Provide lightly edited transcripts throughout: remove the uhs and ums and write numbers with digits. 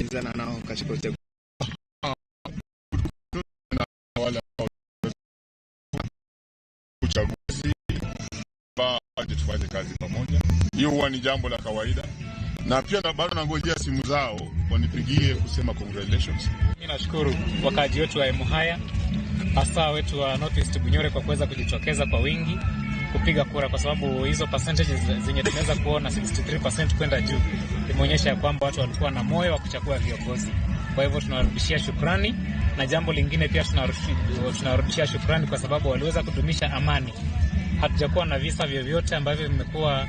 kukinzana nao katika uchaguzi. Wale uchaguzi tufanye kazi pamoja. Hiyo huwa ni jambo la kawaida, na pia bado nangojea simu zao wanipigie kusema congratulations. Mimi nashukuru wakaaji wetu wa Emuhaya, hasa wetu wa North East Bunyore kwa kuweza kujitokeza kwa wingi kupiga kura, kwa sababu hizo percentages zenye tumeweza kuona 63% kwenda juu imeonyesha ya kwamba watu walikuwa na moyo wa kuchagua viongozi. Kwa hivyo tunawarudishia shukrani, na jambo lingine pia tunawarudishia shukrani kwa sababu waliweza kudumisha amani. Hatujakuwa na visa vyovyote ambavyo vimekuwa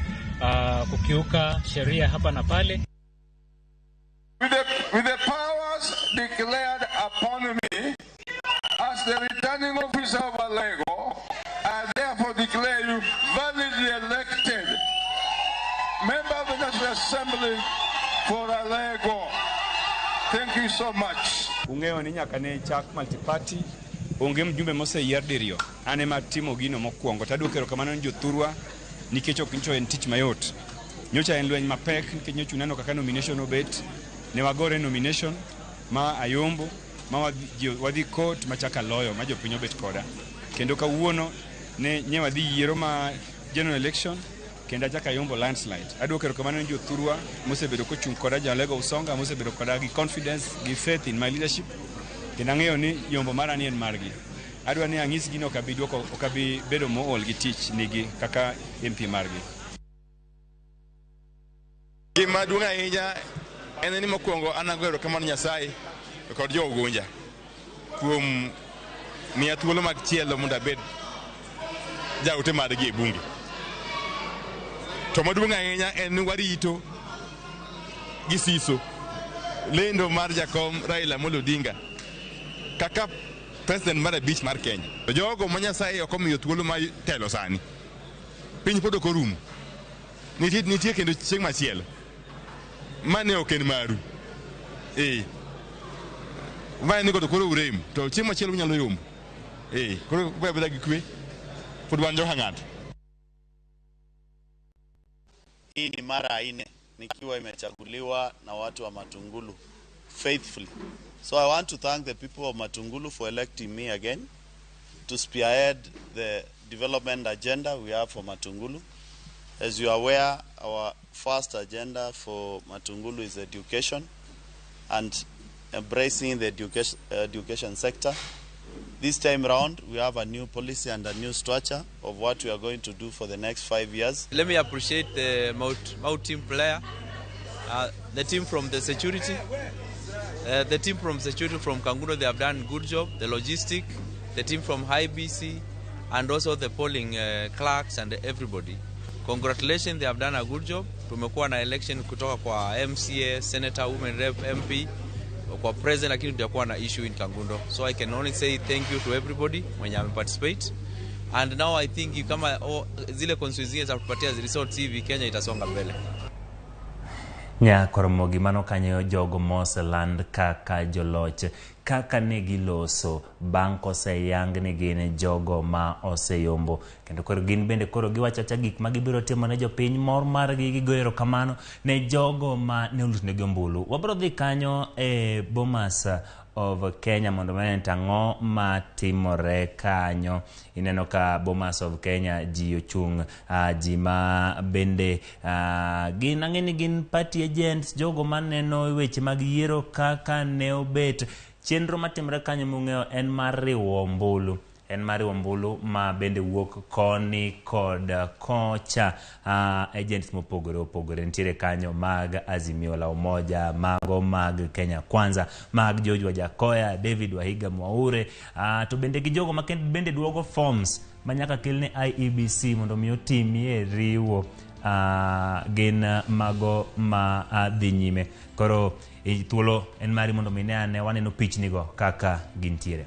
kukiuka sheria hapa na pale. With the powers declared upon me as the returning officer of Alego, I therefore declare you validly elected member of the National Assembly for Alego. Thank you so much. Ung'eyo ni nyaka ne chak multiparty onge mjumbe moseyier diriyo. An ema atimo gino mokwongo. To aduoko erokamano ni jothurwa nikech ok nyocha en tich mayot. Nyocha en lweny mapek nikech nyocha uneno kaka nomination obet. Ne wagore nomination ma ayombo ma wadhi court machaka loyo ma jopiny obet koda. Kendo kawuono ne nye wadhi yiero ma general election kendo achako ayombo landslide. Aduoko erokamano ni jothurwa mosebedo kochung' koda jo Alego Usonga mosebedo koda gi confidence gi faith in my leadership. Kendo ang'eyo ni yombo mara ni en margi. Adwa ni anyisgi ni ok abi duoko ok abi bedo mool gi tich nigi kaka MP margi. Gima duong' ahinya en ni mokwongo an ago erokamano Nyasaye kod jo Ugunja kuom miya thuolo mag chielo mondo abed jaote margi e bunge. To maduong' ahinya en ni warito gi siso lendo mar jakom Raila Amolo Odinga kaka president mar abich mar Kenya. To jogo ma Nyasaye ok omiyo thuolo mar telo sani, piny pod ok orumo. Nitie kendo chieng' machielo ma ne ok en maru. Eh. Ma ni to koro urem to chieng' machielo unyalo yombo. Eh, koro ubed abeda gi kwe. Pod wan joka ng'ato. Hii ni mara ya nne nikiwa imechaguliwa na watu wa Matungulu faithfully. So I want to thank the people of Matungulu for electing me again to spearhead the development agenda we have for Matungulu. As you are aware, our first agenda for Matungulu is education and embracing the education sector. This time round, we have a new policy and a new structure of what we are going to do for the next 5 years. Let me appreciate the Mau team player, the team from the security, the team from security from Kangundo, they have done good job, the logistic, the team from IBC, and also the polling clerks and everybody. Congratulations, they have done a good job. Tumekuwa na election kutoka kwa MCA, Senator, Women Rep, MP, kwa president, lakini tutakuwa na issue in Kangundo. So I can only say thank you to everybody mwenye ameparticipate. And now I think kama zile constituencies za kutupatia results hivi, Kenya itasonga mbele. Nyakoromogi mano kanyo jogo moseland kaka joloch kaka ne giloso bang' koseyang ni gin jogo ma oseyombo kendo koro gin bende koro giwacho acha gik ma gibiro timo ne jopiny mor margi gigo erokamano ne jogo ma ne olutnegi ombulu. Wabiro dhi kanyo e Bomas of Kenya mondo wane to ang'o matimore kanyo. Ineno ka Bomas of Kenya ji ochung', ji ma bende gin ang'e ni gin party agents, jogo maneno weche mag yiero kaka ne obet. Chenro matimore kanyo mung'eyo en mar riwo ombulu. En mar riwo ombulu ma bende wuok koni kod kocha. Agents mopogore opogore nitiere kanyo mag Azimio la Umoja, mago mag Kenya Kwanza, mag George Wajackoyah, David Wahiga Mwaure, to bende gi jogo ma bende duogo forms ma nyaka kel ne IEBC mondo mi otimie riwo, gin mago ma dhi nyime. Koro thuolo en mari mondo mi ne ane waneno pichnigo kaka gintiere.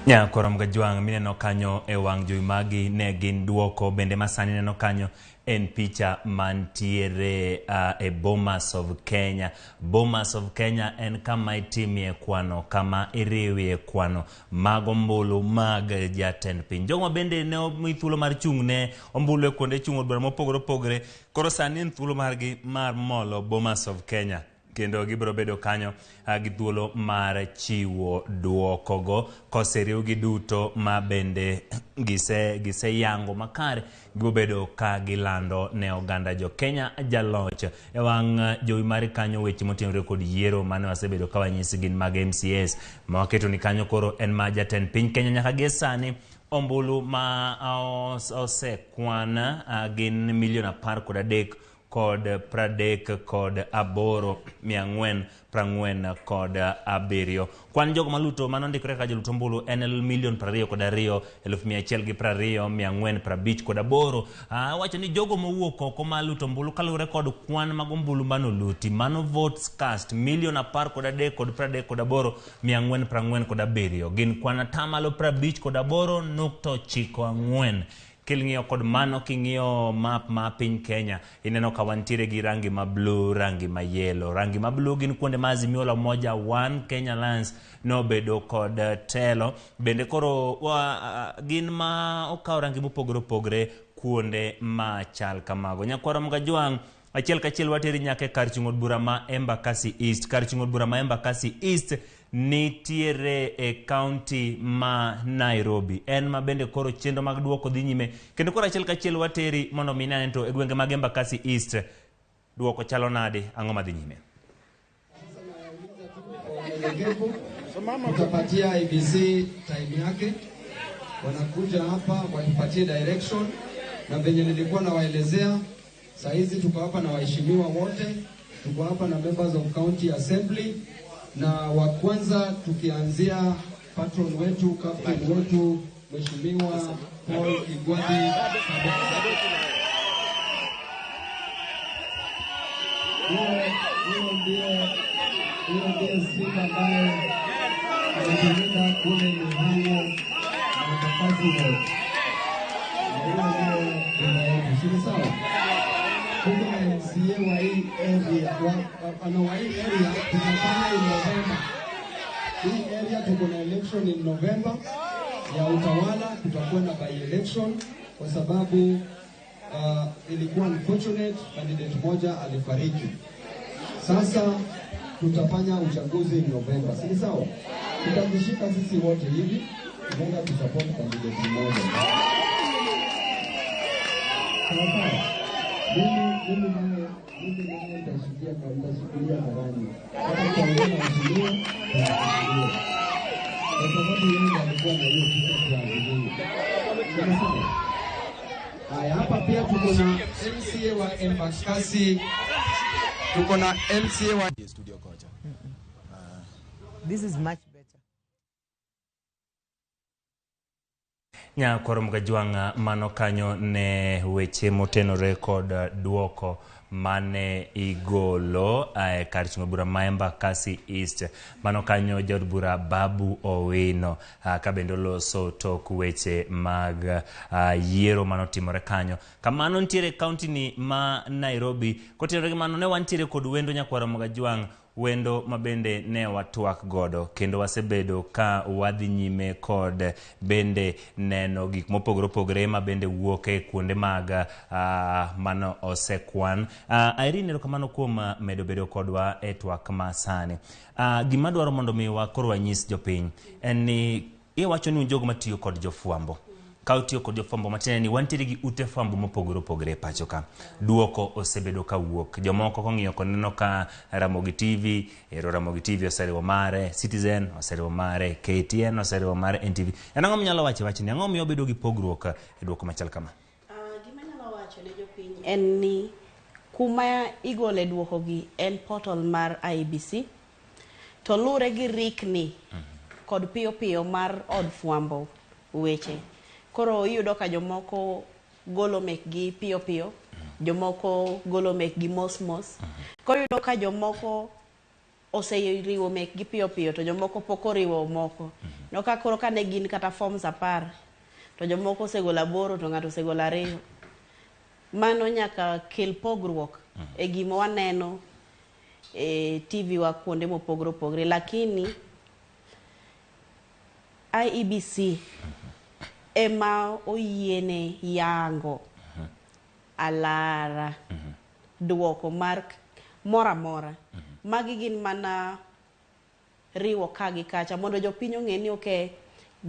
Nyakorom Gajwang' mineno kanyo e wang' jowi magi ne gin duoko bende masani neno kanyo en picha mantiere e Bomas of Kenya. Bomas of Kenya en kama itimie kwano, kama iriwie kwano mag ombulu mag jatend piny. Jogo ma bende ne omi thuolo mar chung' ne ombulu e kuonde chung' od bura mopogore opogore, koro sani en thuolo margi mar molo Bomas of Kenya. Kendo gibiro bedo kanyo gi thuolo mar chiwo duokogo koseriwgi duto ma bende giseyango makare gibiro bedo ka gilando ne oganda jo Kenya jaloch e wang' jowi mari kanyo weche motenore kod yiero mane wasebedo ka wanyisi gin mag MCAs ma waketo ni kanyo koro en ma jatend piny Kenya nyaka gie sani ombulu ma osekwan gin milion 13 kod 38 447. Kwan jogo maluto manondikore kaka jolut ombulu en milion 22 120 458. Wacho ni jogo mowuok oko maluto ombulu kaluwore kod kwan mag ombulu manoluti mano votes cast milion 13 kod 38 447 gin kwan atamalo 58.94. King'iyo kod mano, king'iyo map ma piny Kenya, ineno ka wantiere gi rangi ma blue, rangi ma yellow. Rangi ma blue gin kuonde ma Azimio la Umoja One Kenya Alliance nobedo kod telo. Bende koro gin ma okawo rangi mopogore opogore kuonde ma chal kamago. Nyakwara Mgajwang', achiel kachiel wateri nyaka e kar chung' od bura ma Embakasi East. Kar chung' od bura ma Embakasi East nitiere e county ma Nairobi. En ma bende koro chenro mag duoko dhi nyime. Kendo koro achiel kachiel wateri mondo mi inene to e gwenge mag Embakasi East duoko chalo nade, ang'o madhi nyime? Tutapatia IEBC time yake, wanakuja hapa watupatie direction, na venye nilikuwa nawaelezea, saa hizi tuko hapa na waheshimiwa wote, tuko hapa na members of county assembly, na wa kwanza tukianzia patron wetu, captain wetu, Mheshimiwa Paul Igwathi. Huyo ndiye simba ambaye anatumika kule Mihango na Embakasi Ward. Na huyo ndiye baba yetu, si sawa? Tuko na MCA wa hii area, wa hii area tunafanya in November. Hii area tuko na election in November ya utawala, tutakuwa na by election kwa sababu ilikuwa unfortunate candidate moja alifariki. Sasa tutafanya uchaguzi in November, si sawa? Tutajishika sisi wote hivi, tunaenda kusupport candidate mmoja. Sawa sawa. Mimi naye nitashikilia karani. Hata tutaongea na mheshimiwa, tutashikilia. Kwa sababu yeye alikuwa na hiyo kitu ya Azimio. Sawa sawa. Haya, hapa pia tuko na MCA wa Embakasi. Tuko na MCA wa studio kocha. This is much better. Nyakwaro Mgajwang' mano kanyo ne weche motenore kod duoko mane igolo kar chung' bura ma Embakasi East. Mano kanyo jaod bura Babu Owino ka bende oloso tok weche mag yiero manotimore kanyo. Kamano nitiere kaunti ni ma Nairobi. Kotenore gi mano ne wantiere kod wendo Nyakwaro Mgajwang', wendo mabende ne watwak godo kendo wasebedo ka wadhi nyime kod bende neno gik mopogore opogore mabende wuok e kuonde mag mano osekwan. Irene, erokamano kuom medo bedo kodwa e twak ma sani. Gima dwaro mondo mi koro wanyis jopiny en ni iwacho ni un jogo matiyo kod jofwambo. Ka utiyo kod jofwambo, matiende ni wantiere gi ute fwambo mopogore opogore e pacho ka. Duoko osebedo ka wuok. Jomoko kong'iyo koneno ka Ramogi TV, ero Ramogi TV oseriwo mare, Citizen oseriwo mare, KTN oseriwo mare, NTV. En ang'o minyalo wacho wachni? Ang'o miyo bedo gi pogruok e duoko machal kama? Gima anyalo wacho ne jopiny en ni kuma igole duoko gi en portal mar IEBC to lure gi rikni kod piyo piyo mar od fwambo weche. Koro iyudo ka jomoko golo mekgi piyo piyo, jomoko golo mekgi mos mos. Koro iyudo ka jomoko oseriwo mekgi piyo piyo to jomoko pok oriwo moko. No ka koro kane gin kata forms 10 to jomoko osegolo 8 to ng'ato osegolo 2. Mano nyaka kel pogruok e gima waneno e TV wa kuonde mopogore opogore. Lakini IEBC ema oyiene yango alara duoko mar moro amora. Magi gin mana riwo ka gi kacha mondo jopiny ong'e ni ok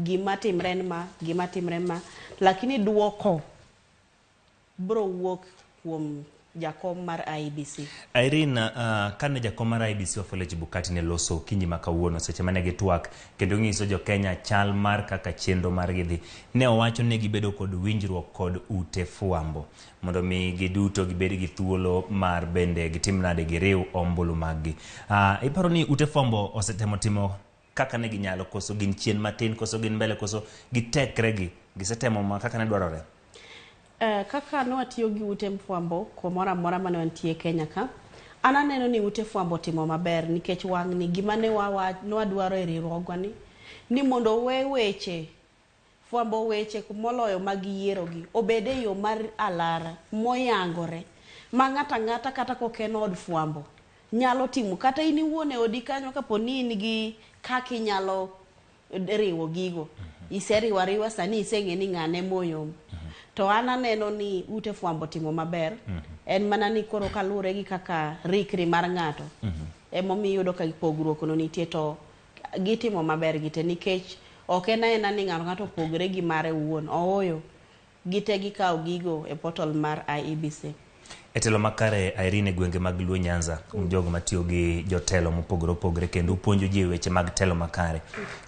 gima timre en ma, gima timre ma, lakini duoko bro wuok kuom jakom mar IEBC. Irene, kane jakom mar IEBC Wafula Chebukati ne loso okinyi ma kawuono seche mane gitwak kendo nyiso jo Kenya chal mar kaka chenro margi dhi, ne owacho ni gibedo kod winjruok kod ute fwambo mondo mi giduto gibed gi thuolo mar bende gitim nade giriw ombulu mag-gi. Iparo ni ute fwambo osetemo timo kaka ne ginyalo, koso gin chien matin, koso gin mbele, koso gitekregi, gisetemo ma kaka ne dwarore? Kaka ne watiyo gi ute fwambo kumoro amora mane wantie Kenya ka, an aneno ni ute fwambo timo maber nikech wang'ni gima ne wadwaro e riwruogwa ni mondo owe weche fwambo weche moloyo mag yiero gi obed e yo mar alara moyangore ma ng'ato ang'ata kata kok en od fwambo nyalo timo, kata in iwuon e odi kanyo kapo ni in gi kaka inyalo riwo gigo, iseriwo ariwa sani iseng'e ni ng'ane moyombo. To an aneno ni ute fwambo timo maber, en mana ni koro kaluwore gi kaka rikri mar ng'ato emomiyo iyudo ka pogruok no nitie, to gitimo maber gite nikech ok en aena ni ng'ato ng'ato opogre gi mare owuon, ooyo, gite gikawo gigo e portal mar IEBC. E telo makare Irene, e gwenge mag Luo Nyanza, un jogo matiyo gi jotelo mopogore opogore kendo upuonjo ji e weche mag telo makare.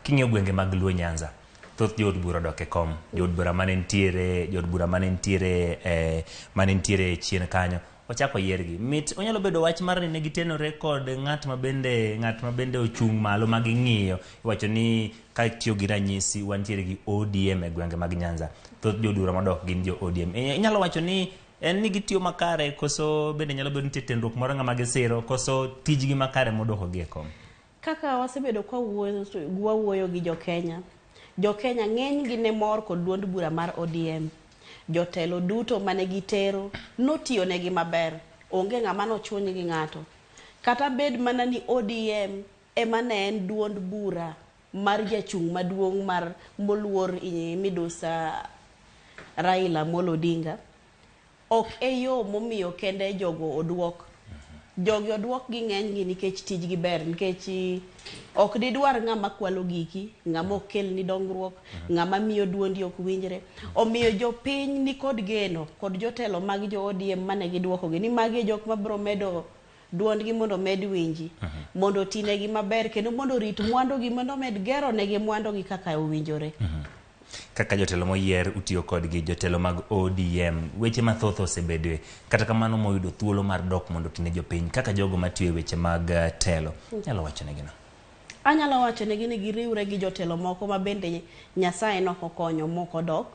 King'iyo gwenge mag Luo Nyanza, thoth jood bura odok e kom. Jood bura mane nitiere, jood bura mane nitiere, mane nitiere chien kanyo ochako yiergi. Mit onyalo bedo wach mar ni ne gitenore kod ng'at ma bende ochung' malo ma ging'iyo. Iwacho ni ka tiyo gi ranyisi wantiere gi ODM e gwenge mag Nyanza. Thoth jood bura modok gin jo ODM. Inyalo wacho ni en ni gitiyo makare, koso bende nyalo bedo nitie tenruok moro ng'ama gisiro, koso tijgi makare modoko gi e kom? Kaka wasebedo ka wawuoyo gi jokenya, jokenya ng'eny gi ne mor kod duond bura mar ODM. Jotelo duto mane gitero notiyo negi maber, onge ng'ama nochuny gi ng'ato. Kata bed mana ni ODM ema ne en duond bura mar jachung' maduong' mar moluor midusa Raila Amolo Odinga, ok e yo momiyo kende jogo oduok. Jogi oduok gi ng'enygi nikech tijgi ber, nikech ok didwar ng'ama kwalo giki, ng'ama ok kelni dongruok, ng'ama miyo duondi ok winjre. Omiyo jopiny nikod geno kod jotelo mag jo ODM mane giduokogi ni magi e jok mabiro medo duondgi mondo omed winji, mondo otinegi maber kendo mondo orit mwandugi, mondo omed gero negi mwandugi kaka owinjore. Kaka jotelo moyier utiyo kodgi, jotelo mag ODM, weche mathoth osebedoe, kata kamano moyudo thuolo mar dok mondo otine jopiny kaka jogo matiyo e weche mag telo, nyalo wacho negi no? Anyalo wacho negi ni giriwre gi jotelo moko ma bende Nyasaye nokokonyo moko dok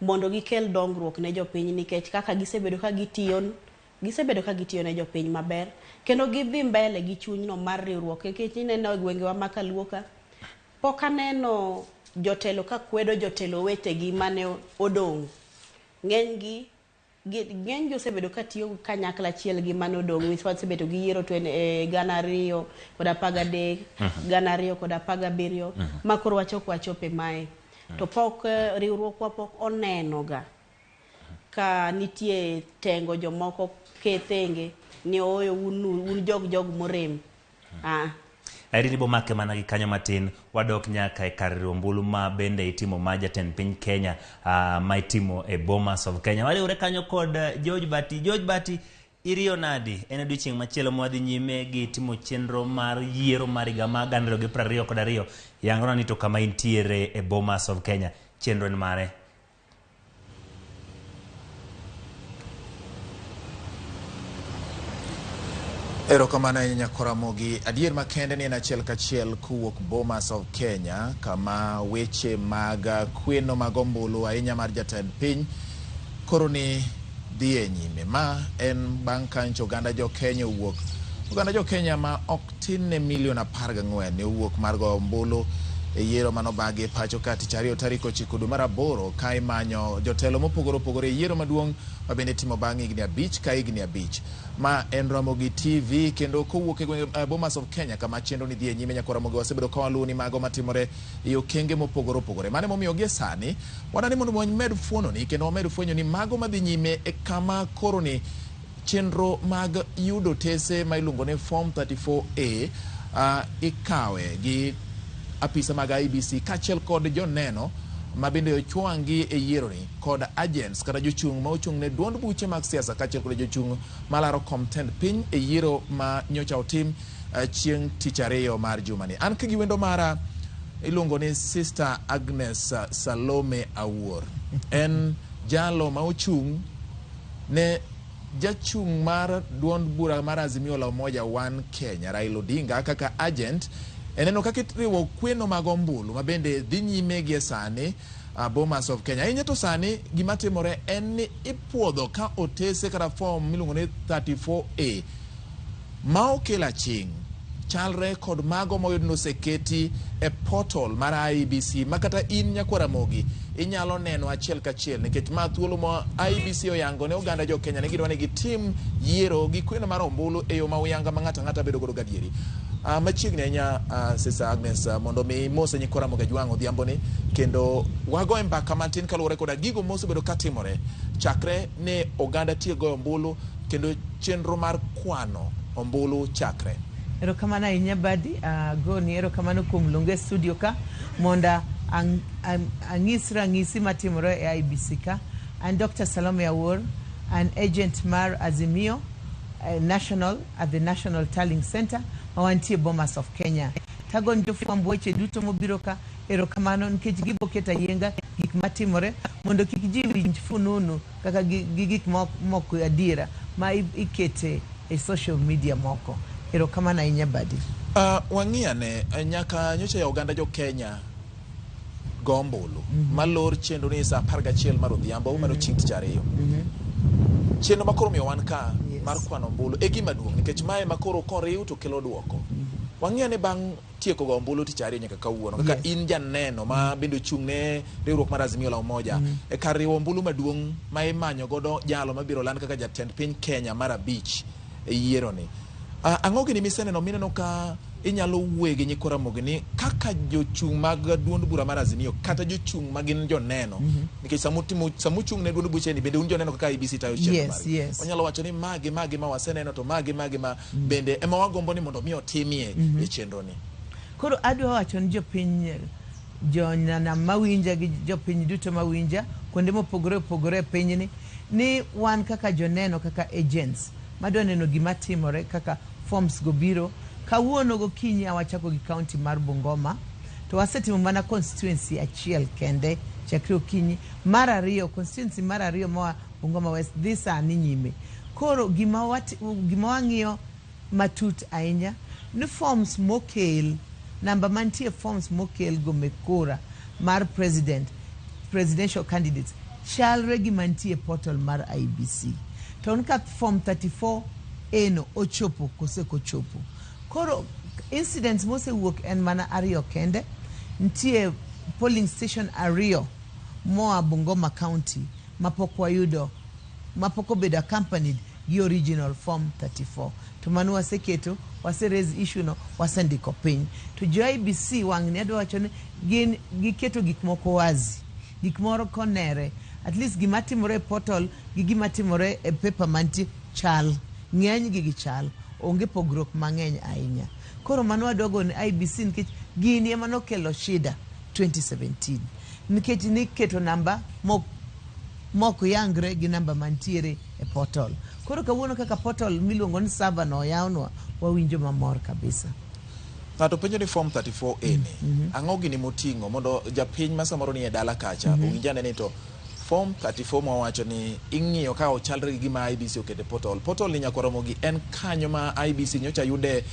mondo gikel dongruok ne jopiny, nikech kaka gisebedo ka gitiyo, gisebedo ka gitiyo ne jopiny maber kendo gidhi mbele gi chunyno mar riwruok. Nikech ineno e gwengewa ma Kaluo ka, pok aneno jotelo ka kwedo jotelo wetegi mane odong'. Ng'enygi osebedo ka tiyo kanyakla achiel gi mane odong'. Wasebedo gi yiero 2013, 2017, ma koro wachok wachope mae. To pok riwruokwa pok onenoga ka nitie tengo jomoko kethenge ni ooyo un jog morem. Irene bomake mana gi kanyo matin, wadok nyaka e kar riwo ombulu ma bende itimo ma jatend piny Kenya, ma itimo e Bomas of Kenya. Wariwre kanyo kod George Bati. George Bati, iriyo nadi? En odiochieng' machielo mwadhi nyime gi timo chenro mar yiero mar higa mar 2022. Yangrona ni to kama intiere e Bomas of Kenya, chenro en mare? Erokamano ahinya Koramogi. Adier makende ni en achiel kachiel kowuok Bomas of Kenya, kama weche mag kweno mag ombulu ahinya mar jatend piny koro ni dhi e nyime. Ma en bang' ka nyocha oganda jo Kenya owuok Oganda jo Kenya ma ok tin ne milion 14 ne owuok mar goyo ombulu e yiero manobagi e pacho ka tich ariyo tarik 9 dwe mar 8 ka imanyo jotelo mopogore opogore e yiero maduong' ma bende itimo bang' higni 5 ka higni 5. Ma en Ramogi TV kendo kowuok e gwenge Bomas of Kenya kama chenro ni dhi e nyime nyakwa Ramogi wasebedo ka waluwo ni mago matimore e okenge mopogore opogore. Mano emomiyo gie sani wadani mondo wamed fuononi kendo wamed fwenyo ni mago madhi nyime e kama koro ni chenro mag yudo otese ma iluongo ni Form 34A ikawe gi apisa mag IEBC kaachiel kod joneno ma bende ochwang'gi e yieroni kod agents kata jochung' ma ochung' ne duond buche mag siasa kaachiel kod jochung' malaro kom tend piny e yiero ma nyocha otim chieng' tich ariyo mar jumani. An ka gi wendo mara iluongo ni Sister Agnes Salome Awuor. En jalo ma ochung' ne jachung' mar duond bura mar Azimio la Umoja One Kenya Raila Odinga kaka agent e neno kaka iriwo kweno mag ombulu ma bende dhi nyime gie sani Bomas of Kenya. Ahinya to sani gima timore en ni ipuodho ka otese kata form miluongo ni 34A ma okel aching' chalre kod mago moyud ni oseketi e portal mar IEBC ma kata in nyakwar Ramogi inyalo neno achiel kachiel nikech ma thuolo ma IEBC oyango ne oganda jo Kenya ni gidwa ni gitim yiero gi kweno mar ombulu e yo ma uyanga ma ng'ato ang'ata bedo godo gadieri. Machiegni ahinya Sister Agnes mondo mi imose nyikwa Ramogi Ajwang' odhiambo ni kendo wagoye mbaka matin kaluwore koda gigo mosebedo katimore chakre ne oganda tiek goyo ombulu kendo chenro mar kwano ombulu chakre. Erokamano ahinya Badi, agoni erokamano kuom luonga e studio ka mondo ang'is rang'isi matimore e IEBC ka. An Dr. Salome Awuor, an agent mar Azimio National at the National Tallying Center ma wantie Bomas of Kenya. Tagoni jofwamb weche duto mobiro ka erokamano nikech gibo keto ayienga gik matimore mondo kik ji winj fununu kaka gi gik mok adiera ma ikete e social media moko. Erokamano ahinya Badi. Wang'i ane nyaka nyocha ya oganda jo Kenya go ombulu malor chenro ni saa 11 mar odhiambo mano chieng' tich ariyo. Chenro ma koro miyo wan ka mar kwano ombulu e gima duong' nikech mae ma koro koriw to kelo duoko. Wang'i ane bang' tieko go ombulu tich ariyo nyaka kawuono kaka in janeno ma bende ochung' ne riwruok mar Azimio la Umoja e kar riwo ombulu maduong' ma imanyo godo jalo mabiro land kaka jatend piny Kenya mar 5 e yiero ni. Ang'o gini miseneno mineno ka inyalo wuoye gi nyikwa Ramogi ni kaka jochung' mag duond bura mar Azimio kata jochung' ma gin joneno nikech samuchung' ne duond buche ni bende un joneno kaka IEBC tayo chenro mari. Wanyalo wacho ni magi magi ma waseneno to magi magi ma bende ema wagombo ni mondo mi otimie e chenro ni. Koro adwa wacho ni jopiny jonyanam mawinja gi jopiny duto mawinja kuonde mopogore opogore e pinyni ni wan kaka joneno kaka agents madwa neno gima timore kaka forms go biro. Kawuono gokinyi awachako gi county mar Bungoma to wasetimo mana constituency achiel kende chakre okinyi. Mar ariyo constituency mar ariyo moa Bungoma West dhi sani nyime. Koro gima wang'iyo matut ahinya ni forms mokel, namba mantie forms mokel go mek kura mar president, presidential candidates chalre gi mantie portal mar IEBC. To ka form 34A no ochopo kose kochopo. Koro incidents mosewuok en mana ariyo kende. Nitie polling station ariyo moa Bungoma County mapok wayudo mapok obedo accompanied gi original form 34. To mano waseketo, wase raise issue no, wasendiko piny. To jo IEBC wang'ni adwa wacho ni gin giketo gik moko wazi. Gik moro konere. At least gima timore e portal gi gima timore e paper mantie chal. Ng'eny gi gichal. Onge pogruok mang'eny ahinya. Koro mano wadwa gone IEBC nikech gini ema nokelo shida 2017. Nikech niketo namba mok yangre gi namba mantiere e portal. Koro kawuono kaka portal miluongo ni server no oyawnwa, wawinjo mamor kabisa. Ng'ato penjo ni form 34A ni ang'o gini moting'o mondo japiny ma samoro ni e dala kacha owinj ane ni to form 34 mawacho ni ing'iyo ka ochalre gi gima IEBC oketo e portal. Portal ni nyakwa Ramogi en kanyo ma IEBC nyocha yude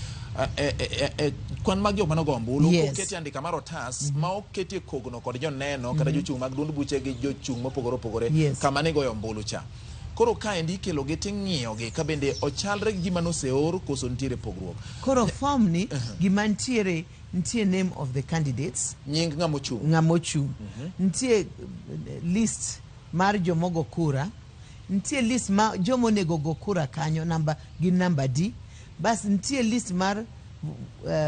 kwan mag jok manogo ombulu oketi andika mar otas ma oketie kogno kod joneno kata jochung' mag duond buche gi jochung' mopogore opogore kama nigoyo ombulu cha. Koro kaendi ikelogi ting'iyogi ka bende ochalre gi gima noseor koso nitiere pogruok. Koro form ni gima nitiere nitie name of the candidates. Nying ng'ama ochung'. Ng'ama ochung'. Nitie list mar jomogo kura. Nitie list ma joma onego go kura kanyo namba gin namba D. Bas nitie list mar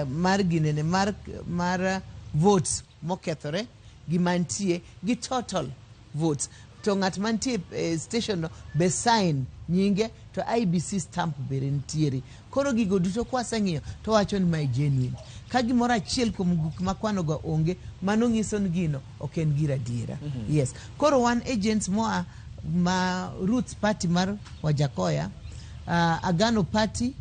mar ginene mar mar votes mokethore gi mantie gi total votes. To ng'at mantie e station no be sign nyinge to IEBC stamp bende nitiere. Koro gigo duto kwaseng'iyo to wacho ni mae genuine. Ka gimoro achiel kuom gik makwano go onge, mano nyiso ni gino ok en gir adiera. Yes. Koro wan agents moa ma Roots Party mar Wajackoyah, Agano Party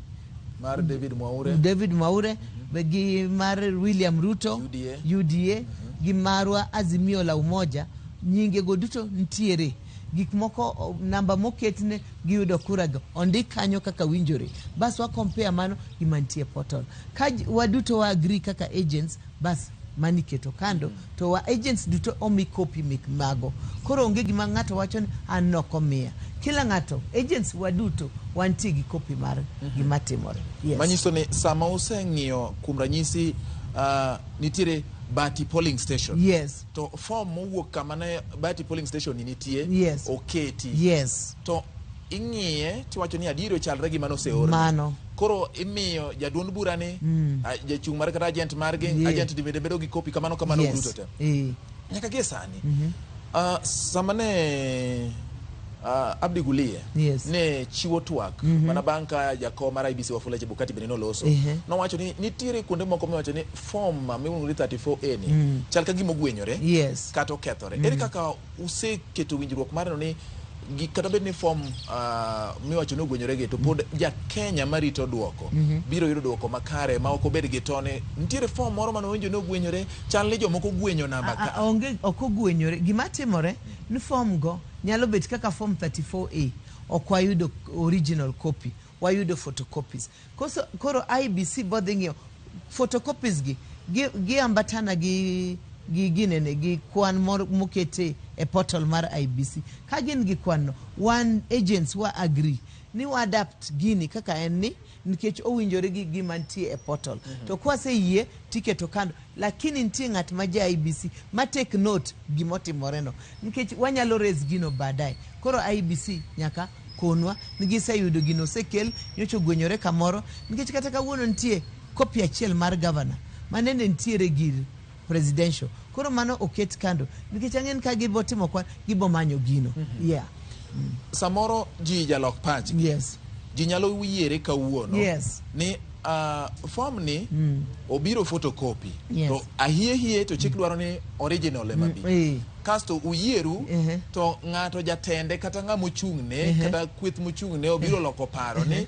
mar David Mwaure, David Mwaure be gi mar William Ruto UDA, UDA gi marwa Azimio la Umoja, nyinge go duto nitiere. Gik moko namba moketne giyudo kura go ondik kanyo kaka winjore. Bas wa compare mano gi mantie portal. Ka waduto wa agree kaka agents, bas mani keto kando to wa agents duto omi copy mek mago. Koro onge gima ng'ato wacho ni an nokomiya. Kila ng'ato agents waduto wantie gi copy mar gima timore. Yes. Manyiso ni sama useng'iyo kuom ranyisi nitiere Bati polling station. Yes. To form mowuok kama ne Bati polling station ni nitie oketi. To ing'iye tiwacho ni adieri ochalre gi mano oseorne. Mano. Koro imiyo jaduond bura ni jachung' mar kata agent margi, agent di bende bedo gi copy kamano kamano duto te. Nyaka gie sani. Sama ne Abdi Gulie ne chiwo twak mana bang' ka jakom mar IEBC Wafula Chebukati bende noloso, nowacho ni nitiere kuonde moko miwacho ni form miluongo ni 34A ni chal ka gima ogwenyore kata okethore. Ere kaka useketo winjruok mar neno ni kata bed ni form miwacho ni ogwenyore gi to pod ja Kenya marito duoko biro yudo duoko makare ma ok obed gi tone nitiere form moro mane owinjo ni ogwenyore chal ni jomoko ogwenyo namba ka Onge ok ogwenyore. Gima timore ni form go nyalo bet kaka form 34A ok wayudo original copy, wayudo photocopies. Koso, koro IEBC bodhi ng'iyo photocopies gi gi ambatana gi ginene gi kwan mor mokete e portal mar IEBC. Ka gin gi kwan no, wan agents wa agree ni wa adapt gini kaka en ni nikech owinjore gi gima nitie e portal. To kwaseyie tiketo kando, lakini nitie ng'at ma ja IEBC ma take note gimotimore no nikech wanyalo raise gino baadaye. Koro IEBC nyaka konwa ni giseyudo gino osekel nyocha ogwenyore kamoro nikech kata kawuono nitie copy achiel mar governor manene nitiere gir presidential. Koro mano oket kando nikech ang'e ka gibo timo kwan gibo manyo gino. Yeah. Samoro ji jalok pachgi. Ji nyalo yiere kawuono ni form ni obiro photocopy to ahie hie to chik dwaro ni original ema bi. Kasto uyieru to ng'ato jatende kata ng'ama ochung'ne kata kweth mochung'ne obiro loko paro ni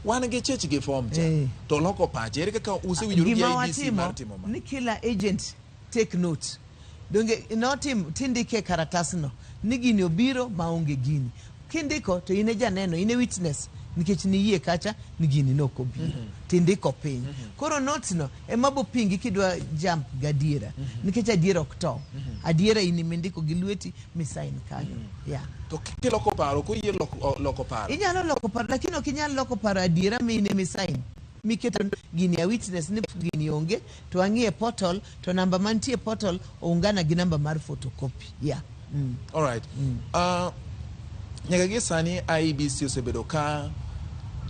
wan gi chich gi form cha to loko pache. Ere kaka usewinjoru gi IEBC mar timo ma? Ni kila agent take note. Donge notim tindike e karatasno ni gini obiro maonge gini. Kindiko to in e janeno, in e witness nikech niyie kacha ni gini nok obiro. Tindiko piny. Koro notes no ema bo pingi kidwa jump gadiera. Nikech adiera ok tow. Adiera in imindiko gi lweti misign kanyo. Yeah. To kiloko paro, koyie loko paro. Inyalo loko paro, lakini ok inyal loko paro adiera mi in emisign. Miketo gini a witness ni gini onge to ang'iye portal to namba mantie portal oungana gi namba mar photocopy. Yeah. All right. Nyaka gie sani IEBC osebedo ka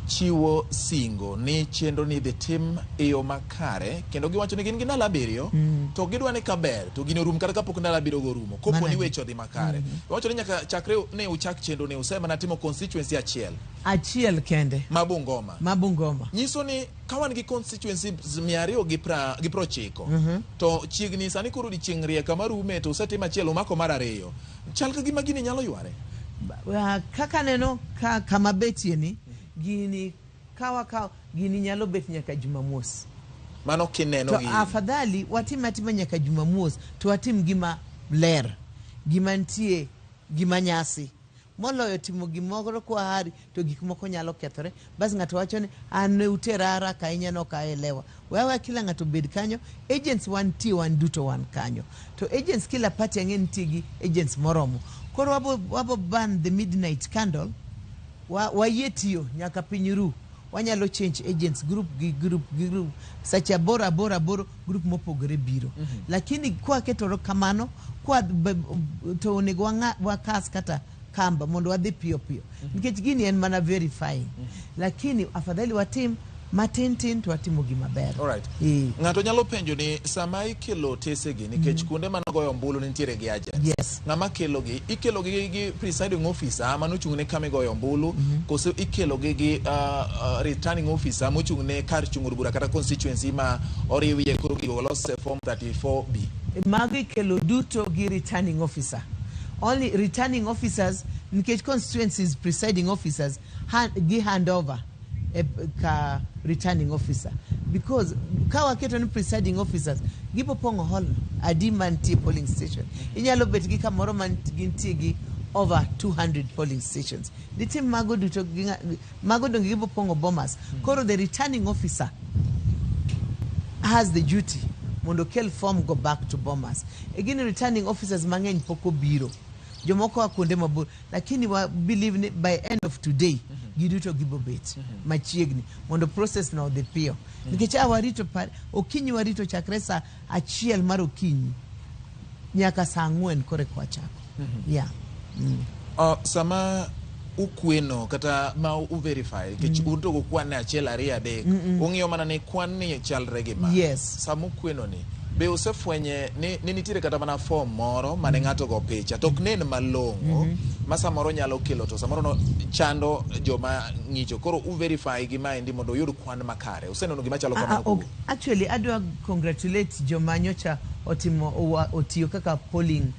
chiwo singo ni chenro ni idhi tim e yo makare kendo giwacho ni gin gi ndalo 7 to gidwa ni kaber to gini orum kata kapok ndalo 7 go orumo kopo ni weche odhi makare. Giwacho ni nyaka chakre ne uchak chenro ni usemana timo constituency achiel. Achiel kende. Ma Bungoma. Ma Bungoma. Nyiso ni ka wan gi constituency 290 to chiegni sani koro odiochieng' riek kama rume to usetimo achiel umako mar 2. Chal ka gima gini nyalo yware. Kaka neno kama betie ni gini kawa kawa gini nyalo bet nyaka Jumamosi. Mano kineno to gini. Afadhali watim atima nyaka Jumamosi to watim gima ler, gima nitie, gima nyasi. Moloyo timo gimoro kwa hari to gik moko nyalo kethore. Bas ng'ato wacho ni an ne utera haraka ahinya ne ok aelewa. Wewe kila ng'ato bed kanyo, agents wantie wan duto wan kanyo. To agents kila party ang'e nitie gi agents moromo. Koro wabo burn the midnight candle. Wayie tiyo nyaka piny ru. Wanyalo change agents group gi group gi group. Sache aboro aboro aboro group mopogore biro. Lakini kwaketoro kamano kwa to onego wakas kata kamba mondo wadhi piyo piyo. Nikech gini en mana verifying. Lakini afadhali watim matin tin to watimo gima ber. Alright. Ng'ato nyalo penjo ni sama ikelo otesegi nikech kuonde mane goyo ombulu nitiere gi agents. Ng'ama kelogi? Ikelogi gi presiding officer manochung' ne kama igoyo ombulu koso ikelogi gi returning officer mochung' ne kar chung' od bura kata constituency ma oriwie koro gigo olos e form 34B. Mago ikelo duto gi returning officer. Only returning officers nikech constituencies presiding officers gi hand over e ka returning officer because ka waketo ni presiding officers gibo pong'o hall adi mantie polling station. Inyalo bet gi kamoro man gintie gi over 200 polling stations. Ditim mago duto gi mago donge gibo pong'o Bomas. Koro the returning officer has the duty mondo okel form go back to Bomas. E gini returning officers mang'eny pok obiro. Jomoko a kuonde mabor. Lakini wa believe ni by end of today giduto gibo bet machiegni mondo process no odhi piyo. Nikech a warito okinyi warito chakre saa 1 mar okinyi nyaka saa 4 kore kwa chako. Yeah. Sama ukweno kata ma uverify nikech un to kwan ne 1 2 3 ung'iyo mana ni kwan ni chalre gi ma. Sama ukweno ni be usefwenye ni nitiere kata mana form moro mane ng'ato go picha to ok nen malong'o ma samoro nyalo kelo to samoro no chando joma ng'icho koro uverify gi maendi mondo uyud kwan makare. Useneno gima chalo kamano? Ok. Actually adwa congratulate joma nyocha otimo otiyo kaka polling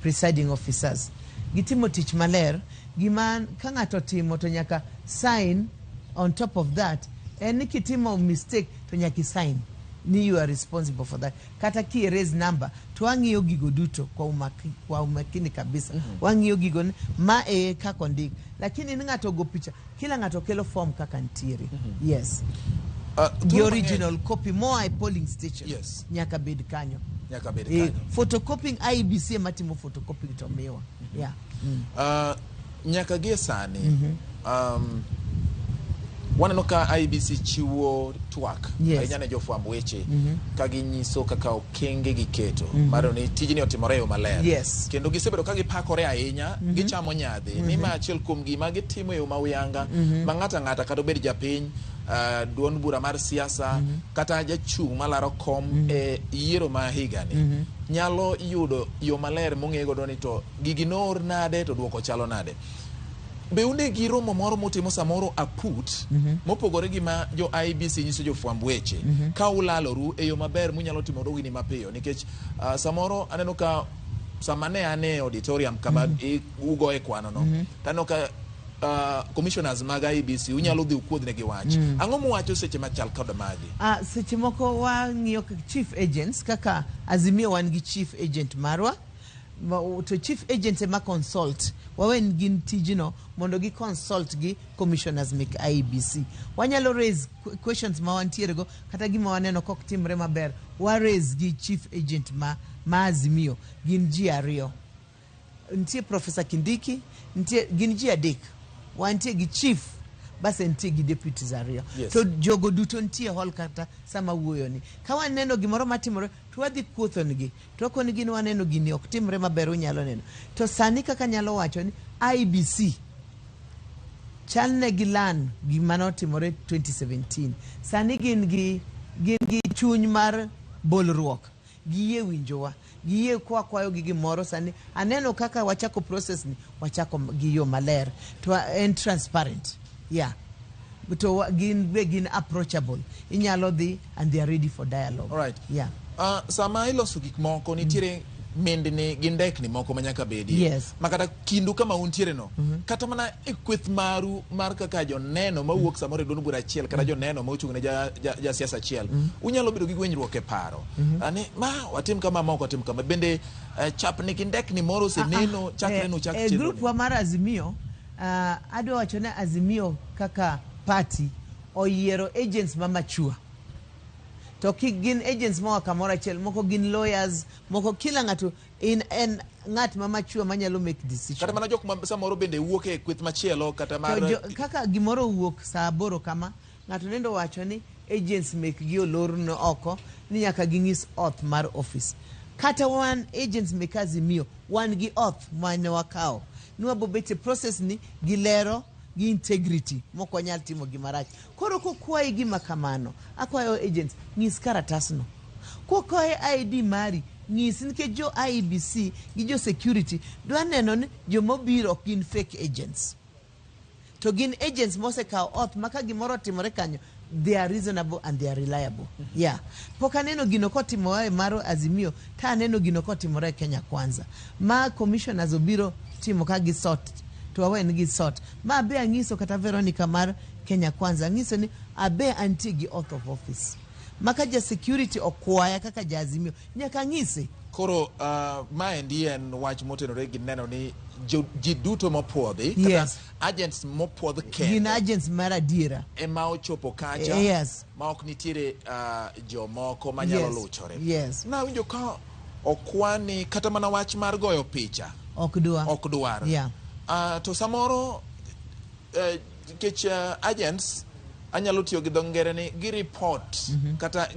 presiding officers. Gitimo tich maler. Gima ka ng'ato timo to nyaka sign on top of that. En ni kitimo mistake to nyaka sign ni you are responsible for that. Kata ki erase number to wang'iyo gigo duto kwa umakini kabisa. Wang'iyo gigo ni ma e kaka ondik. Lakini ni ng'ato go picha, kila ng'ato kelo form kaka ntiere. Yes. The original copy moa e polling station. Nyaka bed kanyo. Nyaka bed kanyo. Photocopying IEBC ema timo photocopying to miwa. Yeah. Nyaka gie sani waneno ka IEBC chiwo twak ahinya ne jofwamb weche ka ginyiso kaka okenge giketo mar ni tijni otimore e yo maler. Kendo gisebedo ka gipakore ahinya, gichamo nyadhi ni ma achiel kuom gima gitimo e yo ma uyanga ma ng'ato ang'ata kata obed japiny, duond bura mar siasa kata jachung' malaro kom e yiero ma higani nyalo yudo yo maler mong'e godo ni to gigi noor nade to duoko chalo nade. Be une gi romo moro mutimo samoro aput mopogore gi ma jo IEBC nyiso jofwamb weche ka ulaloru e yo maber munyalo timo godo gini mapiyo nikech samoro aneno ka sama ne an e auditorium kama ugoye kwano no taneno ka commissioners mag IEBC unyalo dhi ukuodhnegi wach. Ang'o muwacho seche machal kod magi? Seche moko wang'iyo chief agents kaka Azimio wan gi chief agent marwa. To chief agents ema consult wawen gin tijno mondo gi consult gi commissioners mek IEBC. Wanyalo raise questions ma wantiere go kata gima waneno kok timre maber wa raise gi chief agent ma Azimio gin ji 2. Nitie Professor Kindiki, nitie gin ji 3. Wantie gi chief bas nitie gi deputies 2. To jogo duto nitie hall kata sama wuoyo ni. Ka waneno gimoro matimore to wadhi kuothonigi. To koni gin waneno gini ok timre maber unyalo neno. To sani kaka nyalo wacho ni IEBC chal ne gi lan gima notimore 2017. Sani gin gi chuny mar bolruok. Giyie winjowa. Giyie kwa kwayo gi gimoro sani. Aneno kaka wachako process ni wachako gi yo maler. To en transparent. Yeah. To gin be gin approachable. Inyalo dhi and they are ready for dialogue. All right. Yeah. Sama iloso gik moko nitiere mindni gi ndekni moko ma nyaka bedie. Ma kata kindu kama untiere no kata mana e kweth maru mar kaka joneno mawuok samoro e duond bura achiel kata joneno mochung' ne ja siasa achiel unyalo bedo gi gwenyruok e paro ni ma watim kama ma ok watim kama bende chapni gi ndekni moro oseneno chakre nuchak E chenro group ni? wa mar Azimio, adwa wacho ni Azimio kaka party oyiero agents ma mature. To ki gin agents moa kamoro achiel, moko gin lawyers, moko kila ng'ato In en ng'at ma mature manyalo make decision. Kata mana jok ma samoro bende wuok e kweth machielo kata mar To jo, kaka gimoro owuok saa aboro kama, ng'ato nendo wacho ni agents mekgi olorne oko ni nyaka ging'is oath mar office. Kata wan agents mek Azimio, wan gi oath mane wakawo ni wabobet e process ni gi lero gi integrity mok wanyal timo gima rach. Koro kokwayi gima kamano, akwayo agents ng'is karatasno. Kokwayi ID mari, ng'is nikech jo IEBC gi jo security dwa neno ni jomobiro ok gin fake agents. To gin agents mosekawo oath ma ka gimoro otimore kanyo, they are reasonable and they are reliable. Yeah. Pok aneno gino kotimore e mar Azimio, ta aneno gino kotimore e Kenya Kwanza. Ma commissioners obiro timo ka gi sort, to wawe ni gi sort. Ma be ang'iso kata Veronica mar Kenya Kwanza, ang'iso ni abe antie gi oath of office. Ma ka ja security okwaya kaka ja Azimio, nyaka ang'ise. Koro maendi en wach motenore gi neno ni ji duto mopuodhi kata agents mopuodh Gin kende agents mar adiera. Ema ochopo kacha ma ok nitiere jomoko manyalo luchore. Nawinjo ka okwani kata mana wach mar goyo picha Ok dwa. Ok dwar. To samoro nikech agents anyalo tiyo gi dho ngere ni gi report kata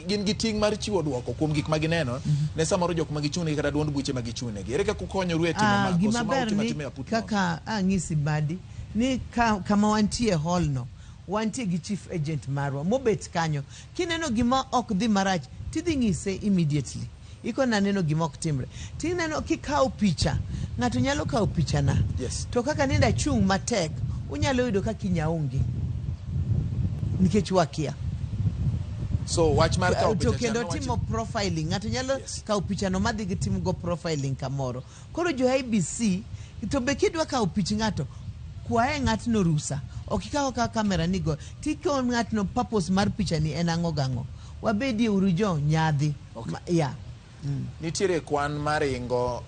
gin gi ting' mar chiwo duoko kuom gik ma gineno ne samoro jok ma gichung'negi kata duond buche ma gichung'negi. Ere kaka ukonyoru e timo ma? Gima Koso ma ber utimo ni atima e aput nono? Kaka ang'isi Badi ni kama wantie e hall no, wantie gi chief agent marwa mobet kanyo. Kineno gima ok dhi marach, tidhi ng'ise immediately. Ikone aneno gima ok timre. Tineno kikawo picha, ng'ato nyalo kawo picha na. To kaka nende achung' matek, unyalo yudo ka kinya onge. Nikech wakia. So wach mar kawo To picha kendo cha nowachi- timo profiling, ng'ato nyalo kawo picha no madhi gitim go profiling kamoro. Koro jo IEBC to be kidwa kawo pich ng'ato, kwaye ng'atno rusa. Ok ikaw akawa kamera ni go. Tikon ng'atno purpose mar picha ni en ang'o gang'o. Wabedie uru jo nyadhi. Yeah. Nitiere kwan maringo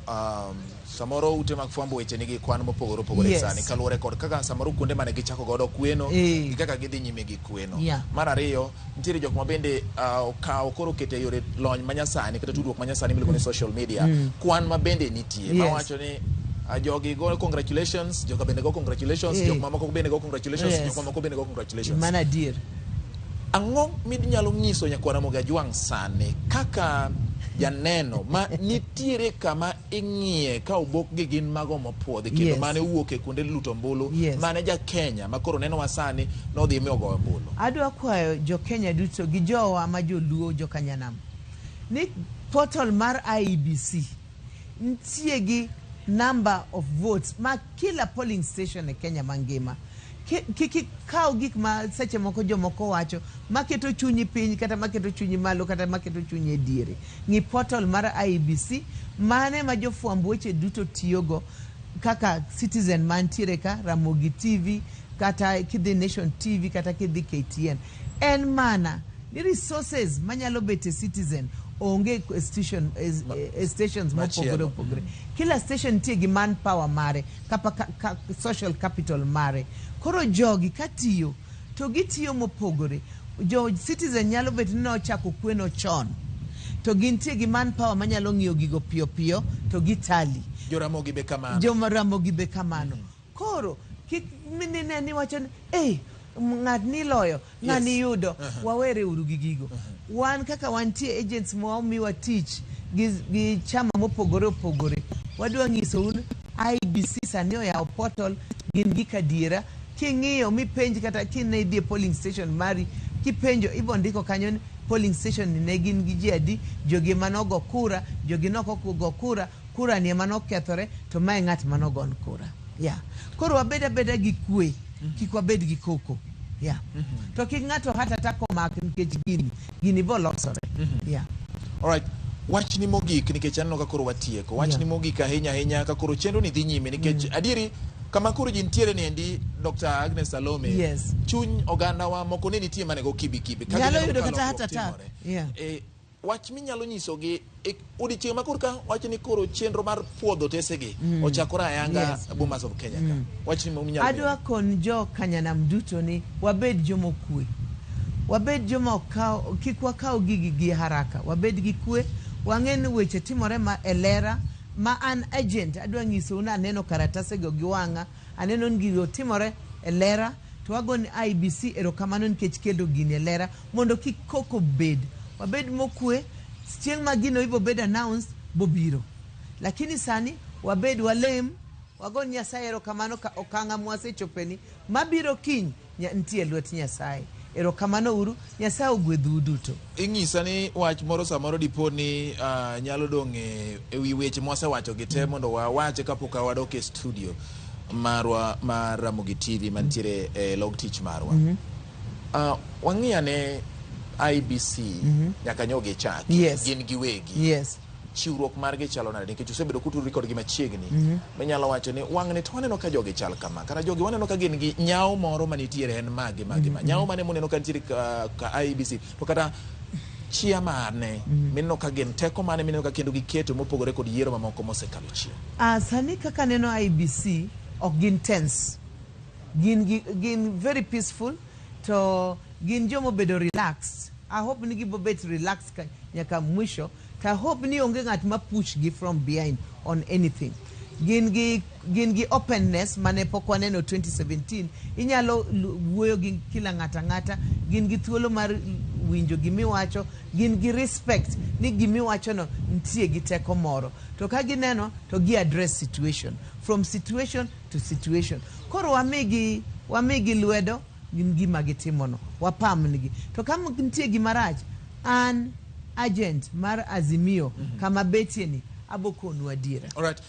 samoro ute mag fwambo weche nigi kwan mopogore opogore sani kaluwore kod kaka samoro kuonde mane gichako godo kweno gi kaka gidhi nyime gi kweno. Mar ariyo, nitiere jok ma bende okawo koro oketo e yore lony manyasani kata tudruok manyasani miluongo ni social media. Kwan ma bende nitie mawacho ni jogi go congratulations, joka bende go congratulations, jok mamoko bende go congratulations, jok mamoko bende go congratulations. Mano adier. Ang'o minyalo nyiso nyakwar Ramogi Ajwang' sani kaka janeno ma nitiere kama ing'iye ka obokgi gin mago mopuodhi kendo mane owuok e kuonde luto ombulu mane ja Kenya ma koro nenowa sani nodhi mi ogoyo ombulu? Adwa kwayo jo Kenya duto gi jowa ma joluo jokanyanam ni portal mar IEBC nitie gi number of votes ma kila polling station e Kenya mangima. Kik ikaw gik ma seche moko jomoko wacho maketo chunyi piny kata maketo chunyi malo kata maketo chunyi e diere. Ng'i portal mar IEBC mane ma jofwamb weche duto tiyogo kaka Citizen mantiere ka, Ramogi TV, kata kidhi Nation TV kata kidhi KTN. En mana ni resources manyalo bet e Citizen onge e station, e stations mopogore Machielo. Opogore. Kila station nitie gi manpower mare kapa ka, social capital mare. Koro jogi katiyo to gitiyo mopogore. Jo Citizen nyalo bet ni nochako kweno chon to gintie gi manpower manyalo ng'iyo gigo piyo piyo to gitali. Joramogi be kamano. Joramogi be kamano. Koro kik nine ni wacho ni eh ng'at ni loyo ng'ani yudo wawere uru gi gigo. Wan kaka wantie agents ma omiwa tich gi chama mopogore opogore, wadwa nyisou ni IEBC sani oyawo portal, gin gik adiera. King'iyo mipenj kata kine idhi e polling station mari kipenjo ibo ndiko kanyo ni polling station ni ne gin gi ji adi, jogi ema nogo kura, jogi nok ogo kura, kura ni ema nokethore to mae ng'at manogon kura. Yeah. Koro wabed abeda gi kwe, kik wabed gi koko. Yeah. To kik ng'ato heart attack omak nikech gini bo losore. Yeah. Alright. Wachni mogik nikech aneno ka koro watieko. Wachni mogik ahinya ahinya ka koro chenro ni dhi nyime nikech adieri kama koro ji nitiere ni endi Dr. Agnes Salome. Chuny ogandawa moko ne nitie mane go kibi kibi. Ka Nyalo gineno yudo ka kata heart lokruok attack. timore. Wach minyalo nyisogi e odiechieng' ma korka wach ni koro chenro mar puodho otesegi ochakore ayanga Bomas of Kenya ka. Wach ni minyalo Adwa kon jo Kanyanam duto ni wabed joma okwe. Wabed joma okaw, kik wakaw gigi gi haraka. Wabed gi kwe, Wang'e ni weche timore ma e lera ma an agent adwa nyisou ni aneno karatasego gi wang'a, aneno ni gigo timore e lera to wago ni IEBC erokamano nikech kelo gini e lera mondo kik koko bed. Wabed mokwe, chieng' ma gino ibo bed announced bobiro. Lakini sani wabed walem, wago ni Nyasaye erokamano ka okang'a mwasechopeni mabiro kiny nitie e lwet Nyasaye. Erokamano uru, Nyasaye ogwedhu duto. Inyisa ni wach moro samoro dipo ni nyalo dong' e wi weche mwasewacho gi te mondo wawache kapok wadok e studio marwa mar Ramogi TV mantiere e log tich marwa. Wang'i ane IEBC nyaka nyo gichaki. Gin giwegi. Chiwruok margi chalo nade nikech usebedo kutudri kodgi machiegni minyalo wacho ni wang'ni to waneno ka jogi chal kama kata jogi waneno ka gin gi nyawo moro manitiere en magi magi ma nyawo mane muneno ka nitiere ka IEBC to kata chia mane mineno ka gin teko mane mineno ka kendo giketo mopogore kod yiero mamoko mosekalo chien. Sani kaka neno IEBC ok gin tense. Gin very peaceful to gin jomobedo relaxed. I hope ni gibobet relaxed nyaka mwisho. To I hope ni onge ng'at ma push gi from behind on anything. Gin gi openness mane pok waneno 2017. Inyalo wuoyo gi kila ng'ata ng'ata. Gin gi thuolo mar winjo gimiwacho. Gin gi respect ni gimiwacho no nitie gi teko moro. To ka gineno to gi address situation from situation to situation. Koro wamigi lwedo gin gima gitimono. Wapamnigi. To ka nitie gima rach, an agent mar Azimio kama betie ni abo konu adiera. Alright.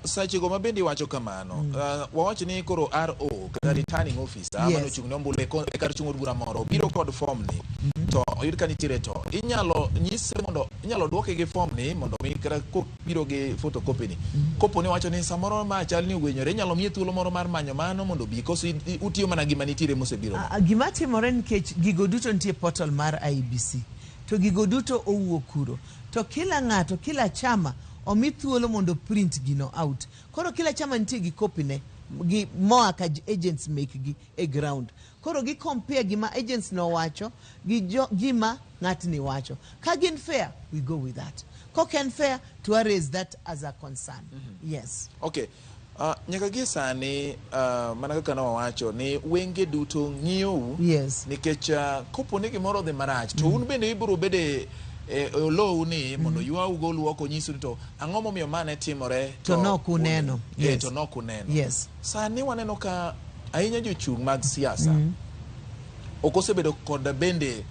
Sechego ma bende iwacho kamano wawacho ni koro RO kata returning officer mane ochung' ne ombulu e kar chung' od bura moro biro kod form ni to oyud ka nitiere to inyalo nyise mondo inyalo duoke gi form ni mondo mi kata kobiro gi photocopy ni kopo ni wacho ni samoro ma chal ni ogwenyore inyalo miye thuolo moro mar manyo mano mondo obi koso utiyo mana gima nitiere mosebiro. Gima timore nikech gigo duto nitie portal mar IEBC to gigo duto owuok kuro to kila ng'ato kila chama omi thuolo mondo print gino out. Koro kila chama nitie gi copy ne gi moa ka agents mekgi e ground. Koro gi compare gima agents no wacho gi gima ng'atni wacho. Ka gin fair, we go with that. Kok en fair, to I raise that as a concern. Yes. Okay. Nyaka gie sani mana kaka ne wawacho ni wenge duto ng'iyou nikech kopo ni gimoro odhi marach to un bende ibiro bede e olou ni mondo ywau golu oko nyisu ni to ang'o momiyo ma ne timore. To nok uneno. To nok uneno. Sani waneno ka ahinya jochung' mag siasa ok osebedo kod bende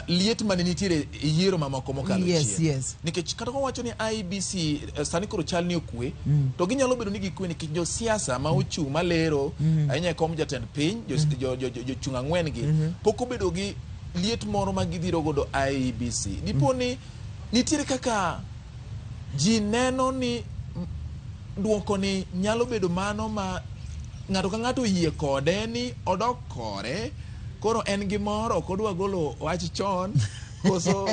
liet mane nitiere e yiero mamoko mokalo chien. Nikech kata wawacho ni IEBC sani koro chal ni okwe to ginyalo bedo ni gikwe nikech josiasa ma ochung' malero ahinya e kom jatend piny jochung' ang'wen gi pok obedo gi liet moro ma gidhiro godo IEBC. Dipo ni nitiere kaka ji neno ni duoko ni nyalo bedo mano ma ng'ato ka ng'ato oyie kode ni odok kore koro en gi mor ok odwa golo wach chon koso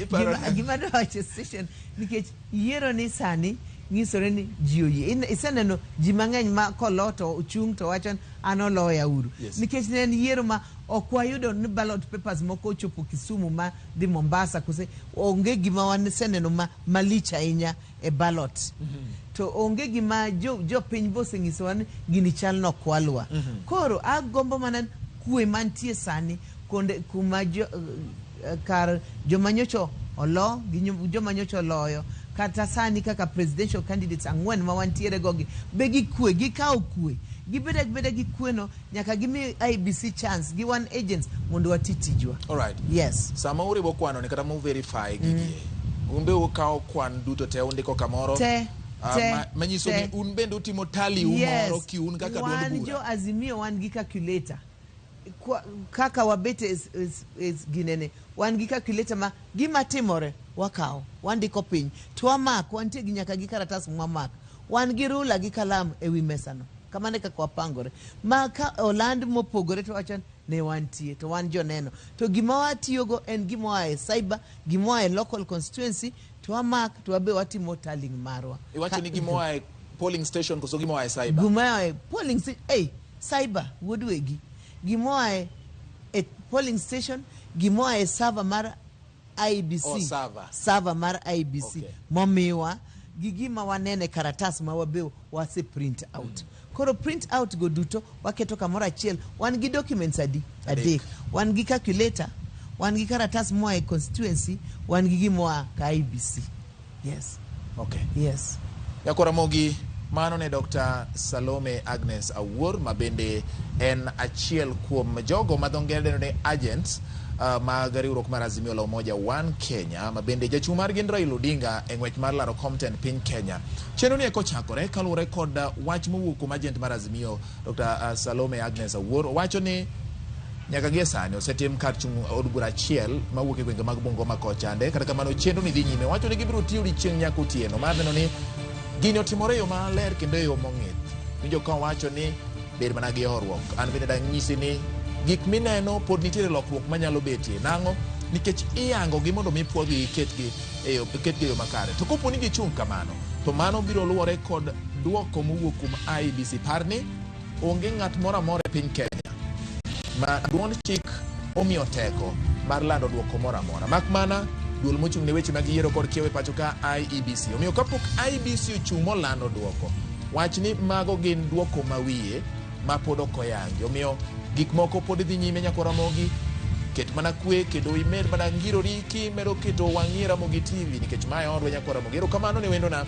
iparo Gima dwa wacho station nikech yiero ni sani nyisore ni ji oyie. Iseneno ji mang'eny ma kolo to ochung' to wacho ni an oloya uru. Nikech ne en yiero ma ok wayudo ni ballot papers moko ochopo Kisumu ma dhi Mombasa kose onge gima waseneno ma malich ahinya e ballot. To onge gima jopiny bosenyisowa ni gini chal nokwalwa. Koro agombo mana kwe mantie sani konde kuma kar joma nyocha olo gi joma nyocha oloyo kata sani kaka presidential candidates ang'wen ma wantiere go gi be gi kwe gikawo kwe gibeda gibeda gi kwe no nyaka gimi IEBC chance gi wan agents mondo wati tijwa. Alright. Yes. Sama uriwo kwano ni kata mu verify gigi un be ukawo kwan duto te undiko kamoro Te, te, manyiso te. ni un bende utimo tally u moro kiun kaka duond Wan bura. Jo Azimio wan gi calculator. Kaka wabete is ginene wan gi calculator ma gima timore wakawo wandiko piny to wamak wantie gi nyaka gi karatas mwamak wan gi rula gi kalam e wi mesano kamano e kaka wapangore ma ka oland mopogore to wacho ne wantie to wan joneno to gima watiyogo en gima oa e cyber gima oa e local constituency to wamak to wabe watimo tallying marwa. Iwacho ni gima oa e polling station koso gima oa e cyber? Gima oa e polling hey, cyber wuod wegi gima oa e polling station gima oa e server mar IEBC. Oh, server. Server mar IEBC. Okay. Momiwa gi gima wanene karatas ma wabe wase print out. Koro print out go duto waketo kamoro achiel. Wan gi documents adi? Adek. Wan gi calculator, wan gi karatas moa e constituency, wan gi gimoa ka IEBC. Yes. Okay. Yes. Nyakwa Ramogi, mano ne Dr. Salome Agnes Awuor ma bende en achiel kuom jogo ma dho ngere dendo ni agents mag riwruok mar Azimio la Umoja One Kenya ma bende jachung' margi en Raila Odinga e ng'wech mar laro kom tend piny Kenya. Chenro ni eko chakore kaluwore kod wach mowuok kuom agent mar Azimio Dr. Salome Agnes Awuor owacho ni nyaka gie sani osetim kar chung' od bura achiel mawuok e gwenge mag Bungoma kochande. Kata kamano chenro ni dhi nyime. Owacho ni gibiro tiyo odiechieng' nyaka otieno mar neno ni gini otimore e yo maler kendo e yo mong'ith. Winjo ka owacho ni bed mana gi horuok. An bende dang' nyisi ni gik mineno pod nitiere lokruok manyalo betie. Nang'o? Nikech iyango gi mondo mi puodhgi ketgi e yo ketgi e yo makare. To kopo ni gichung' kamano, to mano biro luwore kod duoko mowuok kuom IEBC. Par ni onge ng'at moro amora e piny Kenya ma duond chik omiyo teko mar lando duoko moro amora. Mak mana duol mochung' ne weche mag yiero kod kiewo e pacho ka IEBC. Omiyo kapok IEBC ochung' molando duoko, wach ni mago gin duoko ma wiye ma pod ok oyangi. Omiyo gik moko pod dhi nyime nyakwa Ramogi, ket mana kwe kendo imed mana ngirori kimedo keto wang'i e Ramogi TV nikech mae odwa nyakwa Ramogi. Erokamano ne wendona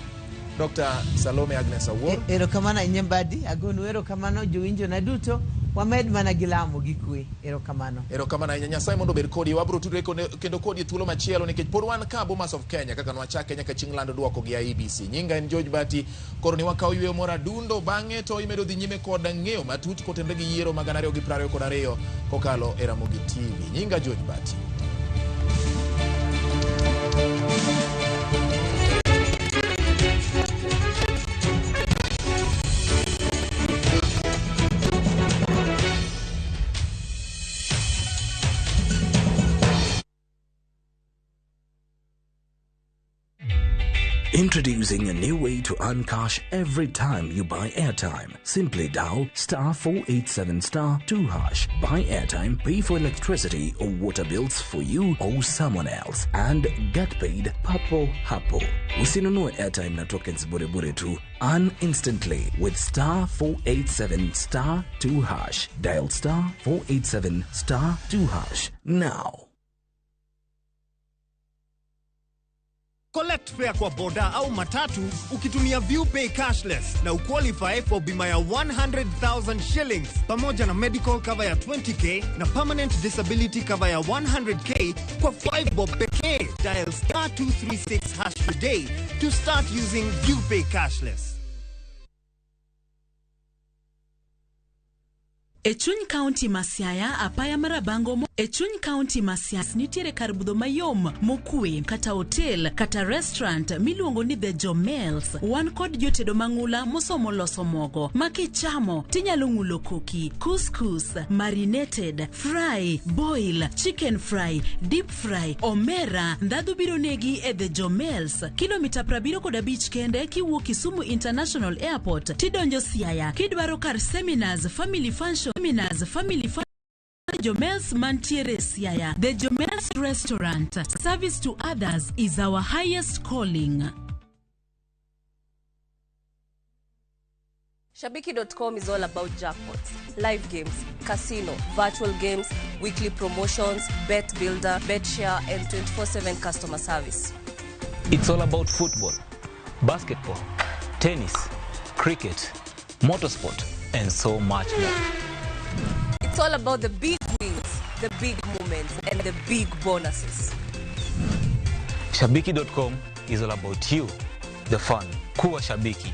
Dr. Salome Agnes Awuor. Erokamano ahinya Mbadi, agonu erokamano jowinjona duto, wamed mana gi lamo gi kwe. Erokamano. Erokamano ahinya. Nyasaye mondo obed kodi. Wabiro tudre kendo kodi e thuolo machielo nikech pod wan ka Bomas of Kenya kaka nwachake nyaka chieng' lando duoko gi IEBC. Nyinga en George Bati. Koro ni wakaw yweyo moro adundo bang'e to imedo dhi nyime kod ng'eyo matut kotenre gi yiero mag 2022 kokalo e Ramogi TV. Nyinga George Bati. Introducing a new way to earn cash every time you buy airtime. Simply dial star 487 star 2 hash. Buy airtime, pay for electricity or water bills for you or someone else, and get paid papo hapo. Usinunue airtime na tokens bure bure tu. Earn instantly with star 487 star 2 hash. Dial star 487 star 2 hash now. Collect fare kwa boda au matatu ukitumia ViewPay cashless na uqualify for bima ya 100,000 shillings pamoja na medical cover ya 20k na permanent disability cover ya 100k kwa 5 bob pekee. Dial star 236 hash today to start using ViewPay cashless. E chuny kaunti ma Siaya, apaya mar Rabango mo e chuny kaunti ma Siaya nitiere kar budho mayom mokwe kata hotel kata restaurant miluongo ni The Jomels. Wan kod jotedo mang'ula mosomo loso mogo ma kichamo tinyalo ng'ulo koki, couscous, marinated, fry, boil, chicken fry, deep fry, omera. Ndhadhu biro negi e The Jomels, kilomita 75 kende kiwuok Kisumu International Airport tidonjo Siaya. Kidwaro kar seminars, family function, seminars, family function, Jomels mantiere Siaya. The Jomels Restaurant. Service to others is our highest calling. Shabiki.com is all about jackpots, live games, casino, virtual games, weekly promotions, bet builder, bet share, and 24/7 customer service. It's all about football, basketball, tennis, cricket, motorsport, and so much more. It's all about the big wins, the big moments, and the big bonuses. Shabiki.com is all about you, the fun. Kuwa Shabiki.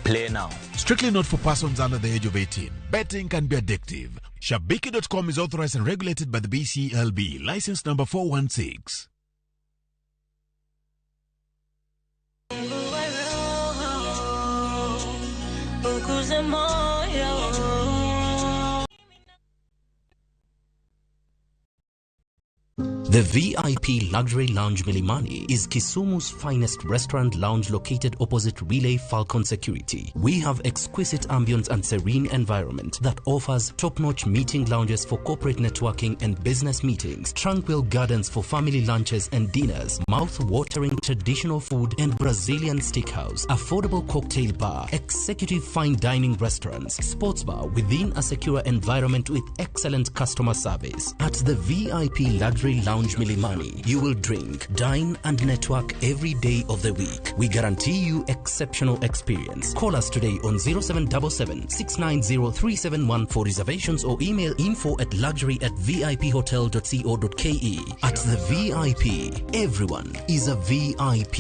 Play now. Strictly not for persons under the age of 18. Betting can be addictive. Shabiki.com is authorized and regulated by the BCLB. License number 416. The VIP Luxury Lounge Milimani is Kisumu's finest restaurant lounge located opposite Relay Falcon Security. We have exquisite ambience and serene environment that offers top-notch meeting lounges for corporate networking and business meetings, tranquil gardens for family lunches and dinners, mouth-watering traditional food and Brazilian steakhouse, affordable cocktail bar, executive fine dining restaurants, sports bar within a secure environment with excellent customer service. At the VIP Luxury Lounge Milimani, you will drink, dine and network every day of the week. We guarantee you exceptional experience. Call us today on 0777 690 371 for reservations or email info at luxury at viphotel.co.ke. At the VIP, everyone is a VIP.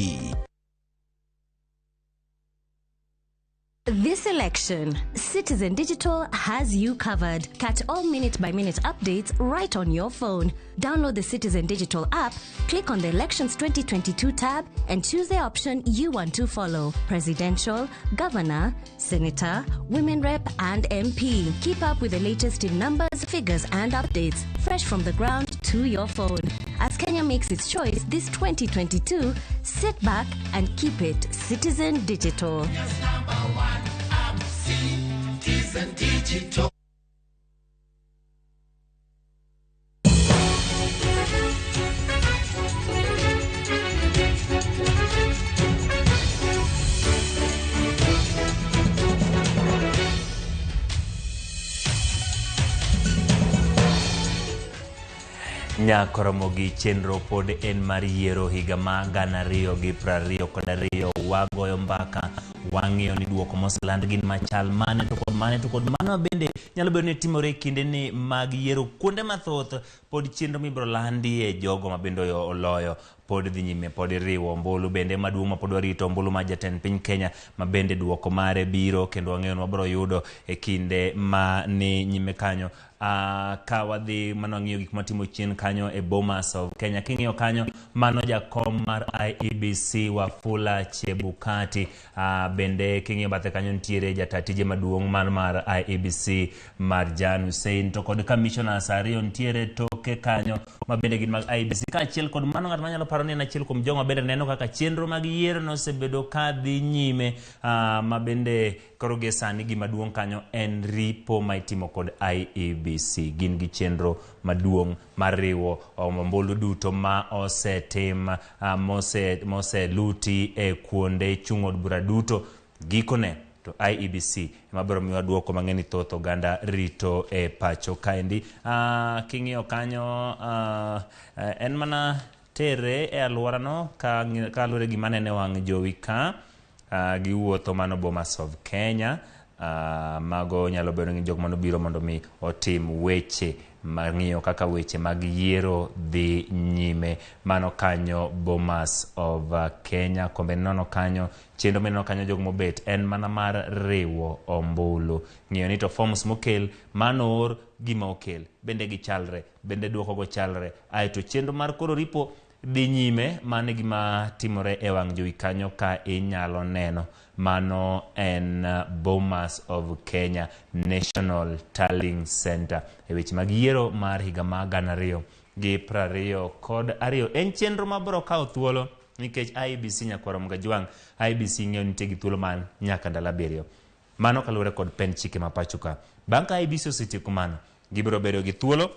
This election, Citizen Digital has you covered. Catch all minute by minute updates right on your phone. Download the Citizen Digital app, click on the Elections 2022 tab, and choose the option you want to follow: presidential, governor, senator, women rep, and MP. Keep up with the latest in numbers, figures, and updates, fresh from the ground to your phone. As Kenya makes its choice this 2022, sit back and keep it Citizen Digital. Citizen Digital. Nyakoromo gi chenro pod en mar yiero higa ma 2022. Wagoyo mbaka, wang'iyo ni duoko moseland gin machal mane to kod mane to kod mano bende nyalo bedo ni timore e kinde ni mag yiero kuonde mathoth pod chenro mibiro landie jogo ma bende oloyo pod dhi nyime, pod iriwo ombulu bende maduong' ma pod warito ombulu mar jatend piny Kenya ma bende duoko mare biro kendo wang'eyo ni wabiro yudo e kinde ma ni nyime kanyo. Ka wadhi mano wang'iyo gik matimo chien kanyo e Bomas of Kenya. King'iyo kanyo mano jakom mar IEBC Wafula Chebukati. Bende king'iyo bathe kanyo nitiere jata tije maduong' mar IEBC Marjan Hussein to kod commissioners ariyo nitiere toke kanyo ma bende gin mag IEBC kaachiel kod mano ng'at manyalo paro ni en achiel kuom jogo ma bende neno kaka chenro mag yiero nosebedo ka dhi nyime, ma bende koro gie sani gima duong' kanyo en ripo ma itimo kod IEBC. Gin gi chenro maduong' mar riwo ombulu duto ma osetim, moseluti e kuonde chung' od bura duto. Gikone to IEBC ema biro miyowa duoko mang'eny thoth oganda rito e pacho kaendi. King'iyo kanyo, en mana tere e alworano kaluwore gi manene wang' jowi ka, giwuotho mano Bomas of Kenya. Mago nyalo bedo ni jok manobiro mondo mi otim weche mang'iyo kaka weche mag yiero dhi nyime. Mano kanyo Bomas of Kenya. Kombe nono kanyo chenro mineno kanyo jok mobet en mana mar riwo ombulu, ng'iyo ni to forms mokel mano or gima okel bende gichalre, bende duoko go chalre. Aeto chenro mar koro ripo dhi nyime. Mano e gima timore e wang' jowi kanyo ka inyalo neno. Mano en Bomas of Kenya National Tallying Center e weche mag yiero mar higa ma 2022. En chenro mabiro kawo thuolo nikech IEBC nyakwaro Mgajwang', IEBC ng'eyo nitie gi thuolo man nyaka ndalo 7. Mano kaluwore kod pend chike ma pacho ka. Bang' ka IEBC osetieko mano, gibiro bedo gi thuolo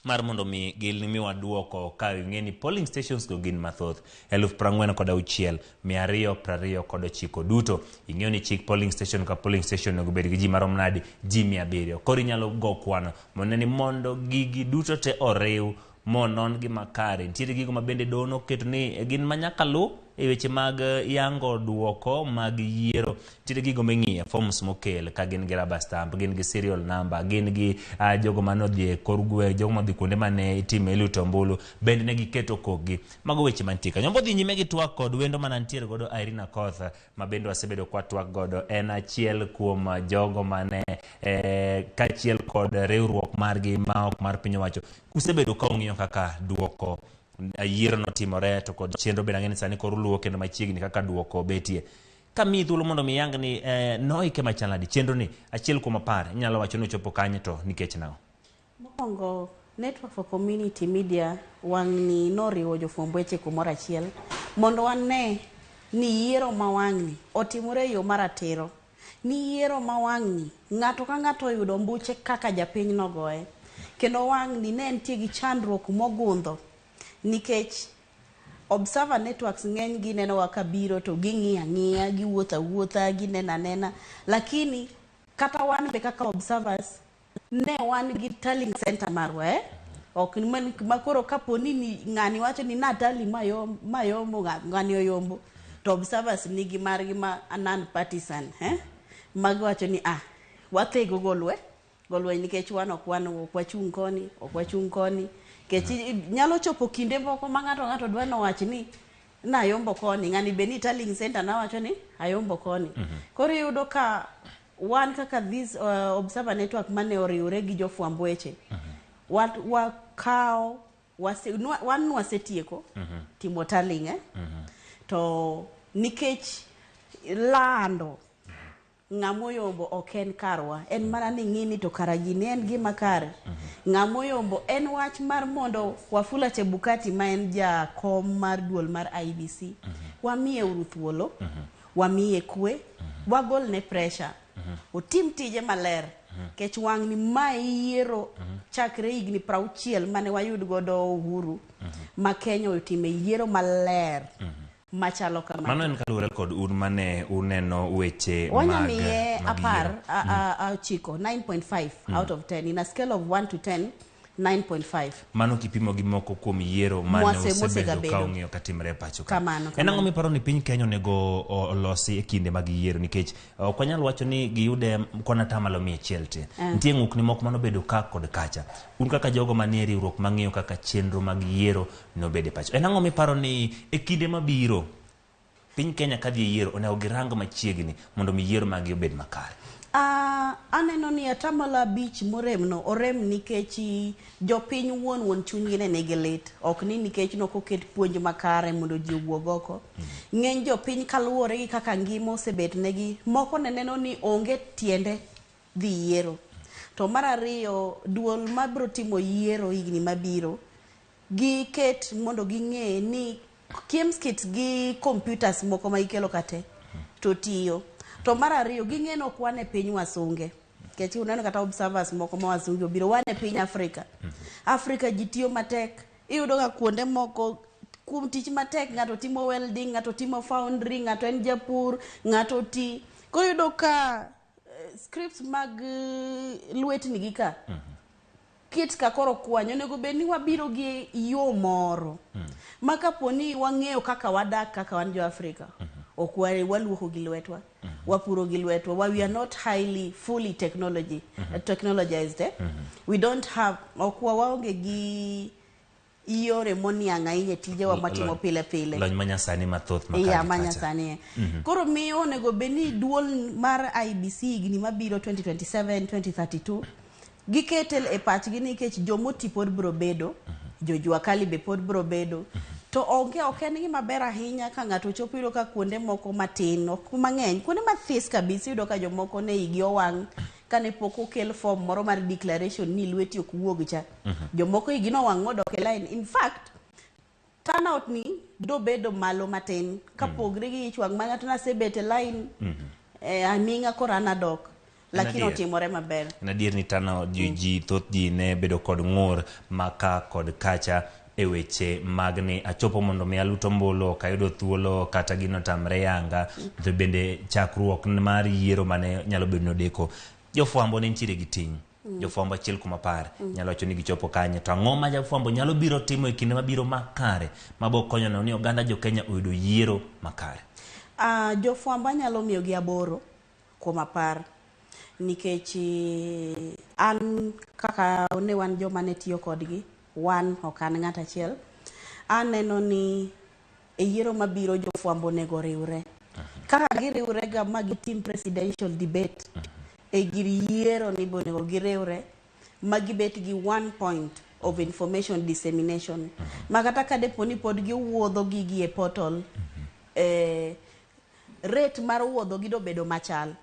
mar mondo mi gimiwa duoko ka ing'e ni polling stations go gin mathoth 46,229 duto. Ing'eyo ni chik polling station ka polling station onego bed gi ji marom nadi? Ji 700. Koro inyalo go kwano mondo ni mondo gigi duto te oriw monon gi makare. Nitiere gigo ma bende doho noketo ni gin manyaka lu e weche mag yango duoko mag yiero. Nitiere gigo ming'iyo, forms mokel ka gin gi rubber stamp, gin gi serial number, gin gi jogo manodhi e kor gweng', jogo modhi kuonde mane itime luto ombulu, bende ne giketo kokgi. Mago weche mantie kanyo. Wabiro nyime gi twak kod wendo manantiere godo Irene Akoth, ma bende wasebedo kwa twak godo. En achiel kuom jogo mane kaachiel kod riwruok margi ma ok mar piny owacho. Usebedo ka ung'iyo kaka duoko yiero notimore to kod chenro bende ang'e ni sani koro uluwo kendo machiegni kaka duoko betie. Kamiyi thuolo mondo mi iyang ni noike machal nadi chenro ni 1 kuom 10 inyalo wacho ni ochopo kanye to nikech nang'o? Mokwongo Network for Community Media wang'ni noriwo jofwamb weche kumoro achiel mondo wane ni yiero ma wang'ni otimore e yo maratiro, ni yiero ma wang'ni ng'ato ka ng'ato oyudo ombuche kaka japiny nogoye. Kendo wang'ni ne nitie gi chandruok mogundho nikech observer networks ng'eny gi nenowa ka biro to ging'iyo ang'iya, giwuotho awuotha, gineno anena, lakini kata wan be kaka observers ne wan gi tallying center marwa ok ma koro kapo ni ng'ani wacho ni na tally mayombo ng'ani oyombo, to observers nigi margi ma non partisan magiwacho ni wathego golweny nikech wan ok wan ok wachung' koni, ok wachung' koni, nikech nyalo chopo kinde moko ma ng'ato dwa nowach ni nayombo koni, ng'ani be ni tallying center nawacho ni ayombo koni. Koro iyudo ka wan kaka this observer network mane oriwre gi jofwamb weche, wakawo wan nwasetieko timo tallying to nikech lando ng'amoyombo ok en karwa, en mana ni ng'ini to kara gini en gima kare. Ng'amoyombo en wach mar mondo Wafula Chebukati ma en jakom mar duol mar IEBC, wamiye uru thuolo, wamiye kwe, wagolne pressure, otim tije maler. Kech wang'ni mae yiero chakre higni 60 mane wayud godo uhuru ma Kenya otime yiero maler machalo kama. Mano en kaluwore kod un mane uneno weche Wanya miye 10 9 9.5 out of 10 in a scale of 1 to 10, 9.5. Mano kipimo gi moko kuom yiero mane osebedo ka ong'iyo katimore e pacho ka. En ang'o miparo ni piny Kenya onego olosi e kinde mag yiero, nikech ok wanyal wacho ni giyude kona tamalo 100 te. Nitie ng'ukni moko manobedo ka kod kacha. Un kaka jogo manie riwruok mang'iyo kaka chenro mag yiero nobedo e pacho. En ang'o miparo ni e kinde mabiro piny Kenya kadhi e yiero onego girang machiegni mondo mi yiero magi obed makare? Aneno ni 5% moremno orem nikech jopiny wuon chunygi ne nigi lit, ok ni nikech nokoket puonj makare mondo ji owuog oko. Ng'eny jopiny kaluwore gi kaka ngima osebet negi, moko ne neno ni onge tiende dhi yiero. To mar ariyo, duol mabiro timo yiero higni mabiro giket mondo ging'e ni KIEMS kit gi computers moko ma ikelo kate to tiyo. To mar ariyo, ging'e ni ok wan e piny wasunge, nikech uneno kata observers moko ma wasunge obiro, wan e piny Afrika. Afrika ji tiyo matek, iyudo ka kuonde moko kuom tich matek ng'ato timo welding, ng'ato timo foundry, ng'ato en japur, ng'ato ti. Koro iyudo ka scripts mag lwetni gi ka kit ka koro kwanyo, onego bed ni wabiro gi yo moro ma kapo ni wang'eyo kaka wadak kaka wan jo Afrika, ok waluoko gi lwetwa, wapuro gi lwetwa, we are not highly fully technologized. We don't have, ok waonge gi yore moniang' ahinya e tijewa matimo pile pile. Lony manyasani mathoth makare kacha. Manyasani. Koro miyo onego bed ni duol mar IEBC higni mabiro 2027 2032 gikete e pachgi nikech jomoti pod biro bedo, jojua kali be pod biro bedo. To onge ok en gima ber ahinya ka ng'ato chopo iyudo ka kuonde moko matin, ok mang'eny, kuonde mathis kabisa iyudo ka jomoko ne igi owang' kane pok okel form moro mar declaration ni lweti ok wuog cha. Jomoko igi nowang' modok e line. In fact, turnout ni dobedo malo matin kapogre gi ich wang' ma ng'ato nasebet e line aming'a koro an adok. Lakini otimore maber. En adier ni turnout ji thoth ji ne bedo kod ng'ur maka kod kacha e weche mag ni achopo mondo mi alut ombulu, ok ayudo thuolo kata gino tamre yanga. To bende chakruok mar yiero mane nyalo bedo ni odeko. Jofwambo ne nitiere gi ting'. Jofwambo 1 kuom 10 nyalo wacho ni gichopo kanye. To ang'o ma jafwambo nyalo biro timo e kinde mabiro makare mabo konyo neno ni oganda jo Kenya oyudo yiero makare? Jofwambo anyalo miyogi 8 kuom 10 nikech an kaka ne wan joma ne tiyo kodgi, wan ok an ng'at achiel, aneno ni e yiero mabiro jofwambo onego riwre. Kaka giriwre ga ma gitim presidential debate, e gir yiero ni be onego giriwre ma gibet gi 1 point of information dissemination. Ma kata ka depo ni pod giwuodho gigi e portal, rate mar wuodho gi dobedo machal.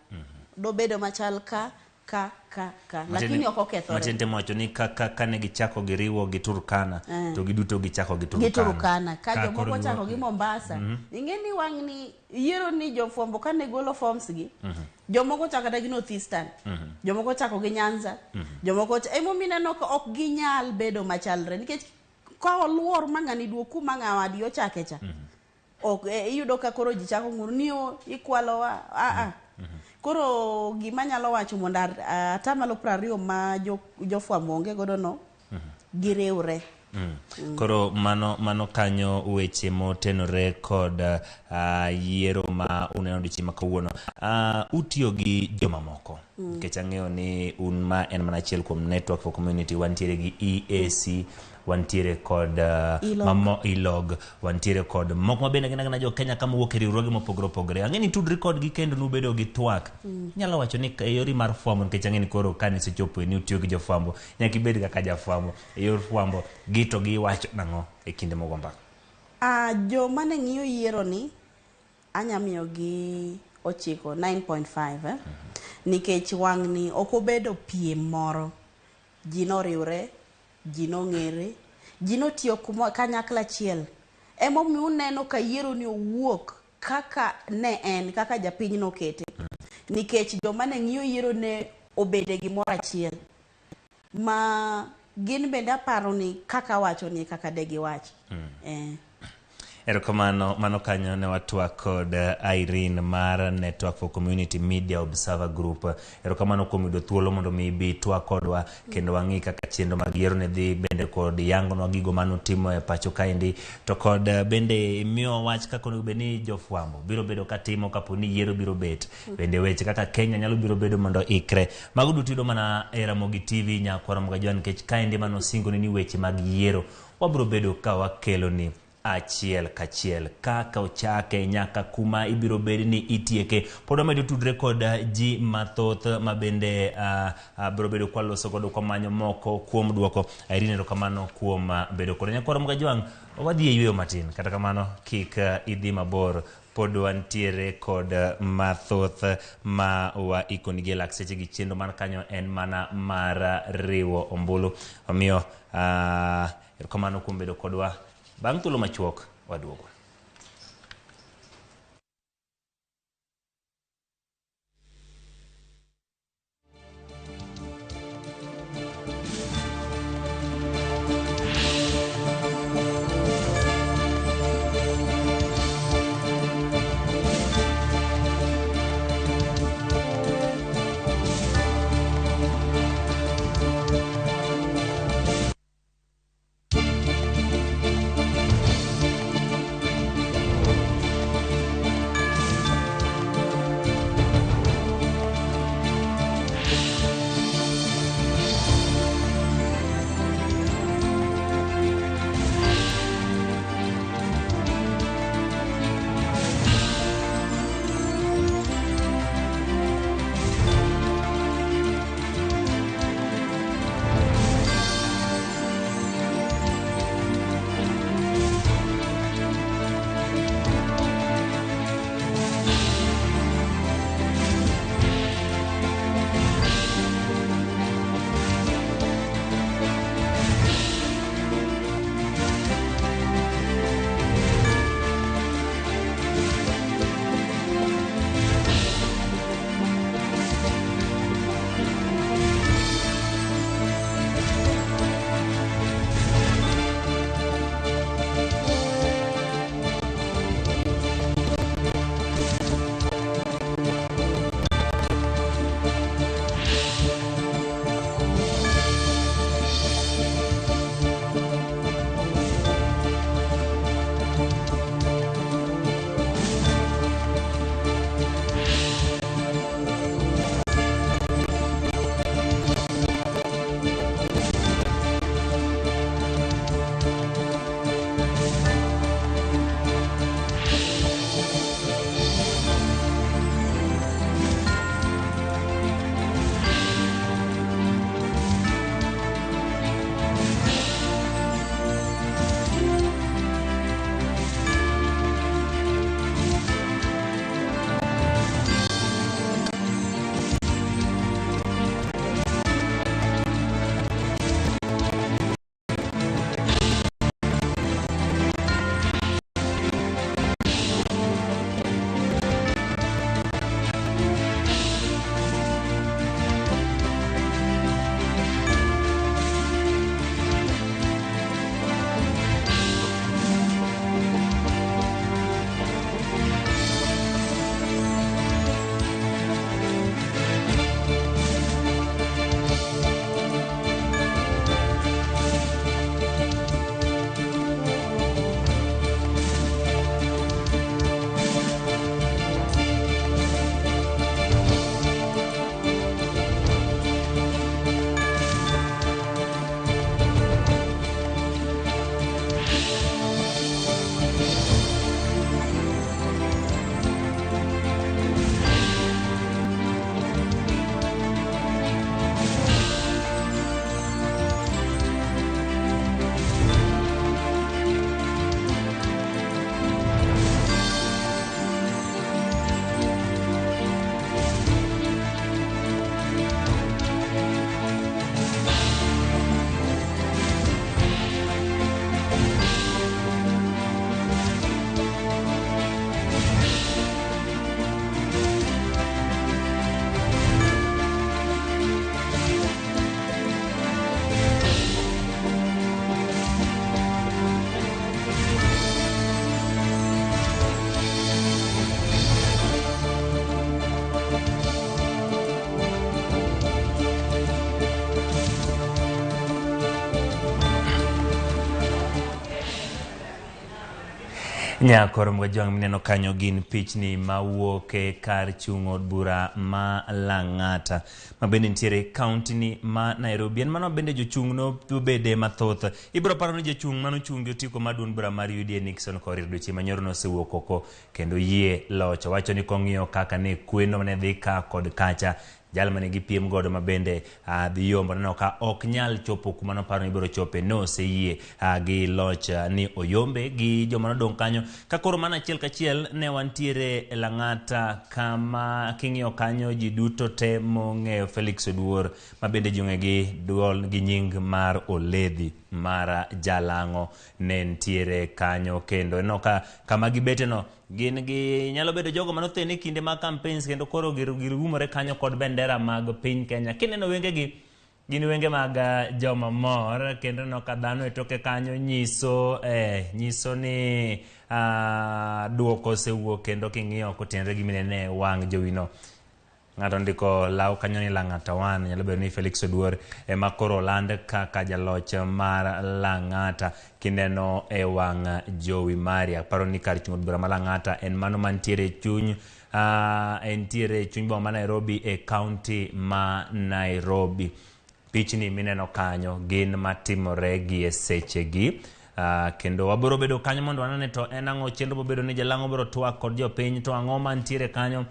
Dobedo machal ka ka ka ka lakini ok okethore. Matin temo wacho ni ka ne gichako giriwo gi Turkana to giduto gichako gi Turkana. Gi Turkana ka jomoko chako gi Mombasa. Ing'e ni wang' ni yiero ni jofwambo kane golo forms gi jomoko chako kata gi North Eastern, jomoko chako gi Nyanza, jomoko emomiyo ineno ka ok ginyal bedo machalre nikech ka oluor ma ng'ani duok kuma ng'awadi ochake cha. Ok iyudo ka koro ji chako ng'ur ni ikwalowa a Koro gima anyalo wacho mondo atamalo 20 ma jofwambo onge godo no giriwre. Koro mano kanyo weche motenore kod yiero ma uneno odiochieng' ma kawuono. Utiyo gi jomamoko nikech ang'eyo ni un ma en mana achiel kuom Network for Community, wantiere gi EAC, wantiere kod ILOG, wantiere kod moko mabende gin agina jo Kenya kama wuok e riwruoge mopogore opogore. Ang'e ni tudri kodgi kendo nubedo gi twak. Inyalo wacho ni e yori mar fwambo nikech ang'e ni koro kane isechopo ni utiyo gi jofwambo nyaka ibed kaka jafwambo e yor fwambo gi to giwacho nang'o e kinde mogo mbaka. Joma ne ng'iyo yiero ni anya miyo gi 9 9.5 nikech wang' ni ok obedo piem moro. Ji noriwre, ji nong'ere, ji notiyo kanyakla achiel. Emomiyo uneno ka yiero ni owuok kaka ne en, kaka japiny nokete. Nikech joma ne ng'iyo yiero ne obede gimoro achiel. Ma gin bende aparo ni kaka wacho ni kaka de giwach. Erokamano, mano kanyo ne watwak kod Irene mar Network for Community Media Observer Group. Erokamano kuom yudo thuolo mondo mi ibi twak kodwa kendo wang'i kaka chenro mag yiero ne dhi bende kod yangonwa gigo manutimo e pacho kaendi to kod bende imiyo wach kaka onego bed ni jofwambo biro bedo katimo kapo ni yiero biro bet. Bende weche kaka Kenya nyalo biro bedo mondo ikre. Mago duto yudo mana e Ramogi TV nyakwar Ramogi Ajwang' nikech kaendi mano singoni ni weche mag yiero wabiro bedo ka wakelo ni achiel kachiel kaka ochake nyaka kuma ibiro bed ni itieke. Pod wamedo tudre kod ji mathoth ma bende biro bedo kwaloso godo kwamanyo moko kuom duoko. Irene, erokamano kuom bedo kodwa. Nyakwar Ramogi Ajwang' wadhi e yweyo matin, kata kamano kik idhi mabor, pod wantiere kod mathoth ma waikonigi e lak seche gi chenro mar kanyo en mana mar riwo ombulu. Omiyo erokamano kuom bedo kodwa. Bang' thuolo machuok waduogo. Nyakor Mgajwang' mineno kanyo gin pichni mawuok e kar chung' od bura ma Lang'ata ma bende nitiere e kaunti ni ma Nairobi. En mano bende jochung' nobede mathoth. Ibiro paro ni jachung' manochung' gi otiko mar duond bura mar UDA Nixon Korir dweche manyoro nosewuok oko kendo yie loch. Owacho ni kong'iyo kaka ne kweno ne dhi ka kod kacha jal mane gipiem godo ma bende dhi yombo neno ka ok nyal chopo kuma noparo ni ibiro chope noseyie gi loch ni oyombe gi joma nodong' kanyo ka koro mana achiel kachiel ne wantiere e Lang'ata kama king'iyo kanyo ji duto te mong'eyo Felix Oduor ma bende ji ong'e gi duol gi nying mar Oledhi mar Jalang'o ne nitiere kanyo kendo ineno ka kama gibeteno gin gi nyalo bedo jogo manothen e kinde mag campaigns kendo koro girumore kanyo kod bendera mag piny Kenya. Kineno wengegi gin wenge mag joma mor kendo ineno ka dhano e toke kanyo nyiso nyiso ni duoko osewuok kendo king'iyo kotenore gi minene wang' jowino. Ng'ato ndiko law kanyo ni Lang'ata 1 nyalo bedo ni Felix Oduor ema koro oland kaka jaloch mar Lang'ata kineno e wang' jowi mari. Aparo ni kar chung' od bura ma Lang'ata en mano mantiere e chuny entiere e chuny boma ma Nairobi e kaunti ma Nairobi. Pichni mineno kanyo gin matimore gi e sechegi. Kendo wabiro bedo kanyo mondo wanane to en ang'o chenro bobedo ni jalang'o biro twak kod jopiny to ang'o mantiere kanyo.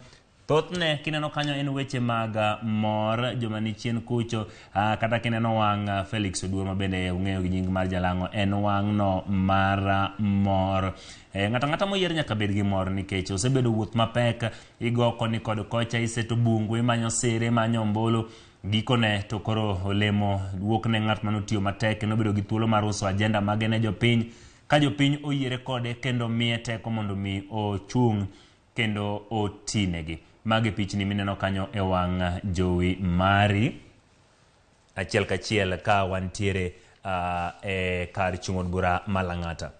Thothne kineno kanyo en weche mag mor joma ni chien kucho kata kineno wang' Felix Oduor ma bende ung'eyo gi nying mar Jalang'o en wang'no mar mor. Ng'ato ang'ata moyier nyaka bed gi mor nikech osebedo wuoth mapek, igo koni kod kocha, iseto bungu, imanyo sire, imanyo ombulu. Gikone to koro olemo wuok ne ng'at manotiyo matek kendo obedo gi thuolo mar uso agenda mage ne jopiny ka jopiny oyiere kode kendo miye teko mondo mi ochung' kendo otinegi. Magi pichni mineno kanyo e wang' jowi mari achiel kachiel ka wantiere e kar chung' od bura ma Lang'ata.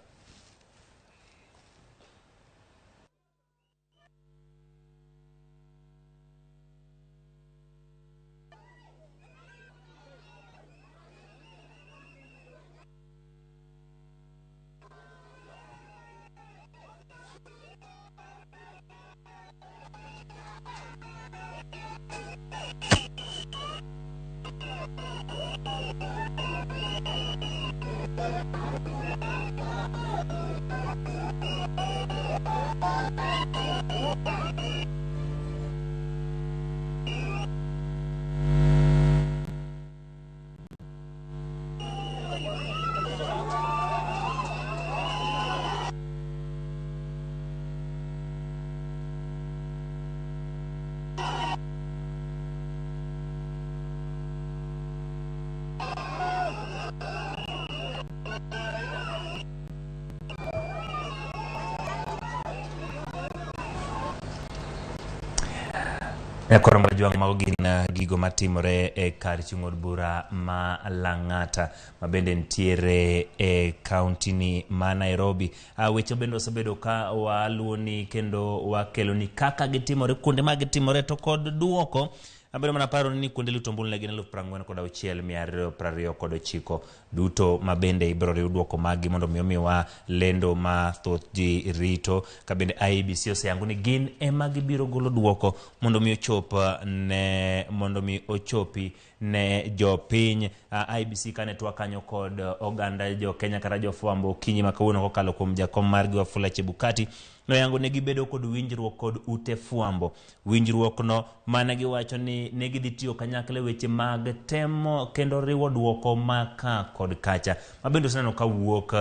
Koro Mrajwang' mago gin gigo matimore e kar chung' od bura ma Lang'ata ma bende nitiere e kaunti ni ma Nairobi. Weche bende osebedo ka waluwoni kendo wakeloni kaka gitimore kuonde ma gitimore to kod duoko. Abedo mana paro ni kuonde luto ombulu ne gin 46,229 duto ma bende ibiro riw duoko maggi mondo mi omiwa lendo ma thoth ji rito ka bende IEBC oseyango ni gin ema gibiro golo duoko mondo mi ochop ne mondo mi ochopi ne jopiny. IEBC kane twak kanyo kod oganda jo Kenya kata jofwambo okinyi ma kawuono kokalo kuom jakom margi Wafula Chebukati noyango ne gibedo kod winjruok kod ute fwambo. Winjruok no mane giwacho ni ne gidhi tiyo kanyakla e weche mag temo kendo riwo duoko ma ka kod kacha ma bende oseneno ka wuok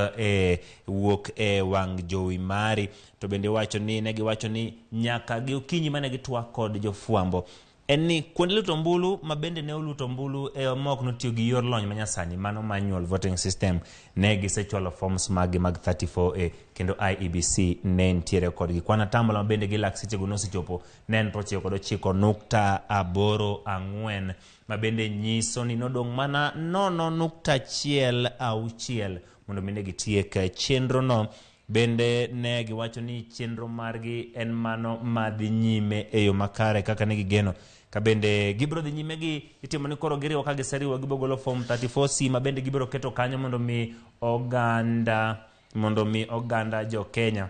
e wang' jowi mari. To bende wacho ni ne giwacho ni nyaka gi okinyi mane gitwak kod jofwambo en ni kuonde luto ombulu ma bende ne oluto ombulu e mok notiyo gi yor lony manyasani mano manual voting system ne gisechwalo forms maggi mag 34A kendo IEBC ne nitiere kodgi. Kwan atamalo ma bende gilak sechego nosechopo ne en 99.84 ma bende nyiso ni nodong' mana 0.16 mondo mi ne gitiek chenro no. Bende ne giwacho ni chenro margi en mano madhi nyime e yo makare kaka ne gigeno. Ka bende gibiro dhi nyime gi itimo ni koro giriwo ka giseriwo gibiro golo form 34C ma bende gibiro keto kanyo mondo mi oganda jo Kenya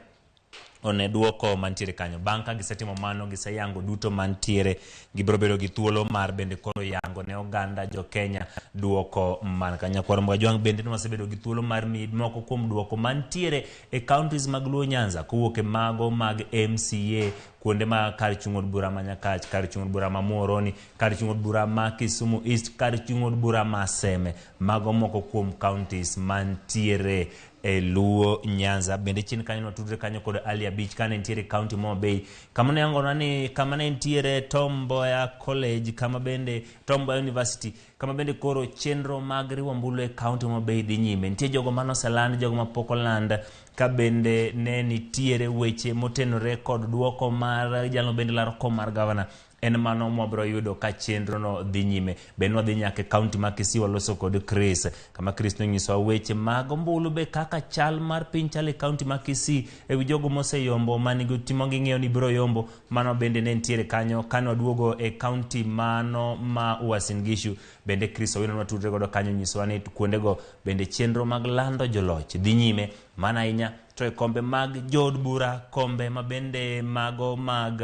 one duoko mantiere kanyo. Bang' ka gisetimo mano, giseyango duto mantiere, gibiro bedo gi thuolo mar bende koro yango ne oganda jo Kenya duoko man kanyo. Kwar Mwajwang' bende ne wasebedo gi thuolo mar miyi moko kuom duoko mantiere e counties mag Luo Nyanza kowuok e mago mag MCA, kuonde ma kar chung' od bura ma Nyakach, kar chung' od bura ma Muhoroni, kar chung' od bura ma Kisumu East, kar chung' od bura ma Seme. Mago moko kuom counties mantiere e Luo Nyanza. Bende chien kanyo nwatudre kanyo kod Ali Abich kane nitiere county ma Homa Bay, kama ne yangonwa ni kama ne nitiere Tom Mboya College, kama bende Tom Mboya University, kama bende koro chenro mag riwo ombulu e county ma Homa Bay dhi nyime. Nitie jogo mane oseland, jogo mapok oland, ka bende ne nitiere weche motenore kod duoko mar jalno bende laro kom mar gavana. En mano mwabiro yudo ka chenro no dhi nyime. Bende wadhi nyaka e county ma Kisii, waloso kod Chris, kama Chris nonyisowa weche mag ombulu be kaka chal mar piny chal e county ma Kisii ewi jogo moseyombo manigi timo ging'eyo ni biro yombo. Mano bende ne nitiere kanyo. Kane waduogo e county mano ma Uasin Gishu, bende Chris Owino nwatudre godo kanyo, nyisowa ni kuondego bende chenro mag lando joloch dhi nyime mana ahinya to e kombe mag jood bura, kombe ma bende mago mag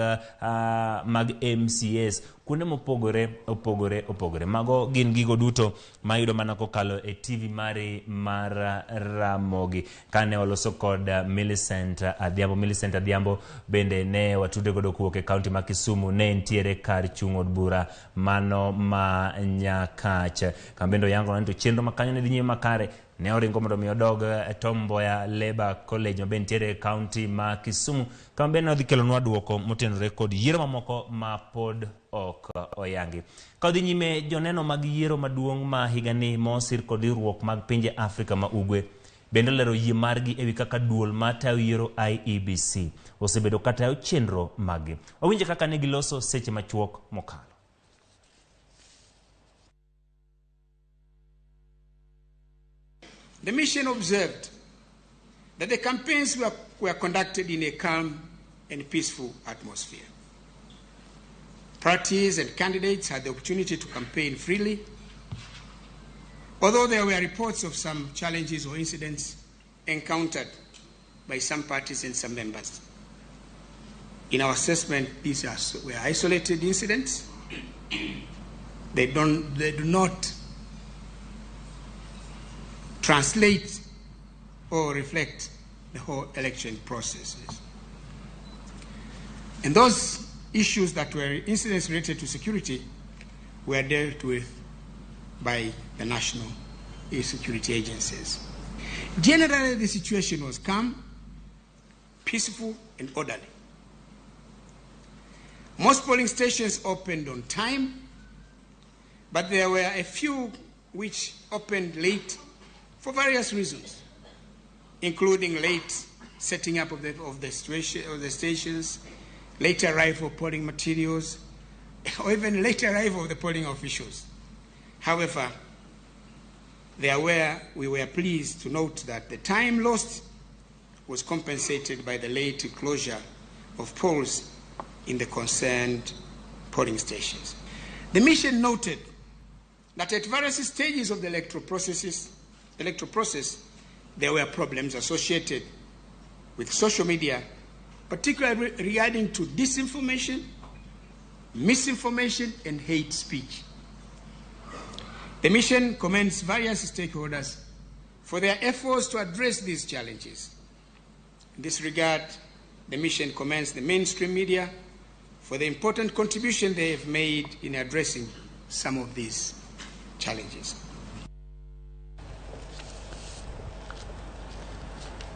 MCAs kuonde mopogore opogore opogore. Mago gin gigo duto mayudo mana kokalo e TV mari mar Ramogi. Kane waloso kod Millicent Adhiambo, Millicent Adhiambo bende ne watude godo kowuok e county ma Kisumu, ne nitiere kar chung' od bura mano ma Nyakach. Kama bende oyango ni to chenro ma kanyo ne dhi nyime makare. Ne oringo mondo mi odog Tom Mboya Labour College ma bende nitiere e county ma Kisumu, kama bende odhi kelonwa duoko motenore kod yiero mamoko ma pod ok oyangi. Ka odhi nyime, joneno mag yiero maduong' ma higani mosir kod riwruok mag pinje Afrika ma Ugwe bende olero yie margi ewi kaka duol matayo yiero IEBC osebedo katayo chenro maggi. Wawinje kaka ne giloso seche machuok mokalo. The mission observed that the campaigns were conducted in a calm and peaceful atmosphere. Parties and candidates had the opportunity to campaign freely, although there were reports of some challenges or incidents encountered by some parties and some members. In our assessment, these were isolated incidents. They do not translate or reflect the whole election processes. And those issues that were incidents related to security were dealt with by the national security agencies. Generally, the situation was calm, peaceful, and orderly. Most polling stations opened on time, but there were a few which opened late for various reasons, including late setting up of the stations, late arrival of polling materials, or even late arrival of the polling officials. However, we were pleased to note that the time lost was compensated by the late closure of polls in the concerned polling stations. The mission noted that at various stages of the electoral process, there were problems associated with social media, particularly regarding to disinformation, misinformation, and hate speech. The mission commends various stakeholders for their efforts to address these challenges. In this regard, the mission commends the mainstream media for the important contribution they have made in addressing some of these challenges.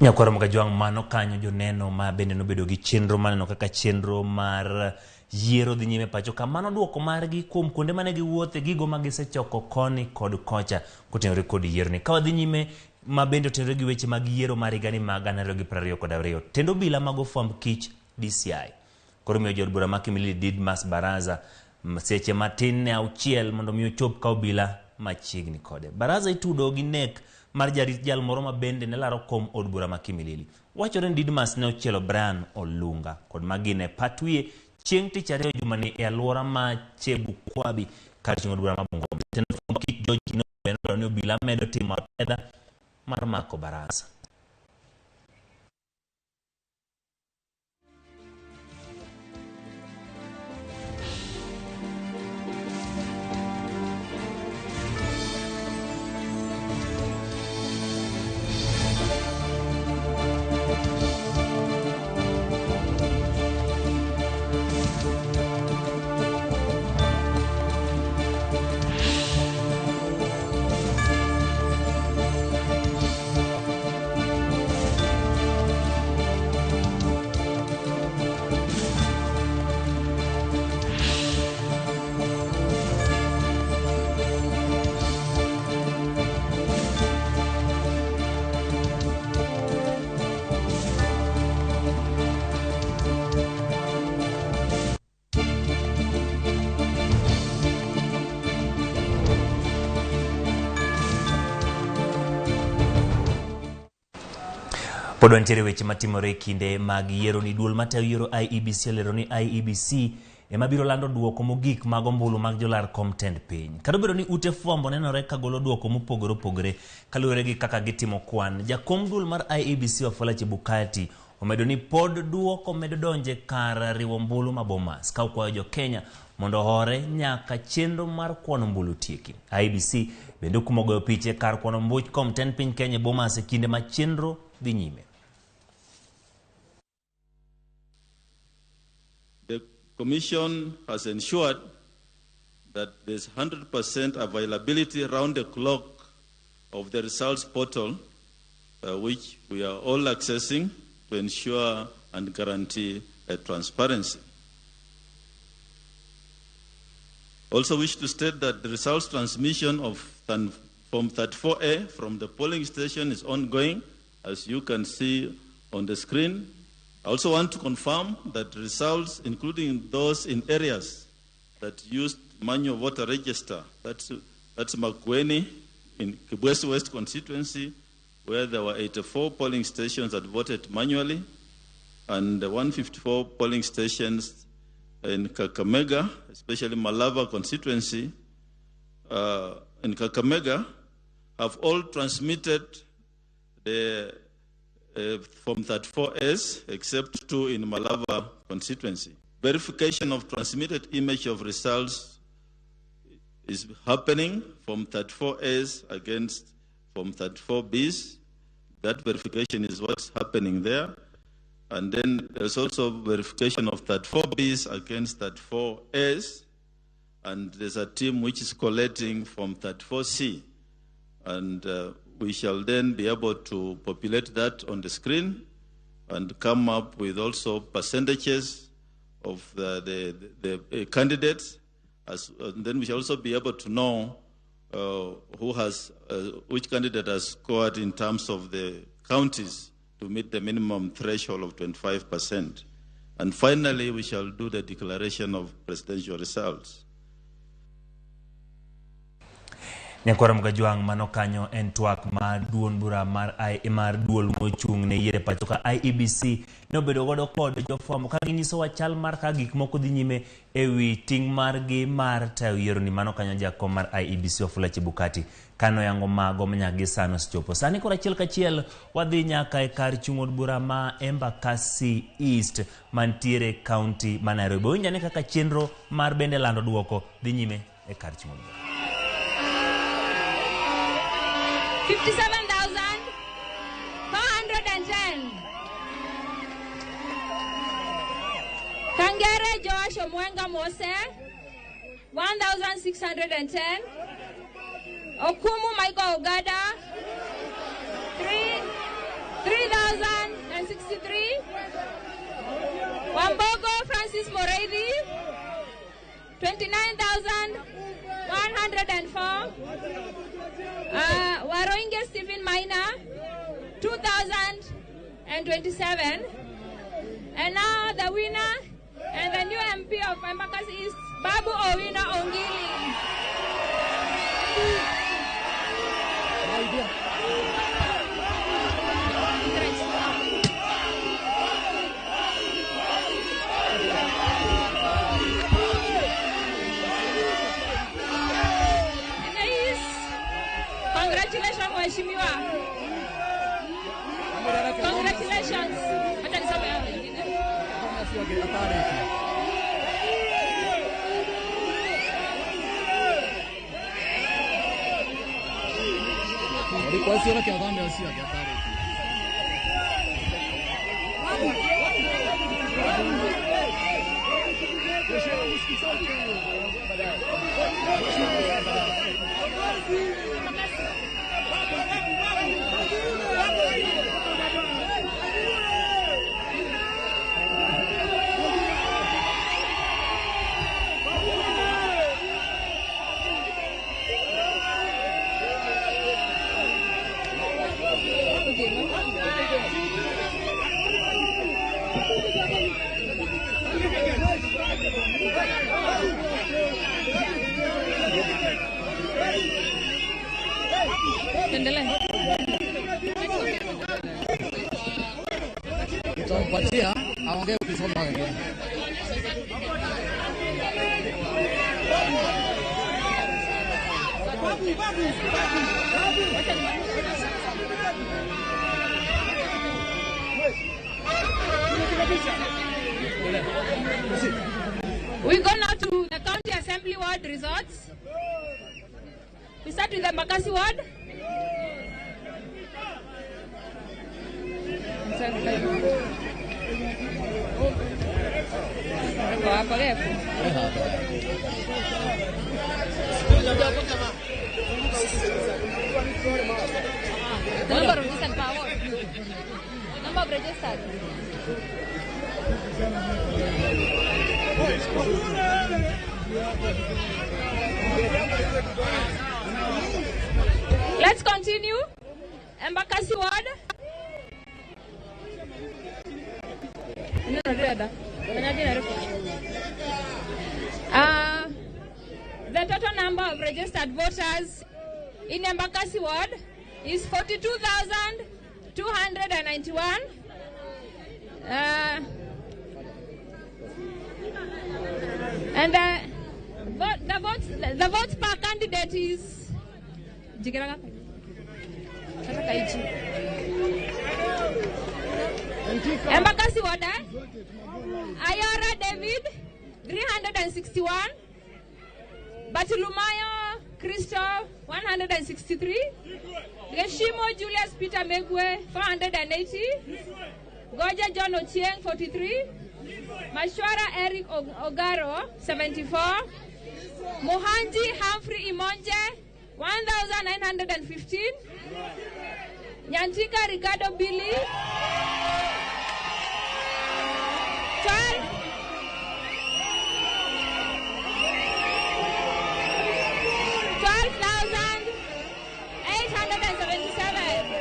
Nyakwaro Mkajwang' mano kanyo joneno ma bende nobedo gi chenro maneno kaka chenro mar yiero dhi nyime pacho ka. Mano duoko margi kuom kuonde mane giwuothe, gigo ma gisechoko koni kod kocha kotenore kod yiero ni. Ka wadhi nyime ma bende otenore gi weche mag yiero mar higani mag 2022, tendo obila mag ofwamb kich DCI koro miyo jood bura ma Kimilili Didmas Baraza seche matin ne 6 mondo mi ochop ka obila machiegni kode. Baraza itudo gi nek mar jarit jal moro ma bende ne laro kom od bura ma Kimilili. Wachore ni Didmas ne ochielo Brian Olunga kod magine patwiye chieng' tich ariyo jumani e alwora ma Chebukwabi kar chung' od bura ma Bungoma. Jatend fwamb kich George Kinoo ni obila medo timo apedha mar mako Baraza. Pod wantiere weche matimore e kinde mag yiero ni duol matayo yiero IEBC olero ni IEBC ema biro lando duoko mogik mag ombulu mag jolar kom tend piny. Kata obedo ni ute fwambo nenore ka golo duoko mopogore opogore kaluwore gi kaka gitimo kwan, jakom duol mar IEBC Wafula Chebukati omedo ni pod duoko medo donje kar riwo ombulu ma Bomas ka okwayo jo Kenya mondo ohore nyaka chenro mar kwano ombulu tieki. IEBC bende okumo goyo piche kar kwano ombuch kom tend piny Kenya e Bomas e kinde ma chenro dhi nyime. The Commission has ensured that there's 100% availability round the clock of the results portal, which we are all accessing to ensure and guarantee transparency. Also wish to state that the results transmission of Form 34A from the polling station is ongoing, as you can see on the screen. I also want to confirm that results, including those in areas that used manual voter register, that's Makueni in Kibwezi West constituency, where there were 84 polling stations that voted manually, and 154 polling stations in Kakamega, especially Malava constituency, in Kakamega, have all transmitted the Form 34S, except 2 in Malava constituency. Verification of transmitted image of results is happening from 34S against Form 34Bs. That verification is what's happening there. And then there's also verification of 34Bs against 34S. And there's a team which is collating from 34C. And we shall then be able to populate that on the screen and come up with also percentages of the candidates. And then we shall also be able to know who has, which candidate has scored in terms of the counties to meet the minimum threshold of 25%. And finally, we shall do the declaration of presidential results. Nyakwara Mgajwang' mano kanyo en twak mar duond bura mar mar duol mochung' ne yiero e pacho ka IEBC ne obedo godo kod jofwambo ka ginyisowa chal mar ka gik moko dhi nyime ewi ting' margi mar tayo yiero ni. Mano kanyo jakom mar IEBC Wafula Chebukati kanoyango mago manyaka gi sano osechopo. Sani koro achiel kachiel wadhi nyaka e kar chung' od bura ma Embakasi East mantiere kaunti ma Nairobi. Winj ane kaka chenro mar bende lando duoko dhi nyime e kar chung' od bura. 57,410. Kangere Joash Omwenga Mose, 1,610. Okumu Michael Ogada, 3,063. Wambogo Francis Moreithi, 29,104. Waroinge Stephen Maina, 2,027. And now the winner and the new MP of Embakasi East, Babu Owino Ongili. Congratulations, Mheshimiwa. Congratulations. Acha nisome hao wengine. Nitakupatia aongee ukisoma wengine. We go now to the county assembly ward results. We start with the Embakasi ward. Number of registered per ward. Number of registered. Let's continue. Embakasi ward. The total number of registered voters in Embakasi ward is 42,291. And the votes per candidate is Embakasi ward, Ayora David 361, Bartolomeo Christo 163, Geshimo Julius Peter Megwe 480, Goja John Ochieng 43, Mashwara Eric Ogaro 74, Mohanji Humphrey Imonje 1915, Nyantika Ricardo Billy 12. 12,877.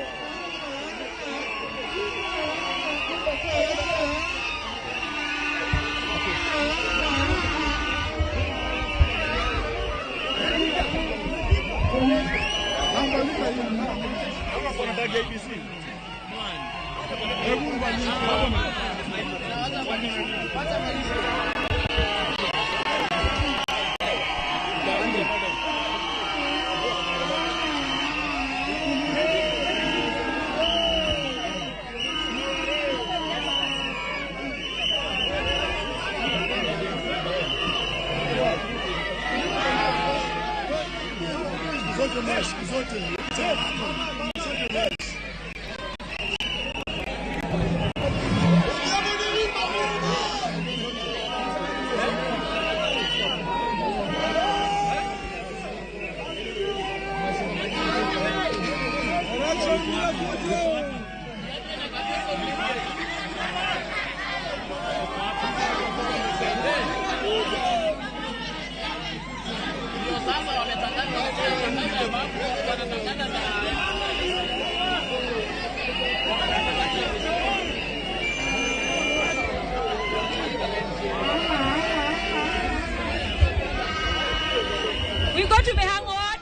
We go to Mihango Ward.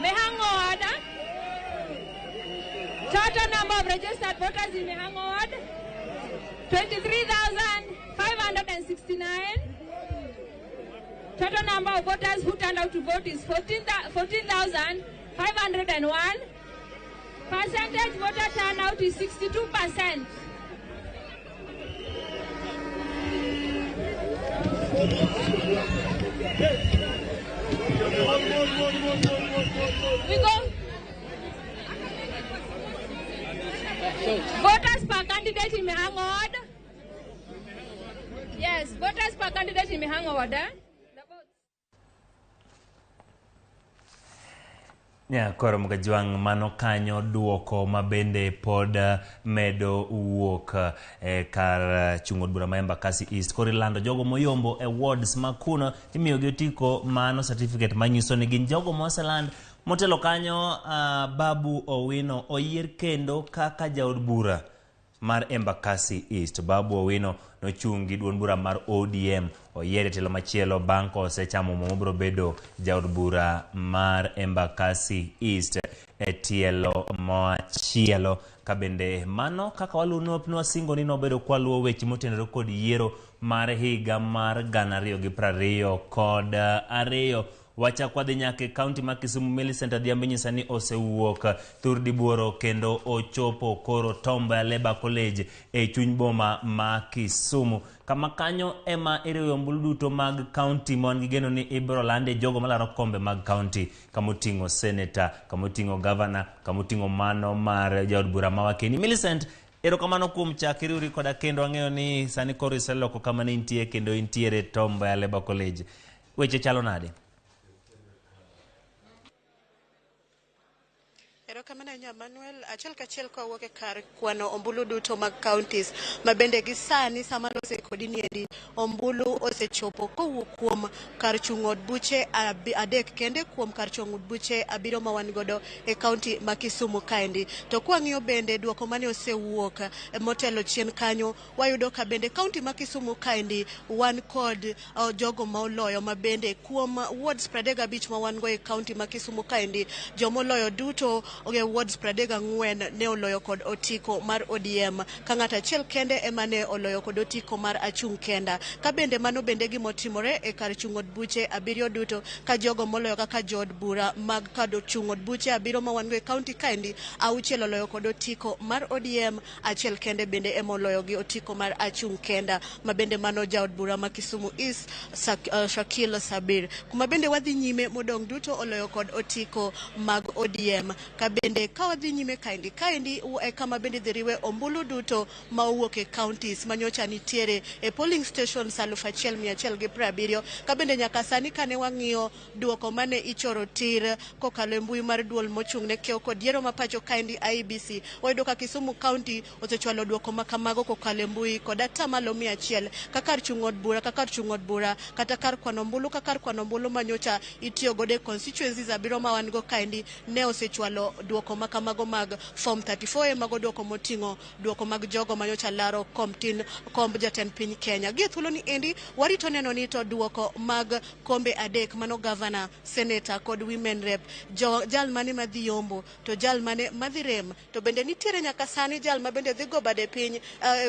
Mihango Ward. Total number of registered voters in Mihango Ward, 23,569. Total number of voters who turned out to vote is 14,501. Percentage voter turnout is 62%. We go. Voters per candidate in Mihango Ward. Yes, voters per candidate in Mihango Ward. Koro Mgajwang' mano kanyo duoko mabende pod medo wuok kar chung' od bura ma Embakasi East. Koro ilando jogo moyombo e wards ma kuno imiyogi otiko mano certificate manyiso ni gin jogo moseland. Motelo kanyo Babu Owino oyier kendo kaka jaod bura. mar Embakasi East. Babu Owino nochung' gi duond bura mar ODM oyier e telo machielo bang' kosechamo muma obiro bedo jaod bura mar Embakasi East e tielo machielo. Ka bende mano kaka waluwo nwasingo ni nobedo kwaluwo weche motenore kod yiero mar higa mar 2022. Wachak wadhi nyaka e kaunti ma Kisumu. Millicent Adhiambo nyisa ni osewuok thur dibuoro kendo ochopo koro Tom Mboya Labour College e chuny boma ma Kisumu, kama kanyo ema iriwo ombulu duto mag kaunti ma wan gi geno ni ibiro lande jogo malaro kombe mag kaunti, kamoting'o seneta, kamoting'o gavana, kamoting'o mano mar jaod bura ma Wakeni. Millicent, erokamano kuom chak iriwri koda kendo ang'eyo ni sani koro iseloko kama ne intie kendo intiere Tom Mboya Labour College. Weche chalo nade? Erokamano ahinya Manuel. Achiel kachiel kawuok e kar kwano ombulu duto mag counties ma bende gi sani sama lose kodi niendi ombulu osechopo kowuok kuom kar chung' od buche adek kende kuom kar chung' od buche 7 ma wan godo e kaunti ma Kisumu kaendi. To kwang'iyo bende duoko mane osewuok motelo chien kanyo, wayudo ka bende kaunti ma Kisumu kaendi wan kod jogo ma oloyo ma bende kuom wards 35 ma wan go e kaunti ma Kisumu kaendi, jomoloyo duto e wards 34 ne oloyo kod otiko mar ODM, ka ng'ato achiel kende ema ne oloyo kod otiko mar achung' kenda. Ka bende mano bende gimotimore e kar chung' od buche 7 duto, ka jogo moloyo kaka jood bura mag kar chung' od buche 7 ma wan go e kaunti kaendi, 6 oloyo kod otiko mar ODM, achiel kende bende ema oloyo gi otiko mar achung' kenda, ma bende mano jaod bura ma Kisumu East Shakil Sabir. Kuma bende wadhi nyime modong' duto oloyo kod otiko mag ODM. Ka bende ka wadhi nyime kaendi e kama bende dhi riwe ombulu duto ma owuok e counties manyocha nitiere e polling stations 1170. Ka bende nyaka sani kane wang'iyo duoko mane ichoro tir kokalo e mbui mar duol mochung' ne kiewo kod yiero ma pacho kaendi IEBC, wayudo ka Kisumu County osechwalo duoko ma kamago kokalo e mbui kod 100% ka kar chung' od bura ka kar chung' od bura kata kar kwano ombulu ka kar kwano ombulu manyocha itiyo godo e constituencies 7 ma wan go kaendi ne osechwalo duoko ma kamago mag form 34 mago duoko moting'o duoko mag jogo manyocha laro komb jatend piny Kenya. Gi e thuolo ni endi warito neno ni to duoko mag kombe 3 mano governor, senator kod women rep, jal mane madhi yombo to jal mane madhi rem, to bende nitiere nyaka sani jal ma bende dhi go bade piny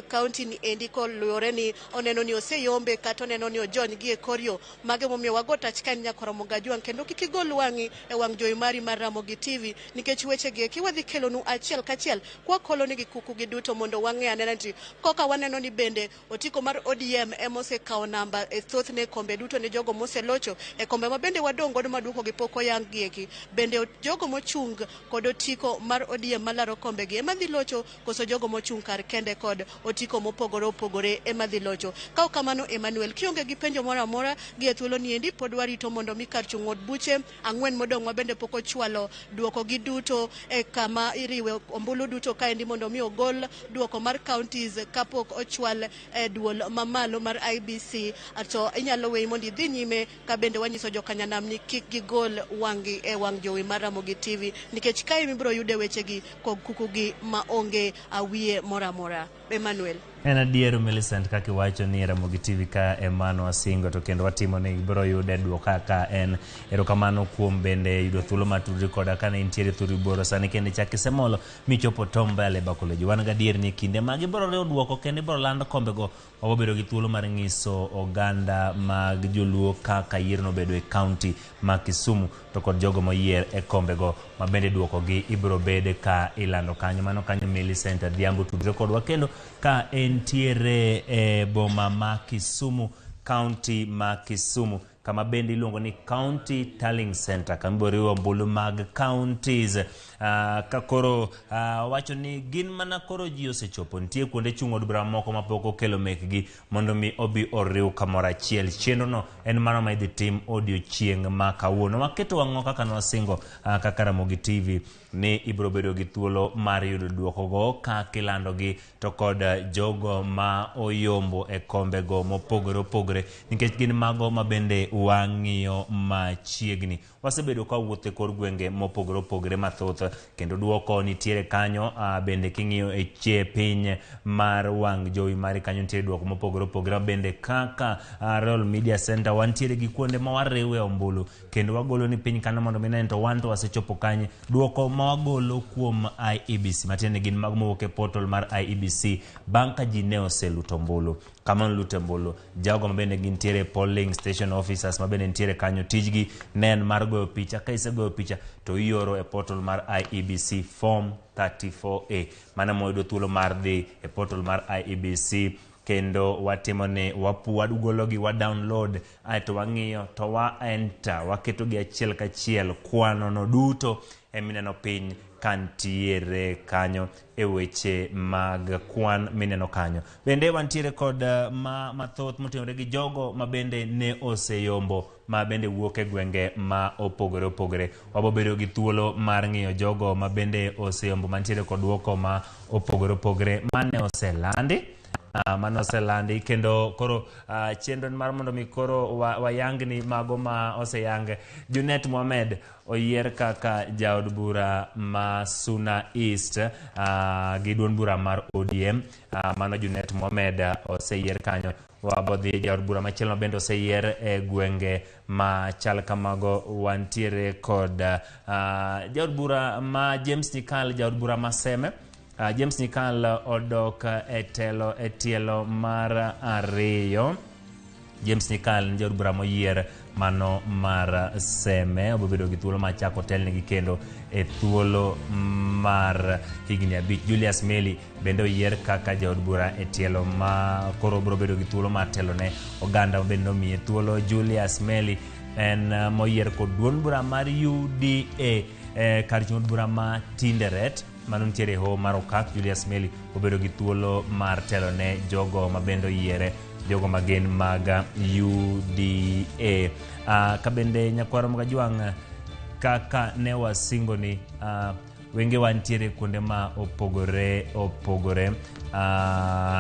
kaunti ni endi koluwore ni oneno ni oseyombe kata oneno ni ojony gi e kor yo. Mago emomiyo wago tach ka en nyakwar Ramogi Ajwang', kendo kik igol wang'i e wang' jowi mari mar Ramogi TV, nikech weche gi eki wadhi kelonu achiel kachiel kwakolo nigi kuku gi duto mondo wang'e anena ni koka waneno ni bende otiko mar ODM ema osekawo namba e thothne kombe duto ne jogo moselocho e kombe ma bende wadong' godo maduoko gi pok oyang gi eki. Bende jogo mochung' kod otiko mar ODM malaro kombe gi ema dhi locho, koso jogo mochung' kar kende kod otiko mopogore opogore ema dhi locho. Ka ok kamano Emmanuel, kionge gi penjo moro amora gi e thuolo ni endi pod warito mondo mi kar chung' od buche 4 modong' ma bende pok ochwalo duoko gi duto e kama iriwe ombulu duto kaendi mondo mi ogol duoko mar counties kapok ochwal e duol mamalo mar IBC. To inyalo weyi mondo idhi nyime ka bende wanyiso jokanyanam ni kik gigol wang'gi e wang' jowi mar Ramogi TV, nikech kae mibiro yude wechegi kod kukugi ma onge awiye moro amora. Emmanuel. En adier Millicent, kaka iwacho ni Ramogi TV ka ema wasingo to kendo watimo ni ibiro yude duoko kaka en. Erokamano kuom bende yudo thuolo mar tudri koda kane intiere thur buoro sani kendo ichak isemolo michopo Tom Mboya Labour College. Wan gadier ni kinde mag ibiro riwo duoko kendo ibiro land kombego, wabedo gi thuolo mar nyiso oganda mag joluo kaka yiero nobedo e kaunti ma Kisumu to kod jogo moyier e kombego ma bende duokogi ibiro bed ka ilando kanyo. Mano kanyo Millicent Adhiambo tudre kodwa kendo ka entiere e boma ma Kisumu, kaunti ma Kisumu, kama bende iluongo ni County Tallying Center, kama ibiro riwo ombulu mag counties. Ka koro wacho ni gin mana koro ji osechopo, nitie kuonde chung' od bura moko mapok okelo mekgi mondo mi obi oriw kamoro achiel. Chenro no en mano ma idhi tim odiochieng' ma kawuono. Waketo wang'wa kaka nwasingo kaka Ramogi TV ni ibiro bedo gi thuolo mar yudo duokogo kaka ilandogi to kod jogo ma oyombo e kombego mopogore opogore, nikech gin mago ma bende wang'iyo machiegni. Wasebedo ka wuotho e kor gwenge mopogore opogore mathoth kendo duoko nitiere kanyo. Bende king'iyo e chie piny mar wang' jowi mari kanyo nitiere duoko mopogore opogore. Bende kaka Royal Media Center wantiere gi kuonde ma wariwe ombulu kendo wagolo ni piny kanyo mondo mi to wan to wasechopo kanye. Duoko ma wagolo kuom IEBC matiende gin mag mowuok e portal mar IEBC bang' ka ji ne oseluto ombulu. Kama nolute ombulu, jogo ma bende gintiere polling station officers ma bende nitiere kanyo tijgi ne en mar goyo picha. Ka isegoyo picha to ioro e portal mar IEBC form 34A. Mano moyudo thuolo mar dhi e portal mar IEBC kendo watimo ni wagologi, wa download aeto wang'iyo to wa enter, waketogi achiel kachiel. Kwano no duto emineno piny kantiere kanyo e weche mag kwan mineno kanyo. Bende wantiere kod ma mathoth motimore gi jogo ma bende ne oseyombo ma bende wuok e gwenge ma opogore opogore. Wabobedo gi thuolo mar ng'iyo jogo ma bende oseyombo mantiere kod duoko ma opogore opogore mane oselandi. Mano oselandi kendo koro chenro mar mondo mi koro wayangni mago ma oseyang. Junet Mohamed oyier kaka jaod bura ma Suna East gi duond bura mar ODM. Mano Junet Mohamed oseyier kanyo. Wabodhi jaod bura machielo bende oseyier e gwenge ma chal kamago. Wantiere kod jaod bura ma James Nyikal, jaod bura ma Seme. James Nyikal odok e telo e tielo mar ariyo. James Nyikal en jaod bura moyier mano mar Seme. Obobedo gi thuolo mar chako telnegi kendo e thuolo mar higni 5. Julius Meli bende oyier kaka jaod bura e tielo ma koro obiro bedo gi thuolo mar telo ne oganda bende nomiye thuolo. Julius Meli en moyier kod duond bura mar UDA kar chung' od bura ma Tinderet mano nitiere e hoho mar Okak. Julius Meli obedo gi thuolo mar telo ne jogo ma bende oyiere, jogo ma gin mag UDA. Ka bende nyakwaro Mgajwang' kaka ne wasingo ni wenge wantiere kuonde ma opogore opogore.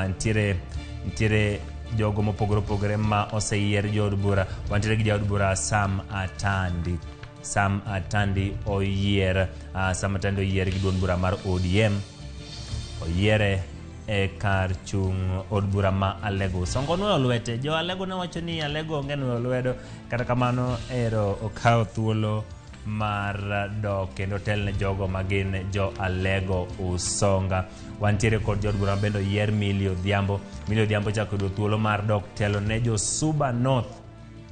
Nitiere jogo mopogore opogore ma oseyier jood bura. Wantiere gi jaod bura Sam Atandi. Sam Atandi oyier, Sam Atandi oyier gi duond bura mar ODM. Oyiere e kar chung' od bura ma Alego. Songo nwoyo lwete. Jo Alego ne wacho ni Alego onge nwoyo lwedo. Kata kamano ero okawo thuolo mar dok kendo telne jogo ma gin jo Alego Usonga. Wantiere kod jaod bura bende oyier Millie Odhiambo. Millie Odhiambo chako yudo thuolo mar dok telo ne jo Suba North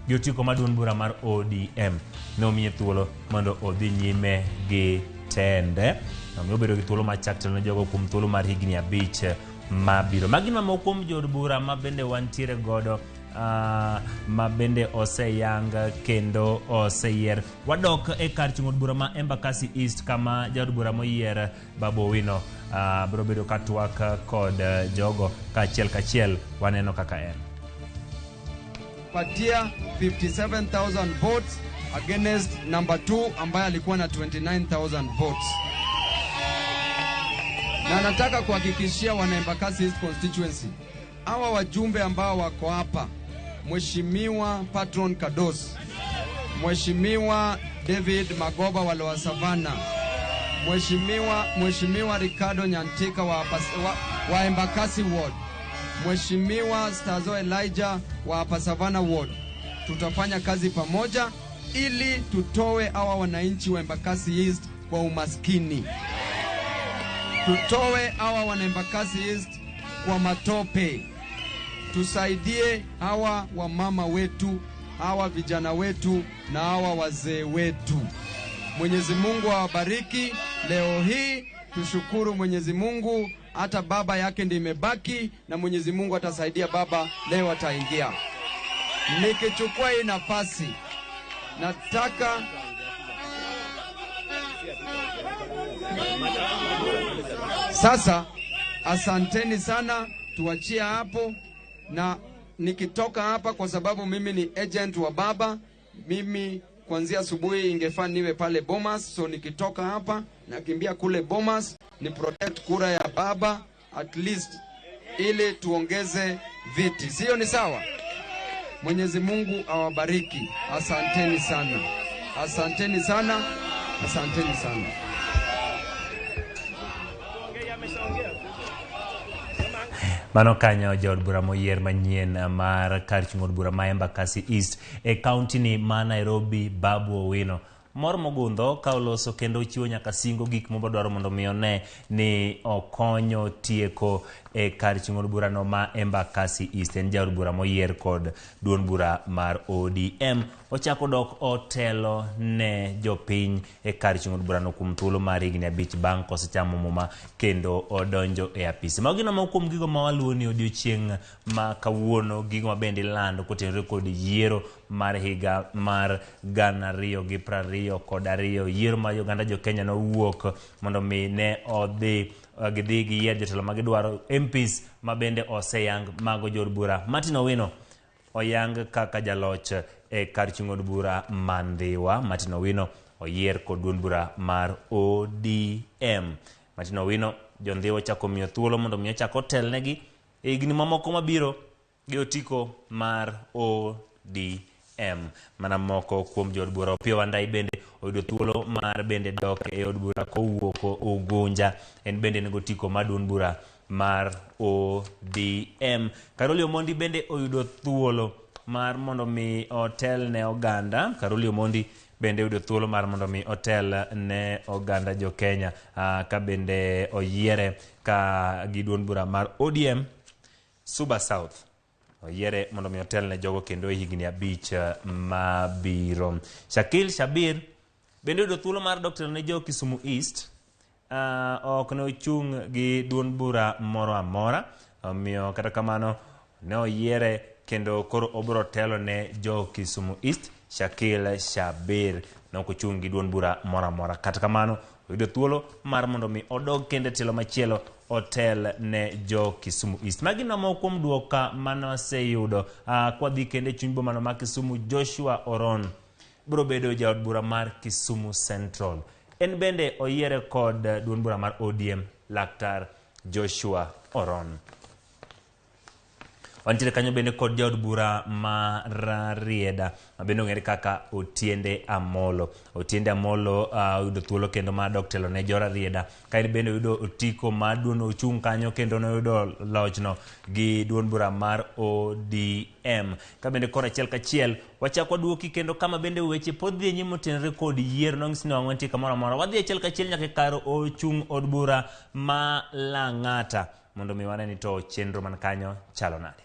gi otiko mar duond bura mar ODM. Ne omiye thuolo mondo odhi nyime gi tende. Omiyo obedo gi thuolo mar chak telo ne jogo kuom thuolo mar higni 5 mabiro. Magi mamoko kuom jood bura ma bende wantiere godo ma bende oseyang kendo oseyier. Wadok e kar chung' od bura ma Embakasi East kama jaod bura moyier Babu Owino biro bedo ka twak kod jogo kachiel kachiel. Waneno kaka en. Patia 57,000 votes against number 2 ambaye alikuwa na 29,000 votes. Na nataka kuhakikishia wana Embakasi East constituency, hawa wajumbe ambao wako hapa, Mheshimiwa Patron Kados, Mheshimiwa David Magoba wa Lower Savannah, Mheshimiwa Ricardo Nyantika wa Embakasi Ward, Mheshimiwa Stazo Elijah wa Upper Savannah Ward, tutafanya kazi pamoja ili tutoe hawa wananchi wa Embakasi East kwa umaskini. Tutoe hawa wana Embakasi East kwa matope. Tusaidie hawa wamama wetu, hawa vijana wetu na hawa wazee wetu. Mwenyezi Mungu awabariki. Leo hii tushukuru Mwenyezi Mungu, hata baba yake ndiye imebaki na Mwenyezi Mungu atasaidia baba leo ataingia. Nikichukua hii nafasi nataka sasa, asanteni sana, tuachie hapo. Na nikitoka hapa, kwa sababu mimi ni agent wa baba, mimi kuanzia asubuhi ingefaa niwe pale Bomas, so nikitoka hapa nakimbia kule Bomas ni protect kura ya baba at least ili tuongeze viti. Sio ni sawa? Mwenyezi Mungu awabariki. Asanteni sana, asanteni sana, asanteni sana. Mano kanyo jaod bura moyier manyien mar kar chung' od bura ma Embakasi East e kaunti ni ma Nairobi, Babu Owino. Mor mogundho ka oloso kendo ochiwo nyaka singo gik mobodwaro mondo mi one ni okonyo tieko e kar chung' od burano ma Embakasi East. En jaod bura moyier kod duond bura mar ODM. Ochako dok otelo ne jopiny e kar chung' od burano kuom thuolo mar higni 5 bang' kosechamo muma kendo odonjo e apisi. Mago gin moko kuom gigo ma waluwo ni odiochieng' ma kawuono, gigo ma bende ilando kotenore kod yiero mar higa mar 2022, yiero ma oganda jo Kenya nowuok mondo mi ne odhi gidhi giyier jotelo ma gidwaro, MPs ma bende oseyang mago jood bura. Martin Owino oyang kaka jaloch e kar chung' od bura ma Ndhiwa. Martin Owino oyier kod duond bura mar ODM. Martin Owino jo Ndhiwa ochako miyo thuolo mondo mi ochak otelnegi e higni mamoko mabiro gi otiko mar ODM. Mana moko kuom jood bura. Opiyo Wandayi bende oyudo thuolo mar bende dok e od bura kowuok Ugunja. En bende en gi otiko mar duond bura mar ODM. Karoli Omondi bende oyudo thuolo mar mondo mi otel ne oganda. Karoli Omondi bende oyudo thuolo mar mondo mi otel ne oganda jo Kenya, ka bende oyiere ka gi duond bura mar ODM Suba South. Oyiere mondo mi otel ne jogo kendo e higni 5 mabiro. Shakil Shabir bende oyudo thuolo mar dok telo ne jo Kisumu East. Ok ne ochung' gi duond bura moro amora, omiyo kata kamano ne oyiere kendo koro obiro telo ne jo Kisumu East. Shakil Shabir ne ok ochung' gi duond bura moro amora, kata kamano oyudo thuolo mar mondo mi odog kendo e telo machielo otel ne jo Kisumu East. Magi moko kuom duoka mane waseyudo. Kwadhi kendo e chuny bomano ma Kisumu, Joshua Oron biro bedo jaod bura mar Kisumu Central. En bende oyiere kod duond bura mar ODM, Laktar Joshua Oron. Wantiere kanyo bende kod jaod bura ma Rarieda ma bende ong'ere kaka Otiende Amolo. Otiende Amolo oyudo thuolo kendo mar dok telo ne jo Rarieda. Ka en bende oyudo otiko mar duond ochung' kanyo kendo noyudo lochno gi duond bura mar ODM. Ka bende koro achiel kachiel wachak waduoki kendo kama bende weche pod dhi nyime otenore kod yiero nong'is ni wang' wantie kamoro amora. Wadhi achiel kachiel nyaka e kar ochung' od bura ma Lang'ata mondo mi wane ni to chenro man kanyo chalo nade.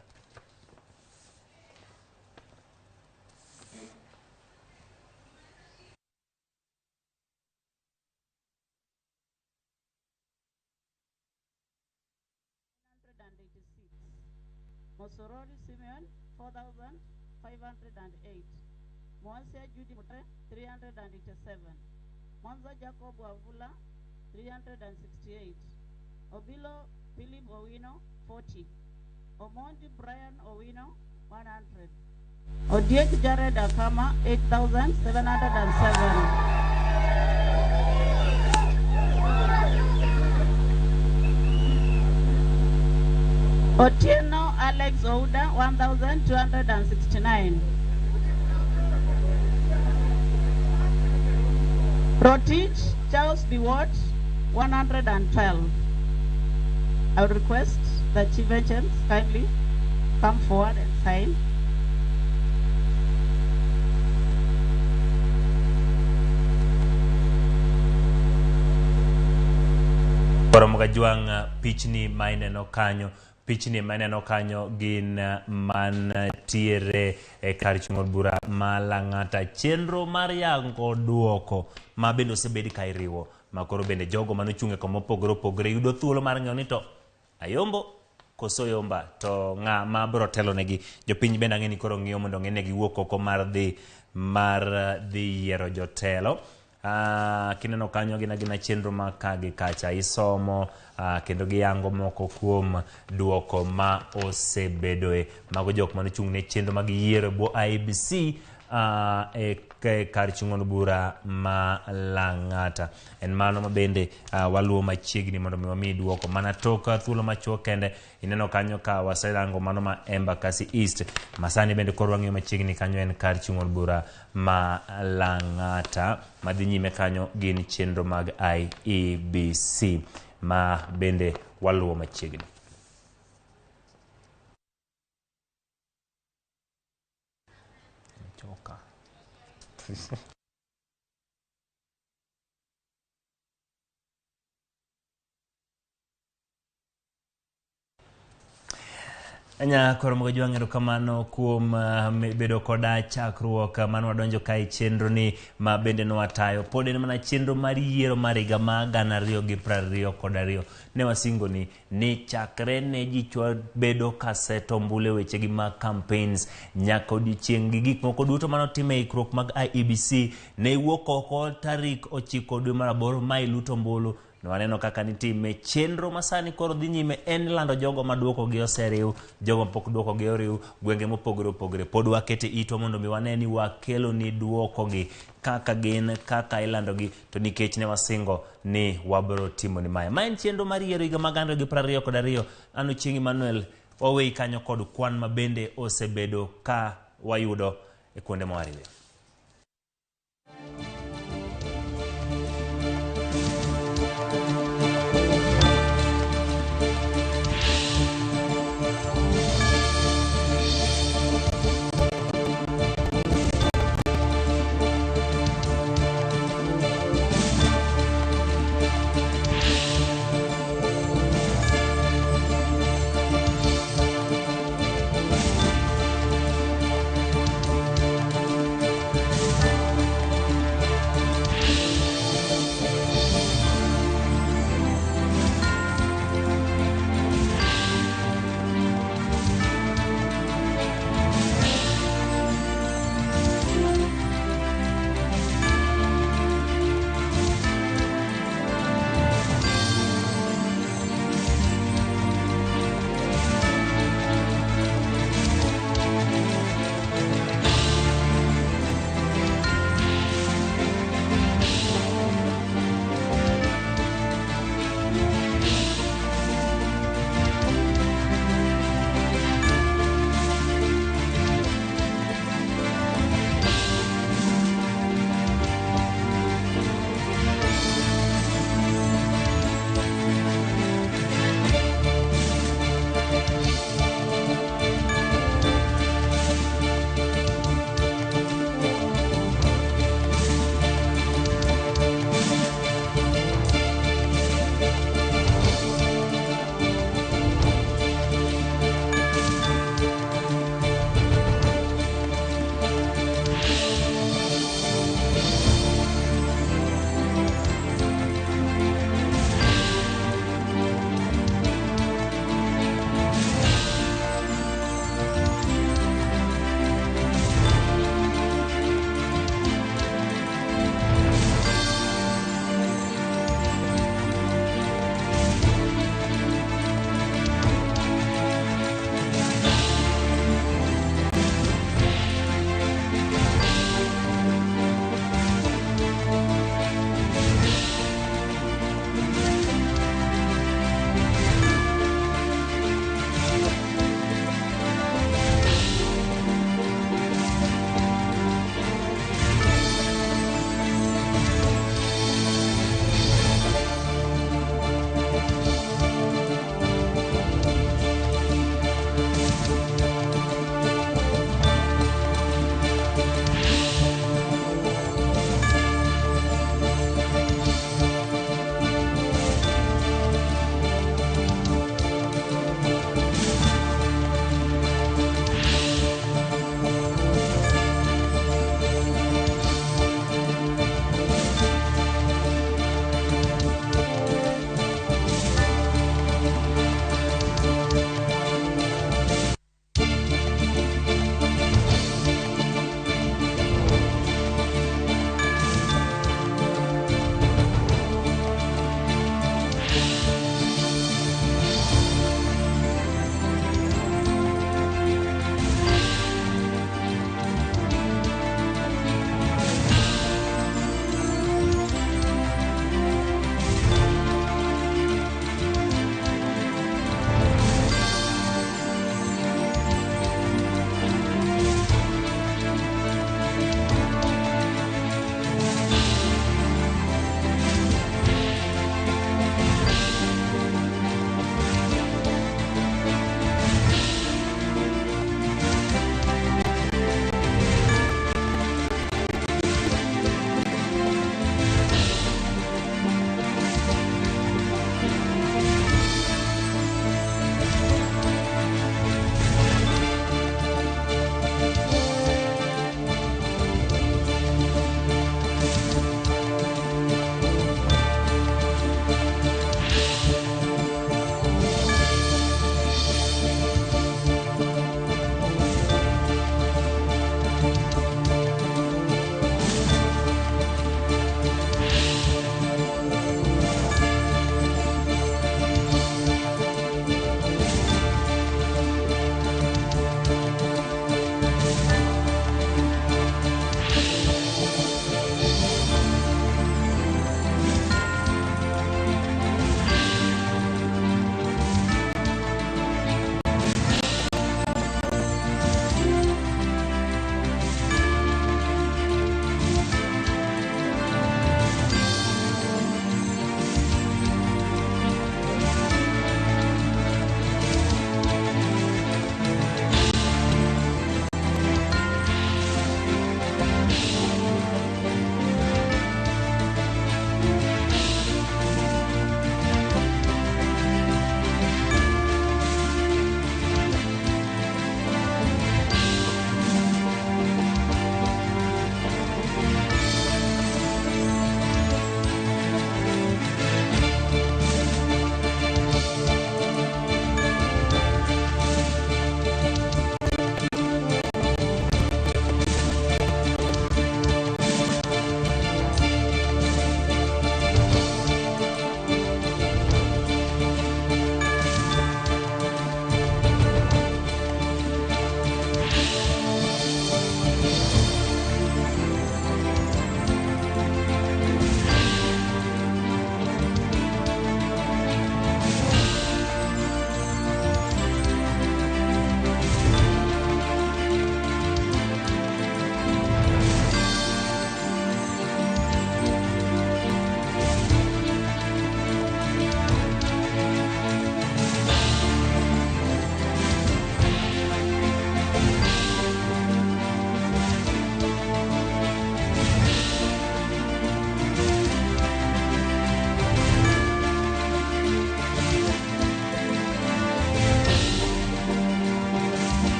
Mosorori Simeon 4,508, Mwansia Judy Mutre 387, Mwanza Jacob Wavula 368, Obilo Philip Owino 40, Omondi Brian Owino 100, Odiek Jared Akama 8,707. Otieno Alex Ouda 1,269. Rotich Charles Biwott 112. I would request the chief agents kindly come forward and sign. Koro Gajwang' pichni ma ineno kanyo, pichni ma ineno kanyo gin mantiere e kar chung' od bura ma Lang'ata. Chenro mar yango duoko ma bende osebed ka iriwo, ma koro bende jogo manochung' e koma opogore opogore yudo thuolo mar ng'eyo ni to ayombo koso yomba to ng'a ma biro telo negi. Jopiny bende ang'e ni koro ng'iyo mondo ng'e ni giwuok oko mar dhi yiero jotelo. Kineno kanyo gin agina chenro ma ka gi kacha isomo, kendo giyango moko kuom duoko ma osebedoe. Mago jok manochung' ne chenro mag yiero e bwo IEBC, e kar chung' od bura ma Lang'ata. En mano ma bende waluwo machiegni mondo mi wamiyi duoko. Mana tok thuolo machuok kende ineno kanyo ka waserango mano ma Embakasi East. Masani bende koro wang'iyo machiegni kanyo en kar chung' od bura ma Lang'ata. Madhi nyime kanyo gin chenro mag IEBC ma bende waluwo machiegni. Choka. Nya koro mogo jwang' erokamano kuom bedo koda chakruok mane wadonjo kae chenro ni ma bende nwatayo. Pod en mana chenro mar yiero mar higa ma 2022. Ne wasingo ni chakre ne ji bedo kaseto ombulu e wechegi mag campaigns nyaka odiochieng' gi gik moko duto manotim e ikruok mag IEBC ne iwuok oko tarik 9 dwe mar 8 ma iluto ombulu. Nwaneno kaka nitime chenro masani koro dhi nyime en lando jogo ma duokogi oseriw, jogo mapok duokogi oriw, gwenge mopogore opogore. Pod wakete itwa mondo mi wane ni wakelo ni duokogi kaka gin, kaka ilandogi, to nikech ne wasingo ni wabiro timo ni mae. Ma en chenro mar yiero higa mag 2022. An Ochieng' Emmanuel, waweyi kanyo kod kwan ma bende osebedo ka wayudo e kuonde mawariwe.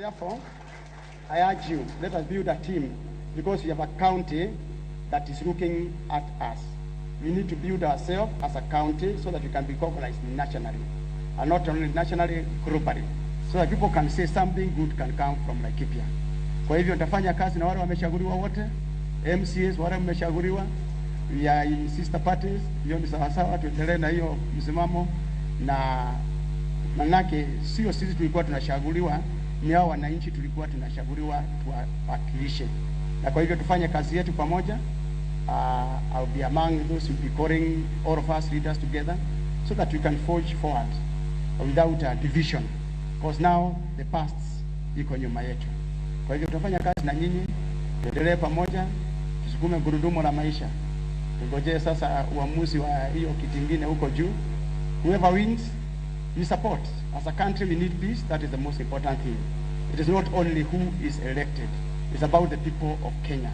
Therefore, I urge you, let us build a team because we have a county that is looking at us. We need to build ourselves as a county so that we can be recognized nationally, and not only nationally, globally, so that people can say something good can come from Laikipia. Kwa hivyo nitafanya kazi na wale wamechaguliwa wote, MCAs wale wamechaguliwa, we are in sister parties, hiyo ni sawasawa, tuendelee na hiyo msimamo, na manake sio sisi tulikuwa tunachaguliwa, ni hao wananchi tulikuwa tunachaguliwa tuwawakilishe, na kwa hivyo tufanye kazi yetu pamoja. I'll be among those who will be calling all of us leaders together so that we can forge forward without a division, because now the past iko nyuma yetu. Kwa hivyo tutafanya kazi na nyinyi, tuendelee pamoja, tusukume gurudumu la maisha. Tungojee sasa uamuzi wa hiyo kiti ingine huko juu. Whoever wins, we support. As a country we need peace, that is the most important thing. It is not only who is elected, it's about the people of Kenya.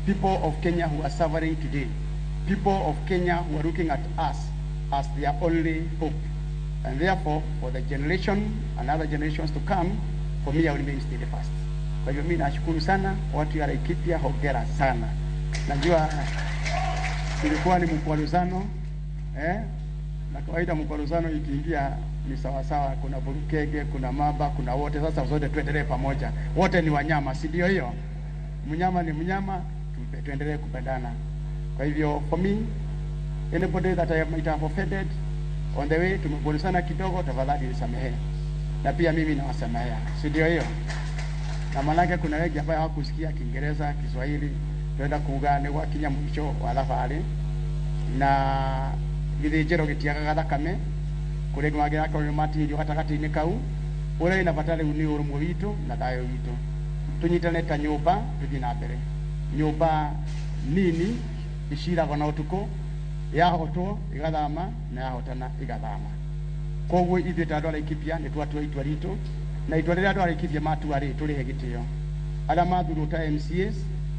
People of Kenya who are suffering today. People of Kenya who are looking at us as their only hope. And therefore, for the generation and other generations to come, for me I will remain steadfast. Kwa hivyo mimi nashukuru sana watu ya Laikipia, hongera sana. Najua tulikuwa ni mkwaruzano, na kawaida mkwaruzano ikiingia ni sawasawa, kuna burukege, kuna maba, kuna wote. Sasa zote tuendelee pamoja, wote ni wanyama, si ndio hiyo? Mnyama ni mnyama, tuendelee kupendana. Kwa hivyo for me, anybody that I might have offended on the way, tumegwaruzana kidogo, tafadhali nisamehe, na pia mimi nawasamehea, si ndio hiyo? Na manake kuna wengi ambao hawakusikia Kiingereza, Kiswahili, tuenda kuga nĩ gwakinya mũico wa thabarĩ, na gĩthĩnjĩro gĩtiagaga thakame, kũrĩ mangĩrakorwo nĩ matigĩrio gatagatĩ-inĩ kau. Ũrĩa wĩna bata rĩu nĩ ũrũmwe witũ na thayũ witũ, tũnyitane ta nyũmba, tũthiĩ na mbere. Nyũmba nini iciragwo na ũtukũ, yahotwo igathama na yahotana igathama. Koguo ithuĩ ta andũ a Laikipia nĩ twatua itua ritũ, na itua rĩrĩa andũ a Laikipia matua rĩ, tũrĩhe gĩtĩo. Arĩa mathurwo ta MCAs,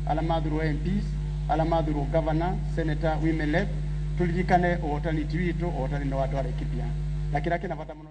arĩa mathurwo MPs, arĩa mathurwo governor, senator, women rep, tũririkane ũhotani ti witũ, ũhotani nĩ wa andũ a Laikipia. Na kĩrĩa kĩna bata mũno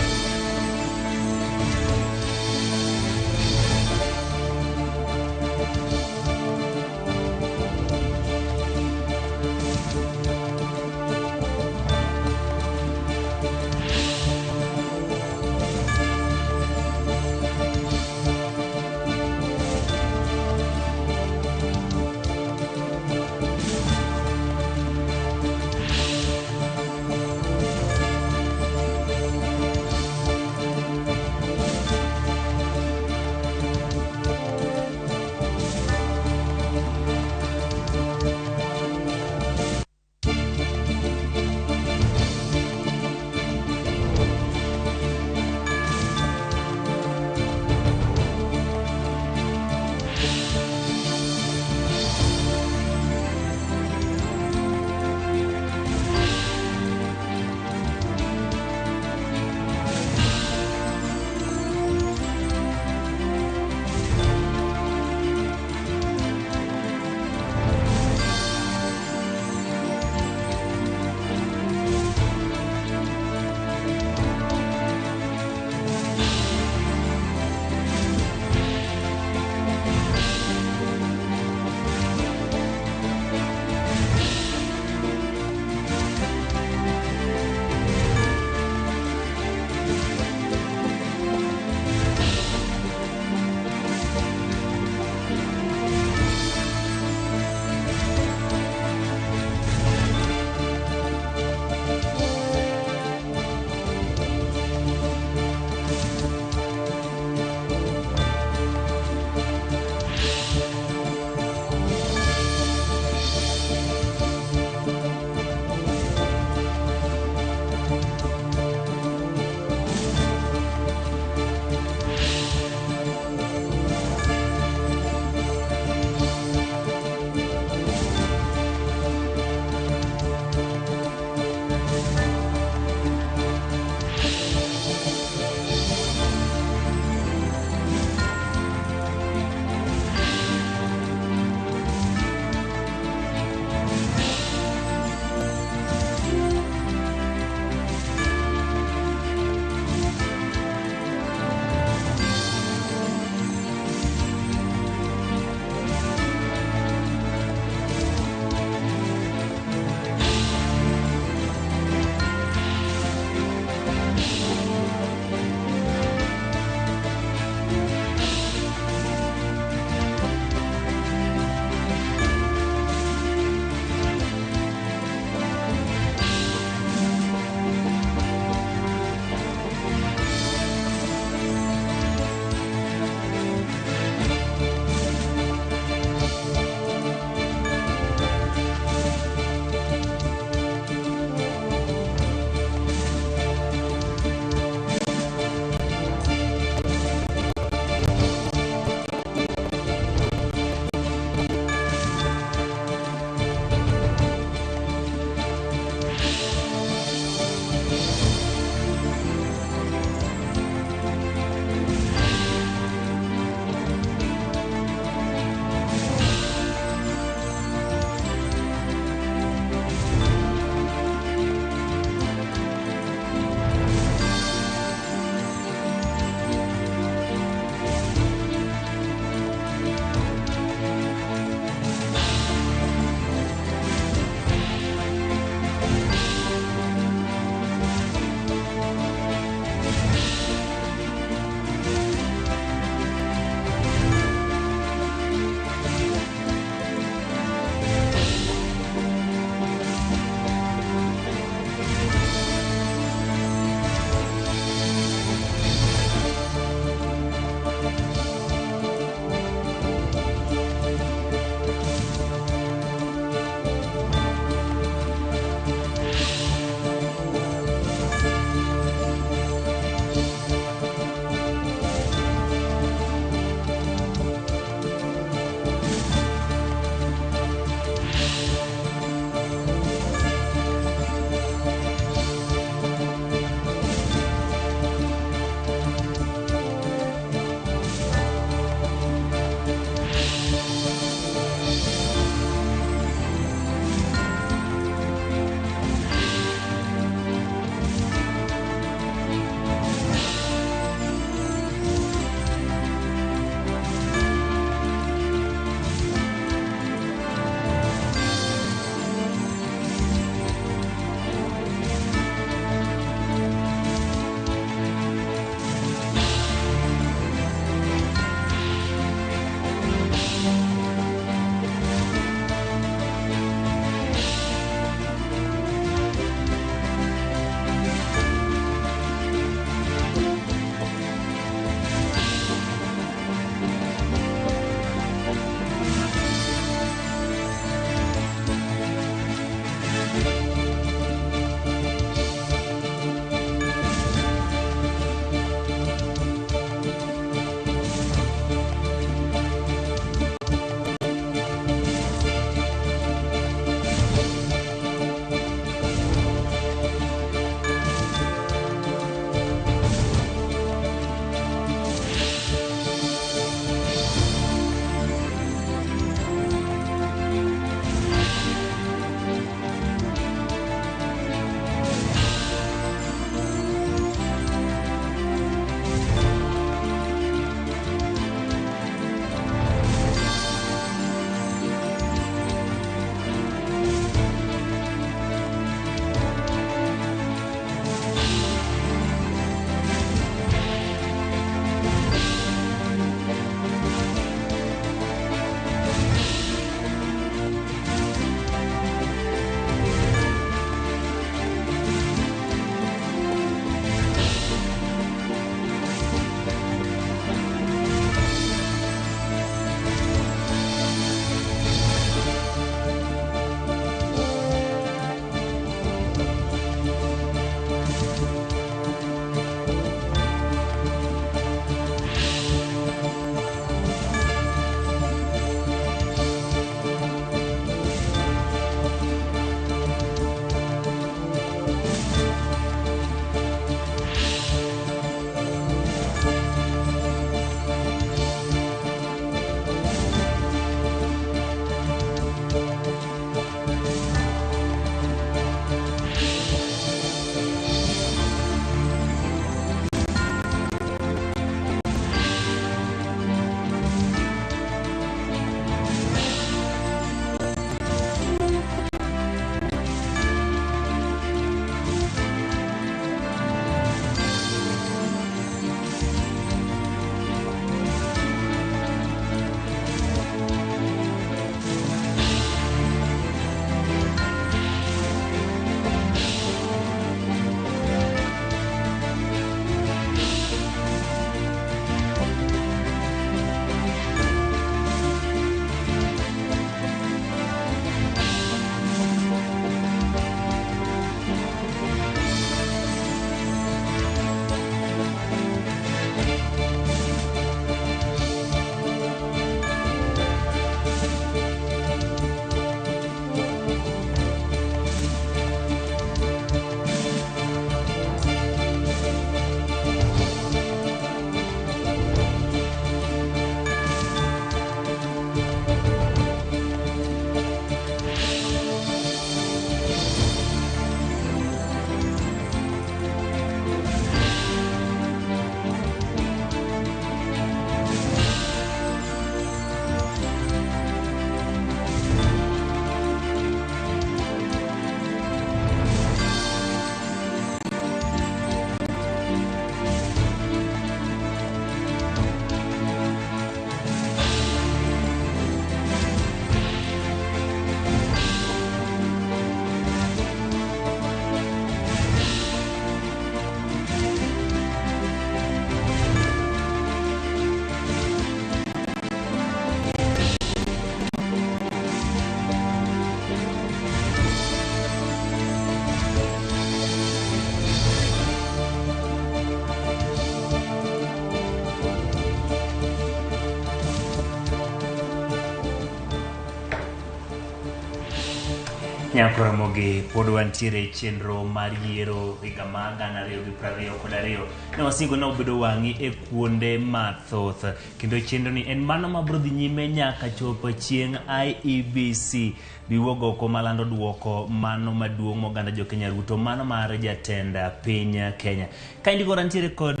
Nyako Ramogi pod wantiere e chenro mar yiero higa mar 2022. Ne wasingo ni wabedo wang'i e kuonde mathoth kendo chenro ni en mano mabiro dhi nyime nyaka chop chieng' IEBC biwuog oko malando duoko mano maduong' moganda jo Kenya Ruto mano mar jatend piny Kenya. Kaendi koro antiere kod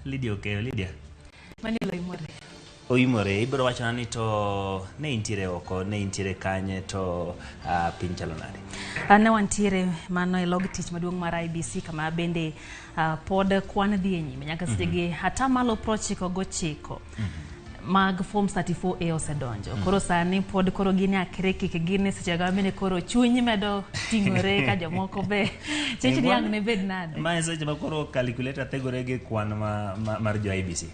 Lydia Okeyo. Lydia. Manuel Oimore. Oimore, ibiro wachona ni to ne intiere oko, ne intiere kanye to piny chalo nade? Ne wantiere mano e log tich maduong' mar IEBC kama bende pod kwan dhi e nyime nyaka sechegi atamalo 99 mag forms 34A osedonjo. Koro sani pod koro gin e akre kik gin e seche ma bende koro chuny medo ting'ore ka jomoko be chich ni ang' ne bed nade. Ma e seche ma koro calculator thegore gi kwan mar jo IEBC.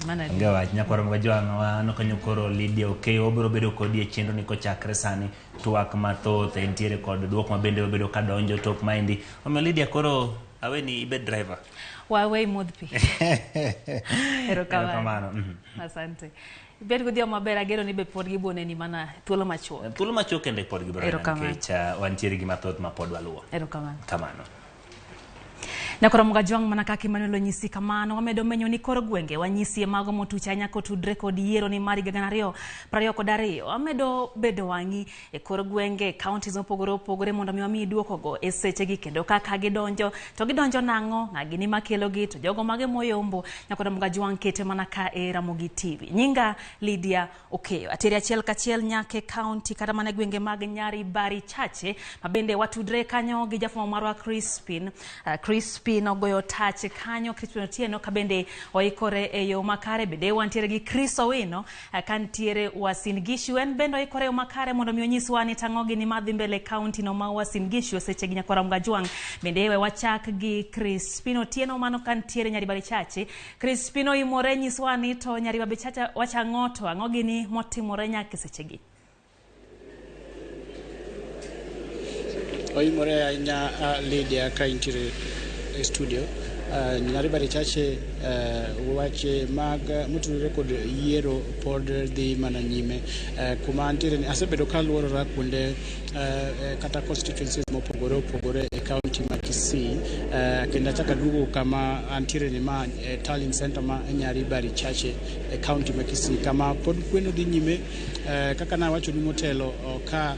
Mano Onge wach nyakwar Mogajwang' wan kanyo koro Lydia Okeyo obiro bedo kodi e chenro ni kochakre sani twak mathoth entiere kod duoko ma bende obedo ka donjo tok maendi. Omiyo Lydia koro aweni ibed driver. Wawe imodh pi. Erokamano. Erokamano. Asante. Ibed godhiambo maber ageno ni be pod giboneni mana thuolo machuok. Thuolo machuok kende pod gibiro neno Erokamano. nikech wantiere gi mathoth ma pod waluwo. Erokamano. Kamano. Nyakoro Mogajwang' mana kaka Emmanuel onyisi kamano wamedo menyo ni kor gwenge wanyisie mago motuch ahinya kotudre kod yiero ni mar higa 2022. Wamedo bedo wang'i e kor gwenge counties mopogore opogore mondo mi wamiyi duokogo e sechegi kendo kaka gidonjo to gidonjo nang'o ng'a gini makelogi to jogo mage moyombo. Nyakoro Mogajwang' kete mana ka e Ramogi TV. Nyinga Lydia Okeyo. Ateri achiel kachiel nyaka e county kata mana e gwenge mag Nyaribari Chache mabende watudre kanyo gi jafwambo marwa Crispin. Crispin ogoyo tach kanyo, Crispin Otieno ka bende oikore e yo makare. Bende wantiere gi Chris Owino ka nitiere Uasin Gishu, en bende oikore e yo makare mondo mi onyiswa ni tang'o gini madhi mbele e county no ma Uasin Gishu e sechegi nyakwar Mogajwang'. Bende we wachak gi Crispin Otieno mano ka nitiere Nyaribari Chache. Crispin oimore nyiswa ni to Nyaribari Chache wachang'o to ang'o gini motimore nyaka e sechegi. Oimore ahinya Lydia ka intiere e studio. Nyaribari Chache weche mag motudore kod yiero pod dhi mana nyime. Kuma antiere ni asebedo kaluorora kuonde kata constituencies mopogore opogore e county ma Kisii kendo achako aduogo kama antiere ni ma tallying center ma Nyaribari Chache e county ma Kisii kama pod kweno dhi nyime kaka nawachonu motelo ka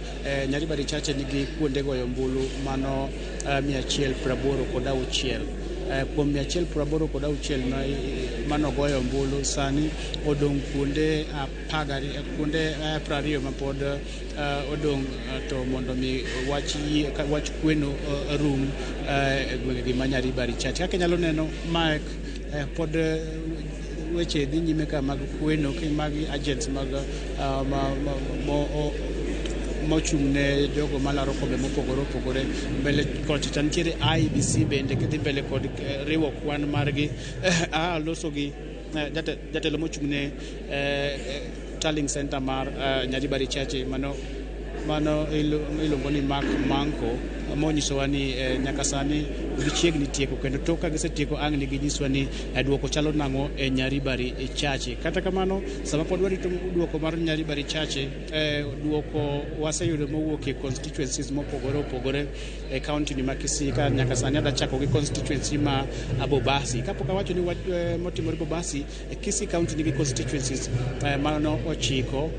Nyaribari Chache nigi kuonde goyo ombulu mano 186. Kuom 186 manogoyo ombulu sani odong' kuonde kuonde 20 mapod odong' to mondo mi wach wach kweno rum e gwengegi ma Nyaribari Chache. Kaka inyalo neno Mike pod weche dhi nyime ka mag kweno mag agents mag mochung' ne jogo malaro kombe mopogore opogore. Mbele kocha cha nitiere IEBC bende gidhi mbele kod riwo kwan margi loso gi jatelo mochung' ne tallying center mar Nyaribari Chache mano iluongo ni Mark Manko monyisowa ni nyaka sani gichiegni tieko kendo tok ka gisetieko ang' ne ginyiswa ni duoko chalo nang'o e Nyaribari Chache. Kata kamano sama pod warito duoko mar Nyaribari Chache duoko waseyudo mowuok e constituencies mopogore opogore e county ni ma Kisii ka nyaka sani adwa chako gi constituency ma Bobasi. Kapok awacho ni wach motimore Bobasi, Kisii county nigi constituencies mano 9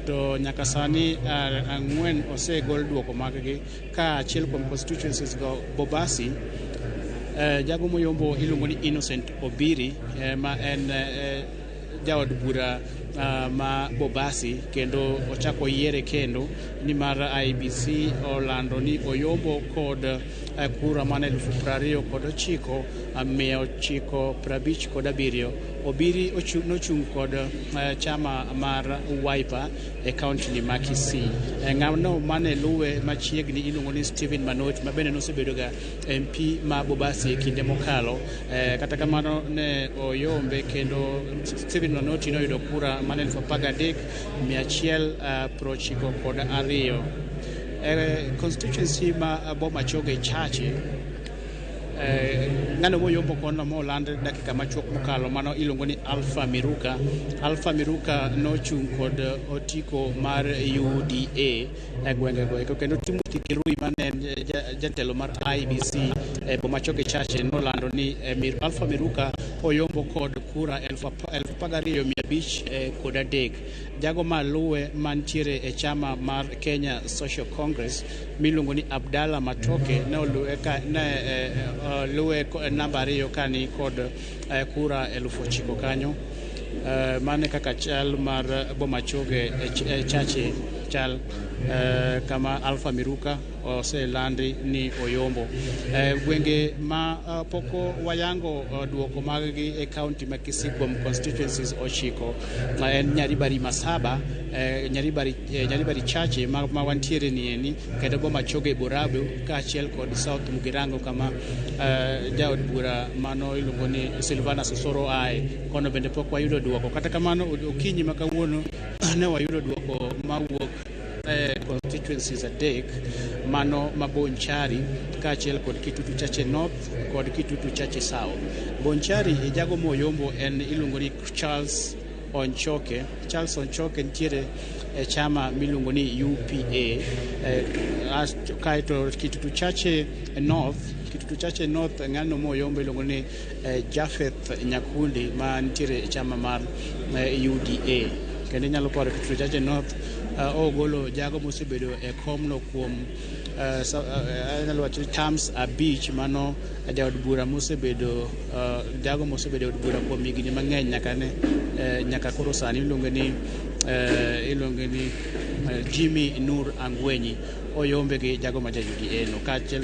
to nyaka sani 4 osegol duoko mag gi ka achiel kuom constituencies go Bobasi jago moyombo iluongo ni Innocent Obiri ma en jaod bura ma Bobasi kendo ochako yiere kendo nimar IEBC olando ni oyombo kod kura mana 29,957. Obiri nochung' kod chama mar Wiper e county ni ma Kisii. Ng'ano mane luwe machiegni iluongo ni Stephen Manoti ma bende nosebedo ga MP ma Bobasi e kinde mokalo. Kata kamano ne oyombe kendo Stephen Manoti noyudo kura mana 13,192. Constituency ma Bomachoge Chache Ng'ano moyombo kono moland dakika machuok mokalo mano iluongo ni Alpha Miruka. Alpha Miruka nochung' kod otiko mar UDA e gwengego eko, kendo Timothy Kirui mane en jatelo mar IEBC e Bomachoge Chache nolando ni Alpha Miruka oyombo kod kura 12,503. Jago maluwe mantiere e chama mar Kenya Social Congress miluongo ni Abdalla Matoke ne oluwe ka ne luwe namba 2 kani kod kura 9,000 kanyo. Mane kaka chal mar Bomachoge Chache chal kama Alpha Miruka oselandi ni oyombo. Gwenge ma pok wayango duoko mag-gi e county ma Kisii kuom constituencies 9 en Nyaribari Masaba, Nyaribari Chache ma wantiere nieni, kendo Bomachoge Borabu kaachiel kod South Mugirango kama jaod bura mano iluongo ni Silvana Sosoro ae. Kono bende pok wayudo duoko. Kata kamano okinyi ma kawuono ne wayudo duoko mawuok constituencies 3 mano ma Bonchari kaachiel kod Kitutu Chache North kod Kitutu Chache South. Bonchari e jago moyombo en iluongo ni Charles Onchoke. Charles Onchoke nitiere e chama miluongo ni UPA. Kaeto Kitutu Chache North, Kitutu Chache North ng'ano moyombo iluongo ni Japheth Nyakundi ma nitiere e chama mar UDA. Kendo inyalo paro Kitutu Chache North ogolo jago mosebedo e komno kuom anyalo wacho ni terms 5, mano jaod bura mosebedo jago mosebedo e od bura kuom higni mang'eny nyaka koro sani iluonge ni Jimmy Nur Angwenyi. Oyombe gi jago ma ja UDA no. Kaachiel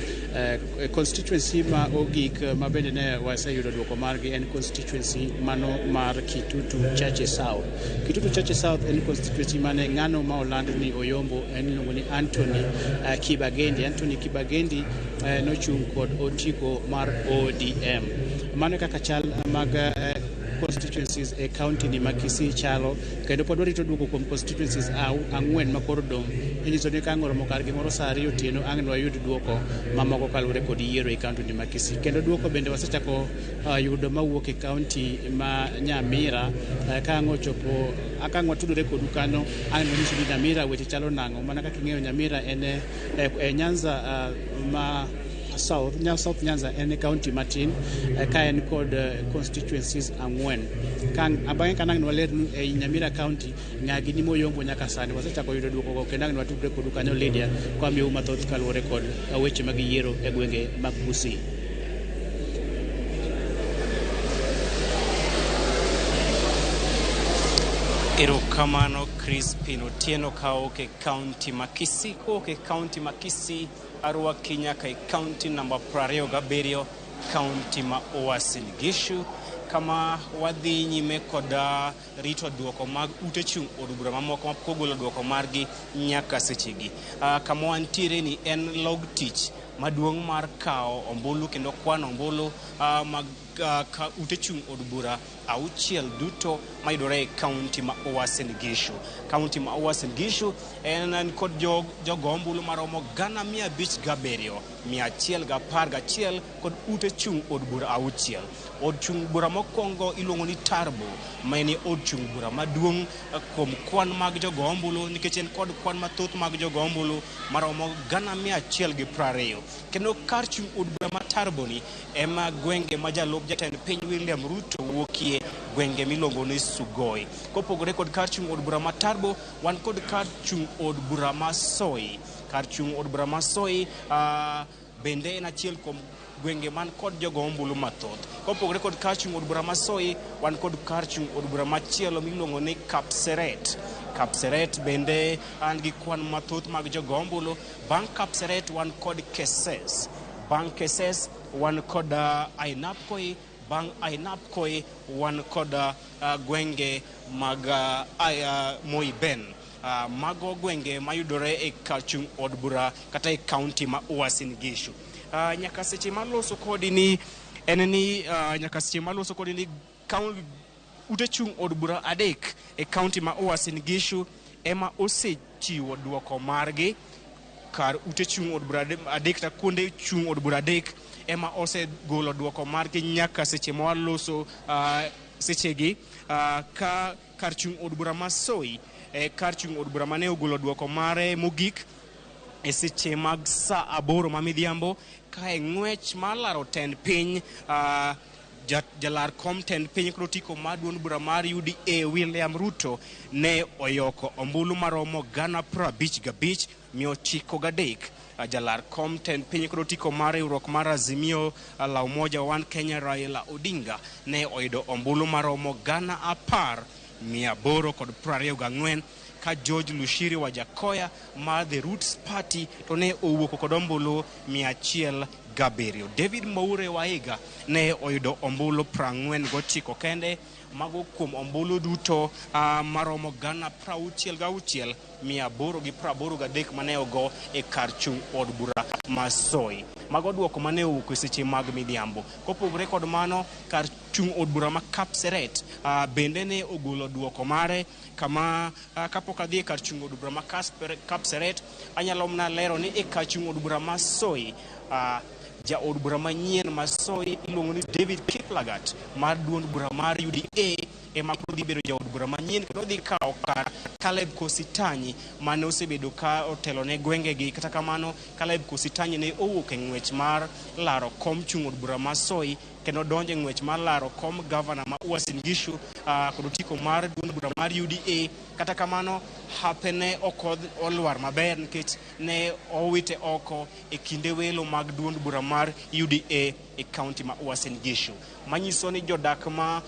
constituency ma ogik ma bende ne waseyudo duoko margi en constituency mano mar Kitutu Chache South. Kitutu Chache South en constituency mane ng'ano ma oland ni oyombo en iluongo ni Anthony Kibagendi. Anthony Kibagendi nochung' kod otiko mar ODM. Mano kaka chal mag constituencies e county ni ma Kisii chalo, kendo pod warito duoko kuom constituencies 4 ma koro dong'. Inyiso ni ka ang' oromo kar gimoro saa 2 otieno ang' nwayud duoko mamoko kaluwore kod yiero e county ni ma Kisii. Kendo duoko bende wasechako yudo mawuok e county ma Nyamira. Ka ang' ochopo ka ang' watudore kodu kanyo ang' nwanyisu ni Nyamira weche chalo nang'o. Mana kaka ing'eyo Nyamira en e Nyanza ma South, South Nyanza en county matin ka en kod constituencies 4. Bang'e ka ang' nwalernu ei Nyamira county ng'a gini moyombo nyaka sani wasechako yudo duoko go, kendo ang' nwatudre kodu kanyo Lydia kwa miyou mathoth kaluwore kod weche mag yiero e gwenge mag Kisii. Erokamano Crispin Otieno kawuok e county ma Kisii. Kowuok e county ma Kisii arwaki nyaka e county namba 27, county ma Uasin Gishu, kama wadhi nyime kod rito duoko mag ute chung' od bura mamoko mapok ogolo duoko margi nyaka sechegi. Kama wantiere ni en log tich maduong' mar kawo ombulu kendo kwano ombulu mag ute chung' od bura 6 duto mayudore e county ma Uasin Gishu. County ma Uasin Gishu en kod jogo ombulu maromo 507,111 kod ute chung' od bura 6. Od chung' bura mokwongo iluongo ni Tarbo, ma en od chung' bura maduong' kuom kwan mag jogo ombulu nikech en kod kwan mathoth mag jogo ombulu maromo 120,000. Kendo kar chung' od bura ma Tarbo ni ema gwenge ma jalup jatend piny William Ruto wuokie, gwenge miluongo ni Sugoi. Kopogore kod kar chung' od bura ma Tarbo, wan kod kar chung' od bura ma Soi. Kar chung' od bura ma Soi bende en achiel kuom gwenge man kod jogo ombulu mathoth. Kopogore kod kar chung' od bura ma Soi, wan kod kar chung' od bura machielo miluongo ni Kapseret. Kapseret bende an gi kwan mathoth mag jogo ombulu. Bang' Kapseret wan kod Keses. Bang' Keses wan kod Ainabkoi. Bang' Ainabkoi wan kod gwenge mag Moiben. Mago gwenge mayudore e kar chung' od bura kata e county ma Uasin Gishu. Nyaka seche maloso kodi ni en ni nyaka seche maloso kodi ni ute chung' od bura 3 e county ma Uasin Gishu ema osechiwo duoko margi. Kar ute chung' od bura 3 kata kuonde chung' od bura 3 ema osegolo duoko margi nyaka seche ma waloso sechegi ka kar chung' od bura ma Soi kar chung' od bura mane ogolo duoko mare mogik e seche mag saa 8 ma midhiambo ka e ng'wech mar laro tend piny jalar kom tend piny kod otiko mar duond bura mar UDA William Ruto ne oyoko ombulu maromo 55,903. Jalar kom tend piny kod otiko mar riwruok mar Azimio la Umoja One Kenya Raila Odinga ne oyudo ombulu maromo 10,824 ka George Lushiri Wajakoya mar The Roots Party to ne owuok kod ombulu 107. David Mwaure Waiga ne oyudo ombulu 49 kende, mago kuom ombulu duto maromo 66,883 mane ogo e kar chung' od bura ma Soi. Mago duoko mane owuok e seche mag midhiambo. Kopogore kod mano, kar chung' od bura ma Kapseret bende ne ogolo duoko mare kama kapok adhi e kar chung' od bura ma Kapseret, anyalo mana lero ni e kar chung' od bura ma Soi ja od bura manyien ma Soi iluongo ni David Kiplagat mar duond bura mar UDA ema koro dhi bedo jaod bura manyien kendo dhi kawo kar Caleb Kositanyi mane osebedo ka otelo ne gwengegi. Kata kamano, Caleb Kositanyi ne owuok e ng'wech mar laro kom chung' od bura ma Soi kendo donjo e ng'wech mar laro kom gavana ma Uasin Gishu kod otiko mar duond bura mar UDA. Kata kamano, hape ne ok olwar maber nikech ne owite oko e kinde welo mag duond bura mar UDA e kaunti ma Uasin Gishu. Manyiso ni jodak ma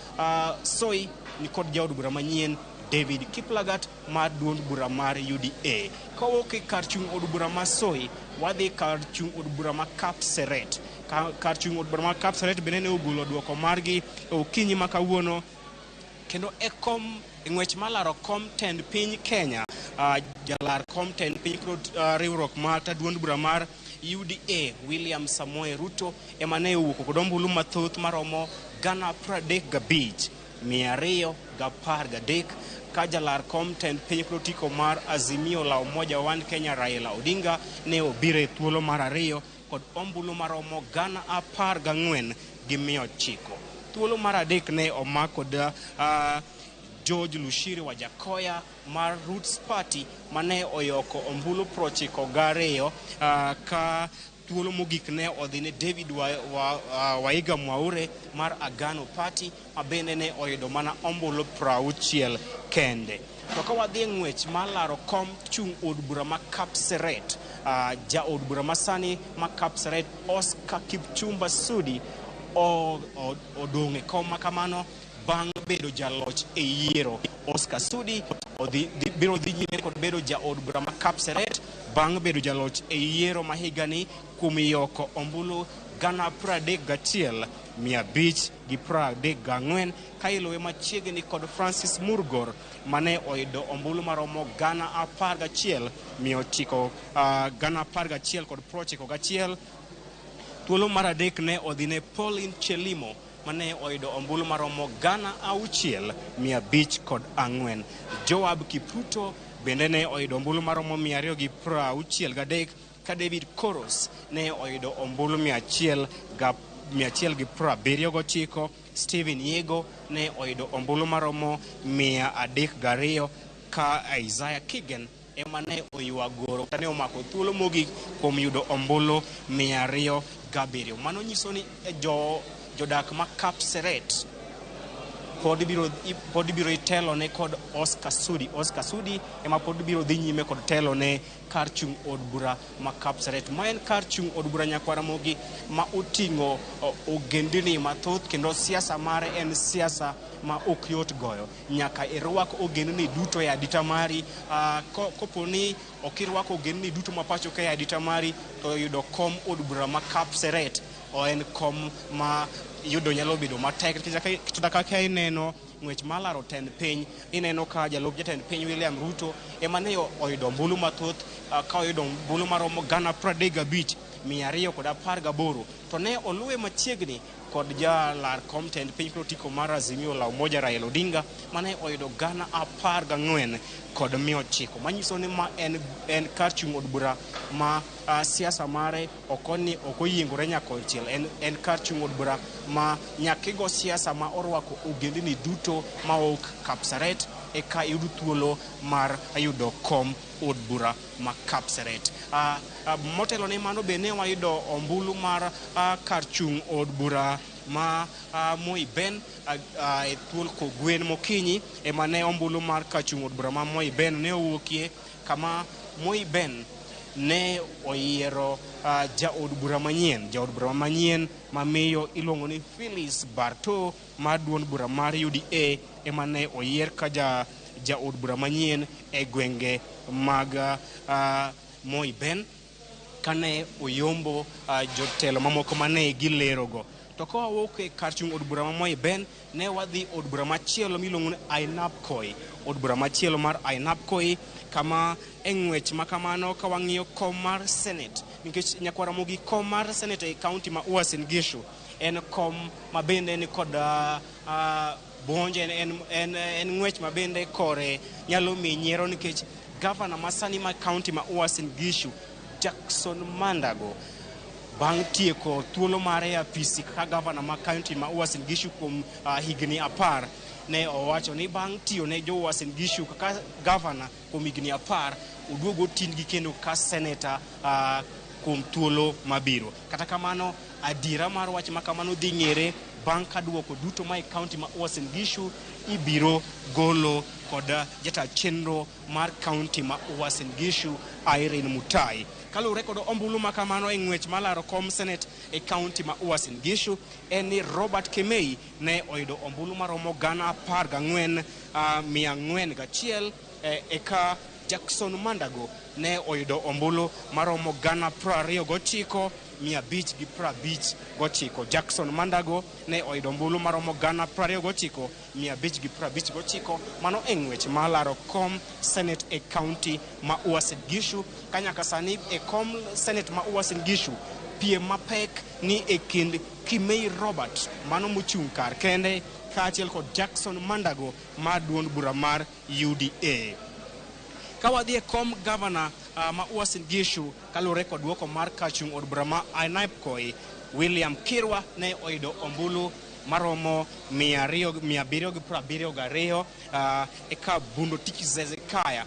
Soi ni kod jaod bura manyien David Kiplagat mar duond bura mar UDA. Kowuok e kar chung' od bura ma Soi, wadhi kar chung' od bura ma Kapseret. Kar chung' od bura ma Kapseret bende ne ogolo duoko margi e okinyi ma kawuono kendo e kom ng'wech mar laro kom tend piny Kenya, jalar kom tend piny kod riwruok mar duond bura mar UDA William Samoei Ruto ema ne owuok kod ombulu mathoth maromo 35,213 ka jalar kom tend piny kod otiko mar Azimio la Umoja One Kenya Raila Odinga ne obiro e thuolo mar ariyo kod ombulu maromo 14,900. Thuolo mar adek ne omak kod George Lushiri Wajakoya mar Roots Party mane oyoko ombulu 92 ka thuolo mogik ne odhi ne David Waiga Mwaure mar Agano Party ma bende ne oyudo mana ombulu 60 kende. To ka wadhi e ng'wech mar laro kom chung' od bura ma Kapseret, ja od bura masani ma Kapseret Oscar Kipchumba Sudi odong' e kom ma kamano bang' bedo jaloch e yiero. Oscar Sudi biro dhi nyime kod bedo jaod bura ma Kapseret bang' bedo jaloch e yiero ma higani kuom yoko ombulu 31,534 ka iluwe machiegni kod Francis Murgor mane oyudo ombulu maromo 11,991. Thuolo mar adek ne odhi ne Pauline Chelimo mane oyudo ombulu maromo 9,504. Joab Kipruto bende ne oyudo ombulu maromo 263 ka David Koros ne oyudo ombulu 179. Stephen Yego ne oyudo ombulu maromo 302 ka Isaiah Kigen ema ne oywa goro kata ne omako thuolo mogik kuom yudo ombulu 207. Mano nyiso ni jodak ma Kapseret pod biro telo ne kod Oscar Sudi. Oscar Sudi ema pod biro dhi nyime kod telo ne kar chung' od bura ma Kapseret. Ma en kar chung' od bura Nyakwar Ramogi ma oting'o ogendini mathoth kendo siasa mare en siasa ma ok yot goyo. Nyaka irwak ogendini duto e adita mari. Kopo ni ok irwako ogendini duto ma pacho ka e adita mari to yudo kom od bura ma Kapseret en kom ma yudo nyalo bedo matek. Kata kaka ineno ng'wech mar laro tend piny, ineno ka jalup jatend piny William Ruto ema ne oyudo ombulu mathoth ka oyudo ombulu maromo 35,900 218, to ne oluwe machiegni kod jalar kom tend piny kod otiko mar Azimio la Umoja Raila Odinga mane oyudo 14,900, manyiso ni ma en kar chung' od bura ma siasa mare ok oyiengore nyakonchiel. En kar chung' od bura ma nyaka igo siasa ma orwako ogendni duto ma ok Kapseret eka iyud thuolo mar yudo kom od bura ma Kapseret. Motelo ne mano be ne wayudo ombulu mar kar chung' od bura ma Moi Ben e thuol kogwen mokinyi ema ne ombulu mar kar chung' od bura ma Moi Ben ne owuokie, kama Moi Ben ne oyiero jaod bura manyien, jaod bura manyien mamiyo iluongo ni Phyllis Barto mar duond bura mar UDA ema ne oyier ka jaod bura manyien e gwenge mag Moi Ben kane oyombo jotelo mamoko mane gilerogo. To ka wawuok e kar chung' od bura ma Moi Ben, ne wadhi od bura machielo miluongo ni Ainabkoi, od bura machielo mar Ainabkoi, kama e ng'wech ma kamano ka wang'iyo kom mar Senate, nikech nyakwar Ramogi, kom mar Senate e kaunti ma Uasin Gishu en kom ma bende ni kod buonjo, en ng'wech ma bende kore nyalo miyi nyiero, nikech gavana masani ma kaunti ma Uasin Gishu Jackson Mandago bang' tieko thuolo mare e apisi kaka gavana ma kaunti ma Uasin Gishu kuom higni 10, ne owacho ni bang' tiyo ne jo Uasin Gishu kaka gavana kuom higni 10, oduogo oting'gi kendo ka seneta kuom thuolo mabiro. Kata kamano, adiera mar wach ma kamano dhi ng'ere bang' ka duoko duto ma e kaunti ma Uasin Gishu ibiro golo kod jata chenro mar kaunti ma Uasin Gishu Irene Mutai. Kaluwore kod ombulu ma kamano e ng'wech malaro kom Senate e kaunti ma Uasin Gishu en ni Robert Kemei ne oyudo ombulu maromo 14,401, eka Jackson Mandago ne oyudo ombulu maromo 29,559. Jackson Mandago ne oyudo ombulu maromo 29,559, mano e ng'wech malaro kom Senate e kaunti ma Uasin Gishu. Ka nyaka sani e kom Senate ma Uasin Gishu piem mapek ni e kind Kimei Robert mano mochung' kar kende kaachiel kod Jackson Mandago mar duond bura mar UDA. Ka wadhi e kom gavana ma Uasin Gishu, kaluwore kod duoko mar kar chung' od bura ma Ainabkoi, William Kirwa ne oyudo ombulu maromo 272, eka Bundotich Zedekaya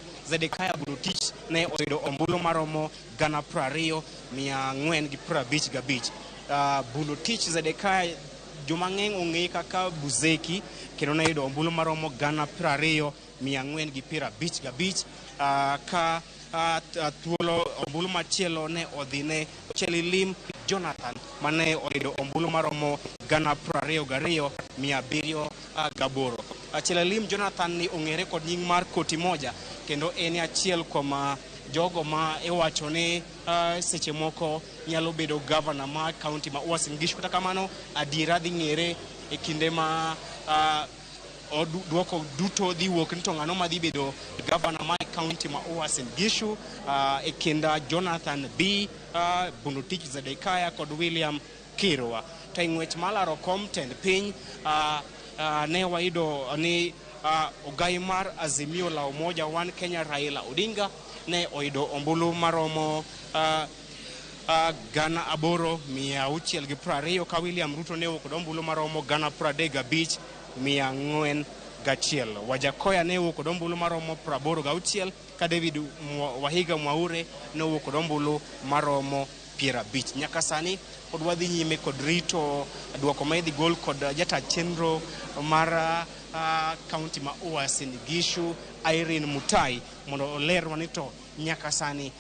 Bundotich ne oyudo ombulu maromo 20,455. Bundotich Zedekaya joma ng'eny ong'eye kaka Buzeki, kendo ne oyudo ombulu maromo 20,455, ka thuolo ombulu machielo ne odhi ne Chelilim Jonathan mane oyudo ombulu maromo 22,708. Chelilim Jonathan ni ong'ere kod nying mar Koti Moja, kendo en achiel kuom jogo ma iwacho ni seche moko nyalo bedo gavana ma kaunti ma Uasin Gishu. Kata kamano, adiera dhi ng'ere e kinde ma duoko duto dhi wuok ni to ng'ano madhi bedo gavana ma kaunti ma Uasin Gishu, e kind Jonathan B, Bundotich Zedekaya kod William Kirwa. To e ng'wech malaro kom tend piny, ne wayudo ni ogai mar Azimio la Umoja One Kenya Raila Odinga ne oyudo ombulu maromo 8,620, ka William Ruto ne owuok kod ombulu maromo 35,401. Wajakoya ne owuok kod ombulu maromo 86, ka David Wahiga Mwaure ne owuok kod ombulu maromo 50. Nyaka sani pod wadhi nyime kod rito duoko ma idhi gol kod jata chenro mar kaunti ma Uasin Gishu Irene Mutai mondo olerwa ni to nyaka sani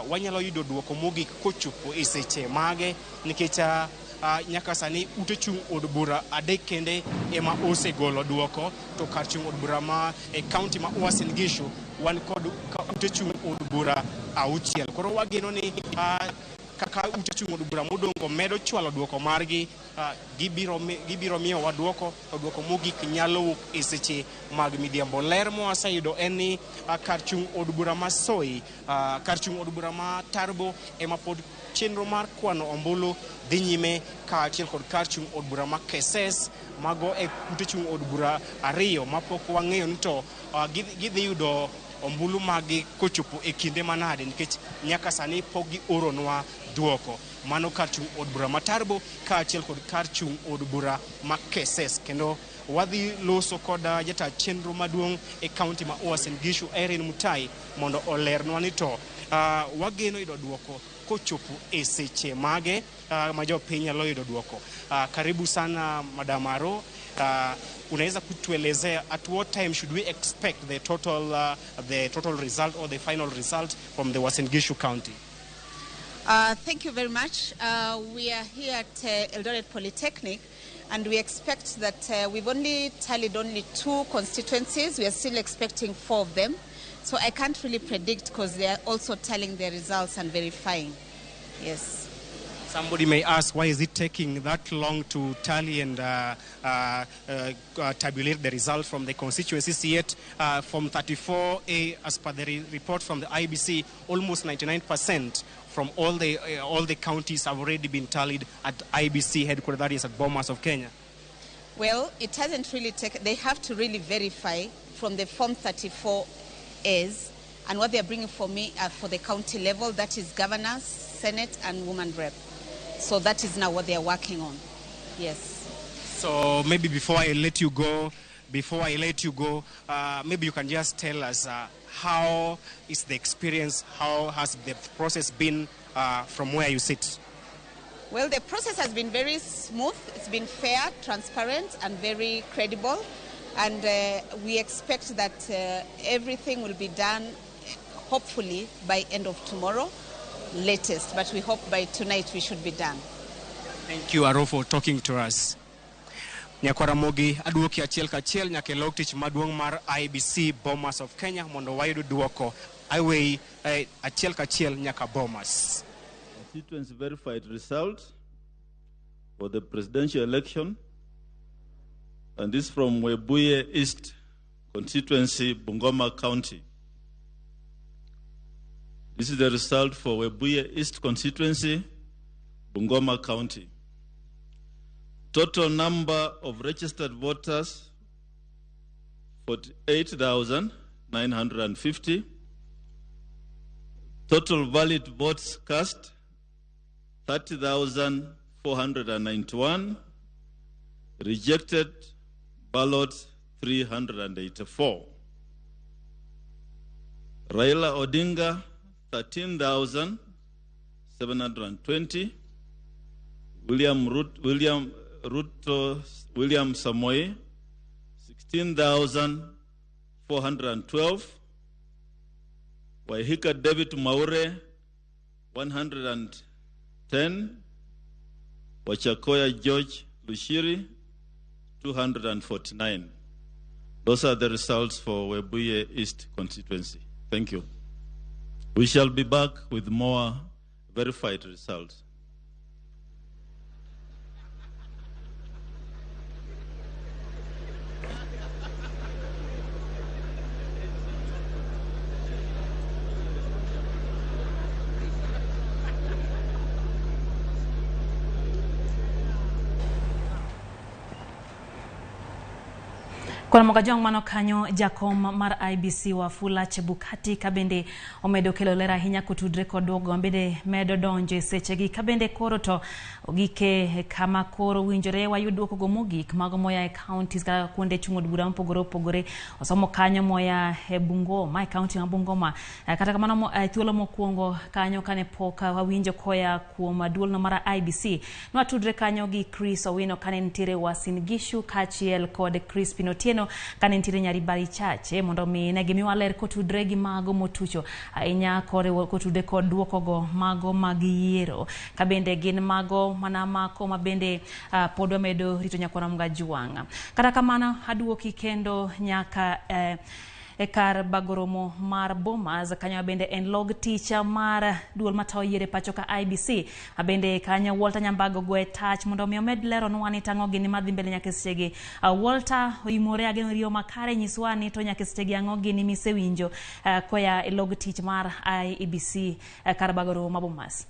wanyalo yudo duoko mogik kochopo e seche mage, nikech nyaka sani ute chung' od bura 3 kende ema osegolo duoko, to kar chung' od bura ma e kaunti ma Uasin Gishu wan kod ute chung' od bura 6. Koro wageno ni Kaka ute chung' od bura modong' medo chwalo duoko margi, gibiro miyowa duoko, to duoko mogik nyalo wuok e seche mag midhiambo. Ler mwaseyudo en ni kar chung' od bura ma Soi, kar chung' od bura ma Tarbo ema pod chenro mar kwano ombulu dhi nyime, kaachiel kod kar chung' od bura ma Keses. Mago e ute chung' od bura ariyo mapok wang'eyo ni to gidhi yudo ombulu maggi kochopo e kinde manade, nikech nyaka sani pok gioronwa duoko. Mano kar chung' od bura ma Tarbo kaachiel kod kar chung' od bura ma Keses. Kendo wadhi loso kod jata chenro maduong' e kaunti ma Uasin Gishu, Irene Mutai, mondo olernwa ni to wageno yudo duoko kochopo e seche mage ma jopiny nyalo yudo duoko. Karibu sana Madam Aro. Unaweza kutuelezea at what time should we expect the total result or the final result from the Uasin Gishu County? Thank you very much. We are here at Eldoret Polytechnic, and we expect that we've only tallied only two constituencies. We are still expecting four of them. So I can't really predict because they are also tallying their results and verifying. Yes. Somebody may ask, why is it taking that long to tally and tabulate the result from the constituencies? Yet, from 34A, as per the report from the IEBC, almost 99% from all the counties have already been tallied at IEBC headquarters, that is at Bomas of Kenya. Well, it hasn't really taken, they have to really verify from the Form 34As, and what they're bringing for me for the county level, that is governors, Senate, and woman rep. So that is now what they are working on. Yes. So maybe before I let you go, maybe you can just tell us how is the experience, how has the process been from where you sit? Well, the process has been very smooth. It's been fair, transparent, and very credible. And we expect that everything will be done, hopefully, by end of tomorrow, latest. But we hope by tonight we should be done. Thank you, Aro, for talking to us. Nyakwaramogi aduoki achiel kachiel nyaka e log tich maduong' mar IEBC Bomas of Kenya mondo wayud duoko. Aweyi achiel kachiel nyaka Bomas. Constituency verified result for the presidential election. And this from Webuye East constituency, Bungoma County. This is the result for Webuye East constituency, Bungoma County. Total number of registered voters, 48,950. Total valid votes cast, 30,491. Rejected ballots, 384. Raila Odinga, 13,720. William Ruto, William Samoei, 16,412. Waihiga David Mwaure, 110. Wajackoyah George Luchiri, 249. Those are the results for Webuye East constituency. Thank you. We shall be back with more verified results. Kuom Kajwang' mano kanyo jakom mar IEBC Wafula Chebukati kabende omedo kelo ler ahinya kotudre kod duoko mabende medo donjo e sechegi kabende koro to ogike kama koro winjore wayud duokogo mogik mago moya e counties kaka kuonde chung' od bura mopogore opogore osomo kanyo moya e Bungoma e county ma Bungoma. Kata kamano thuolo mokwongo kanyo kane pok wawinjo koya kuom duolno mar IEBC nwatudre kanyo gi Chris Owino kane nitiere Uasin Gishu kaachiel kod Crispin Otieno kane nitiere Nyaribari Chache mondo mi ne gimiwa ler kotudre gi mago motucho ahinya kotudre kod duokogo mago mag yiero kabende gin mago mana mako mabende pod wamedo rito nyakwara Mgajwang'. Kata kamano aduoki kendo nyaka e kar bago romo mar Bomas. Kanyo bende en log tich mar duol matayo yiero e pacho ka IEBC. Bende kanyo Walter Nyambago goye tach mondo mi omed leronwa ni tang'o gini madhi mbele nyaka e sechegi. Walter oimore ageno riyo makare nyiswa ni to nyaka e sechegi ang'o gini misewinjo koya e log tich mar IEBC kar bago romo ma Bomas.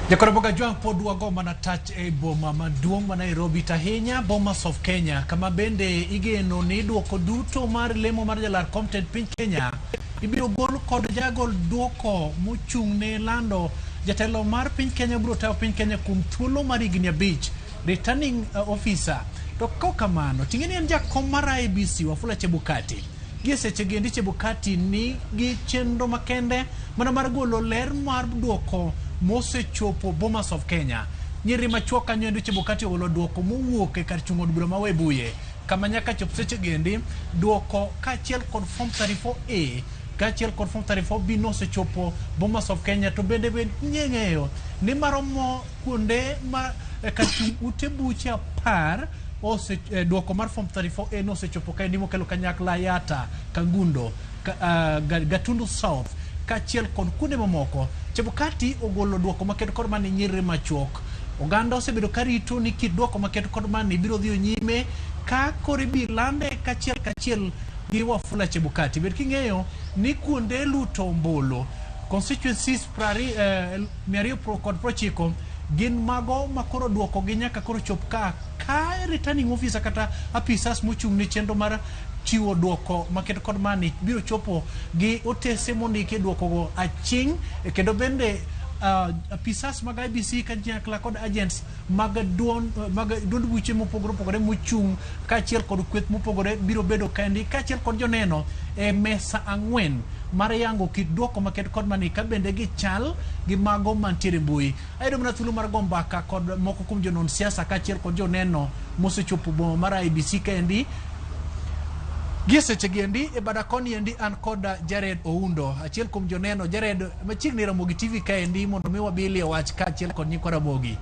Jakoroboga Jwang' pod wago mana tach e boma maduong' ma Nairobi to ahinya Bomas of Kenya kama bende igeno ni duoko duto mar lemo mar jalar kom tend piny Kenya ibiro gol kod jagol duoko mochung' ne lando jatelo mar piny Kenya biro tayo piny Kenya kuom thuolo mar higni 5, returning officer. To kokamano ting'e ni en jakom mar IEBC Wafula Chebukati. Gie seche gi endi Chebukati ni gi chenro makende mana mar golo ler mar duoko mosechopo Bomas of Kenya. Nyiri machuok kanyo endi Chebukati ogolo duoko mowuok e kar chung' od bura ma Webuye kama nyaka chop seche gi endi duoko kaachiel kod form 34A kaachiel kod form 34B nosechopo Bomas of Kenya. To bende ng'eyo ni maromo kuonde ma kar chung' ute buche 10 duoko mar form 34A nosechopo kaendi mokelo kanyakla Yatta, Kangundo, Gatundu South kaachiel kod kuonde mamoko. Chebukati ogolo duoko makende kod mane nyiri machuok. Oganda osebedo karito ni kit duoko makende kod mane biro dhi nyime ka koro ibi lande kachiel kachiel gi Wafula Chebukati. Bed king'eyo ni kuonde luto ombulu constituencies 290 gin mago makoro duoko gi nyaka koro chop ka returning officer kata apisas mochung' ne chenro mar chiwo duoko makende kod mani biro chopo gi otese mondiki e duokogo aching'. Kendo bende apisas mag IEBC kanyakla kod agents mag duond buche mopogore opogore mochung' kaachiel kod kweth mopogore biro bedo kaendi kaachiel kod joneno e mesa 4 mar yango kit duoko makende kod mani ka bende gichal gi mago mantiere mbui. Ayudo mana thuolo mar go mbaka kod moko kuom jonon siasa kaachiel kod joneno mosechopo boma mar IEBC kaendi. Gie seche gi endi e bada koni endi an kod Jared Oundo, achiel kuom joneno. Jared, machiegni Ramogi TV kaendi mondo mi wabilie wach kaachiel kod nyikwa Ramogi.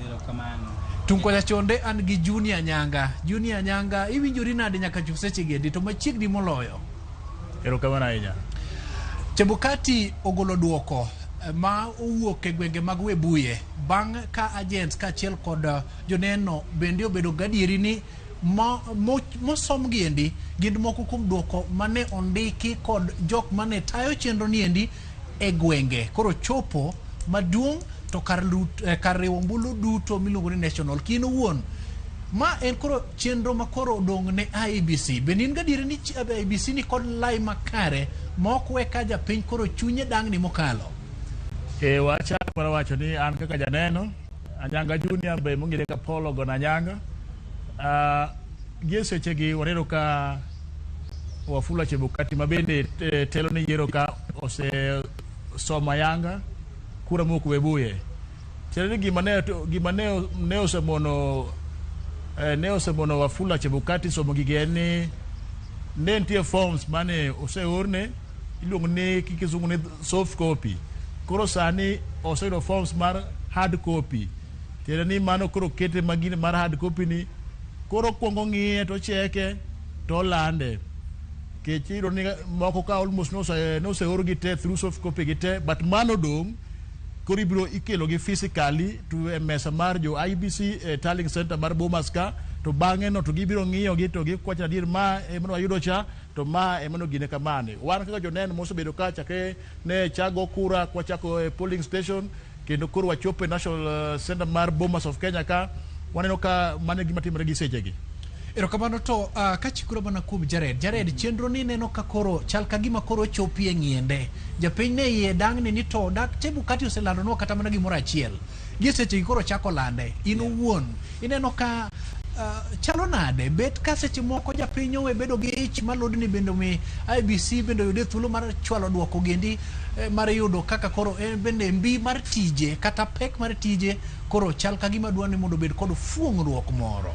Erokamano. Tung kocha chonde an gi Junior Nyanga. Junior Nyanga, iwinjori nade nyaka chop seche gi endi to machiegni moloyo? Erokamano ahinya. Chebukati ogolo duoko ma owuok e gwenge mag Webuye bang' ka agents kaachiel kod joneno bende obedo gadieri ni mosom gi endi gin moko kuom duoko mane ondiki kod jok mane tayo chenro ni endi e gwenge. Koro chopo maduong' to kar riwo ombulu duto miluongo ni national kin owuon. Ma en koro chenro ma koro odong' ne IEBC. Bende in gadieri ni IEBC ni kod lai makare ma ok we ka japiny koro chunye dang'ni mokalo? Wachak mar wacho ni an kaka janeno Anyanga Junior be mong'ere ka Paul Ogona Anyanga. Gie sechegi waneno ka Wafula Chebukati ma bende telo ne yiero ka osesomo ayanga kura mowuok Webuye. Tiende ni gima ne osemono Wafula Chebukati somo gigi en ni ne nitie forms mane oseorne iluongo ni kisungu ni soft copy. Koro sani oseyudo forms mar hard copy. Tiende ni mano koro kete magine mar hard copy ni koro kuongo ng'iye to cheke to lande. Kech iyudo ni moko ka almost noseor gi te through soft copy gi te, but mano dong' koro ibiro ikelo gi physically to e mesa mar jo IEBC e tallying center mar Bomas ka, to bang'e no to gibiro ng'iyo gi to gikwacho adier ma emano wayudo cha to ma emano gine kamane. Wan kaka joneno mosebedo ka chakre ne chago kura kwachako e polling station kendo koro wachopo e national center mar Bomas of Kenya ka waneno ka mano e gima timore gi sechegi. Erokamano. To kachikora mana kuom Jared. Jared, chenro ni neno ka koro chal ka gima koro chopi e ng'iende. Japiny ne iye dang'ni ni to dak Chebukati oselandonwa kata mana gimoro achiel. Gie seche gi koro chako lande. In owuon ineno ka chalo nade? Bet ka seche moko japiny owe bedo gi ich malodni bende omi IEBC bende oyude thuolo mar chwalo duoko gendi mar yudo kaka koro en bende mbi mar tije kata pek mar tije koro chal ka gima dwa ni mondo obed kod fuong'ruok moro.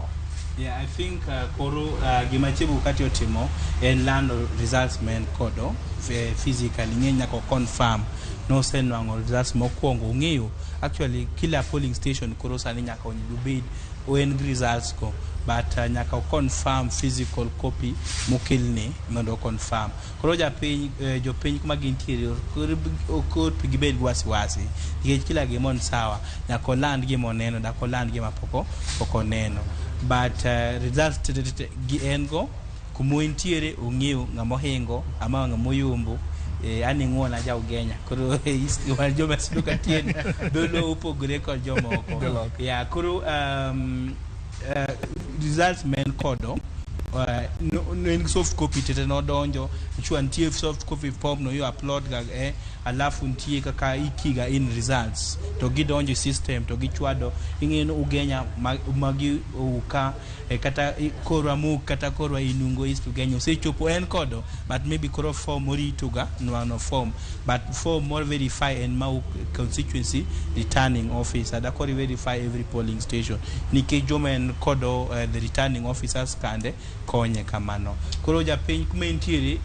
Yeah, I think koro gima Chebukati otimo en lando results men kodo physically ng'eny nyaka confirm. Nosenwang'o results mokwongo ong'eyo actually kila polling station koro sani nyaka obed en gi results go but nyaka o confirm physical copy mokelne mondo o confirm. Koro japiny jopiny kuma gintiere ok gibed gi wasiwasi nikech kila gima on sawa nyaka oland gima oneno dak oland gima pok oneno but results te gi en go kuma entiere ong'eyo ng'ama ohingo ama ng'ama oyombo. An ing'uona ja Ugenya koro wan joma sudo katieno dholuo opogore kod jomoko yeah, koro results men kodo no, en soft copy tete nodonjo chua nitie soft copy form no you upload ga alafu nitie kaka ikiga in results to gidonjo e system to gichwado ing'eyo ni Ugenya magi uka kata korwa muk kata korwa Inungo East Ugenya osechopo en kodo but maybe koro form oritoga nwang'o form but form more verify en ma constituency returning officer da koro verify every polling station nikech joma en kodo the returning officers kande konye kamano. Koro japiny kuma entiere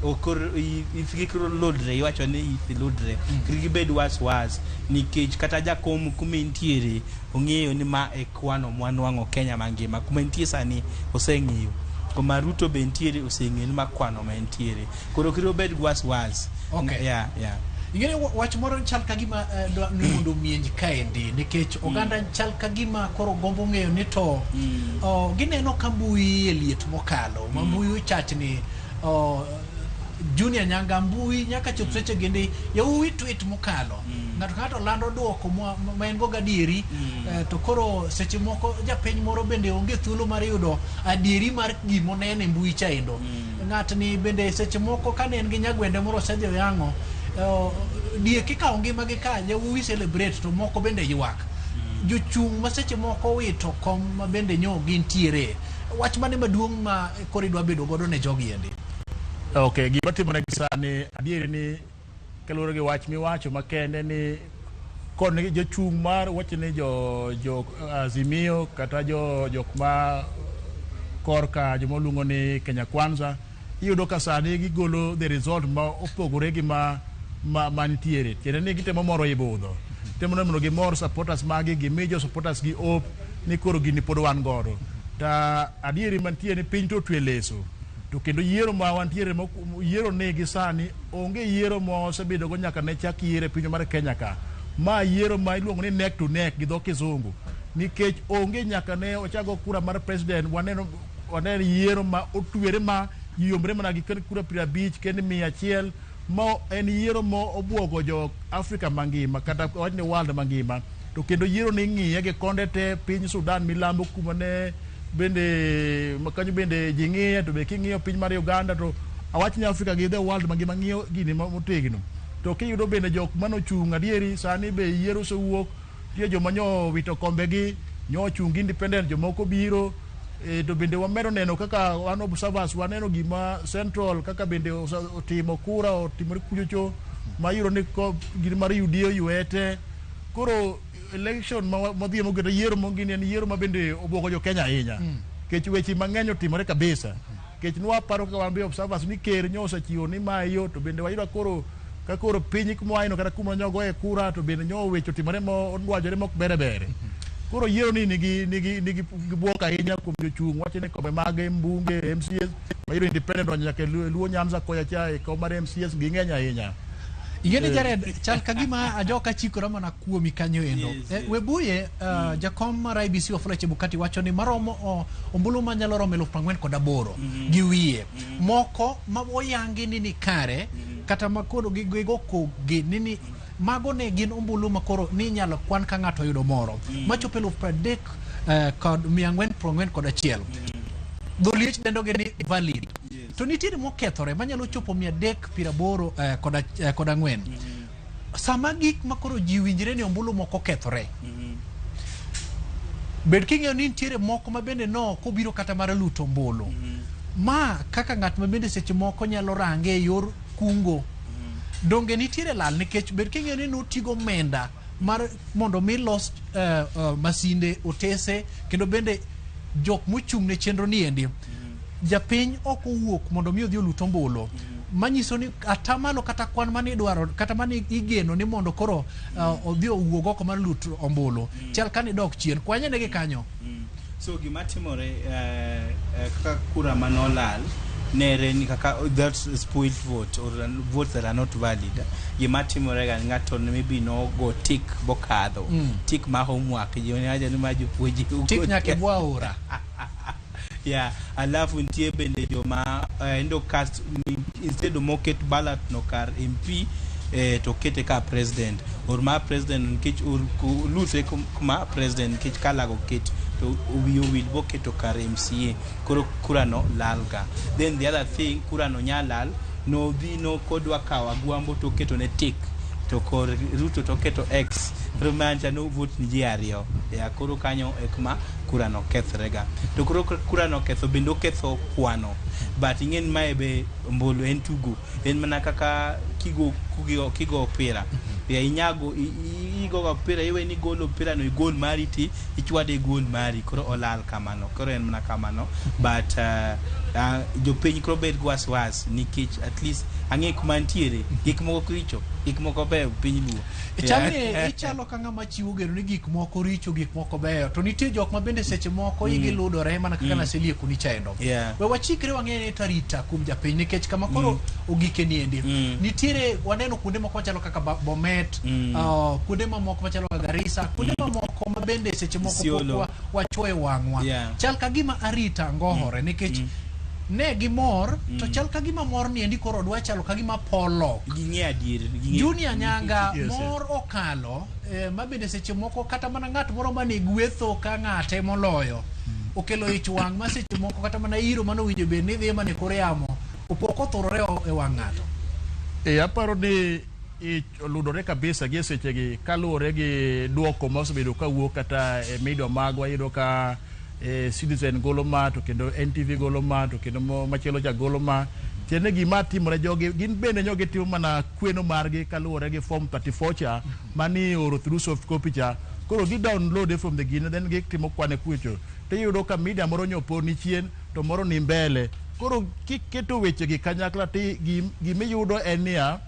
ithgi koro ludre iwacho ni ithi ludre kik gibed wasiwasi nikech kata jakom kuma entiere ong'eyo ni ma e kwano mwanwang'o Kenya mangima kuma entie sani oseng'eyo kuma Ruto be ntiere oseng'eyo ni ma kwano ma entiere koro kik obed gi wasiwasi. Okay. Yeah. Ing'e wach moro chal ka gima dwa ni mondo omienj kaendi nikech oganda chal ka gima koro gombo ng'eyo ni to gineno ka mbui e liet mokalo ma mbui ochachni Junior Nyanga mbui nyaka chop seche gindi yawuowi tweet mokalo ng'ato ka ng'ato lando duoko ma en go gadieri to koro seche moko japiny moro bende onge thuolo mar yudo adieri mar gimoneno e mbui chaendo. Ng'atni bende seche moko kane en gi nyagwende moro osedhi oyang'o diek ikawo ngimagi ka yawuowi celebrate to moko bende ywak. Jochung' ma seche moko wito kom ma bende nyo gintiere. Wach mane maduong' ma koro idwa bedo godo ne jogi endi? Okay, gima timore gi sani adieri ni kaluwore gi wach miwacho makende ni kon jochung' mar wacho ni jo Azimio kata jo jok ma korka joma oluongo ni Kenya Kwanza iyudo ka sani gigolo the result ma opogore gi ma mantiere tiende ni gitemo moro i budho temo mondo gimor supporters magi gimi jo supporters gi hope ni koro gini pod wan godo ta adieri mantie ni piny to otwe leso to kendo yiero ma wantiere yiero ni gi sani onge yiero ma osebedo go nyaka ne chak yiero e piny mar Kenya ka ma yiero ma iluongo ni neck to neck gi dho kizungu nikech onge nyaka ne ochago kura mar president waneno yiero ma otwere ma ji yombre mana gi kura 50 kendo 100 ma en yiero ma obwogo jo Afrika mangima kata wach ni world mangima to kendo yiero ni ing'iye gi konde te piny Sudan milambo kuma ne bende kanyo bende ji ng'iye to be king'iyo piny mar Uganda to awach ni Afrika gi the world mangima ng'iyo gini motegno to kiyudo bende jok manochung' adieri sani be yiero osewuok nitie joma nyo wito kombegi nyo ochung' independent jomoko biro to bende wamedo neno kaka wan observers waneno gima Central kaka bende otimo kura otimore kuchocho ma iyudo ni gini mar UDA oywete koro election madhi moketo yiero mongini en yiero ma bende obwogo jo Kenya ahinya kech weche mang'eny otimore kabisa kech nwaparo kaka wan be observers ni ker nyo osechiwo ni mae yo to bende wayudo koro ka koro piny kuma waino kata kuma nyogoye kura to bende nyo weche otimore modwajore mok bere bere koro yiero ni nigi bwok ahinya kuom jochung' wacho ni kombe mag mbunge MCAs wayudo independent donjo nyaka e Luo Nyanza kocha cha e kom mar MCAs ging'eny ahinya. Ing'e ni Jared chal ka gima ajoka chikora mana kuomi kanyo endo. Webuye jakom mar IEBC Wafula Chebukati wacho ni maromo ombulu manyalo romo 48,000 gi wiye. Moko ma oyangi ni kare kata ma koro gigo kogi ni mago ne gin ombulu ma koro ni inyalo kwan ka ng'ato oyudo moro. Machopo 30,441. Dholiech dendogi ni valid. To nitiere mokethore manyalo chopo 384 kod ang'wen. Sama gik ma koro ji winjre ni ombulu moko okethore, bed king'eyo ni nitiere moko ma bende no kobiro kata mar luto ombulu. Ma kaka ng'at ma bende seche moko nyalo range e yor kungo. Donge nitiere lal nikech bed king'eyo ni notigo omenda mar mondo mi los masinde otese kendo bende jok mochung' ne chenro ni endi. Japiny ok owuok mondo mi odhi olut ombulu. Manyiso ni atamalo kata kwan mane idwaro kata mane igeno ni mondo koro odhi owuog oko mar lut ombulu chal ka ni dok chien. Kwanye negi kanyo. So gima timore kaka kura manolal nere ni kaka that's spoiled vote or votes that are not valid. Gima timore ga ng'ato maybe no go tick bokadho. Tick ma homework jioni aja ni ma jopuonj Tick nyaka e bwo aora. Yeah, alafu nitie bende joma endo cast instead moket ballot no kar MP to kete ka president or ma president nikech lute kuma president nikech kalago ket to wiyo wil boketo kar MCA, koro kura no lalga. Then the other thing, kura no nya lal no dhi no kodwa kawo Agwambo to oketo ne tick to kor Ruto to oketo X, koro mancha no vote ni ji ariyo ya. Koro kanyo e kuma kura no kethre ga. To koro kura no ketho bende oketho kwano, but ing'e ni mae be ombulu en tugo, en mana kaka kigo opira ya inyago igoga opira, iwe ni golo opira no igol mari ti ichwade gol mari, koro olal kamano. Koro en mana kamano, but jopiny koro bed gi wasiwasi nikech at least ang'e kuma ntiere gik moko richo, gik moko beyo piny Luo. Chal ni ichalo ka ng'ama chiwo geno ni gik moko richo, gik moko beyo, to nitie jok ma bende seche moko igi ludore mana kaka naselieko ni chaendo. We wachikre wang'e ni tarita kuom japiny nikech kama koro ogike niendi nitiere waneno kuonde moko machalo kaka Bomet, kuonde mamoko machalo kaka Garissa, kuonde mamoko ma bende seche moko pok Isiolo. Wachuoye wang'wa. Chal ka gima arita ngohore nikech ne gimor to chal ka gima mor ni endi koro dwa chalo ka gima polok. Ging'e adier ging'e. Junior Nyanga. Yes. Mor okalo ma bende seche moko kata mana ng'at moro mane gwetho ka ng'ate moloyo okelo ich wang' ma seche moko kata mana iro manowinjo bed ni dhi mana e kor yamo opo kothurore e wang' ng'ato. Aparo ni ich oludore kabisa gi e sechegi kaluwore gi duoko ma osebedo kawuok kata e media magwa. Iyudo ka Citizen golo ma to kendo NTV golo ma to kendo machielo cha golo ma. Tiende gima timore, jogi gin bende nyo gitimo mana kweno margi kaluwore gi form 34 cha mani oro through soft copy cha. Koro gi download from the gine, then gitimo kwane kucho tiyudo ka media moro nyopo ni chien to moro ni mbele. Koro kiketo wechegi kanyakla ti gimiyudo en niya,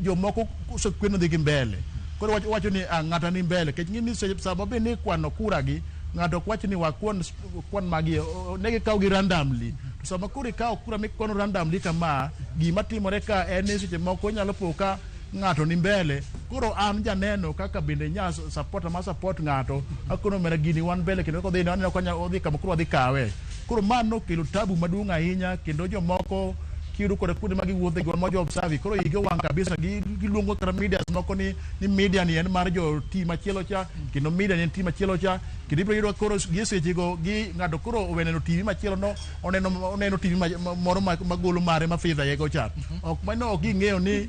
jomoko osekweno dhi gi mbele. Koro wacho ni ah, ng'ato ni mbele kech ng'e ni sama bed ni ikwano kura gi ng'ato ok wach ni wakwan kwan magi ne gikawo gi randomly. To sama koro ikawo kura mikwano randomly kama, gima timore ka en ni seche moko inyalo po ka ng'ato ni mbele. Koro an janeno kaka bende nya support ma support ng'ato akono mera gini wan mbele kendo kodhi aneno ka odhi kama koro wadhi kawe. Koro ma nokelo tabu maduong' ahinya kendo jomoko kiyudo koda kuonde ma giwuothe gi wan ma jo observe koro igi owang' kabisa. Giluongo kata medias moko ni media ni en mar jo team machielo cha kendo media ni en team machielo cha kendo ibiro yudo koro gi e sechego gi ng'ato koro owe neno TV machielo no oneno TV moro magolo mare ma fidha yego cha ok mano ok ging'eyo ni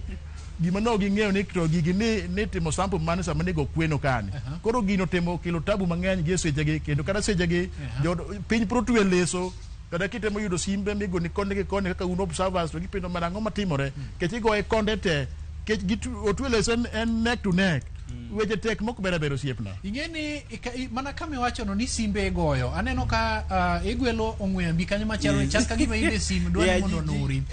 gima no ging'eyo ni to gigi ni timo sample mane sama nigo kweno kani. Koro gino timo kelo tabu mang'eny gi e sechegi kendo kata sechegi jo piny pro twe leso kata kitemo yudo simbe migoni koni gi koni kaka un observers to gipenjo mana ang'o matimore kech igoye konde te kech otwe leso en neck to neck. Weche tek mok ber aber osiepna. Ing'e ni mana kama iwachono ni simbe igoyo, aneno ka igwelo ong'we yambi kanyo machalo chal ka gima in e sim dwa ni mondo onuri.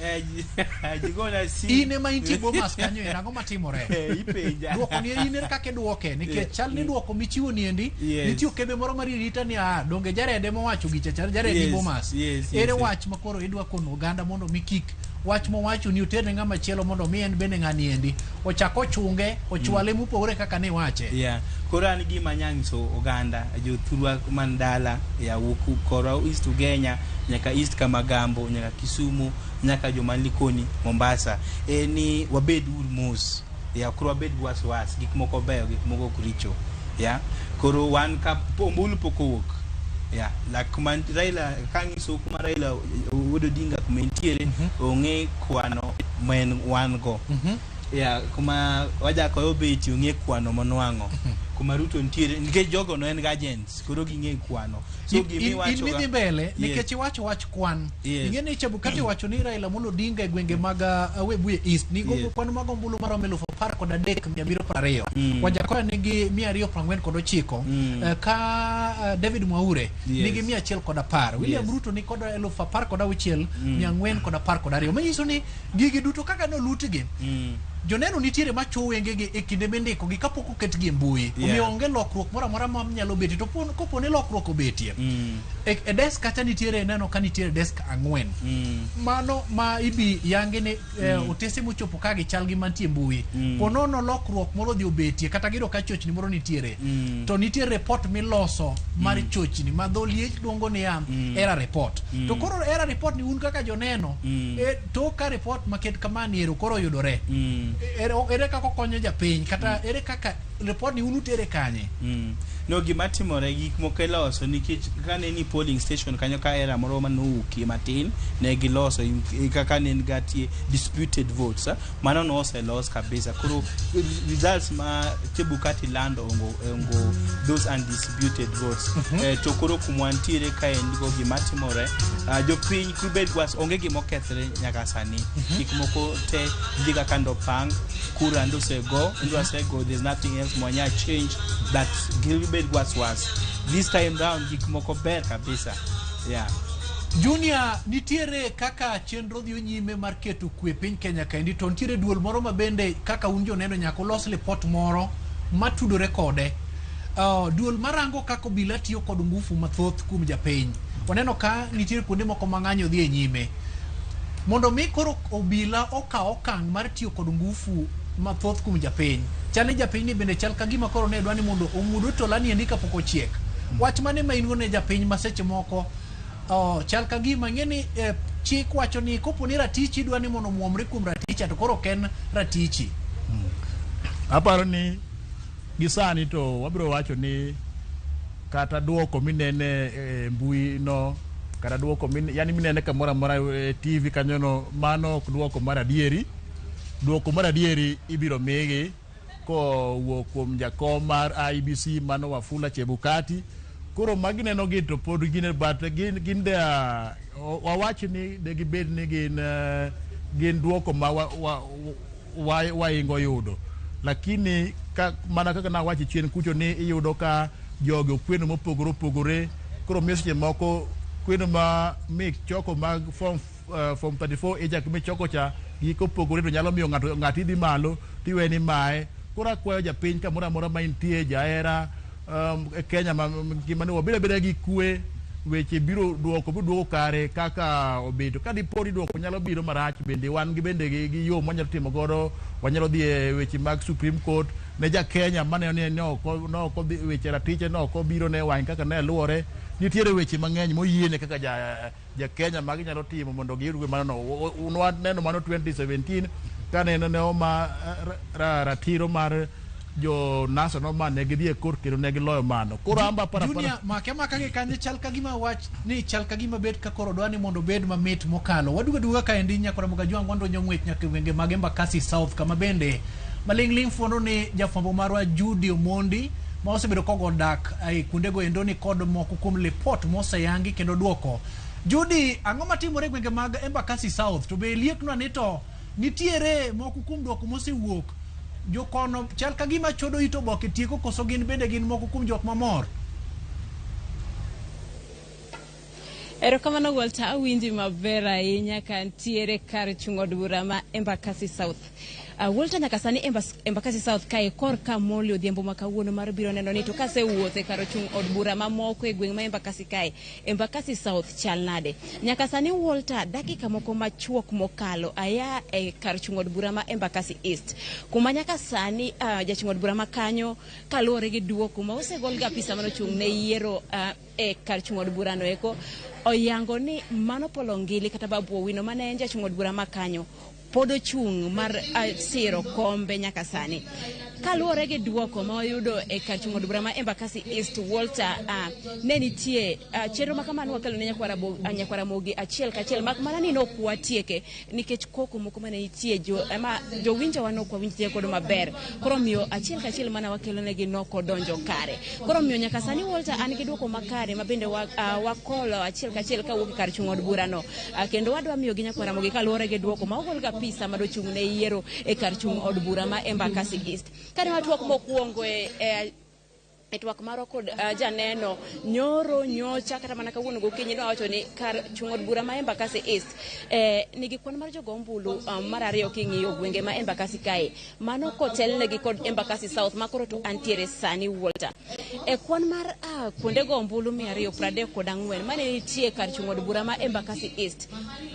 Ji gona sim. In ema intie Bomas kanyo ero, ang'o matimore? Ipenja. Dwoko ni in ere kaka idwoke nikech chal ni dwoko michiwo ni endi nitie okebe moro maririta ni ah, donge Jared ema owacho gicha chal Jared ni Bomas. Ere wach ma koro idwa kono oganda mondo mi kik wach mowacho ni oter ne ng'ama chielo mondo mi en bende ng'ani endi ochak ochunge ochwale mopogore kaka ne iwache. Yeah. Koro an gima anya nyiso oganda jothurwa man dala ya wuok korwa East Ugenya nyaka East Kamagambo nyaka Kisumu nyaka joma Likoni Mombasa en ni wabed uru mos ya, koro wabed gi wasiwasi, gik moko beyo, gik moko ok richo ya. Koro wan ka ombulu pok owuok ya like kuma Raila kanyiso kuma Raila Wuod Odinga kuma entiere ong'e kwano ma en wan go ya kuma Wajakoyo obeti ong'e kwano monwang'o. Kuma Ruto nitiere nikech jogo no en gi agents koro ging'e kwano. So In midhi mbele nikech iwacho wach kwan. Ing'e ni Chebukati wacho ni Raila Amolo Odinga e gwenge mag Webuye East nigo kwan mag ombulu maromo 13,720. Wajakoya nigi 249. Ka David Mwaure nigi 110. William Ruto ni kod 16,412. Manyiso ni gigi duto kaka nolutgi joneno nitiere machuo wengegi e kinde mindikogi kapok oketgi e mbui. Omiyo onge lokruok moro amora ma nyalo betie. To kopo ni lokruok obetie, e desk kacha nitiere neno ka nitiere desk 4. Mano ma ibi yangi ni otese mochopo ka gichal gi mantie e mbui. Po nono lokruok moro odhi obetie kata giyudo ka chochni moro nitiere. To nitie report miloso mar chochni ma dho liech luongo niya error report. To koro error report ni un kaka joneno, tok ka report maket kamani ero koro oyudore. Ere kaka okonyo japiny kata ere kaka report ni un utere kanye? No, gima timore, gik moko iloso nikech kane ni polling station kanyo ka error moro manowuokie matin ne giloso kaka ne en gatie disputed votes, mano noselos kabisa. Koro results ma Chebukati lando ongo those undisputed votes. To koro kumwantiere kaendi go gima timore, jopiny kubed was onge gima okethre nyaka sani. Gik moko te dhi kaka ndopang kura ndosego ndwasego, there's nothing else mwanya change that gibed was this time round. Gik moko ber kabisa, yeah. Junior, nitiere kaka chenro dhi nyime mar keto kwe piny Kenya kaendi, to nitiere duol moro ma bende kaka un joneno nyaka ulos lipot moro matudore kode. Duol marango kaka obila tiyo kod ngufu mathoth kuom japiny. Waneno ka nitiere kuonde moko ma ng'anyo dhi e nyime. Mondo mi koro obila okaw okang' mar tiyo kod ngufu mathoth kuom japiny. Chal ni japiny ni bende chal ka gima koro ne dwa ni mondo ong'ud otolani endi kapok ochiek. Wach mane ma in go ne japiny ma seche moko chal ka gima ing'e ni chik wacho ni kopo ni ratichi dwa ni mondo omuomre kuom raticha to koro ok en ratichi. Aparo ni gi sani to wabiro wacho ni kata duoko minene e mbui no, kata duoko yani minene kamoro amora e TV kanyo no, mano ok duoko mar adieri. Duoko mar adieri ibiro migi kowuok kuom jakom mar IEBC, mano Wafula Chebukati. Koro magineno gi to pod gin, but gin there, wawach ni de gibed ni gin duoko ma waingo yudo, lakini ka, mana kaka nawacho chien kucho ni iyudo ka jogi okweno mopogore opogore. Koro miyo seche moko kweno ma michoko mag form 34 ijak michoko cha gik opogore to nyalo miyo ng'ato ng'ato idhi malo tiwe ni mae. Koro akwayo japiny kamoro amora ma intie, jahera e Kenya ma ngima, ni wabed abeda gi kwe. Weche biro duoko, biro duoko kare kaka obedo. Ka dipo ni duoko nyalo biro marach, bende wan gi bende gi yo mwanyalo timo godo, wanyalo dhi e weche mag Supreme Court. Ne ja Kenya maneno ni ne ok odhi weche ratiche ne ok obiro ne wang' kaka ne luwore, nitiere weche mang'eny moyiene kaka ja Kenya ma ginyalo timo mondo giyud mano no. Nwaneno mano 2017 kane ne oma ratiro mar jo NASA no ma ne gidhi e court kendo ne giloyo mano. Koro amba para Junior, make maka gi kanyo chal ka gima wach ni chal ka gima bet ka koro dwa ni mondo obed mamit mokalo. Wadugo duga kaendi nyakora Mogajwang' wandonyo ng'wech nyaka e gwenge mag Embakasi South, kama bende maling'ling fuondo ni jafwambo marwa Judy Omondi ma osebedo kogo dak e kuondego endo ni kod moko kuom lipot moseyangi kendo duoko. Judy, ang'o matimore e gwenge mag Embakasi South? To be lieknwa ni to nitiere moko kuom duoko mosewuok, jokono chal ka gima chodo it oboke tieko, koso gin bende gin moko kuom jok mamor? Erokamano Walter, awinji maber ahinya ka ntiere kar chung' od bura ma Embakasi South. Walter, nyaka sani Embakasi South kae korka moli odhiambo ma kawuono mar biro neno ni to kasewuotho e kar chung' od bura mamoko e gweng' ma Embakasi kae, Embakasi South chal nade? Nyaka sani Walter, dakika moko machuok mokalo aya e kar chung' od bura ma Embakasi East, kuma nyaka sani jachung' od bura ma kanyo kaluwore gi duoko ma osegol gi apisa manochung' ne yiero e kar chung' od burano eko oyango ni mano Paul Ongili kata Babu Owino mane en jachung' od bura ma kanyo pod ochung' mar siro kombe nyaka sani. Kaluwore gi duoko ma wayudo e kar chung' od bura ma Embakasi East, Walter, ne nitie chenro ma kamano wakelo ne nyakwara Ramogi achiel kachiel, mak mana ni nok watieke nikech koko moko mane nitie jo, ma jowinjowa nok wawinj godo maber. Koro omiyo achiel kachiel mana wakelo negi nok odonjo kare. Koro omiyo nyaka sani, Walter, an gi duoko makare ma bende wakolo achiel kachiel kawuok e kar chung' od burano, kendo wadwa miyo gi nyakwara Ramogi kaluwore gi duoko ma ogol kabisa madochung' ne yiero e kar chung' od bura ma Embakasi East. Kane watwak mokwongo e twak marwa kod janeno nyoro nyocha kata mana kawuono gokinyi, nowacho ni kar chung' od bura ma Embakasi East nigi kwan mar jogo ombulu mar ariyo king'iyo gwenge ma Embakasi kae, mano kotelnegi kod Embakasi South ma koro to antiere sani, Walter. E kwan mar kuonde go ombulu 234 mane nitie kar chung' od bura ma Embakasi East,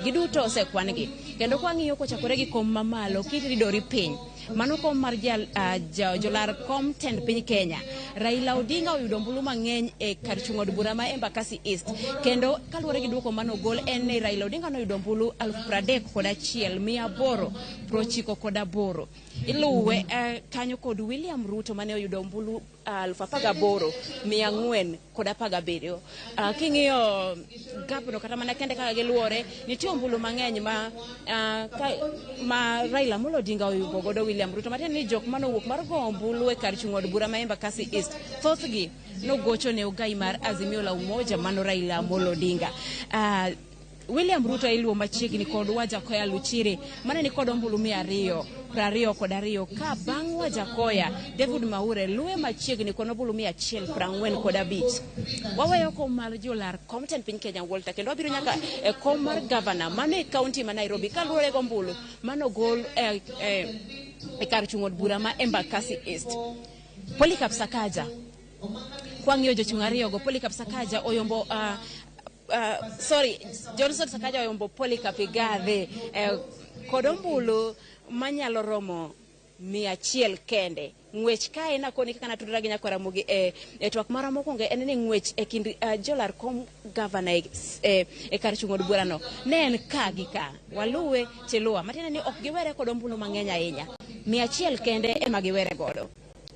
giduto osekwan gi, kendo kwang'iyo kochakore gi kom mamalo kiridori piny, mano kom mar jolar kom tend piny Kenya, Raila Odinga oyudo ombulu mang'eny e kar chung' od bura ma Embakasi East, kendo kaluwore gi duoko manogol en ni Raila Odinga noyudo ombulu 31,898. Iluwe kanyo kod William Ruto mane oyudo ombulu 18,417. King'iyo gapno kata mana kende kaka giluwore, nitie ombulu mang'eny ma Raila Amolo Odinga oyudo godo William Ruto, matiende ni jok manowuok mar go ombulu e kar chung' od bura ma Embakasi East thothgi nogocho ne ogai mar Azimio la Umoja, mano Raila Amolo Odinga. William Ruto iluwo machiegni kod Wajackoyah Luchiri mane ni kod ombulu 222, ka bang' Wajackoyah, David Mwaure luwe machiegni kod ombulu 145. Waweyo kom mar jolar kom tend piny Kenya, Walter, kendo wabiro nyaka e kom mar gavana mano e kaunti ma Nairobi kaluwore gi ombulu manogol e kar chung' od bura ma Embakasi East. Polycarp Sakaja, kwang'iyo jochung' ariyogo, Polycarp Sakaja oyombo sorry, Johnson Sakaja oyombo Polycarp Igathe kod ombulu manyalo romo 100 kende. Ng'wech kae nakoni kaka natudora gi nyakwara Ramogi e twak mara mokwongo en ni ng'wech e kind jolar kom gavana e kar chung' od burano ne en ka gi ka waluwe chiluwa, matiende ni ok giwere kod ombulu mang'eny ahinya, 100 kende ema giwere godo.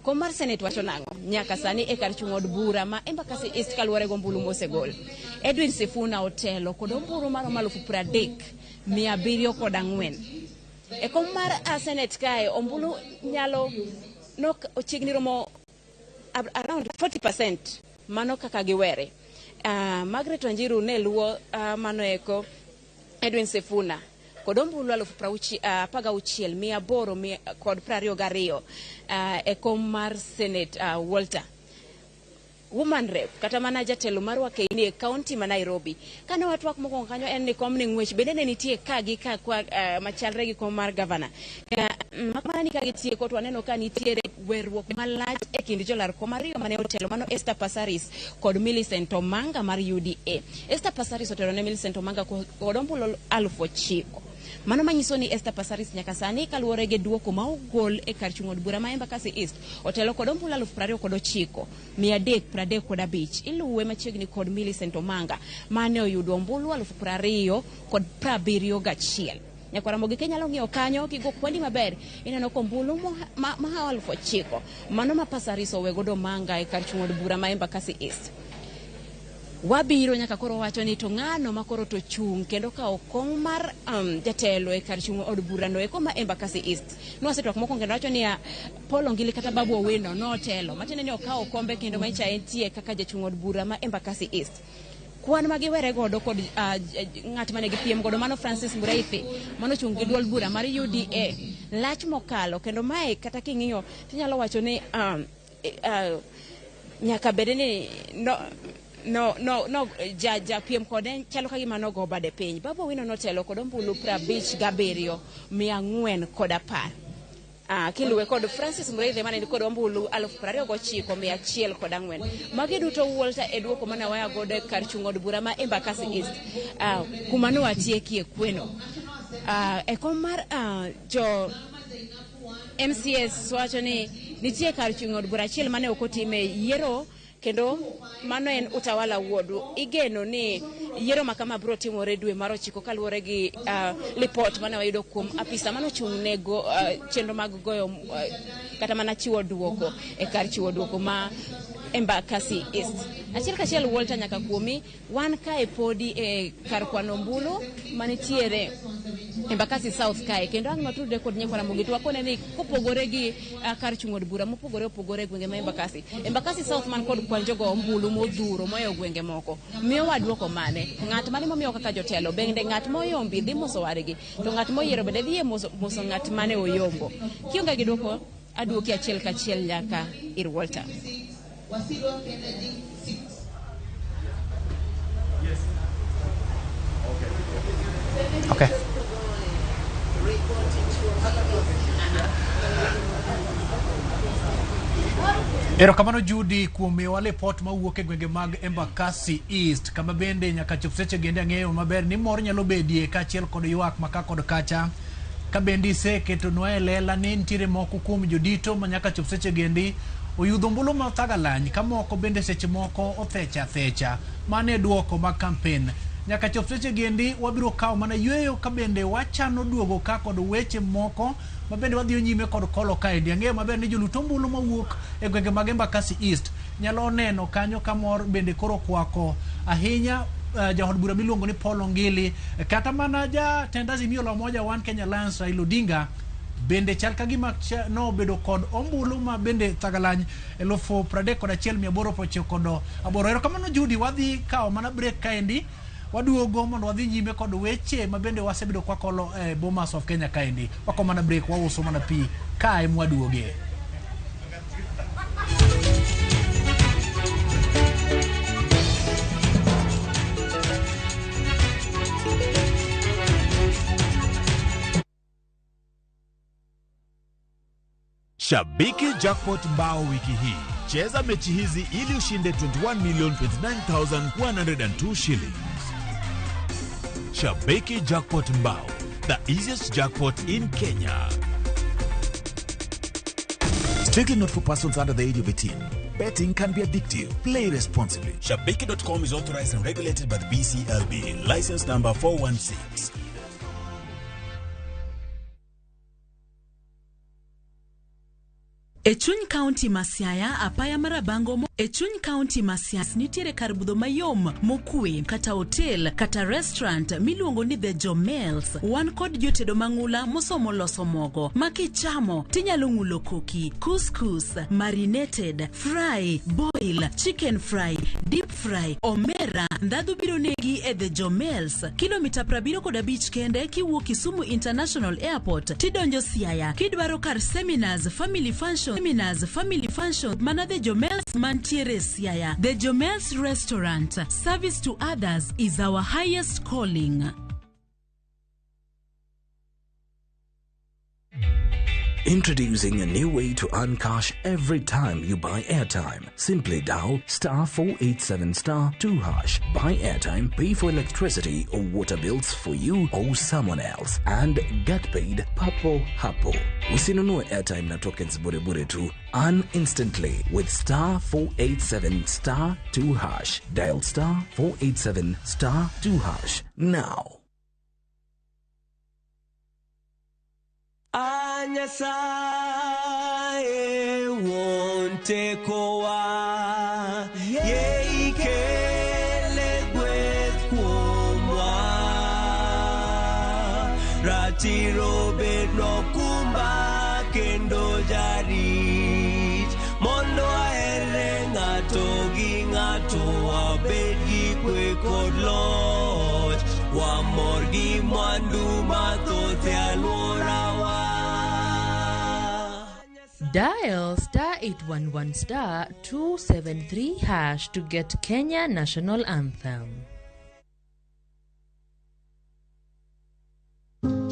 Kom mar Senate wacho nang'o nyaka sani e kar chung' od bura ma Embakasi East kaluwore gi ombulu mosegol? Edwin Sifuna otelo kod ombulu maromo 30,704. E kom mar Senate kae ombulu nyalo nok ochiegni romo around 40%, mano kaka giwere. Margaret Wanjiru ne luwo mano eko Edwin Sifuna kod ombulu 16,822 e kom mar Senate. Walter, woman rep kata mana jatelo mar Wakeini e kaunti ma Nairobi, kane watwak mokwongo kanyo en ni kom ni ng'wech bende ne nitie ka gi ka kwa machalre gi kom mar gavana, mak mana ni ka gitieko to waneno ka nitiere werruok malach e kind jolar kom ariyo mane otelo, mano Esther Passaris kod Millicent Omanga mar UDA. Esther Passaris otelo ne Millicent Omanga kod ombulu 9,000. Mano manyiso ni Esther Passaris nyaka sani kaluwore gi duoko ma ogol e kar chung' od bura ma Embakasi East otelo kod ombulu 29,335. Iluwe machiegni kod Millicent Omanga mane oyudo ombulu 20,071. Nyakwar Ramogi kinyalo ng'iyo kanyo kigo kwandi maber, ineno ka ombulu ma 9,000 mano ma Passaris owe godo Omanga e kar chung' od bura ma Embakasi East. Wabiro nyaka koro wacho ni to ng'ano ma koro to chung' kendo kawo kom mar jatelo e kar chung' od burano eko ma Embakasi East. Nwasetwak mokwongo kendo wacho niya Paul Ongili kata Babu Owino notelo, matiende ni okawo kombe kendo manyicha entie kaka jachung' od bura ma Embakasi East. Kwan ma giwere godo kod ng'at mane gipiem godo, mano Francis Mureithi mano chung' gi duol bura mar UDA, lach mokalo, kendo mae kata king'iyo tinyalo wacho ni nyaka bed ni no ja piem kode chalo ka gima nogo bade piny. Babu Owino notelo kod ombulu 57,410. Kiluwe kod Francis Mureithi mane ni kod ombulu 29,104. Magi duto, Walter, e duoko mane waya godo e kar chung' od bura ma Embakasi East, kuma ne watiekie kweno. E kom mar jo MCAs wacho ni nitie kar chung' od bura achiel mane ok otime yiero. Kendo mano en Utawala Ward. Igeno ni yiero ma kama biro timore dwe mar ochiko kaluwore gi lipot mane wayudo kuom apisa mane ochung' ne go, chenro mag goyo kata mana chiwo duoko e kar chiwo duoko ma Embakasi East. Achiel kachiel Walter nyaka kuomi, wan kae podi e kar kwano ombulu manitiere Embakasi South kae kendo ang' watudre kod nyikwa Ramogi to wakone ni kopogore gi kar chung' od bura mopogore opogore e gwenge ma Embakasi, Embakasi South man kod kwan jogo ombulu modhuro moyo gwenge moko miyowa duoko mane? Ng'at mane momiyo kaka jotelo? Bende ng'at moyombi dhi moso wadgi to ng'at moyiero bende dhi moso, moso ng'at mane oyombo? Kionge gi duoko aduoki achiel kachiel nyaka ir Walter. Okay. Erokamano Judy kuom miyowa lipot mawuok e gwenge mag Embakasi East kama bende nyaka chop seche gende ang'eyo maber ni mor nyalo bedie kaachiel kod ywak ma ka kod kacha ka bende iseketonwa e lela ni nitiere moko kuom jodito ma nyaka chop seche gendi oyudho ombulu ma thagalany ka moko bende seche moko othecha thecha. Mano e duoko mag kampen. Nyaka chop seche gendi wabiro kawo mana yueyo ka bende wachano duogo ka kod weche moko ma bende wadhiyo nyime kod kolo kaendi. Ang'eyo maber ni jolut ombulu mawuok e gwenge mag Embakasi East nyalo neno kanyo ka mor bende koro okwako ahinya jaod bura miluongo ni Paul Ongili, kata mana jatend Azimio la Umoja One Kenya Alliance Raila Odinga bende chal ka gima nobedo kod ombulu ma bende thagalany 31898. Erokamano Judy, wadhi kawo mana break kaendi waduogo mondo wadhi nyime kod weche ma bende wasebedo kwakolo e Bomas of Kenya kaendi. Wakawo mana break, wauso mana pi kae mwaduoge. Shabiki Jackpot Mbao wiki hii. Cheza mechi hizi ili ushinde 21,029,102 shillings. Shabiki Jackpot Mbao, the easiest jackpot in Kenya. Strictly not for persons under the age of 18. Betting can be addictive. Play responsibly. Shabiki.com is authorized and regulated by the BCLB. License number 416. E chuny kaunti ma Siaya, apaya mar Rabango mo e chuny kaunti ma Siaya nitiere kar budho mayom mokwe kata hotel kata restaurant miluongo ni The Jomels. Wan kod jotedo mang'ula mosomo loso mogo ma kichamo tinyalo ng'ulo koki, couscous, marinated, fry, boil, chicken fry, deep fry, omera. Ndhadhu biro negi e The Jomels, kilomita 75 kende kiwuok Kisumu International Airport tidonjo Siaya. Kidwaro kar seminars, family function, seminars, family function, mana The Jomels mantiere Siaya. The Jomels Restaurant, service to others is our highest calling. Introducing a new way to earn cash every time you buy airtime. Simply dial star 487 star 2 hash. Buy airtime, pay for electricity or water bills for you or someone else, and get paid papo hapo. Usinunue airtime na tokens bure bure tu. Earn instantly with star 487 star 2 hash. Dial star 487 star 2 hash now. Anyasaye wonte kowa ye ikele gweth kuomwa ratiro bedno kumba kendo jarit mondo ahere ng'ato gi ng'ato wabed gi kwe kod loch wamor gi mwandu mathoth e alworawa. Dial star 811 star 273 hash to get Kenya National Anthem.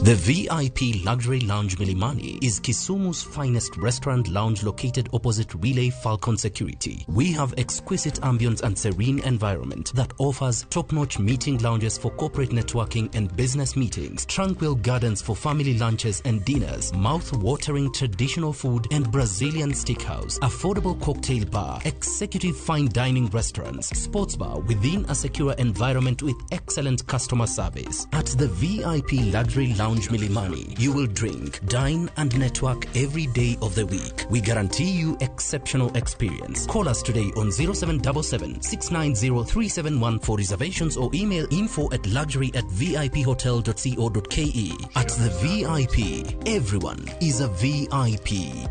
The VIP Luxury Lounge Milimani is Kisumu's finest restaurant lounge located opposite Relay Falcon Security. We have exquisite ambience and serene environment that offers top-notch meeting lounges for corporate networking and business meetings, tranquil gardens for family lunches and dinners, mouth-watering traditional food and Brazilian steakhouse, affordable cocktail bar, executive fine dining restaurants, sports bar within a secure environment with excellent customer service. At the VIP Luxury Lounge Milimani, you will drink, dine and network every day of the week. We guarantee you exceptional experience. Call us today on 0777 690 371 for reservations or email info at luxury@viphotel.co.ke. At the VIP, everyone is a VIP.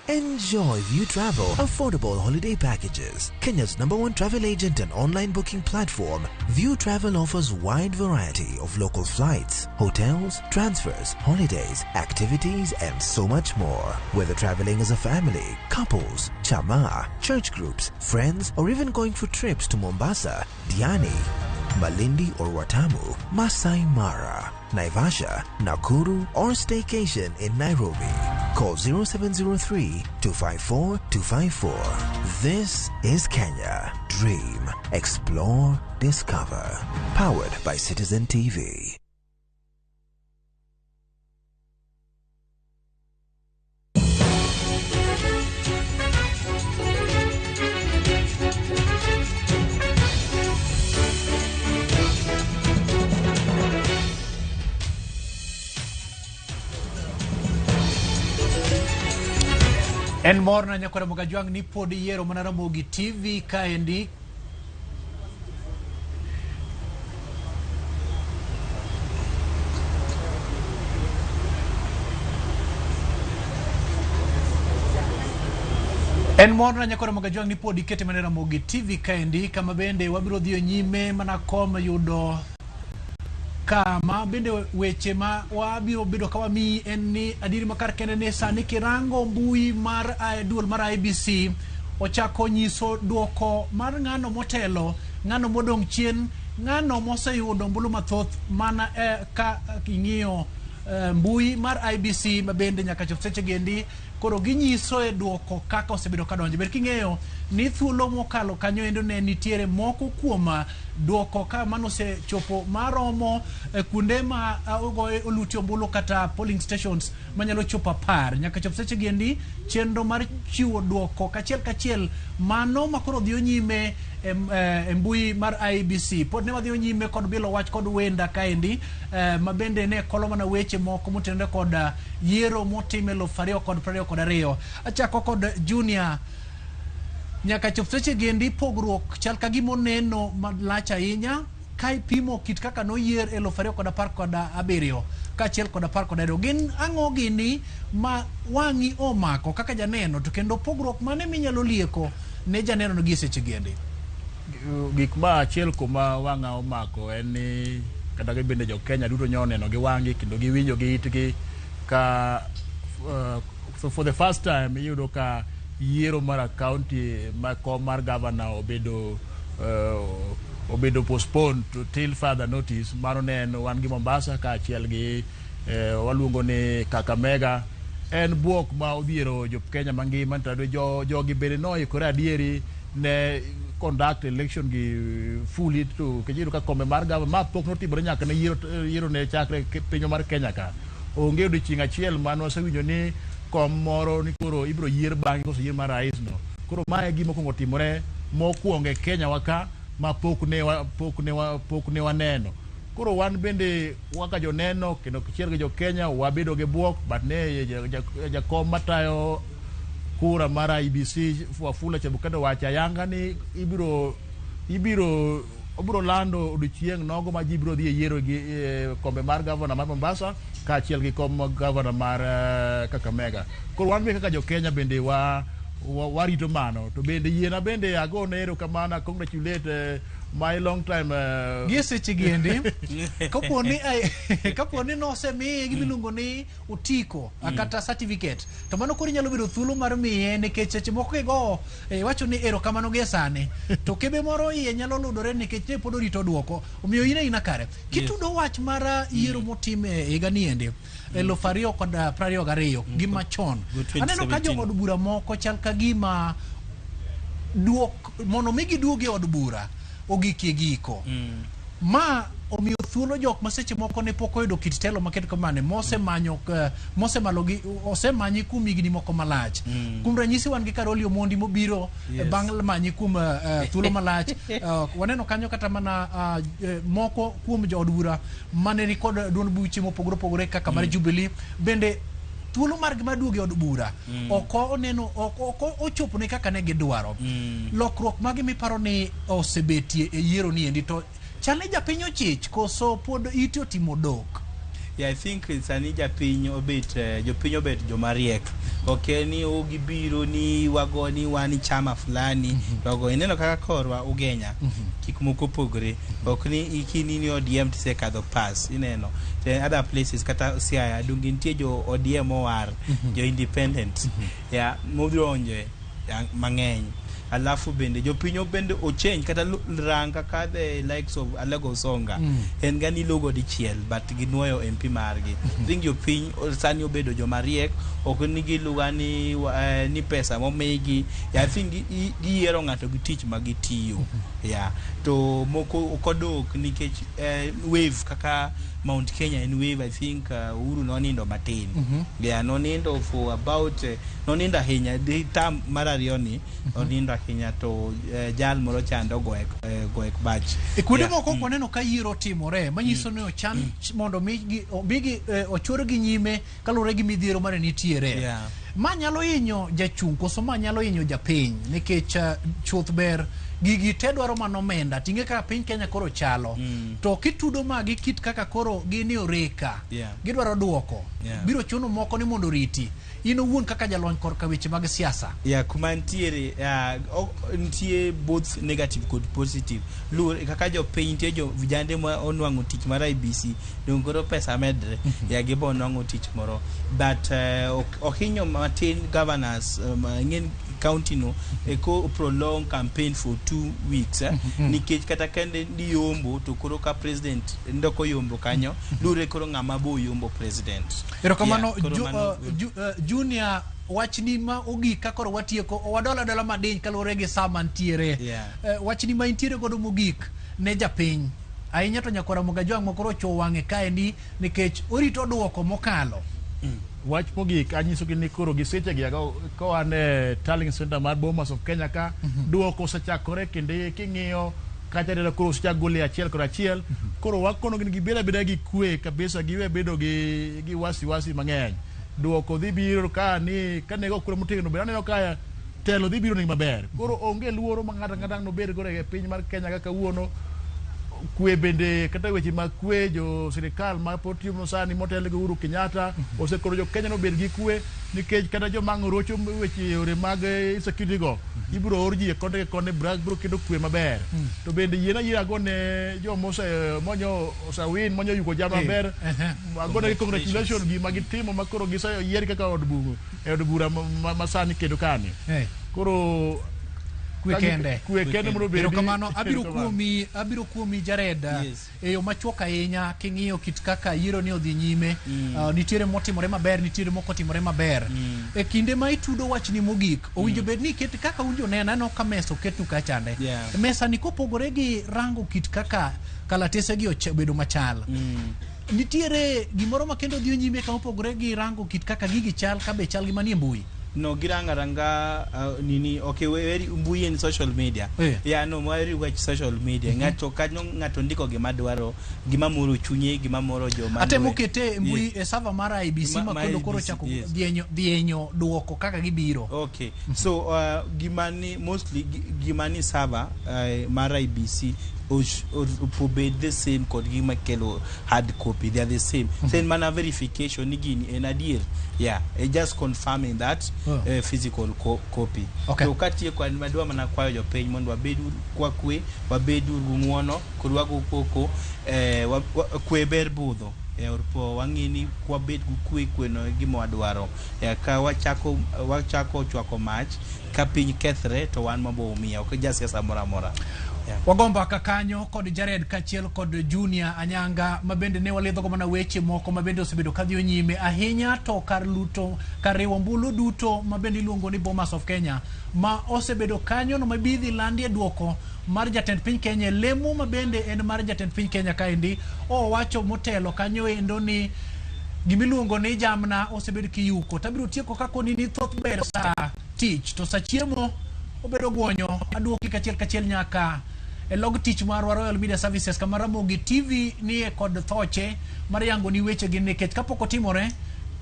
Enjoy View Travel affordable holiday packages. Kenya's #1 travel agent and online booking platform, View Travel offers wide variety of local flights, hotels, transfers, holidays, activities, and so much more. Whether traveling as a family, couples, chama, church groups, friends, or even going for trips to Mombasa, Diani, Malindi or Watamu, Masai Mara, Naivasha, Nakuru, or staycation in Nairobi. Call 0703 254 254. This is Kenya. Dream, explore, discover. Powered by Citizen TV. En morna nyakwara Mogajwang' ni pod iyiero mana Ramogi TV kaendi. En morna nyakwara Mogajwang' ni pod ikete mana Ramogi TV kaendi, kama bende wabiro dhiyo nyime mana kom yudo kama bende weche ma wabiro bedo ka wamiyi en ni adieri makar kende ni sani kirango mbui mar duol mar IEBC ochako nyiso duoko mar ng'ano motelo, ng'ano modong' chien, ng'ano moseyudo ombulu mathoth mana ka ing'iyo mbui mar IEBC ma bende nyaka chop seche gendi koro ginyiso e duoko kaka osebedo kadonjo. Ber king'eyo ni thuolo mokalo kanyo endo ne nitiere moko kuom duoko ka mano osechopo maromo kuonde ma ogoye oluti ombulu kata polling stations manyalo chopo 10 nyaka chop seche gendi chenro mar chiwo duoko kachiel kachiel mano makoro dhiyo nyime e mbui mar IEBC. Pod ne wadhiyo nyime kod bilo wach kod wenda kaendi ma bende ne kolo mana weche moko motenore kod yiero motim 2022. Achako kod Junior. Nyaka chop seche gendi pogruok chal ka gima oneno malach ahinya ka ipimo kit kaka noyier 2017 kaachiel kod 17. Gin ang'o gini ma wang'i omako kaka janeno, to kendo pogruok mane minyalo lieko ne janeno no gi seche gendi? Gik ma achiel kuma wang'a omako en ni kata bende jo Kenya duto nyo oneno gi wang'gi kendo giwinjo gi itgi ka so for the first time iyudo ka yiero mar county ma kom mar governor obedo obedo postponed to till further notice. Mano ne en wan gi Mombasa kaachiel gi waluongo ni Kakamega. En buok ma odhiero jo Kenya mangima to jogi bende noikore adieri ne conduct election gi fully to kiyudo ka kombe mar gavana ma pok notimore nyaka ne yiero ne chakre pinywa mar Kenya ka. Onge odiochieng' achiel mane wasewinjo ni kom moro ni koro ibiro yier bang'e koso yier mar rais no. Koro mae e gima okuongo timore mokwongo e Kenya wa ka ma pok ne waneno. Koro wan bende kaka joneno kendo achiel gi jo Kenya wabedo gi buok, but ne jakom matayo kura mar IEBC Wafula Chebukati owacho ayanga ni obiro lando odiochieng' nogo ma ji biro dhi e yiero gi kombe mar gavana mar Mombasa kaachiel gi kom gavana mar Kakamega. Koro wan be kaka jo Kenya bende warito mano. To bende yiena bende agone erokamano, congratulate My long time Gie seche gi endi kapo ni kapo ni nosemiye gima iluongo ni otiko kata certificate, to mano koro inyalo bedo thuolo mar miye, nikech seche moko kigo iwacho ni erokamano gie sani, to kebe moro iye nyalo ludore nikech ne pod orito duoko. Omiyo in aina kare kitudo wach mar yiero motim e higa ni endi 2022 gi machon, aneno ka 2017. jood bura moko chal ka gima duok mondo mi giduog e od bura ogikie giko ma omiyo thuolo jok ma seche moko ne pok oyudo kit telo maket kamane mosemanyo mosemalogi osemanyi kuom higni moko malach. Kuom ranyisi, wan gi Caroli Omondi mobiro bang' manyi kuom thuolo malach. Waneno kanyo kata mana moko kuom jood bura mane ni kod duond buche mopogore opogore kaka mar Jubilee bende thuolo margi mar duogo e od bura ok oneno, ok ochopone kaka ne gidwaro. Lokruok mage miparo ni osebetie e yiero ni endi, to chal ni japiny ochich koso pod ite otimo dok? Yeah, I think sani japiny obet jopiny obet joma riek. Ok en ni o gibiro ni wago ni wan chama fulani to wago. Ineno kaka korwa Ugenya gik moko opogore. Ok ni ikini ni ODM tisekadho pass, ineno. To other places kata Siaya donge nitie jo ODM mowar, jo independent. Yeah, modonje mang'eny. Alafu bende jopiny bende ochange kata rang kaka the likes of Alego Osonga en ga nilogo dichiel but ginuoyo MP margi. I think jopiny sani obedo joma riek, ok ni giluga ni pesa momigi. I think giyiero ng'ato gi tich ma gitiyo. Yeah. To moko ok odok nikech wave kaka Mount Kenya en wave. I think Uhuru nonindo matin. Yeah, nonindo for about nonindo ahinya di term mar ariyo ni onindo ahinya to jal moro chando goek bach. E kuonde moko ok waneno ka yiero timore, manyiso ni ochan mondo migi ochorgi nyime kaluwore gi midhiero mane nitiere. Ma nyalo hinyo jachung' koso ma nyalo hinyo japiny, nikech chuth ber gigi te dwaro mana omenda ting'e kaka piny Kenya koro chalo to kitudo magi kit kaka koro gin e oreka gidwaro duoko biro chuno moko ni mondo oriti in owuon kaka jalony korka weche mag siasa. Yeah, kuma nitiere nitie both negative kod positive. Luwore kaka jopiny nitie jo vijande ma onwang'o tich mar IEBC, dong koro pesa medre ya gibo nwang'o tich moro, but ohinyo matin governors ing'en county no eko prolong campaign for 2 weeks nikech kata kende ni yombo to koro ka president ndoko yombo kanyo luwore koro ng'ama bo yombo president. Erokamano. Yeah, koro Junior, wachni ma ogik ka koro watieko, wadola dola madiny kaluwore gi sa mantiere. Wachni ma intiere godo mogik ne japiny ahinya to nyakwara Mogajwang' ma koro ochuo wang'e kaendi nikech orito duoko mokalo. Wach mogik anyisogi ni koro gi sechegi ka wan e tallying center mar Bomas of Kenya ka, duoko osechakore kendo king'iyo kacha neno koro osechak gole achiel kod achiel. Koro wakonogi ni gibed abeda gi kwe kabisa, giwe bedo gi wasiwasi mang'eny. Duoko dhi biro ka ni kanego kura motegno bende aneno ka telo dhi biro negi maber. Koro onge luoro ma ng'ato ang'ata nobed godo e piny mar Kenya ka kawuono. Kwe bende kata weche mag kwe, jo sirikal ma pod tiyo sani motel gi Uhuru Kenyatta osekoro jo Kenya nobed gi kwe, nikech kata joma ang' rocho weche yore mag insecurity go ibiro or ji e konde gi konde biro keto kwe maber. To bende yiena yiera agone joma ose monyo osewin monyo yugo jam maber, agonegi congratulation gima gitimo ma koro giseyier kaka od bungu e od bura ma sani kendo kani. Koro Kwe kende. Kwe kende mondo obedi. Erokamano. Abiro Erokamano. kuomi, abiro kuomi Jared. E yo machuok ahinya, king'iyo kit kaka yiero ni odhi nyime, nitiere motimore maber, nitiere mok otimore maber. E kinde ma itudo wachni mogik, owinjo bed ni iket kaka un joneno, aneno ka mesa oketnu kachande. Mesa ni kopogore gi rango kit kaka kalatese gi obedo machal, nitiere gimoro ma kendo dhi nyime kama opogore gi rango kit kaka gigi chal ka be chal gi manie mbui? No, giranga ranga nini, okay, weri mbui en social media. Yeah, no, weri wach social media. Ng'ato kanyo, ng'ato ndiko gima dwaro, gima moro chunye, gima moro joma atemo luwe. kete e mbui e server mar IEBC ma kendo koro IEBC, chako dhienyo duoko kaka gibiro. Okay, so gima ni mostly gima ni server mar IEBC obed the same kod gima kelo hard copy, they are the same. So en mana verification ni gini en adier. Yeah, just confirming that. Physical copy. Okay. To katieko, an adwa mana kwayo jopiny mondo wabed kwa kwe, wabed uru gi ng'uono kod wago koko, kwe ber budho e or po wang'e ni kwabet gi kwe, kweno e gima wadwaro. Ka wachako chwako mach ka piny kethre to wan maboumia, ok jasiasa moro amora. Yeah. Wagomba ka kanyo kod Jared kaachiel kod Junior Anyanga, ma bende ne walidhogo mana weche moko ma bende osebedo kadhiyo nyime ahinya, to kar luto kar riwo ombulu duto ma bende iluongo ni Bomas of Kenya, ma osebedo kanyo no mabidhi landie duoko mar jatend piny Kenya e lemo ma bende en mar jatend piny Kenya. Kaendi owacho motelo kanyo endo ni gimiluongo ni jamna osebed kiyuko. Tabiro tieko kakoni ni thoth ber sa tich to sa chiemo obedo gwonyo. Aduoki kachiel kachiel nyaka e log tich marwa Royal Media Services, kama Ramogi TV nie kod thoche mar yango ni weche gi, nikech kapok otimore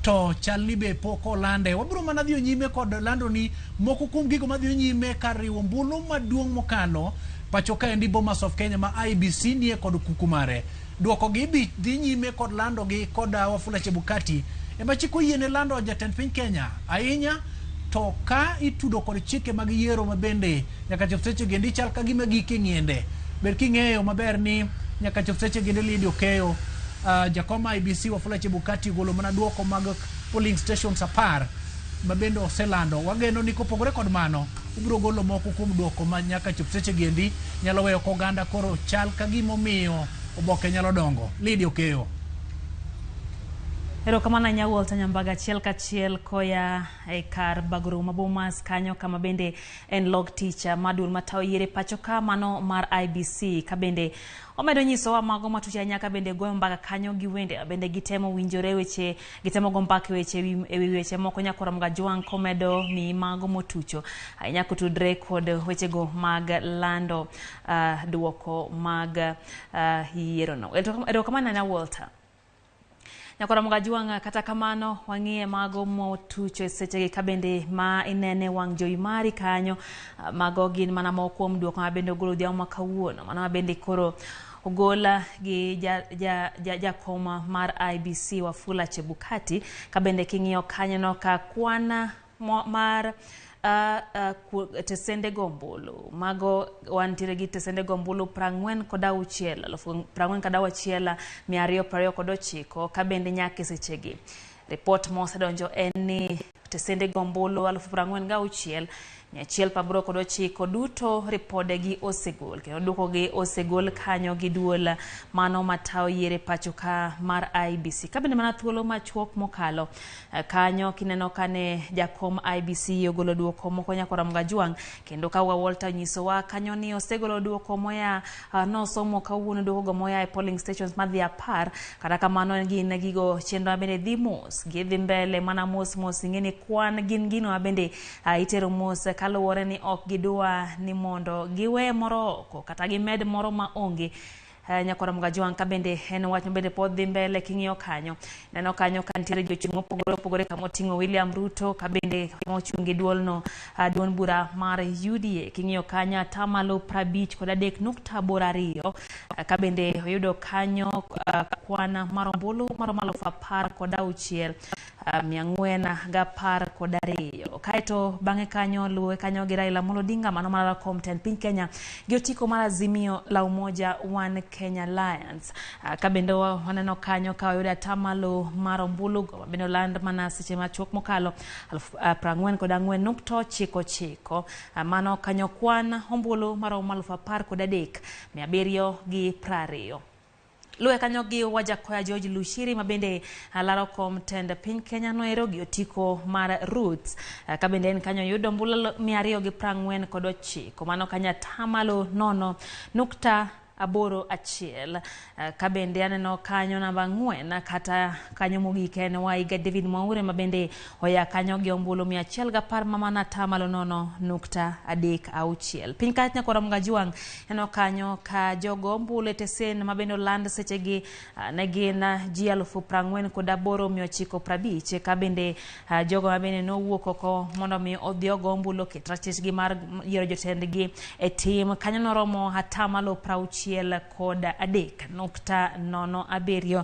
to chal ni be pok olande. Wabiro mana dhiyo nyime kod lando ni moko kuom gigo madhiyo nyime kar riwo ombulu maduong' mokalo pacho kaendi Bomas of Kenya, ma IEBC nie kod kuku mare. Duoko gi bi dhi nyime kod lando gi kod Wafula Chebukati ema chik oyiene lando jatend piny Kenya ahinya, to ka itudo kod chike mag yiero ma bende nyaka chop seche gendi chal ka gima gike ng'iende. Ber king'eyo maber ni nyaka chop seche gendi Lydia Okeyo, jakom IEBC Wafula Chebukati ogolo mana duoko mag polling stations 10 ma bende oselando. Wageno ni kopogore kod mano, ubiro golo moko kuom duoko ma nyaka chop seche gendi nyalo weyo koganda koro chal ka gimomiyo oboke nyalo dongo. Lydia Okeyo. Erokamano ahinya Walter Nyambaga, achiel kachiel koya e kar bagro ma Bomas kanyo, kama bende en log tich ma duol matayo yiero e pacho ka mano mar IEBC, ka bende omedo nyisowa mago matuch ahinya, ka bende goyo mbaka kanyo gi wende bende gitemo winjore weche, gitemo go mbaka weche ewi weche moko. Nyakora Mgajwang' komedo mi mago motucho ahinya kotudre kod wechego mag lando duoko mag yiero no. Erokamano ahinya Walter. Nyakora Mgajwang', kata kamano wang'iye mago motucho e sechegi, ka bende ma inene wang' jowi mari kanyo, mago gin mana moko kuom duoko ma bende ogolo odhiambo ma kawuono, mano ma bende koro ogola gi jakom ja, ja, ja mar IEBC Wafula Chebukati, ka bende king'iyo kanyo no ka kwan mar tesende go ombulu, mago wantiere gi tesende go ombulu 46 46,229, ka bende nyaka e sechegi ripot mosedonjo en ni tesende go ombulu 46,189 duto ripodegi osegol kendo duokogi osegol kanyo gi duol mano matayo yiero e pacho ka mar IEBC. Ka bende mana thuolo machuok mokalo kanyo kineno kane jakom IEBC ogolo duoko moko, Nyakora Mgajwang', kendo ka Walter nyisowa kanyo ni osegolo duoko moya, nosomo kawuono duoko go moya e polling stations madhi 10. Kata kamano gin gigo chenro mabende dhi mos, gidhi mbele mana mos mos. Ing'e ni kwan gin gino mabende itero mos, kaluwore ni ok gidwa ni mondo giwe moro oko kata gimed moro ma onge. Nyakora Mgajwang', ka bende en wach mabende pod dhi mbele. King'iyo kanyo, neno kanyo ka nitiere jochung' mopogore opogore, kama oting'o William Ruto, ka bende mochung' gi duolno, duond bura mar UDA. King'iyo kanyo atamalo 53.82, ka bende oyudo kanyo kwan mar ombulu maromo 16,412. Kaeto bang'e kanyo luwe kanyo gi Raila Amolo Odinga, mano mar kom tend piny Kenya, gi otiko mar Azimio la Umoja One Kenya Alliance. Ka bende waneno kanyo ka oyudo atamalo mar ombulu go bende oland mana seche machuok mokalo 44.99, mano kanyo kwan ombulu maromo 13,720. Luwe kanyo gi Wajakoya George Luchiri, ma bende laro kom tend piny Kenya noero gi otiko mar Roots, ka bende en kanyo yudo ombulu 249, mano kanyo atamalo 0.81. Ka bende aneno kanyo namba 4 kata kanyo mogik en Waiga David Mwaure, ma bende oya kanyo gi ombulu 110, ma mana atamalo 0.36. Piny ka Nyakora Mgajwang', neno kanyo ka jogo ombulu e tesen ma bende oland sechegi ne gin ji 48,950, ka bende jogo ma bende nowuok oko mondo mi odhi ogo ombulu oket ratichgi mar yiero jotendgi e tim kanyo noromo atamalo 60. 63.07.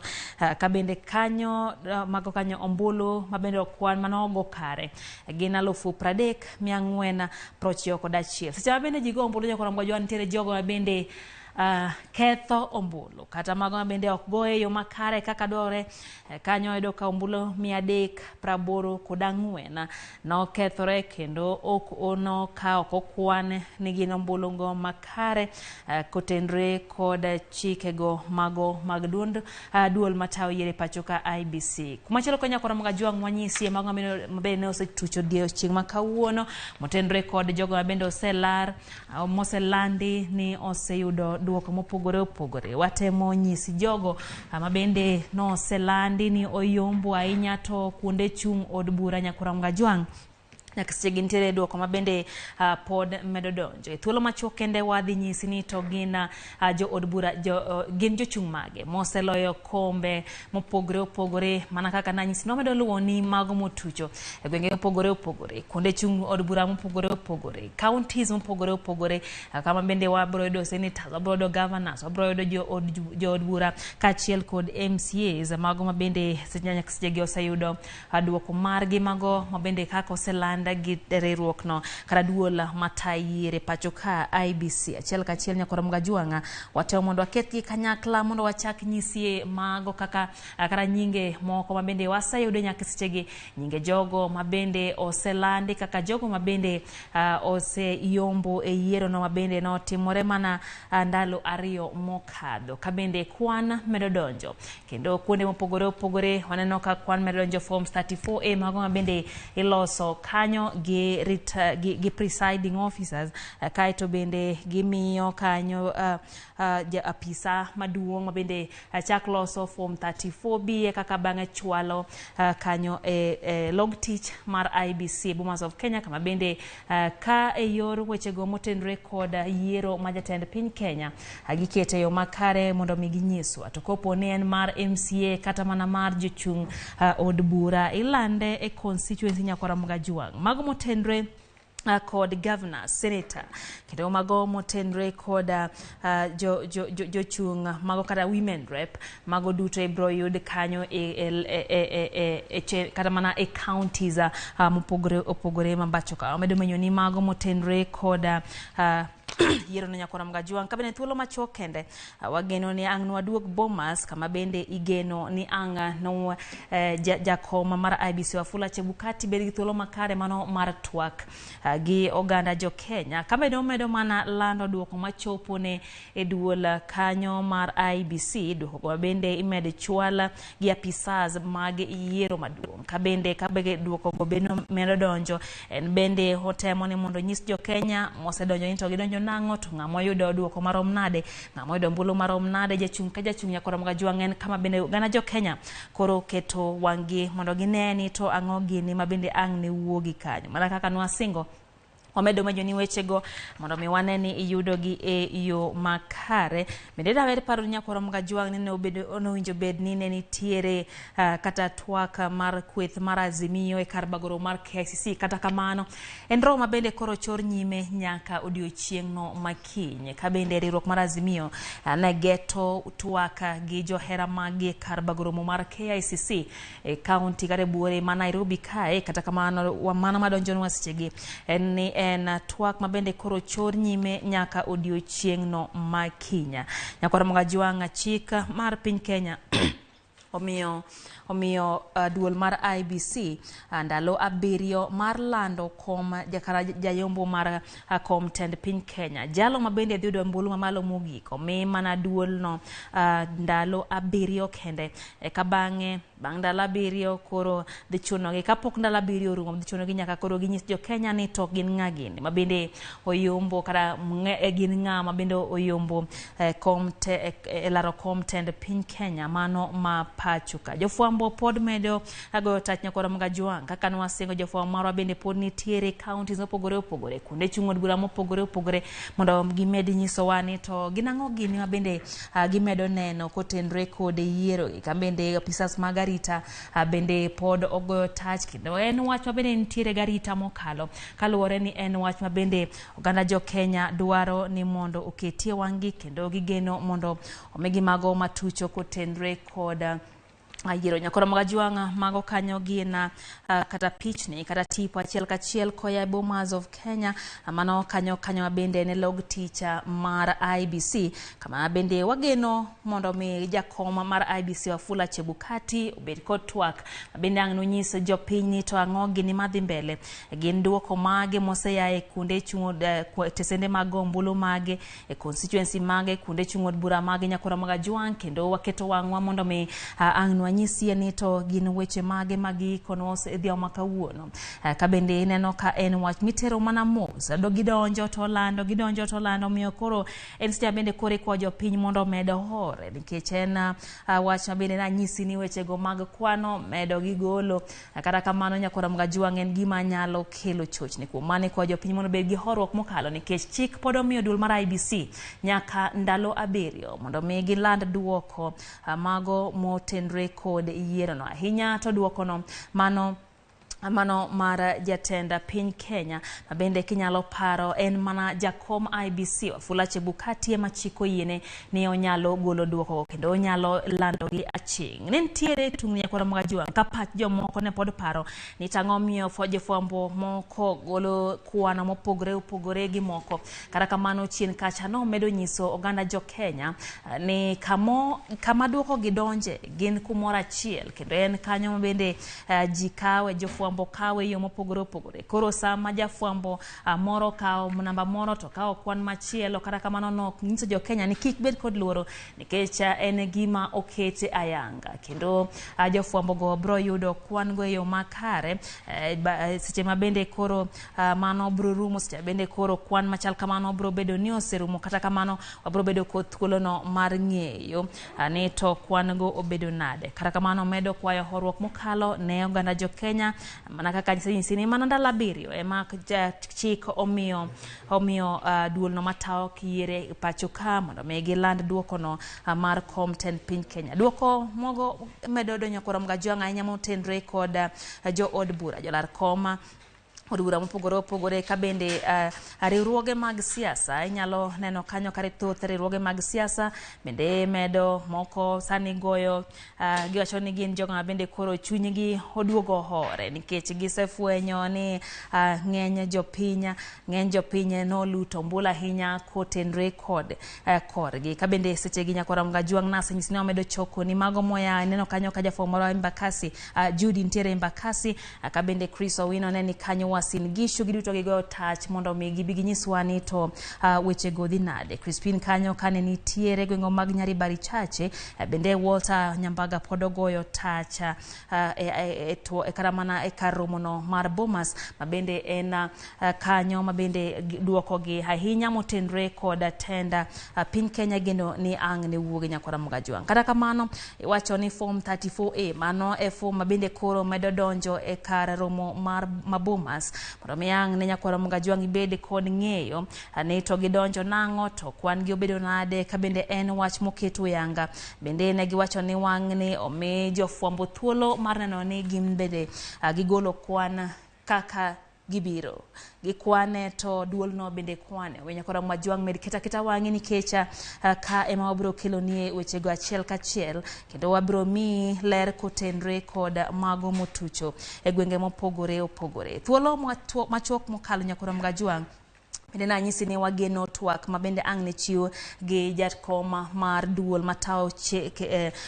Kabende kanyo mago kanyo ombulu mabende okwan manogo kare gin 30,491. Seche mabende ji go ombulu nyakora Mgajwang' nitiere jogo mabende ketho ombulu kata mago mabende ok go e yo makare kaka dwarore. Kanyo yudo ka ombulu 384 nokethore kendo ok onoka ok okwan ni gin ombulu go makare kotenre kod chikego mago mag duond duol matayo yiero e pacho ka IBC. Kumachielo konya kora Mgajwang' wanyisie mago mabende ne osetucho odiechieng' ma kawuono motenre kod jogo mabende oselar moselandi ni oseyudo duoko mopogore opogore. Watemo nyisi jogo mabende noselandi ni oyombo ahinya to kuonde chung' od bura nyakora Mgajwang' nyaka seche nitiere duoko mabende pod medo donjo. E thuolo machuok kende wadhi nyisi ni to gin jo od bura gin jochung' mage moseloyo kombe mopogore opogore mana kaka nanyisi nomedo luwo ni mago motucho e gwenge mopogore opogore, kuonde chung' od bura mopogore opogore, counties mopogore opogore, kama bende wabro yudo senators, wabro yudo governors, wabro yudo jo od bura kaachiel kod MCAs mago mabende nyaka seche oseyudo duoko margi mago mabende kaka oselanda gi riwruok no kata duol matayo yiero pacho ka IBC. Achiel kachiel nyakora Mgajwang' watemo mondo waketgi kanyakla mondo wachak nyisie mago kaka kata nyinge moko mabende waseyudo nyaka sechegi, nyinge jogo mabende oselandi kaka jogo mabende oseyombo e yiero no mabende notimore mana ndalo 2 mokadho. Kabende kwan medo donjo kendo kuonde mopogore opogore waneno ka kwan medo donjo forms 34A mago mabende iloso kanyo gi presiding officers, kaeto bende gimiyo kanyo apisa maduong' mabende chak loso form 34B kaka bang'e chwalo kanyo e log tich mar IBC Bomas of Kenya, kama bende ka e yor wechego motenre kod yiero ma jatend piny Kenya gikete yo makare mondo mi ginyiswa. To kopo ni en mar MCA kata mana mar jochung' od bura ilande e constituency nyakwara Mgajwang' mago motenre kod governor, senator, kendo mago motenre kod jochung' mago kata women rep mago duto ibro yud kanyo kata mana e counties mopogore opogore mabacho ka. Omedo menyo ni mago motenre kod yiero no nyakwara Mgajwang'. Kabende thuolo machuok kende wageno ni ang' nwaduog Bomas kama bende igeno ni ang' no jakom mar IBC Wafula Chebukati bed gi thuolo makare mano mar twak gi oganda jo Kenya. Kabende omedo mana lando duoko machopo ne e duol kanyo mar IBC, duoko bende imedo chwal gi apisas mag yiero maduong'. Kabende duoko go bende medo donjo, en bende otemo ni mondo nyis jo Kenya mosedonjo ni to gidonjo nang'o, to ng'ama oyudo duoko marom nade, ng'ama oyudo ombulu marom nade, jachung' ka jachung' nyakwara Mgajwang' en kama bende oganda jo Kenya koro keto wang'gi mondo gine ni to ang'o gini ma bende ang' ne wuogi kanyo. Mana kaka nwasingo, wamedo menyo ni wechego mondo mi wane ni iyudogi e yo makare. Bende daher paro nyakwara Mgajwang' ni nowinjo bed ni ne nitiere kata twak mar kweth mar Azimio e kar bagoro mar KICC. Kata kamano en romo mabende koro chor nyime nyaka odiochieng'no makiny. Kabende riwruok mar Azimio ne geto twak gi johera maggi e kar bagoro mar KICC e county kata e buore ma Nairobi kae. Kata kamano mano madonjonwa sechegi en ni en twak mabende koro chor nyime nyaka odiochieng'no makinya. Nyakwara Mgajwang', chik mar piny Kenya omiyo duol mar IBC ndalo 7 mar lando kom jakara jayombo mar kom tend piny Kenya. Jalo mabende dhi yudo ombulu mamalo mogik omi mana duolno ndalo 7 kende. Eka bang'e bang' ndalo 7 koro dhi chunogi, kapok ndalo 7 orumo dhi chunogi nyaka koro ginyis jo Kenya ni to gin ng'a gini mabende oyombo kata gin ng'a mabende oyombo kom e laro kom tend piny Kenya mano ma pacho ka. Jofwambo pod medo goyo tach nyakwara Mgajwang' kaka nwasingo jofwambo marwa bende pod nitiere counties mopogore opogore, kuonde chung' od bura mopogore opogore mondo gimed nyisowa ni to gin ang'o gini ma bende gimedo neno kotenore kod yiero gi. Ka bende apisas mag arita bende pod ogoyo tach kendo en wach ma bende nitiere gi arita mokalo kaluwore ni en wach ma bende oganda jo Kenya dwaro ni mondo oketie wang'gi kendo gigeno mondo omigi mago matucho kotenore kod yiero. Nyakoro Mgajwang' mago kanyo gin kata pichni kata tipo achiel kachiel koya e Bomas of Kenya. Mano kanyo kanyo bende en log tich mar IEBC kama bende wageno mondo mi jakom mar IEBC Wafula Chebukati obed kod twak bende ang' nonyis jopiny ni to ang'o gini madhi mbele, gin duoko mage moseya e kuonde chung' tesende mag ombulu mage e constituency mage kuonde chung' od bura mage. Nyakoro Mgajwang' kendo waketo wang'wa mondo mi ang' wanyisie ni to gin weche mage magikonwa odhiambo ma kawuono. Ka bende ineno ka en wach mitero mana mos, gidonjo to lando, gidonjo to lando, omiyo koro en seche bende koro ikwa jopiny mondo omed hore nikech en wach ma bende nanyisi ni wechego mag kwano medo gi golo. Kata kamano Nyakoro Mgajwang' en gima nyalo kelo chochni, kuom mano ikwa jopiny mondo obed gi horuok mokalo nikech chik pod omiyo duol mar IEBC nyaka ndalo 7 mondo mi giland duoko mago motenre kod yiero no. Ahinya to duoko no mano mar jatend piny Kenya ma bende kinyalo paro en mana jakom IEBC Wafula Chebukati ema chik oyiene ni onyalo golo duoko kendo onyalo lando gi aching'. Ne nitiere tung' Nyakoro Mgajwang' ka pach jomoko ne pod paro ni tang'o miyo jofwambo moko golo kwano mopogore opogore gi moko. Kata kamano chien kacha nomedo nyiso oganda jo Kenya ni kama duoko gi donje gin kumoro achiel kendo en kanyo ma bende ji kawe jofwambo kawe yo mopogore opogore. Koro sama jafwambo moro kawo namba moro to kawo kwan machielo, kata kamano no nyiso jo Kenya ni kik bed kod luoro nikech en gima okete ayanga kendo jofwambo go bro yudo kwan go e yo makare seche ma bende koro mano bro rumo, seche bende koro kwan machal kamano bro bedo ni oserumo. Kata kamano wabro bedo kod thuolono mar ng'eyo ni to kwan go obedo nade. Kata kamano medo kwayo horuok mokalo ne oganda jo Kenya mana kaka nyisi ni mana ndalo 7 ema chik omiyo duolno matayo yiere pacho ka mondo mi giland duokono mar kom tend piny Kenya. Duoko mogo medo donjo Nyakoro Mgajwang' ahinya motenre kod jo od bura jolar kom od bura mopogore opogore ka bende riwruoge mag siasa inyalo neno kanyo kare thoth riwruoge mag siasa bende medo moko sani goyo giwacho ni gin jogo ma bende koro chunygi oduogo hore nikech gisefwenyo ni ng'eny jopiny noluto ombulu ahinya kotenre kod korgi. Ka bende seche gi Nyakoro Mgajwang' nasenyisi ni wamedo choko ni mago moya neno kanyo ka jafwambo moro Embakasi Judy nitiere Embakasi ka bende Chris Owino ne ni kanyo Uasin Gishu giduto gigoyo tach mondo mi gibi ginyiswa ni to weche go dhi nade. Crispin kanyo kane nitiere gwenge mag Nyaribari Chache bende Walter Nyambaga pod ogoyo tach kata mana e kar romono mar Bomas ma bende en kanyo ma bende duoko gi ahinya motenre kod tenda piny Kenya geno ni ang' ne wuogi Nyakoro Mgajwang'. Kata kamano iwacho ni form 34A mano e form ma bende koro medo donjo e kar romo mar Bomas mondo mi ang' ne Nyakoro Mgajwang' ibed kod ng'eyo ni to gidonjo nang'o to kwan gi obedo nade ka bende en wach moketo yanga. Bende ne giwacho ni wang'ni omi jofwambo thuolo mar neno ni gin bende gigolo kwan kaka gibiro gikwane to duolno bende kwane. Nyakoro Mgajwang' med keta wang'i nikech ka ema wabiro keloni wechego achiel kachiel kendo wabiro miyi ler kotenre kod mago motucho e gwenge mopogore opogore. Thuolo machuok mokalo Nyakoro Mgajwang' bende nanyisi ni wageno twak ma bende ang' ne chiw gi jakom mar duol matayo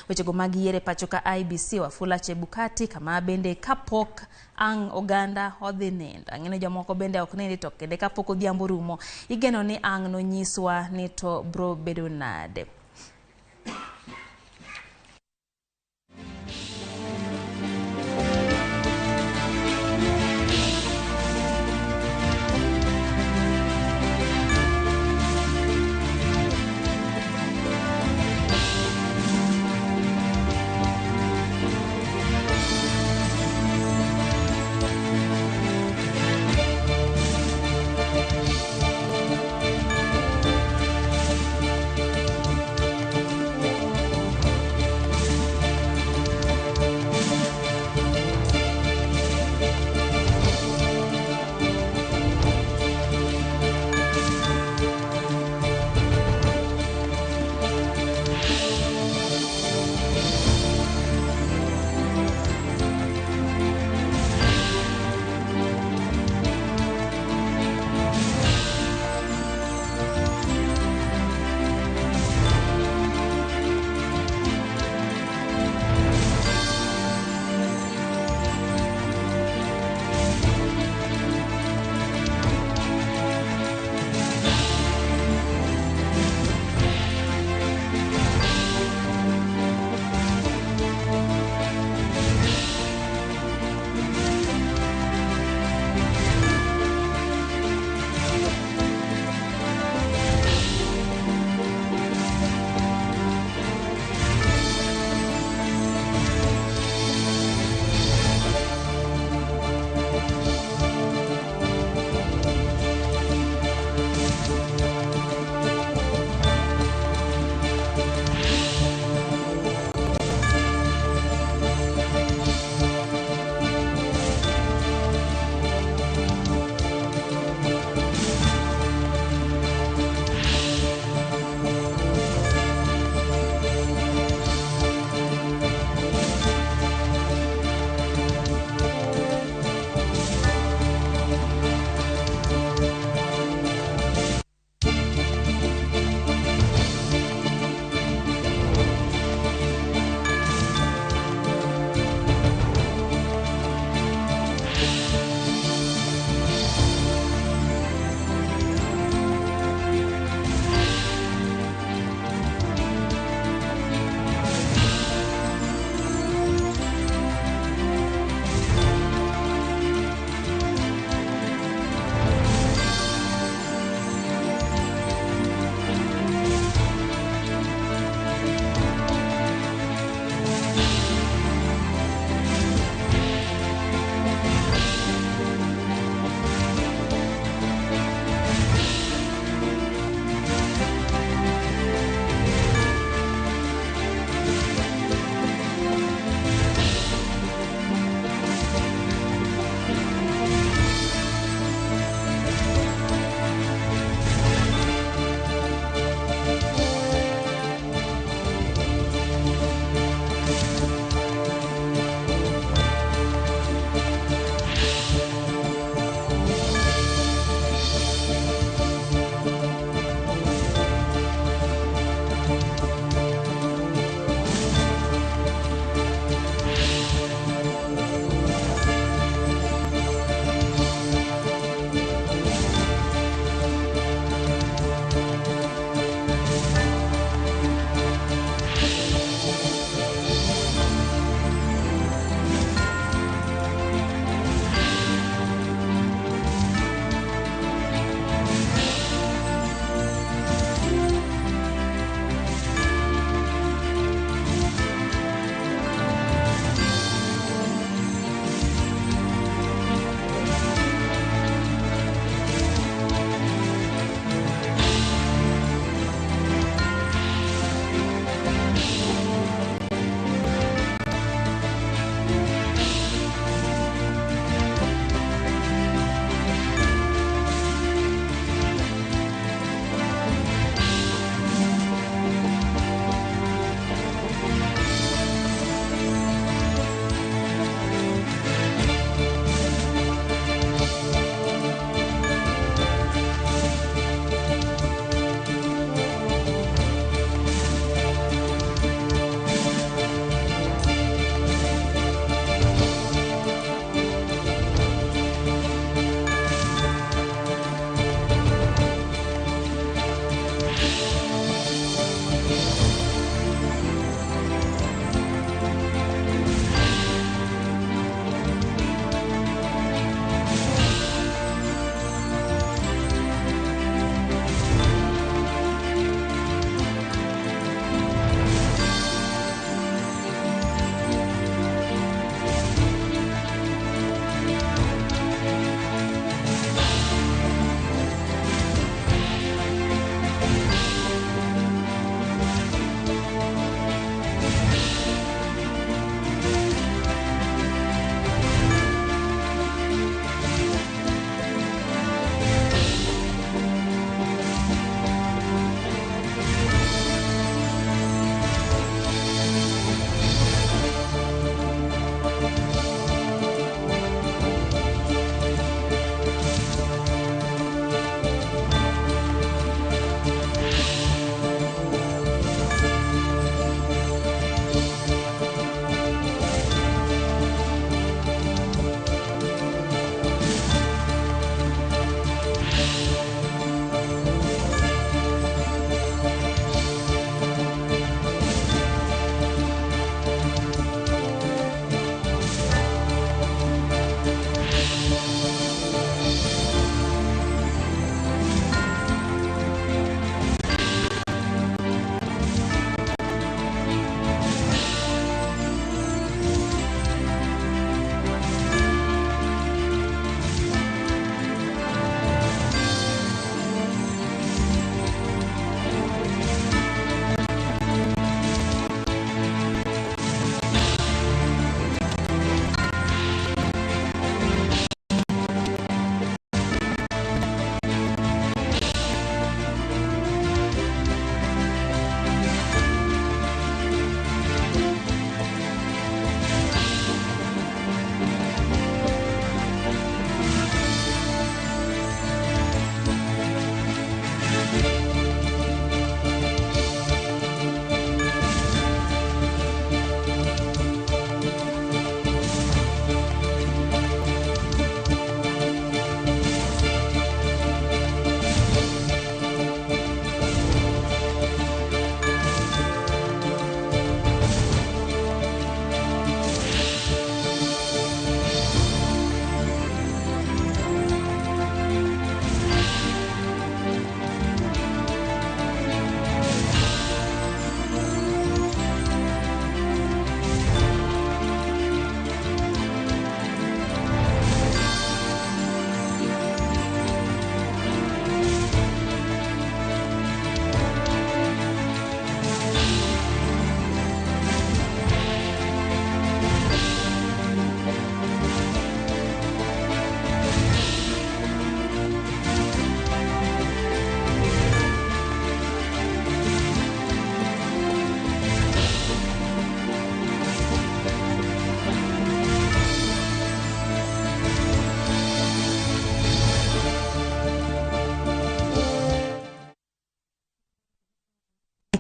wechego mag yiero e pacho ka IEBC Wafula Chebukati kama bende kapok ang' oganda odhi nindo, ang'e ni jomoko bende ok nindi to kende kapok odhiambo rumo igeno ni ang' nonyiswa ni to bro bedo nade.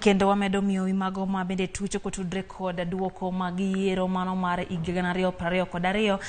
Kendo wamedo miyo wi mago ma bende tucho kotudre kod duoko mag yiero mano mar higa 2022,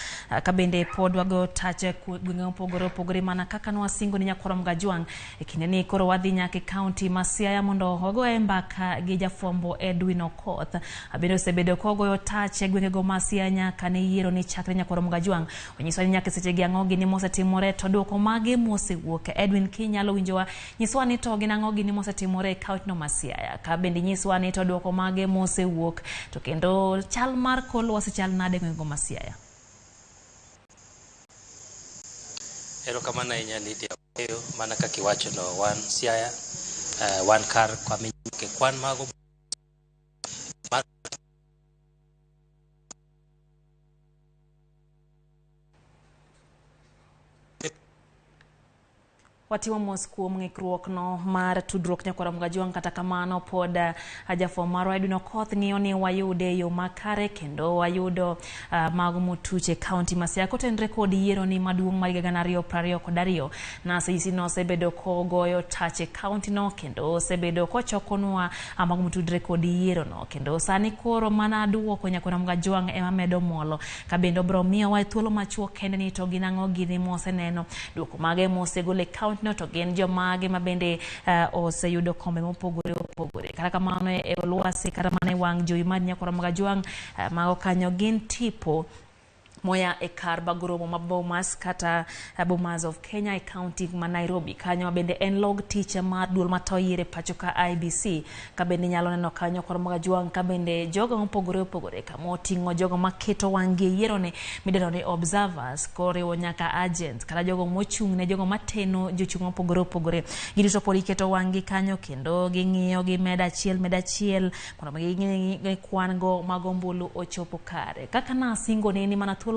ka bende pod wagoyo tach e gwenge mopogore opogore mana kaka nwasingo ni nyakwar Mgajwang'. E kinde ni koro wadhi nyaka e kaunti ma Siaya mondo wagoye mbaka gi jafwambo Edwin Okoth. Bende osebedo kogoyo tach e gwengego ma Siaya nyaka ne yiero ni chakre nyakwar Mgajwang'. Onyiswa ni nyaka sechegi ang'o gini mosetimore to duoko mage mosewuok. Edwin, kinyalo winjowa, nyiswa ni to gin ang'o gini mosetimore e kaunti no ma Siaya. Ka bende nyiswa ni to duoko mage mosewuok to kendo chal mar kor lwasi chal nade e gwengego ma Siaya. Erokamano ahinya Lydia Okeyo, mana kaka iwachono wan Siaya, wan kar kama kwan mago mar Watimo mos kuom ng'ikruok no mar tudruok nyakwar Mgajwang'. Kata kamano pod jafwambo marwa Edwin Okoth ng'iyo ni wayude e yo makare kendo wayudo mago motuch e kaunti ma Siaya kotenre kod yiero ni maduong' mar higa 2022. NACC nosebedo kogoyo tach e kaunti no kendo osebedo kochokonwa mago motudre kod yiero no kendo sani koro mana duoko nyakwar Mgajwang' ema medo molo ka bende obro miyowa thuolo machuok kende ni to gin ang'o gini moseneno duoko mage mosegol e kaunti no to gin jomage ma bende oseyudo kombe mopogore opogore. Kata kamano e lwasi kata mana e wang' jowi mar nyakwar Mgajwang' mago kanyo gin tipo moya e kar bago romo ma Bomas kata Bomas of Kenya e kaunti ma Nairobi. Kanyo bende en log tich mar duol matayo yiero e pacho ka IEBC. Ka bende inyalo neno kanyo kor Mgajwang' ka bende jogo mopogore opogore kama oting'o jogo maketo wang' gi e yiero ni midendo ni observers koriwo nyaka agents kata jogo mochung' ne jogo mateno jochung' mopogore opogore. Giduto pod giketo wang' gi kanyo kendo ging'iyo gimedo achiel medo achiel mondo mi ging'i kwan go mag ombulu ochopo kare. Kaka nasingo ni mana thuolo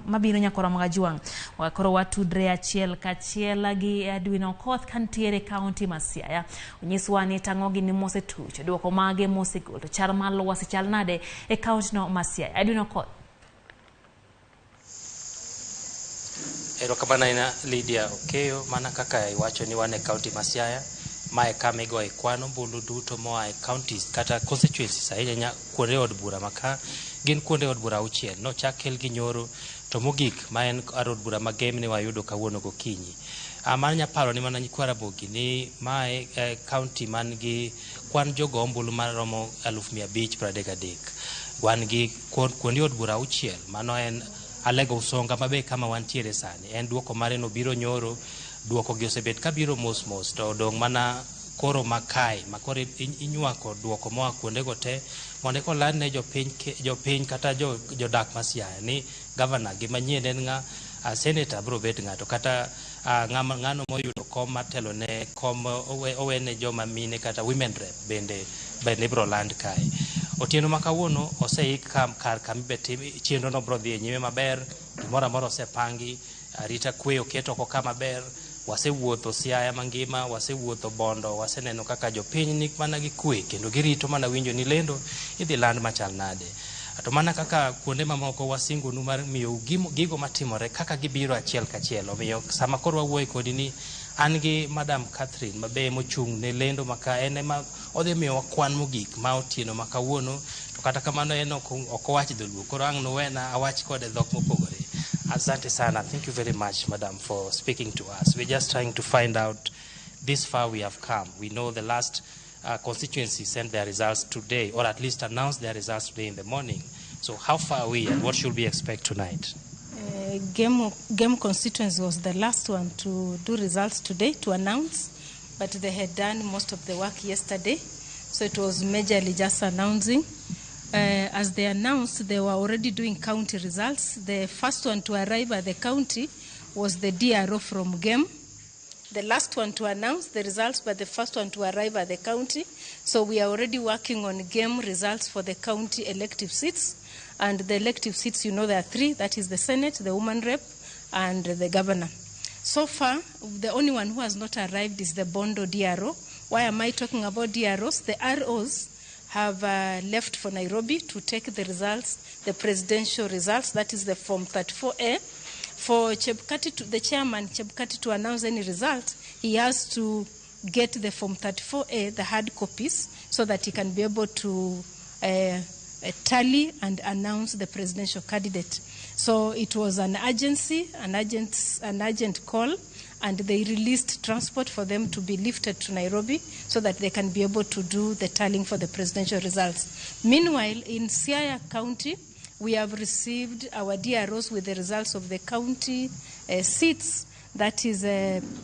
mabiro nyakwar Mgajwang' koro watudre achiel kachiel gi Edwin Okoth kantiere e kaunti ma Siaya. Onyiswa ni tang'o gini mosetuch, duoko mage mosegol to chal mar lwasi chal nade e kaunti no ma Siaya. Edwin Okoth. Erokamano ahinya Lydia Okeyo, mana kaka iwacho ni wan e kaunti ma Siaya, mae kama igoye kwan ombulu duto moa e counties kata constituencies ahinya kuonde od bura ma ka gin kuonde od bura auchiel nochak kelgi nyoro to mogik ma en kar od bura ma Gem ne wayudo kawuono gokinyi. Mano nya paro ni mana nyikwa Ramogi ni mae county man gi kwan jogo ombulu maromo 533. Wan gi kuonde od bura auchiel, mano en Alego Usonga mabe kama wantiere sani. En duoko mare no biro nyoro, duoko gi osebet kabiro mos mos to odong' mana koro makae ma koro inywako duoko moa kuondego te mondo eka oland ne jopiny kata jodak ma Siaya ni gavana gi manyien en ng'a, senator biro bet ng'a to kata ng'ano moyudo kom matelo ne kom owene joma mine kata women rep bende ibiro land kae. Otieno ma kawuono oseik kar kama ibe tim chenro no biro dhi e nyime maber, gimoro amora osepangi, arita kwe oket oko ka maber, wasewuotho Siaya mangima, wasewuotho Bondo, waseneno kaka jopiny ni mana gi kwe kendo girito mana winjo ni lendo idhi land machal nade. To mana kaka kuonde mamoko wasingonu mar miyou gigo matimore kaka gibiro achiel kachiel. Omiyo sama koro wawuoyo kodi ni an gi Madam Catherine mabe mochung' ne lendo maka en ema odhi miyowa kwan mogik ma otieno ma kawuono to kata kamano en ok owach dholuo koro ang' nowena awach kode dhok mopogore. Asante sana. Thank you very much, madam, for speaking to us. We're just trying to find out this far we have come. We know the last constituency sent their results today, or at least announced their results today in the morning. So how far are we and what should we expect tonight? Gem constituency was the last one to do results today, to announce, but they had done most of the work yesterday, so it was majorly just announcing. As they announced, they were already doing county results. The first one to arrive at the county was the DRO from Gem. The last one to announce the results, but the first one to arrive at the county. So we are already working on Gem results for the county elective seats. And the elective seats, you know, there are three. That is the Senate, the woman rep, and the governor. So far, the only one who has not arrived is the Bondo DRO. Why am I talking about DROs? The ROs have left for Nairobi to take the results, the presidential results, that is the Form 34A. For Chebukati, the chairman, Chebukati, to announce any result, he has to get the Form 34A, the hard copies, so that he can be able to tally and announce the presidential candidate. So it was an urgency, an urgent call, and they released transport for them to be lifted to Nairobi so that they can be able to do the tallying for the presidential results. Meanwhile, in Siaya County, we have received our DROs with the results of the county seats. That is,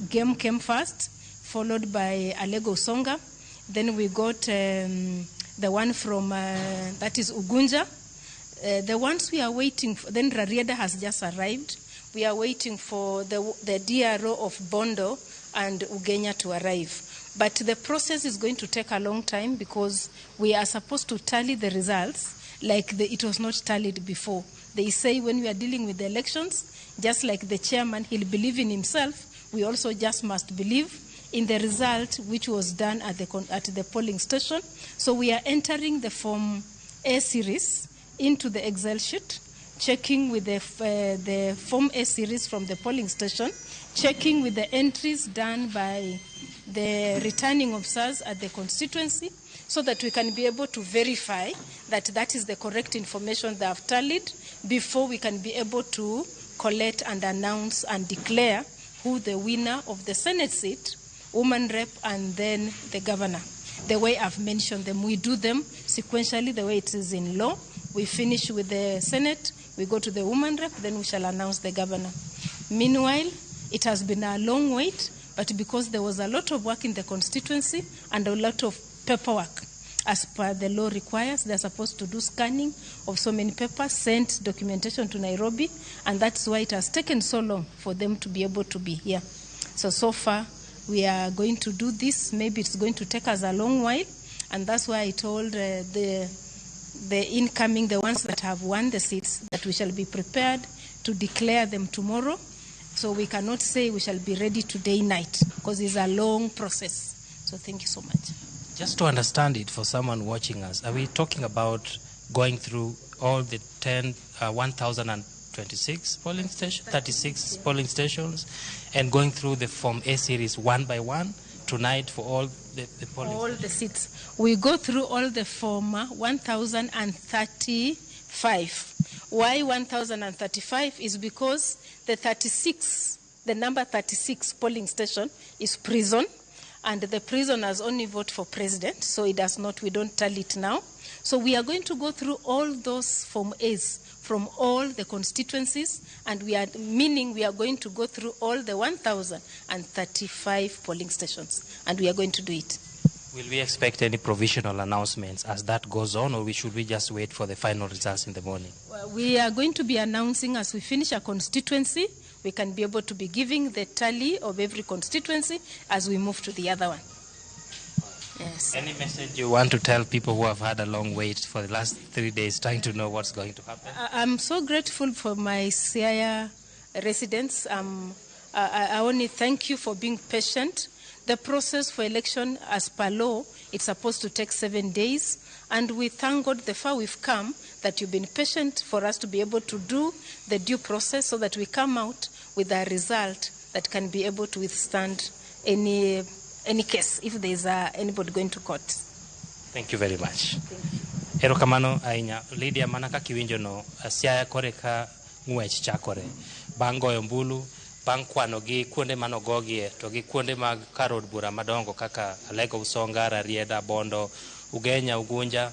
Gem came first, followed by Alego Usonga. Then we got the one from, that is Ugunja. The ones we are waiting for, then Rarieda has just arrived. We are waiting for the DRO of Bondo and Ugenya to arrive. But the process is going to take a long time because we are supposed to tally the results like it was not tallied before. They say when we are dealing with the elections, just like the chairman, he'll believe in himself, we also just must believe in the result which was done at the polling station. So we are entering the Form A series into the Excel sheet, checking with the Form A series from the polling station, checking with the entries done by the returning officers at the constituency, so that we can be able to verify that that is the correct information they have tallied before we can be able to collect and announce and declare who the winner of the Senate seat, woman rep, and then the governor. The way I've mentioned them, we do them sequentially the way it is in law. We finish with the Senate, we go to the woman rep, then we shall announce the governor. Meanwhile, it has been a long wait, but because there was a lot of work in the constituency and a lot of paperwork, as per the law requires, they're supposed to do scanning of so many papers, send documentation to Nairobi, and that's why it has taken so long for them to be able to be here. So far, we are going to do this. Maybe it's going to take us a long while, and that's why I told the incoming, the ones that have won the seats, that we shall be prepared to declare them tomorrow. So we cannot say we shall be ready today night, because it's a long process. So thank you so much. Just to understand it for someone watching us, are we talking about going through all the 1,026 polling stations, 36 polling stations, and going through the Form A series one by one tonight for all the polling all the seats? We go through all the Form 1,035. Why 1,035 is because the 36, the number 36 polling station is prison, and the prisoners only vote for president, so it does not, we don't tally it now. So we are going to go through all those Form A's from all the constituencies, and we are, meaning we are going to go through all the 1,035 polling stations, and we are going to do it. Will we expect any provisional announcements as that goes on, or should we just wait for the final results in the morning? Well, we are going to be announcing as we finish our constituency. We can be able to be giving the tally of every constituency as we move to the other one. Yes. Any message you want to tell people who have had a long wait for the last 3 days trying to know what's going to happen? I'm so grateful for my Siaya residents. I only thank you for being patient. The process for election, as per law, it's supposed to take 7 days. And we thank God the far we've come, that you've been patient for us to be able to do the due process so that we come out with a result that can be able to withstand any case if there's anybody going to court. Thank you very much. Erokamano ahinya. Lydia, mana kaka iwinjo no, Siaya kore ka ng'wech chakore. Bang' goyo ombulu, bang' kwano gi kuonde manogogie, to gi kuonde mag kar od bura madongo kaka Alego Usonga, Rarieda, Bondo, Ugenya, Ugunja,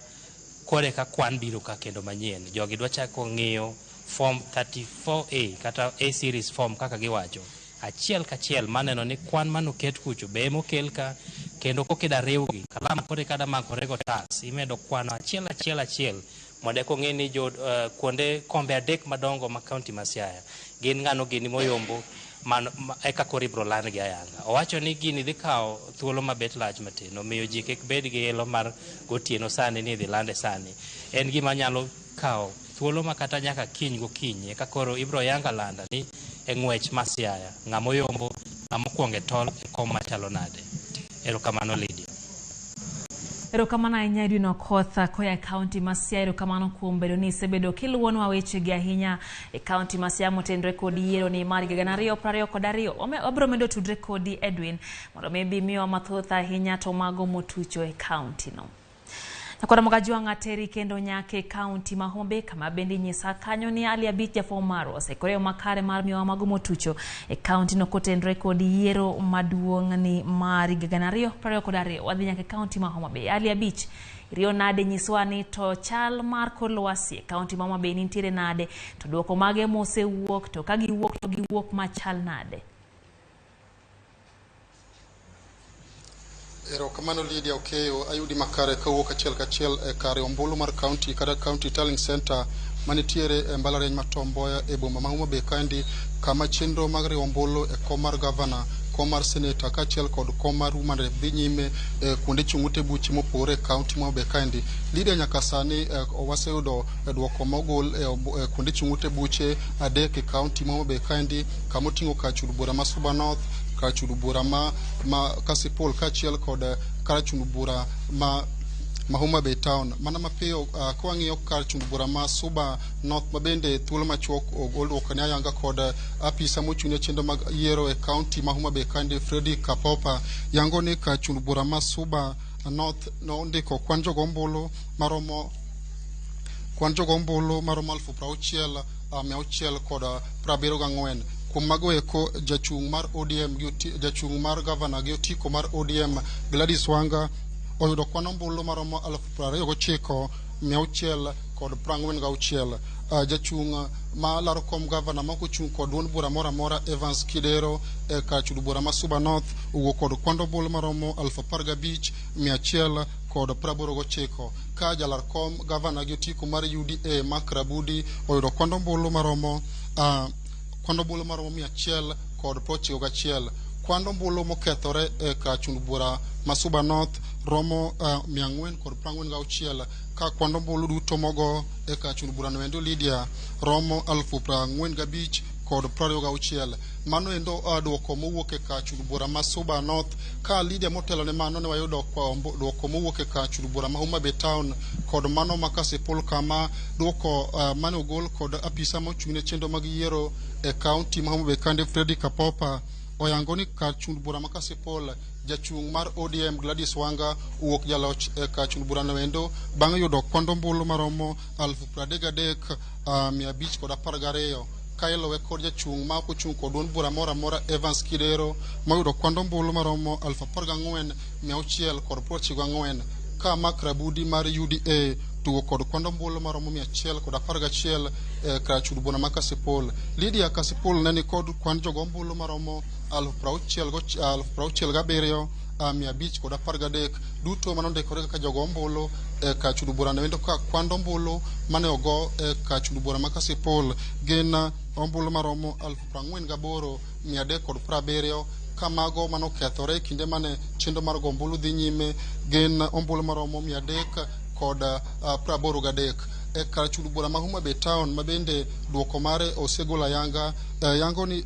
kore ka kwan biro ka kendo manyien. Jogi dwa chako ng'iyo Form 34A kata A series form kaka giwacho. Achiel kachiel maneno ni kwan manoket kucho be emokel ka, kendo kokida riwgi kalam kore kada makore go tas imedo kwano achiel achiel achiel mondo eka ong'e ni jo kuonde kombe adek madongo ma kaunti ma Siaya gin ng'ano gini moyombo man eka koro ibro landgi ayanga. Owacho ni gini dhi kawo thuolo mabet lach matin, omiyo ji kik bed gi ilo mar gotieno sani ni idhi lande sani. En gima nyalo kawo thuolo ma kata nyaka kiny gokinyi eka koro ibro yanga landa ni e ng'wech ma Siaya ng'ama oyombo, ng'ama okwongo e tol e kom machalo nade. Erokamano Lydia. Erokamano ahinya Edwin Okoth koa e kaunti ma Siaya. Erokamano kuom bedo ni isebedo kiluwonwa wechegi ahinya e kaunti ma Siaya motenore kod yiero ni mar higa 2022. Wabiro medo tudre kodi Edwin mondo mi ibi miwa mathoth ahinya to mago motucho e kaunti no. Nyakora Mogajwang' ateri kendo nyaka e kaunti ma Homa Bay kama bende inyisa kanyo ni Ali Abich jafwambo marwa oseikore yo makare mar miyowa mago motucho e kaunti no kotenore kod yiero maduong' ni mar higa 2022. Wadhi nyaka e kaunti ma Homa Bay. Ali Abich, iriyo nade nyiswa ni to chal mar kor lwasi e kaunti ma Homa Bay nitiere nade, to duoko mage mosewuok, to ka giwuok to giwuok machal nade? Erokamano Lydia Okeyo, ayudi makare kawuok achiel kachiel e kar ombulu mar county kata county tallying center manitiere e mbalariany ma Tom Mboya e boma ma Homa Bay kaendi, kama chenro mag riwo ombulu e kom mar gavana, kom mar seneta kaachiel kod kom mar woman rep dhi nyime e kuonde chung' ute buche mopogore e county ma Homa Bay kaendi. Lydia, nyaka sani waseyudo duoko mogol e kuonde chung' ute buche 3 e county ma Homa Bay kaendi, kama oting'o kar chud bura ma Suba North, kar chud bura ma Kasipul kaachiel kod kar chud bura ma Homa Bay Town. Mana mapiyo kwang'iyo kar chud bura ma Suba North ma bende thuolo machuok ogol duoko ne ayanga kod apisa mochung' ne chenro mag yiero e county ma Homa Bay kaendi, Freddy Kapopa, yango ni kar chud bura ma Suba North nondiko kwan jogo ombulu maromo 60,674. Kuom mago eko, jachung' mar ODM gi jachung' mar gavana gi otiko mar ODM Gladys Wanga oyudo kwan ombulu maromo 29,646. Jachung' ma laro kom gavana ma ok ochung' kod duond bura moro amora Evans Kidero e kar chud bura ma Suba North owuok kod kwan ombulu maromo 15,189, ka jalar kom gavana gi otiko mar UDA Mark Rabudi oyudo kwan ombulu maromo 191. Kwan ombulu mokethore e kar chud bura ma Suba North romo 446, ka kwan ombulu duto mogo e kar chud bura noendo Lydia romo 45,026. Mano endo duoko mowuok e kar chud bura ma Suba North. Ka Lydia motelo ne mano ne wayudo duoko mowuok e kar chud bura ma Homa Bay Town kod mano ma Kasipul, kama duoko mane ogol kod apisa mochung' ne chenro mag yiero e county ma Homa Bay kaendi, Freddy Kapopa, oyango ni kar chud bura ma Kasipul jachung' mar ODM Gladys Wanga owuok jaloch e kar chud bura noendo bang' yudo kwan ombulu maromo 33,512, ka iluwe kod jachung' ma ok ochung' kod duond bura moro amora Evans Kidero moyudo kwan ombulu maromo 14,694, ka Mark Rabudi mar UDA tugo kod kwan ombulu maromo 111 e kar chud bura ma Kasipul. Lydia, Kasipul ne ni kod kwan jogo ombulu maromo 67,513 duto manondikore kaka jogo ombulu e kar chud bura noendo, ka kwan ombulu mane ogo e kar chud bura ma Kasipul gin ombulu maromo 48,370, ka mago manokethore e kinde mane chenro mar go ombulu dhi nyime gin ombulu maromo 383. E kar chud bura ma Homa Bay Town ma bende duoko mare osegol ayanga, yango ni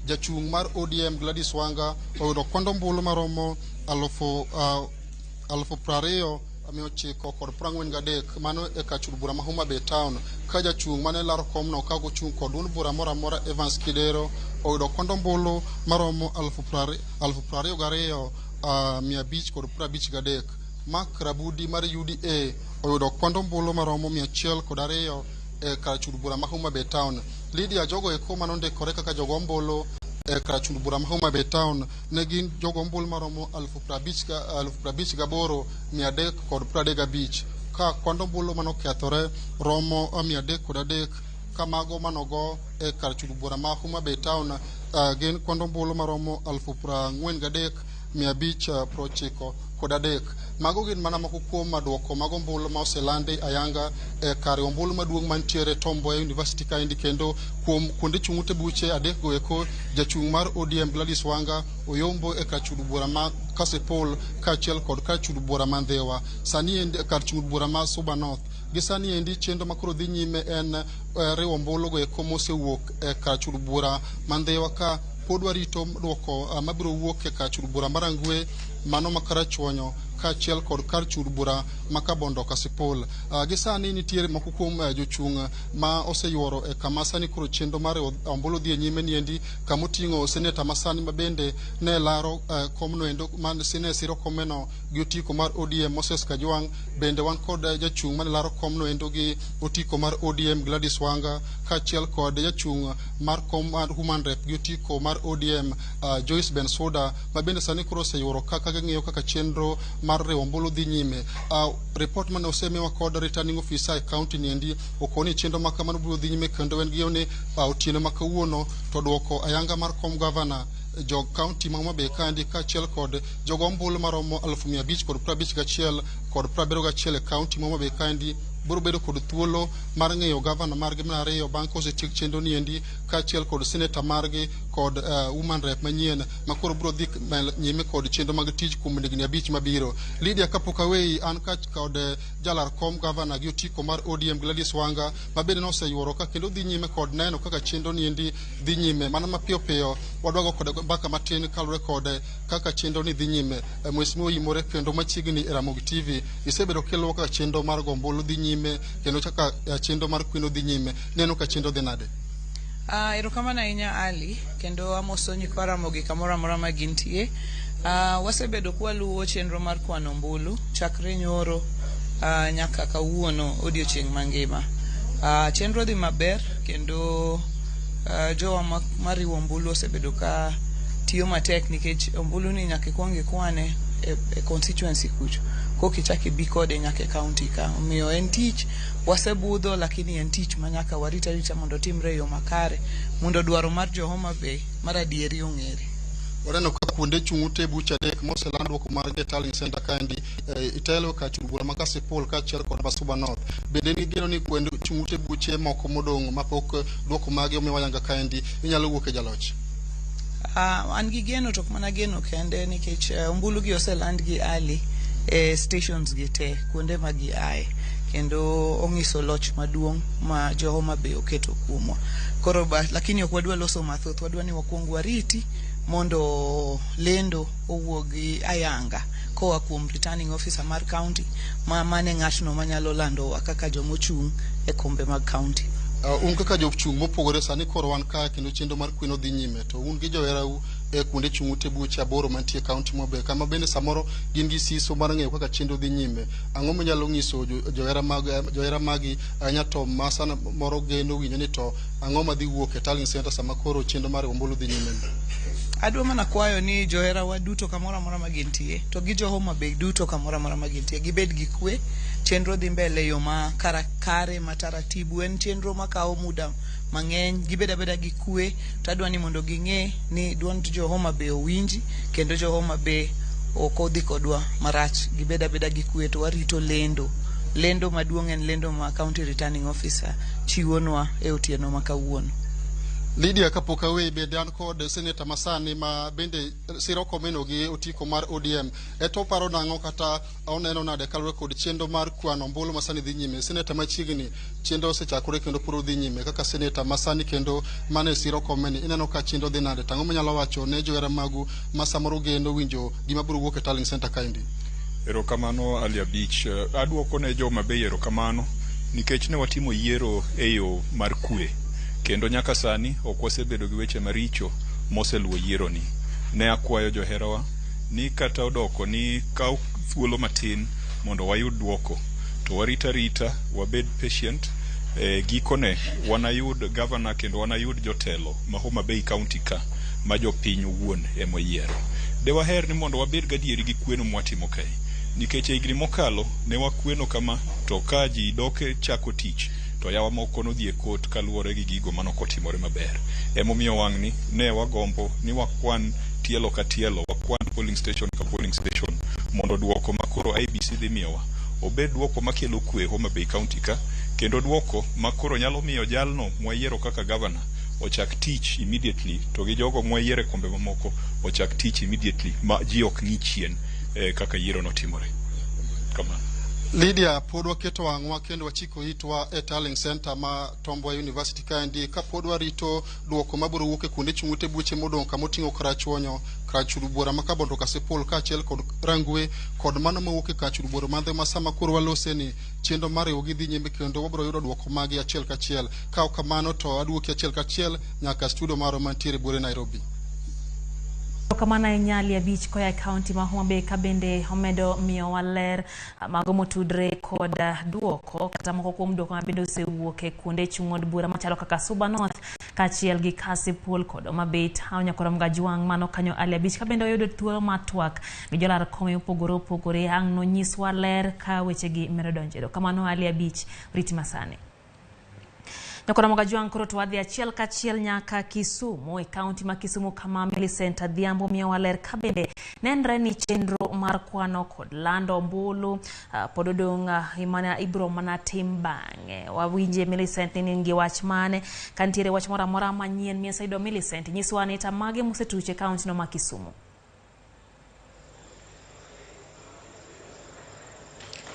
jachung' mar ODM Gladys Wanga oyudo kwan ombulu maromo 20,943, mano e kar chud bura ma Homa Bay Town, ka jachung' mane laro komno ka ochung' kod duond bura moro amora Evans Kidero oyudo kwan ombulu maromo 22,553. Mark Rabudi mar UDA oyudo kwan ombulu maromo 102 e kar chud bura ma Homa Bay Town. Lydia, jogo eko manondikore kaka jogo ombulu e kar chud bura ma Homa Bay Town ne gin jogo ombulu maromo 58,335, ka kwan ombulu manokethore romo 303, ka mago manogo e kar chud bura ma Homa Bay Town gin kwan ombulu maromo 43,593. Mago gin mana moko kuom duoko mag ombulu ma oselandi ayanga e kar ombulu maduong' mantiere Tom Mboya University kaendi, kendo kuom kuonde chung' ute buche 3 go eko jachung' mar ODM Gladys Wanga oyombo e kar chud bura ma Kasipul kaachiel kod kar chud bura ma Ndhiwa, sani endi kar chud bura ma Suba North. Gi sani endi chenro makoro dhi nyime en riwo ombulu go eko mosewuok e kar chud bura ma Ndhiwa, ka pod warito duoko mabiro wuok e kar chud bura mar Rangwe, mano ma Karachuonyo kaachiel kod kar chung' bura ma Kabondo Kasipul. Gi sani nitiere moko kuom jochung' ma oseyuoro e kama sani koro chenro mar ombulu dhi e nyime niendi, kama oting'o seneta masani ma bende ne laro komno endo man ne siro komeno gi otiko mar ODM Moses Kajwang'. Bende wan kod jachung' mane laro komno endo gi otiko mar ODM Gladys Wanga, kaachiel kod jachung' mar kom mar Woman Rep gi otiko mar ODM Joyce Bensuda, ma bende sani koro oseyuoro kaka ging'iyo kaka chenro mar riwo ombulu dhi nyime. Report mane osemiwa kod returning officer e county niendi okoni chenro ma kamano biro dhi nyime, kendo en gi ni otieno ma kawuono to duoko ayanga mar kom gavana jog county ma Homa Bay kaendi kaachiel kod jogo ombulu maromo 551,071 e county ma Homa Bay kaendi biro bedo kod thuolo mar ng'eyo gavana margi mar ariyo bang' kosetiek chenro niendi, kaachiel kod seneta margi kod woman rep manyien ma koro biro dhi nyime kod chenro mag tich kuom higni 5 mabiro. Lydia, kapok aweyi, an kod jalar kom gavana gi otiko mar ODM Gladys Wanga ma bende noseyuoro ka kendo dhi nyime kod neno kaka chenro niendi dhi nyime. Mana mapiyo piyo wadwago kod mbaka matin kaluwore kod kaka chenro ni dhi nyime. Mheshimiwa Yimore kendo machiegni e Ramogi TV, isebedo kiluwo kaka chenro mar go ombulu dhi nyime kendo kaka chenro mar kweno dhi nyime. Neno ka chenro dhi nade? Erokamano ahinya Ali, kendo amoso nyikwa Ramogi kamoro amora ma gintie. Wasebedo kwaluwo chenro mar kwano ombulu chakre nyoro nyaka kawuono odiochieng' mangima. Chenro dhi maber kendo jowa mariwo ombulu osebedo ka tiyo matek nikech ombulu ni nyaka ikwong ikwane e constituency kucho koka ichak ibi kode nyaka e county ka. Omiyo en tich wasebudho, lakini en tich ma nyaka warit arita mondo otimre e yo makare mondo dwaro mar jo Homa Bay mar adieri ong'ere. Waneno ka kuonde chung' ute buche 3 moseland duoko margi e tallying center kaendi, itelo ka chung' bura ma Kasipul kaachiel kod Masuba North. Bende in gi geno ni kuonde chung' ute buche moko modong' mapok duoko magi omiwa ayanga kaendi inyalo wuok e jaloch? An gi geno, to ok mana geno kende nikech ombulu gi oseland gi early e stations gi te kuonde ma gi aye, kendo ong'iso loch maduong' ma jo Homa Bay oketo kuomwa. Koro lakini ok wadwa loso mathoth, wadwa ni wakwong wariti mondo lendo owuogi ayanga koa kuom returning officer mar county ma mane ng'atno manyalo landowa kaka jomochung' e kombe mag county. Un kaka jochung' mopogore sani koro wan kae kendo chenro mar kweno dhi nyime, to un gi joherau e kuonde chung' ute buche 8 mantie e county ma Homa Bay kama bende samoro gin gi siso mar ng'eyo kaka chenro dhi nyime. Ang'o minyalo nyiso johera magi ahinya to ma sana moro geno winjo ni to ang'o madhi wuok e tallying center sama koro chenro mar ombulu dhi nyime? Adwa mana kwayo ni joherawa duto kamoro amora ma gintie, to gi jo Homa Bay duto kamoro amora ma gintie, gibed gi kwe. Chenro dhi mbele e yo ma kare ma taratibu, en chenro makawo muda mang'eny. Gibed abeda gi kwe, to adwa ni mondo ging'e ni duond jo Homa Bay owinji kendo jo Homa Bay ok odhi kodwa marach. Gibed abeda gi kwe to warito lendo. Lendo maduong' en lendo ma county returning officer chiwonwa e otieno ma kawuono. Lydia, kapok aweyi, bende an kod seneta masani ma bende siro komeno gi otiko mar ODM. Eto paro nang'o kata oneno nade kaluwore kod chenro mar kwano ombulu masani dhi nyime? Seneta machiegni, chenro osechakore kendo pod dhi nyime. Kaka seneta masani kendo mane siro komeni, ineno ka chenro dhi nade? Tang'o minyalo wacho ne johera magu ma samoro geno winjo gima biro wuok e tallying center kaendi? Erokamano Ali Abich. Aduoko ne jo Homa Bay erokamano nikech ne watimo yiero e yo mar kwe, kendo nyaka sani ok wasebedo gi weche maricho moseluwo yieroni. Ne akwayo joherawa ni kata odoko ni kaw thuolo matin mondo wayud duoko, to warit arita, wabed patient. Gikone wanayud gavana kendo wanayud jotelo ma Homa Bay County ka ma jopiny owuon emoyiero. De waher ni mondo wabed gadieri gi kweno mwatimo kae, nikech e higni mokalo ne wakweno kama, to ka ji dok chako tich to yawa moko nodhi e kot kaluwore gi gigo manokotimore maber. Emomiyo wang'ni ne wagombo ni wakwan tielo ka tielo, wakwan polling station ka polling station, mondo duoko ma koro IEBC dhi miyowa obed duoko makelo kwe Homa Bay County ka, kendo duoko ma koro nyalo miyo jalno mwayiero kaka gavana ochak tich immediately, to gi jogo mwayiero e kombe mamoko ochak tich immediately ma ji ok ng'i chien kaka yiero notimore. Kamano. Lydia, pod waketo wang'wa kendo wachiko itwa e Tallying Center ma Tom Mboya University kaendi ka pod warito duoko mabiro wuok e kuonde chung' ute buche modong' kamoting'o Karachuonyo, Karachuod Bura ma Kabondo Kasipul kaachiel kod Rangwe kod mano mawuok e Karachuod Bura madhe ma sama koro walose ni chenro mar riwogi dhi nyime kendo wabiro yudo duoko magi achiel kachiel. Ka ok kamano to aduoki achiel kachiel nyaka studio marwa mantiere buore Nairobi. Erokamano ahinya Ali Abich koa e kaunti ma Homa Bay ka bende omedo miyowa ler mago motudre kod duoko kata moko kuom duoko ma bende osewuok e kuonde chung' od bura machalo kaka Suba North kaachiel gi Kasipul kod Homa Bay Town. Nyakoro Mgajwang' mano kanyo Ali Abich ka bende oyudo thuolo mar twak gi jolar kome mopogore opogore ang' nonyiswa ler ka wechegi medo donjo. Erokamano Ali Abich, rit masani. Nyakoro Mgajwang' koro to wadhi achiel kachiel nyaka Kisumu e kaunti ma Kisumu kama Millicent Adhiambo miyowa ler ka bende nenre ni chenro mar kwano kod lando ombulu pod odong' mana ibiro mana tim bang'e. Wawinje Millicent ni in gi wach mane ka nitiere wach moro amora manyien miaseyudo Millicent nyiswa ni to mage mosetuch e kaunti no ma Kisumu.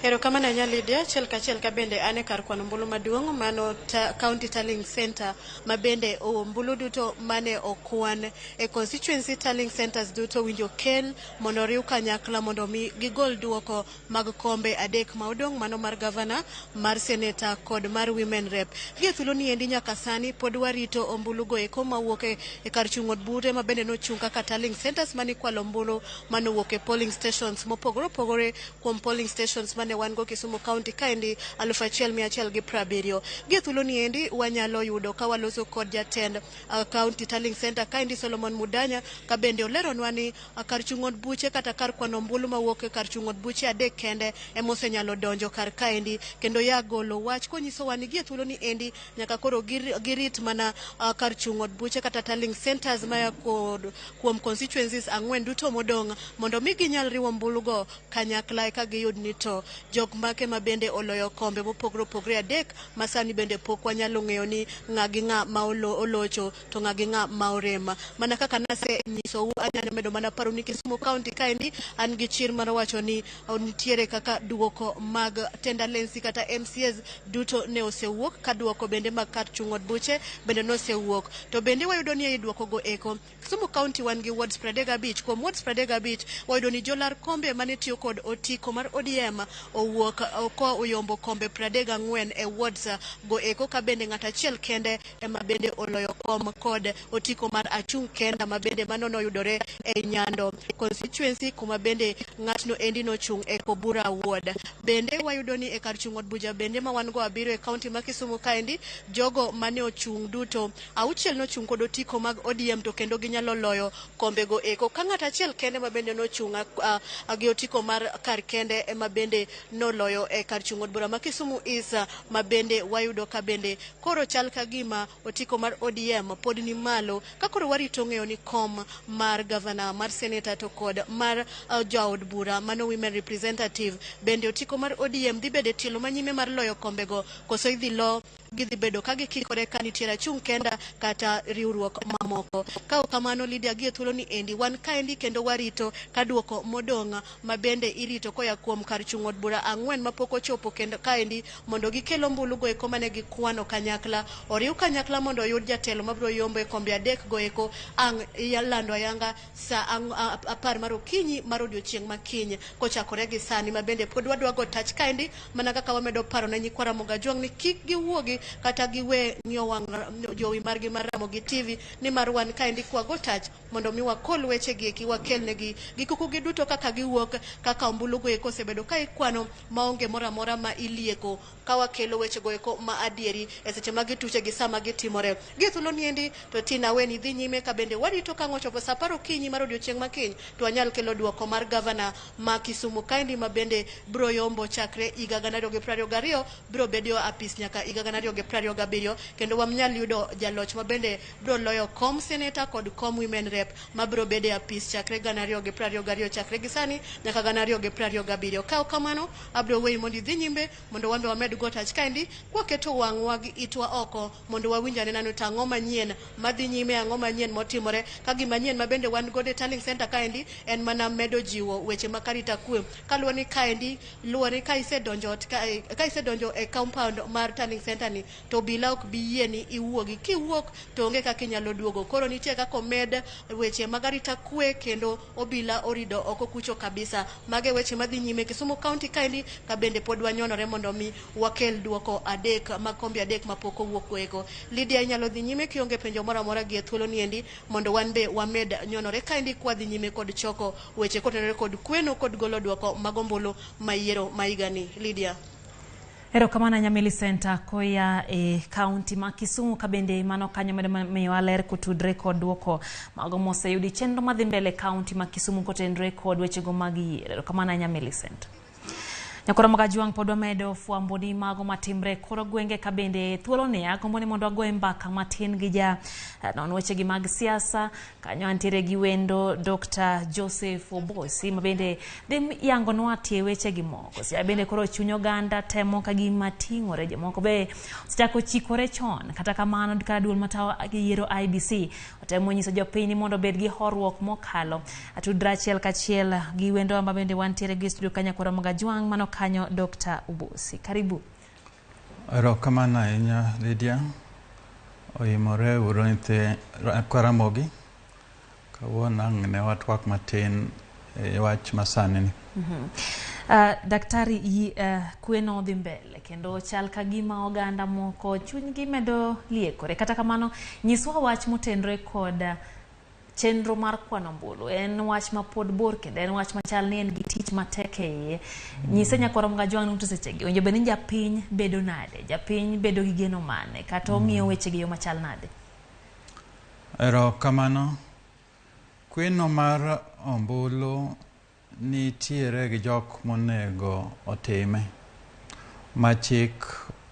Erokamano ahinya Lydia, achiel kachiel ka bende an e kar kwano ombulu maduong' mano County Tallying Center ma bende ombulu duto mane okwan e constituency tallying centers duto winjo kel mondo oriw kanyakla mondo mi gigol duoko mag kombe adek ma odong' mano mar governor, mar senator kod mar women rep. Gi e thuolo ni endi nyaka sani pod warito ombulu go eko mawuok e kar chung' od bure ma bende nochung' kaka tallying centers mane ikwalo ombulu manowuok e polling stations mopogore opogore kuom polling stations mane wan go Kisumu County kaendi 1170. Gi e thuolo ni endi wanyalo yudo ka waloso kod jatend County Tallying Center kaendi Solomon Mudanya ka bende oleronwa ni kar chung' od buche kata kar kwano ombulu mawuok e kar chung' od buche adek kende ema osenyalo donjo kar kaendi kendo ya golo wach konyisowa ni gi e thuolo ni endi nyaka koro girit mana kar chung' od buche kata tallying centers maya kod kuom constituencies ang'wen duto modong' mondo mi ginyal riwo ombulu go kanyakla eka giyud ni to jok make ma bende oloyo kombe mopogore opogore adek ma sani bende pok wanyalo ng'eyo ni ng'a gi ng'a ma olocho to ng'a gi ng'a ma orem. Mana kaka nase nyisou, anyalo medo mana paro ni Kisumu County kaendi an gi chir mar wacho ni nitiere kaka duoko mag tendalensi kata MCAs duto ne osewuok ka duoko bende mag kar chung' od buche bende nosewuok. To bende wayudo ni ei duoko go eko Kisumu County wan gi wards 35. Kuom wards 35 wayudo ni jolar kombe mane tiyo kod otiko mar ODM owuok ko oyombo kombe 34 e wards go eko ka bende ng'at achiel kende ema bende oloyo kom kod otiko mar achung' kenda ma bende mano noyudore e Nyando constituency kuma bende ng'atno endi nochung' e Kobura ward. Bende wayudo ni e kar chung' od bucha bende ma wan go abiriyo e county ma Kisumu kaendi jogo mane ochung' duto auchiel nochung' kod otiko mag ODM to kendo ginyalo loyo kombe go eko ka ng'at achiel kende ma bende nochung' gi otiko mar kar kende ema bende noloyo e kar chung' od bura ma Kisumu East ma bende wayudo ka bende koro chal ka gima otiko mar ODM pod ni malo ka koro warito ng'eyo ni kom mar governor, mar senator to kod mar jaod bura mano women representative bende otiko mar ODM dhi bedo e tielo manyime mar loyo kombego koso idhi lo gidhi bedo ka gikikore ka nitiere achung' kenda kata riwruok mamoko. Ka ok kamano Lydia, gi e thuolo ni endi wan kaendi kendo warito ka duoko modong' ma bende irito koya kuom kar chung' od bura ang'wen mapok ochopo kendo kaendi mondo gikel ombulu go eko mane gikwano kanyakla oriw kanyakla mondo oyud jatelo mabiro yombo e kombe adek go eko ang' lando ayanga sa 10 mar okinyi mar odiochieng' ma kiny kochakore gi sani ma bende pod wadwa go tach kaendi mana kaka wamedo paro ne nyikwa Ramogi Ajwang' ni kik giwuogi kata giwe ng'iyo wang' jowi margi mar Ramogi TV nimar wan kaendi kwago tach mondo mi wakol wechegi eki wakelnegi gikukugi duto kaka giwuok kaka ombulu go eko osebedo ka ikwano maonge moro amora ma ilieko ka wakelo wechego eko ma adieri e seche ma gituche gi sama gitimore. Gi thuolo ni endi to Tina weni dhi nyime ka bende warito ka ang' ochopo sa 10 okinyi mar odiochieng' ma kiny to wanyal kelo duoko mar gavana ma Kisumu kaendi ma bende bro yombo chakre higa 2022 bro bedo apis nyaka higa 2027. 2027, kendo wamnyal yudo jaloch ma bende biro loyo kom seneta kod kom women rep ma biro bedo e apis chakre 2022 chakre gi sani nyaka 2027. Ka ok kamano, abiro weyi mondo idhi nyime mondo wan be wamed go tach kaendi kwaketo wang'wa gi itwa oko mondo wawinj anena ni to ang'o manyien madhi nyime, ang'o manyien motimore. Ka gima nyien ma bende wan godo e tallying center kaendi en mana medo jiwo weche mag arita kwe, kaluwore ni kaendi luwore ka isedonjo ot ka isedonjo e compound mar tallying center ni to obila ok bi yieni iwuogi, kiwuok to onge kaka inyalo duogo. Koro nitie kaka omed weche mag arita kwe kendo obila orido oko kucho kabisa. Mage weche madhi nyime Kisumu County kaendi, ka bende pod wanyonore mondo mi wakel duoko adek mag kombe adek mapok owuok goeko. Lydia, inyalo dhi nyime kionge penjo moro amora gi e thuolo ni endi mondo wan be wamed nyonore kaendi kwadhi nyime kod choko weche kotenore kod kweno kod golo duoko mag ombulu mayiero ma higani. Lydia. Erokamano ahinya Millicent koya e kaunti ma Kisumu, ka bende mano kanyo medo miyowa ler kotudre kod duoko mago moseyudi chenro madhi mbele e kaunti ma Kisumu kotenre kod wechego mag yiero. Erokamano ahinya Millicent. Nyakoro Magajwang' pod wamedo fwambo ni mago matimre koro gwenge, ka bende thuolo ni agombo ni mondo wagoye mbaka matin gi ja non wechegi mag siasa kanyo. Antiere gi wendo Dr. Joseph Obosi ma bende dhi yangonwa tie wechegi moko. Siaya bende koro chuny oganda temo ka gima ting'ore, jomoko be osechako chikore chon. Kata kamano, ka duol matayo yiero IEBC otemo nyiso jopiny ni mondo obed gi horuok mokalo. Atudra achiel kachiel gi wendo ma bende wantiere gi studio kanyo koro Magajwang' mano kanyo Dr. Obosi. Karibu. Erokamano ahinya Lydia. Oimore uru nyithi Ramogi. Kawuono ang' ne watwak matin e wach masani ni. Daktari, kweno dhi mbele kendo chal ka gima oganda moko chunygi medo liekore. Kata kamano, nyiswa wach motenore kod chenro mar kwano ombulu. En wach ma pod bor kendo en wach machal ni en gi tich matek e iye. Nyise nyakwar Magajwang' to sechegi owinjo bed ni japiny bedo nade? Japiny bedo gi geno mane? Kata ong'iyo weche gi yo machal nade? Erokamano. Kweno mar ombulu nitiere gi jok monego otime ma chik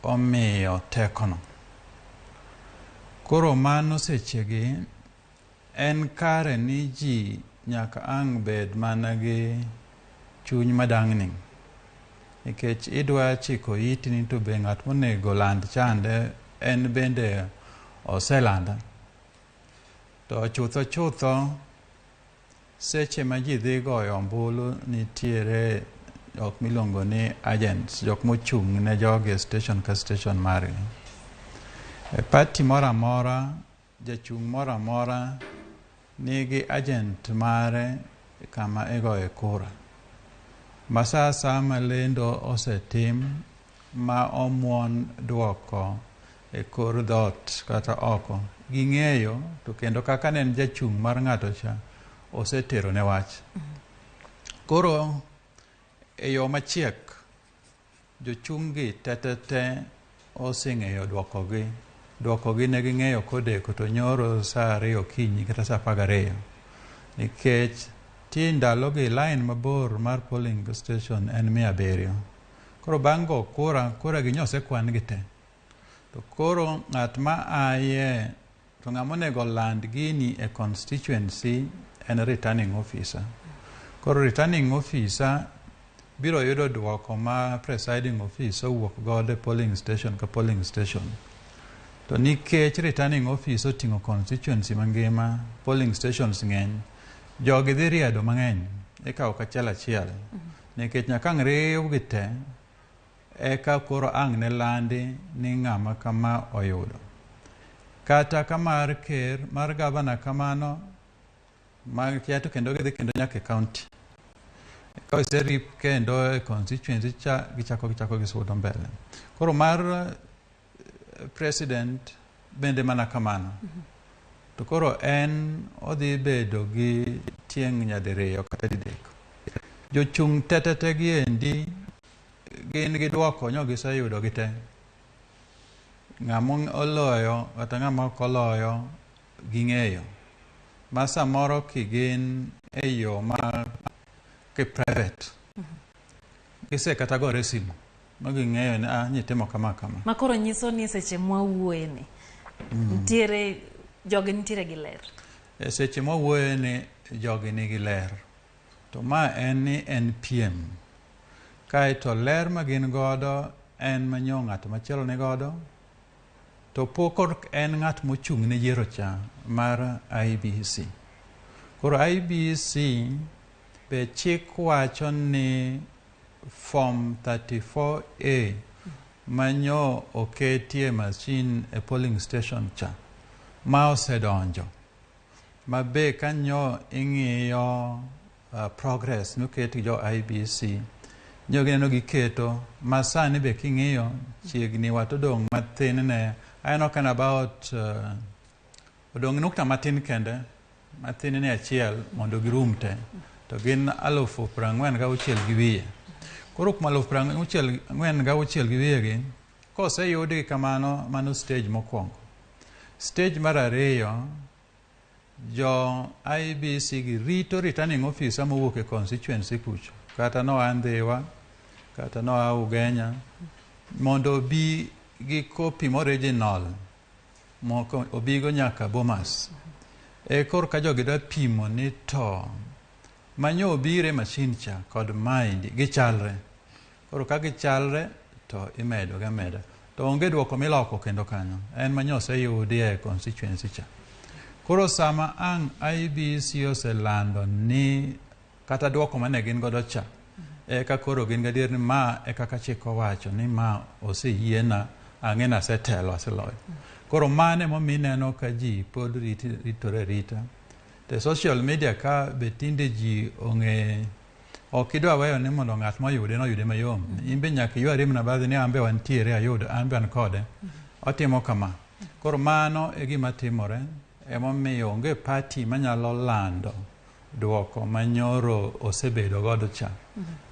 omiyo tekono. Koro mano sechegi en kare ni ji nyaka ang' bed mana gi chuny madang'ni, nikech idwa chiko iti ni to be ng'at monego land chande en bende oselanda. To chutho chutho seche ma ji dhi goyo ombulu nitiere jok miluongo ni agents, jok mochung' ne jogi e station ka station margi. E party moro amora, jachung' moro amora nigi agent mare kama igoye kura. Ma sa asaya ma lendo osetim ma omuon duoko e kor dhoot kata oko, ging'eyo to kendo kaka ne en jachung' mar ng'ato cha osetero ne wach. Koro e yo machiek, jochung' gi tetete oseng'eyo duokogi. Duokogi ne ging'eyo kodeko to nyoro saa 2 okinyi kata saa 12. Nikech ti ndalogi line mabor mar polling station en 700. Koro bang' go kura, kura gi nyosekwan gi te. To koro ng'at ma aye to ng'ama onego land gini e constituency en returning officer. Koro returning officer biro yudo duoko ma presiding officer owuok godo e polling station ka polling station. To nikech returning officer oting'o constituency mangima, polling stations ng'eny, jogi dhi riedo mang'eny, ikawo kachiel achiel. Nikech nyaka ang' riwgi te, eka koro ang' ne landi ni ng'ama kama oyudo. Kata ka mar ker, mar gavana kamano, mag kia to kendo gidhi kendo nyaka e county. Ka oserip kendo e constituency cha, gichako gisudo mbele. Koro mar president bende mana kamano. To koro en odhi bedo gi tieng' nyadiriyo kata didek. Jochung' tetete gi endi gin gi duoko nyo giseyudo gi te. Ng'ama oloyo kata ng'ama ok oloyo ging'eyo. Ma samoro kigin e yo ma ki private, gise kata gore simu Ma ging'eyo ni ah, nitimo kama kama. Ma koro nyiso ni seche mwawuoye ni nitiere jogi nitiere gi ler. E seche mwawuoye ni jogi nigi ler. To ma en ni en piem. Kaeto ler ma gin godo en manyo ng'at machielo ni godo. To pok ok en ng'at mochung' ne yiero cha mar IEBC. Koro IEBC be chik wacho ni form 34A manyo oketie machine e polling station cha ma osedonjo ma be kanyo ing'iyo progress noket gi jo IEBC nyo gineno giketo ma sani be king'iyo chiegni wat odong' mathin ne aneno ka en about odong' nukta matin kende mathin ni achiel mondo girum te to gin 46,000. Koro kuom 46,000 gi wiye gi koseyudgi kamano mano stage mokwongo. Stage mar ariyo jo IEBC gi rito returning officer mowuok e constituency kucho kata noa Ndhiwa kata noa Ugenya mondo obi gi copy original moko obigo nyaka Bomas. E kor ka jogi dwa pimo ni to manyo obire machine cha kod maendi gichalre. Koro ka gichalre to imedo gi ameda. To onge duoko miloko kendo kanyo. En manyo oseyudi e constituency cha. Koro sama ang' IEBC oselando ni kata duoko mane gin godo cha, eka koro gin gadier ni ma e kaka chik owacho ni ma oseyiena ang'e ni asetelo aseloyo. Koro mano emomiyo ineno ka ji pod ritore arita. To e social media ka be tinde ji ong'e ok idwa weyo ni mondo ng'at moyude noyude mayom. In be nyaka iywari mana badhi ni an be wantiere ayudo an be an kode. Otimo kama. Koro mano e gima timore emomiyo onge party manyalo lando duoko manyoro osebedo godo cha.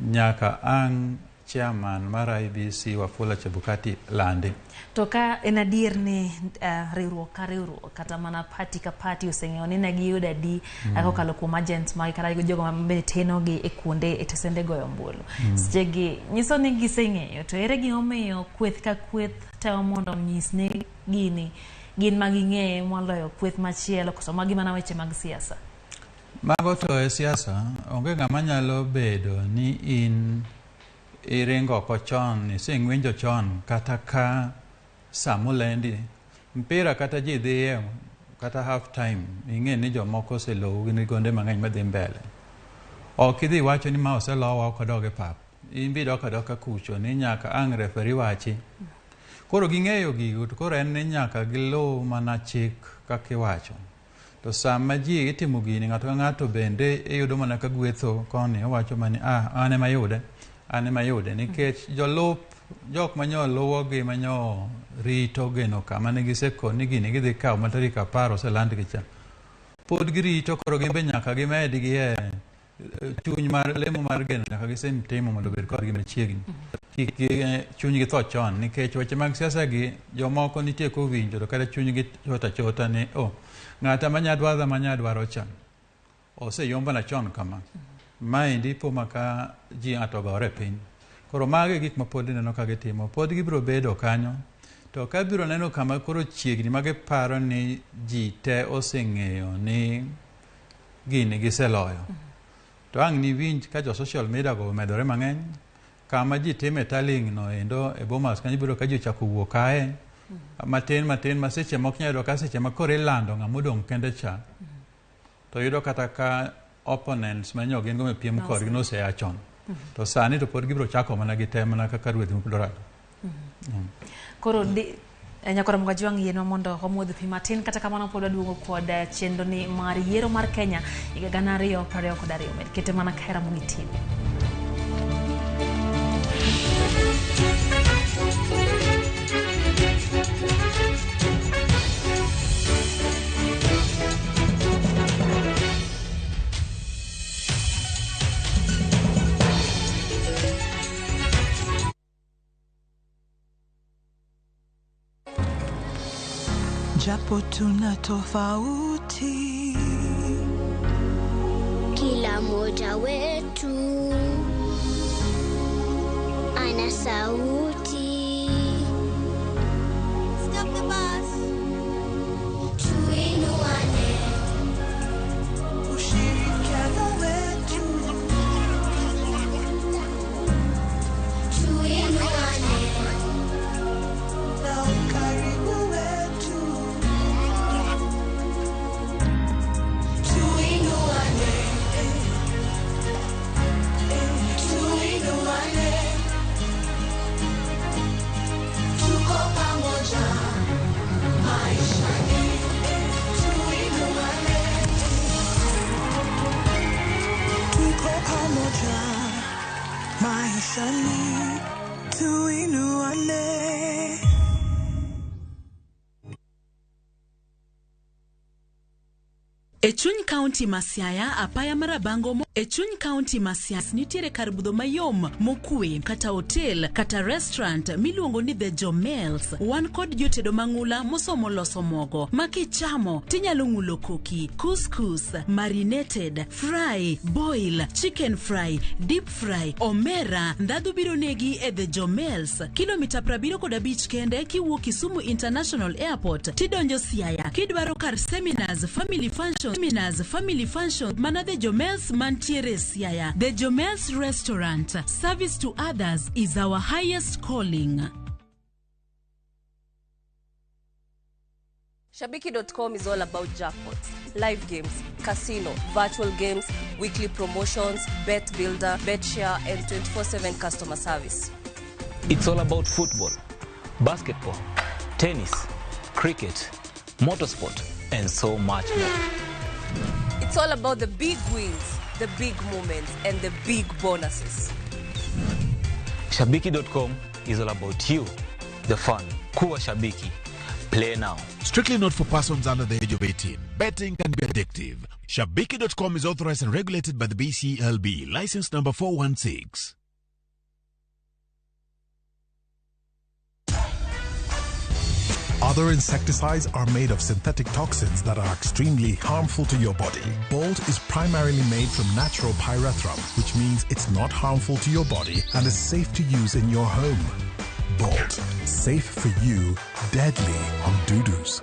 Nyaka ang' chairman mar IEBC Wafula Chebukati landi. To ka en adier ni riwruok ka riwruok kata mana party ka party oseng'eyo ni ne giyudo adi kokalo kuom agents magi kata jogo ma bende tenogi e kuonde e tesende goyo ombulu. Sechegi nyiso ni giseng'eyo to ere gimomiyo kweth ka kweth temo mondo onyis ni gini gin ma ging'eye moloyo kweth machielo koso magi mana weche mag siasa? Mago to e siasa, onge ng'ama nyalo bedo ni in iringo oko chon, iseng'winjo chon kata ka samolendi mpira kata ji dhiye kata half time ing'e ni jomoko oselowu gin gi gonde mang'eny madhi mbele. Ok idhi wacho ni ma oselowa ok odog e pap. In be idok adoka kucho ni nyaka ang' referee wachi. Koro ging'eyo gigo to koro en ni nyaka giluw mana chik kaka iwacho. To sama ji itimo gini ng'ato ka ng'ato bende iyudo mana ka gwetho koni owacho mani ah an ema ayude an ema ayude nikech jolup jok manyo luwogi manyo rito geno kama ne gisekoni ni gini gidhi kawo ma tarik 10 oselandgi cha. Pod girito koro gin be nyaka gimedgi e chuny mar lemo mar geno nyaka gisetimo mondo obed kodgi machiegni. Kik chunygi tho chon nikech weche mag siasa gi jomoko nitie kowinjo to kata chunygi chot achota ni oh ng'ata manya dwaro cha oseyombana chon kama. Maendi po maka ji ng'ato ogore e piny. Koro mago e gik ma pod ineno ka gitimo. Pod gibiro bedo kanyo. To ka biro neno kama koro chiegni ma giparo ni ji te oseng'eyo ni gini giseloyo. To ang' niwinj ka jo social media go omedore mang'eny, kama ji time tallying no endo e Bomas kanyo ibiro ka ji ochako wuok kae matin matin ma seche moko inyalo yudo ka seche ma koro ilando ng'ama odong' kende cha to yudo kata ka opponents manyo gin go mapiem kodgi nosea chon. To sani to pod gibiro chako mana gi tem mana kaka ruedhi mopod orado. Koro Nyakoro Mgajwang' yienwa mondo wamodh pi matin kata kamano pod waduogo kod chenro ni mar yiero mar Kenya higa 2022. Med kete mana ka Ramogi TV. Japo tuna tofauti, kila mmoja wetu ana na sauti. Stop the bus. Tuinuane. Ushirikiano wetu. Tuinuane. Na ukarimu wetu. Tuinuane. Tuinuane. Tuko pamoja maishani. Tuinuane. Tuko pamoja maishani. Tuinuane. E chuny kaunti ma Siaya, apaya mar Rabango mo e chuny kaunti ma Siaya nitiere kar budho mayom mokwe kata hotel kata restaurant miluongo ni The Jomels. Wan kod jotedo mang'ula mosomo loso mogo ma kichamo tinyalo ng'ulo koki, couscous, marinated, fry, boil, chicken fry, deep fry, omera. Ndhadhu biro negi e The Jomels, kilomita 75 kende kiwuok Kisumu International Airport tidonjo Siaya. Kidwaro kar seminars, family function, seminars, family function, mana The Jomels mantiere Siaya. The Jomels Restaurant, service to others is our highest calling. Shabiki.com is all about jackpots, live games, casino, virtual games, weekly promotions, bet builder, bet share, and 24/7 customer service. It's all about football, basketball, tennis, cricket, motorsport, and so much more. It's all about the big wins, the big moments, and the big bonuses. Shabiki.com is all about you, the fun. Kuwa Shabiki. Play now. Strictly not for persons under the age of 18. Betting can be addictive. Shabiki.com is authorized and regulated by the BCLB. License number 416. Other insecticides are made of synthetic toxins that are extremely harmful to your body. Bolt is primarily made from natural pyrethrum, which means it's not harmful to your body and is safe to use in your home. Bolt, safe for you, deadly on dudus.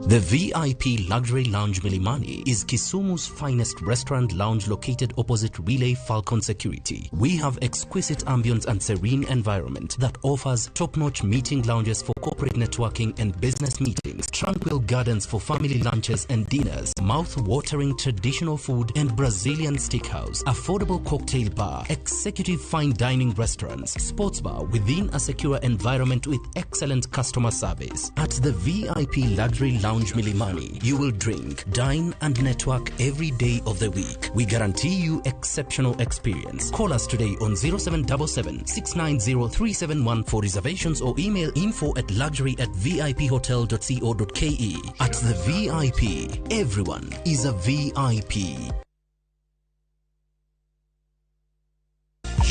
The VIP Luxury Lounge Milimani is Kisumu's finest restaurant lounge located opposite Relay Falcon Security. We have exquisite ambience and serene environment that offers top-notch meeting lounges for corporate networking and business meetings, tranquil gardens for family lunches and dinners, mouth-watering traditional food and Brazilian steakhouse, affordable cocktail bar, executive fine dining restaurants, sports bar within a secure environment with excellent customer service. At the VIP Luxury Lounge Milimani, you will drink, dine and network every day of the week. We guarantee you exceptional experience. Call us today on 0777 690 371 for reservations or email info at luxury@viphotel.co.ke. At the VIP, everyone is a VIP.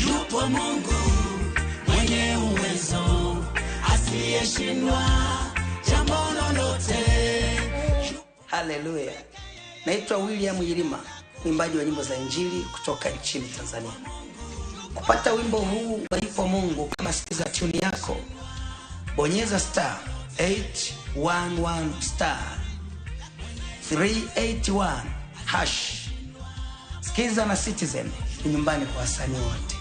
Yupo Mungu mwenye uwezo asiyeshindwa jambo lolote. Haleluya. Naitwa William Yilima, mwimbaji wa nyimbo za Injili kutoka nchini Tanzania. Kupata wimbo huu wa Yupo Mungu kama sikiza tune yako, bonyeza star 811 star 381 hash. Sikiza na Citizen ni nyumbani kwa wasanii wote.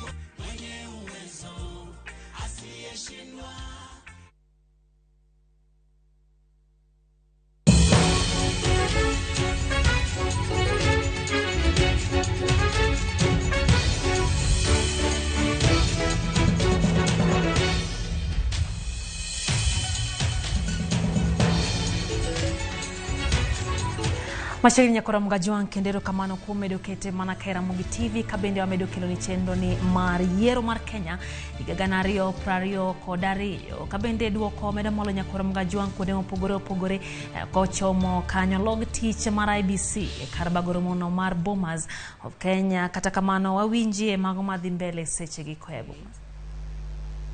Machiegni nyakora Mgajwang' kendo erokamano kuom medo kete mana ka e Ramogi TV ka bende wamedo kelo ni chenro ni mar yiero mar Kenya higa 2022 ka bende duoko medo molo nyakora Mgajwang' kuonde mopogore opogore kochomo kanyo log tich mar IBC e kar bago romono mar Bomas of Kenya. Kata kamano wawinjie mago madhi mbele sechegi koa e Bomas.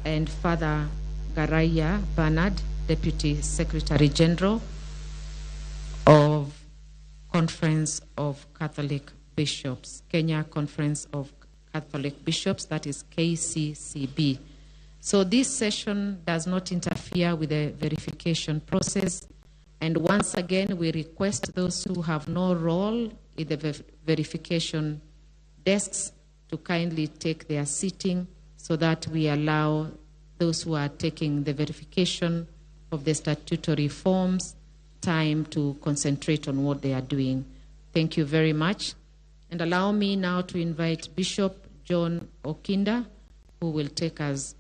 And Father Garaya Bernard, Deputy Secretary General of Conference of Catholic Bishops, Kenya Conference of Catholic Bishops, that is KCCB. So this session does not interfere with the verification process. And once again, we request those who have no role in the verification desks to kindly take their seating so that we allow those who are taking the verification of the statutory forms time to concentrate on what they are doing. Thank you very much. And allow me now to invite Bishop John Okinda, who will take us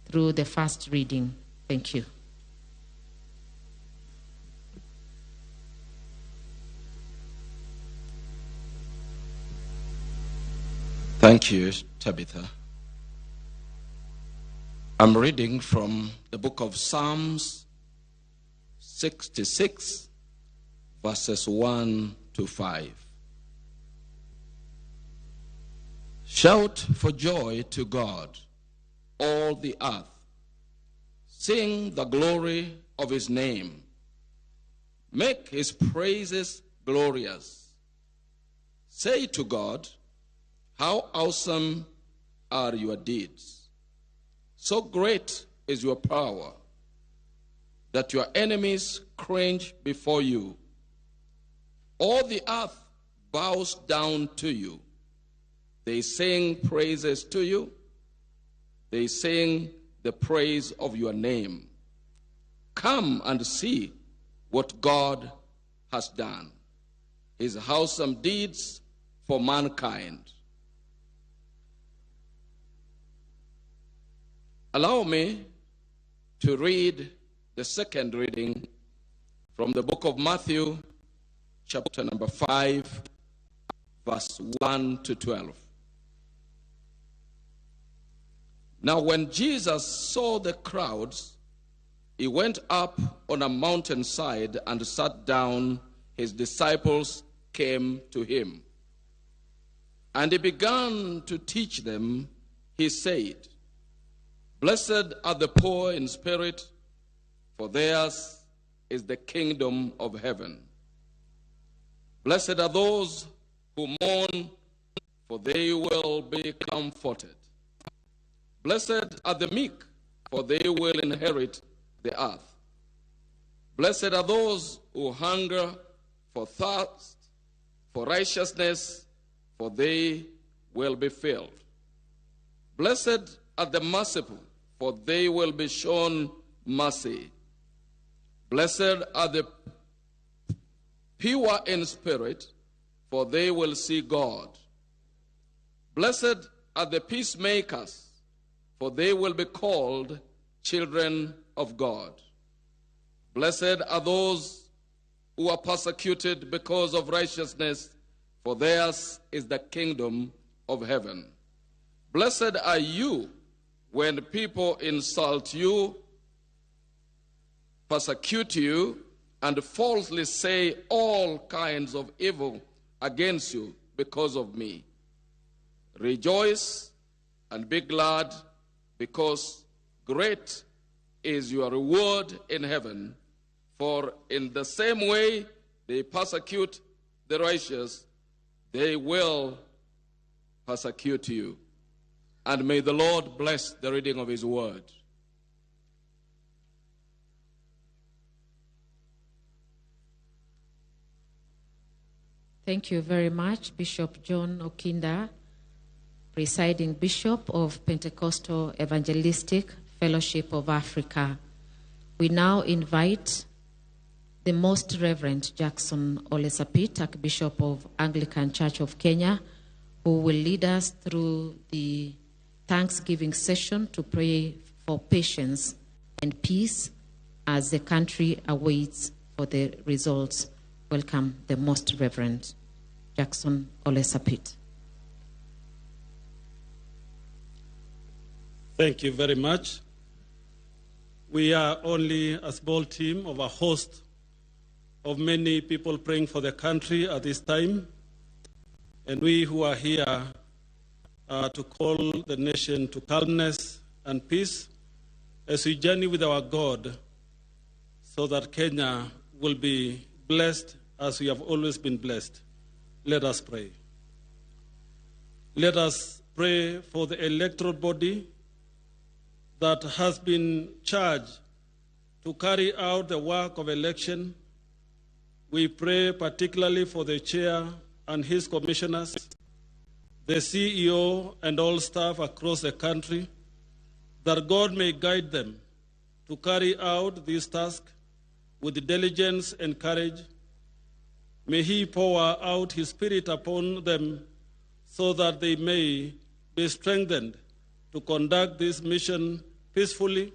through the first reading. Thank you. Thank you, Tabitha. I'm reading from the book of Psalms 66, verses 1 to 5. Shout for joy to God, all the earth. Sing the glory of his name. Make his praises glorious. Say to God, how awesome are your deeds! So great is your power that your enemies cringe before you. All the earth bows down to you. They sing praises to you. They sing the praise of your name. Come and see what God has done, his awesome deeds for mankind. Allow me to read the second reading from the book of Matthew, chapter number 5, verse 1 to 12. Now when Jesus saw the crowds, he went up on a mountainside and sat down. His disciples came to him. And he began to teach them. He said, Blessed are the poor in spirit, for theirs is the kingdom of heaven. Blessed are those who mourn, for they will be comforted. Blessed are the meek, for they will inherit the earth. Blessed are those who hunger for thirst for righteousness, for they will be filled. Blessed are the merciful, for they will be shown mercy. Blessed are the pure in spirit, for they will see God. Blessed are the peacemakers, for they will be called children of God. Blessed are those who are persecuted because of righteousness, for theirs is the kingdom of heaven. Blessed are you when people insult you, persecute you, and falsely say all kinds of evil against you because of me. Rejoice and be glad, because great is your reward in heaven. For in the same way they persecute the righteous, they will persecute you. And may the Lord bless the reading of his word. Thank you very much, Bishop John Okinda, presiding bishop of Pentecostal Evangelistic Fellowship of Africa. We now invite the Most Reverend Jackson Ole Sapit, Archbishop of Anglican Church of Kenya, who will lead us through the Thanksgiving session to pray for patience and peace as the country awaits for the results. Welcome the Most Reverend Jackson Ole Sapit. Thank you very much. We are only a small team of a host of many people praying for the country at this time. And we who are here are to call the nation to calmness and peace as we journey with our God, so that Kenya will be blessed as we have always been blessed. Let us pray. Let us pray for the electoral body that has been charged to carry out the work of election. We pray particularly for the chair and his commissioners, the CEO and all staff across the country, that God may guide them to carry out this task with diligence and courage. May He pour out His Spirit upon them so that they may be strengthened to conduct this mission peacefully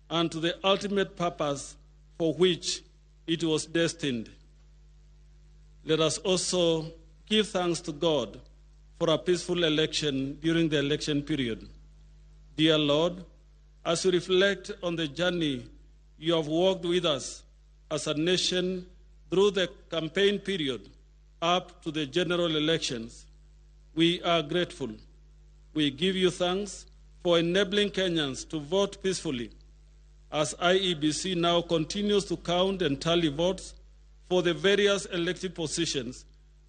and to the ultimate purpose for which it was destined. Let us also give thanks to God for a peaceful election during the election period. Dear Lord, as we reflect on the journey you have walked with us as a nation through the campaign period up to the general elections, we are grateful. We give you thanks for enabling Kenyans to vote peacefully as IEBC now continues to count and tally votes for the various elective positions.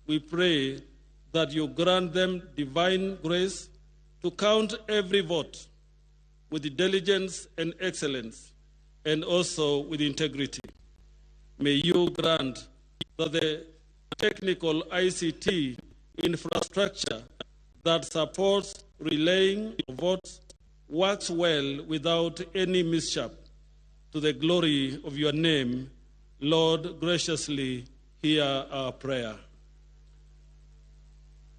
We pray that you grant them divine grace to count every vote with diligence and excellence, and also with integrity. May you grant that the technical ICT infrastructure that supports relaying votes works well without any mishap, to the glory of your name. Lord, graciously hear our prayer.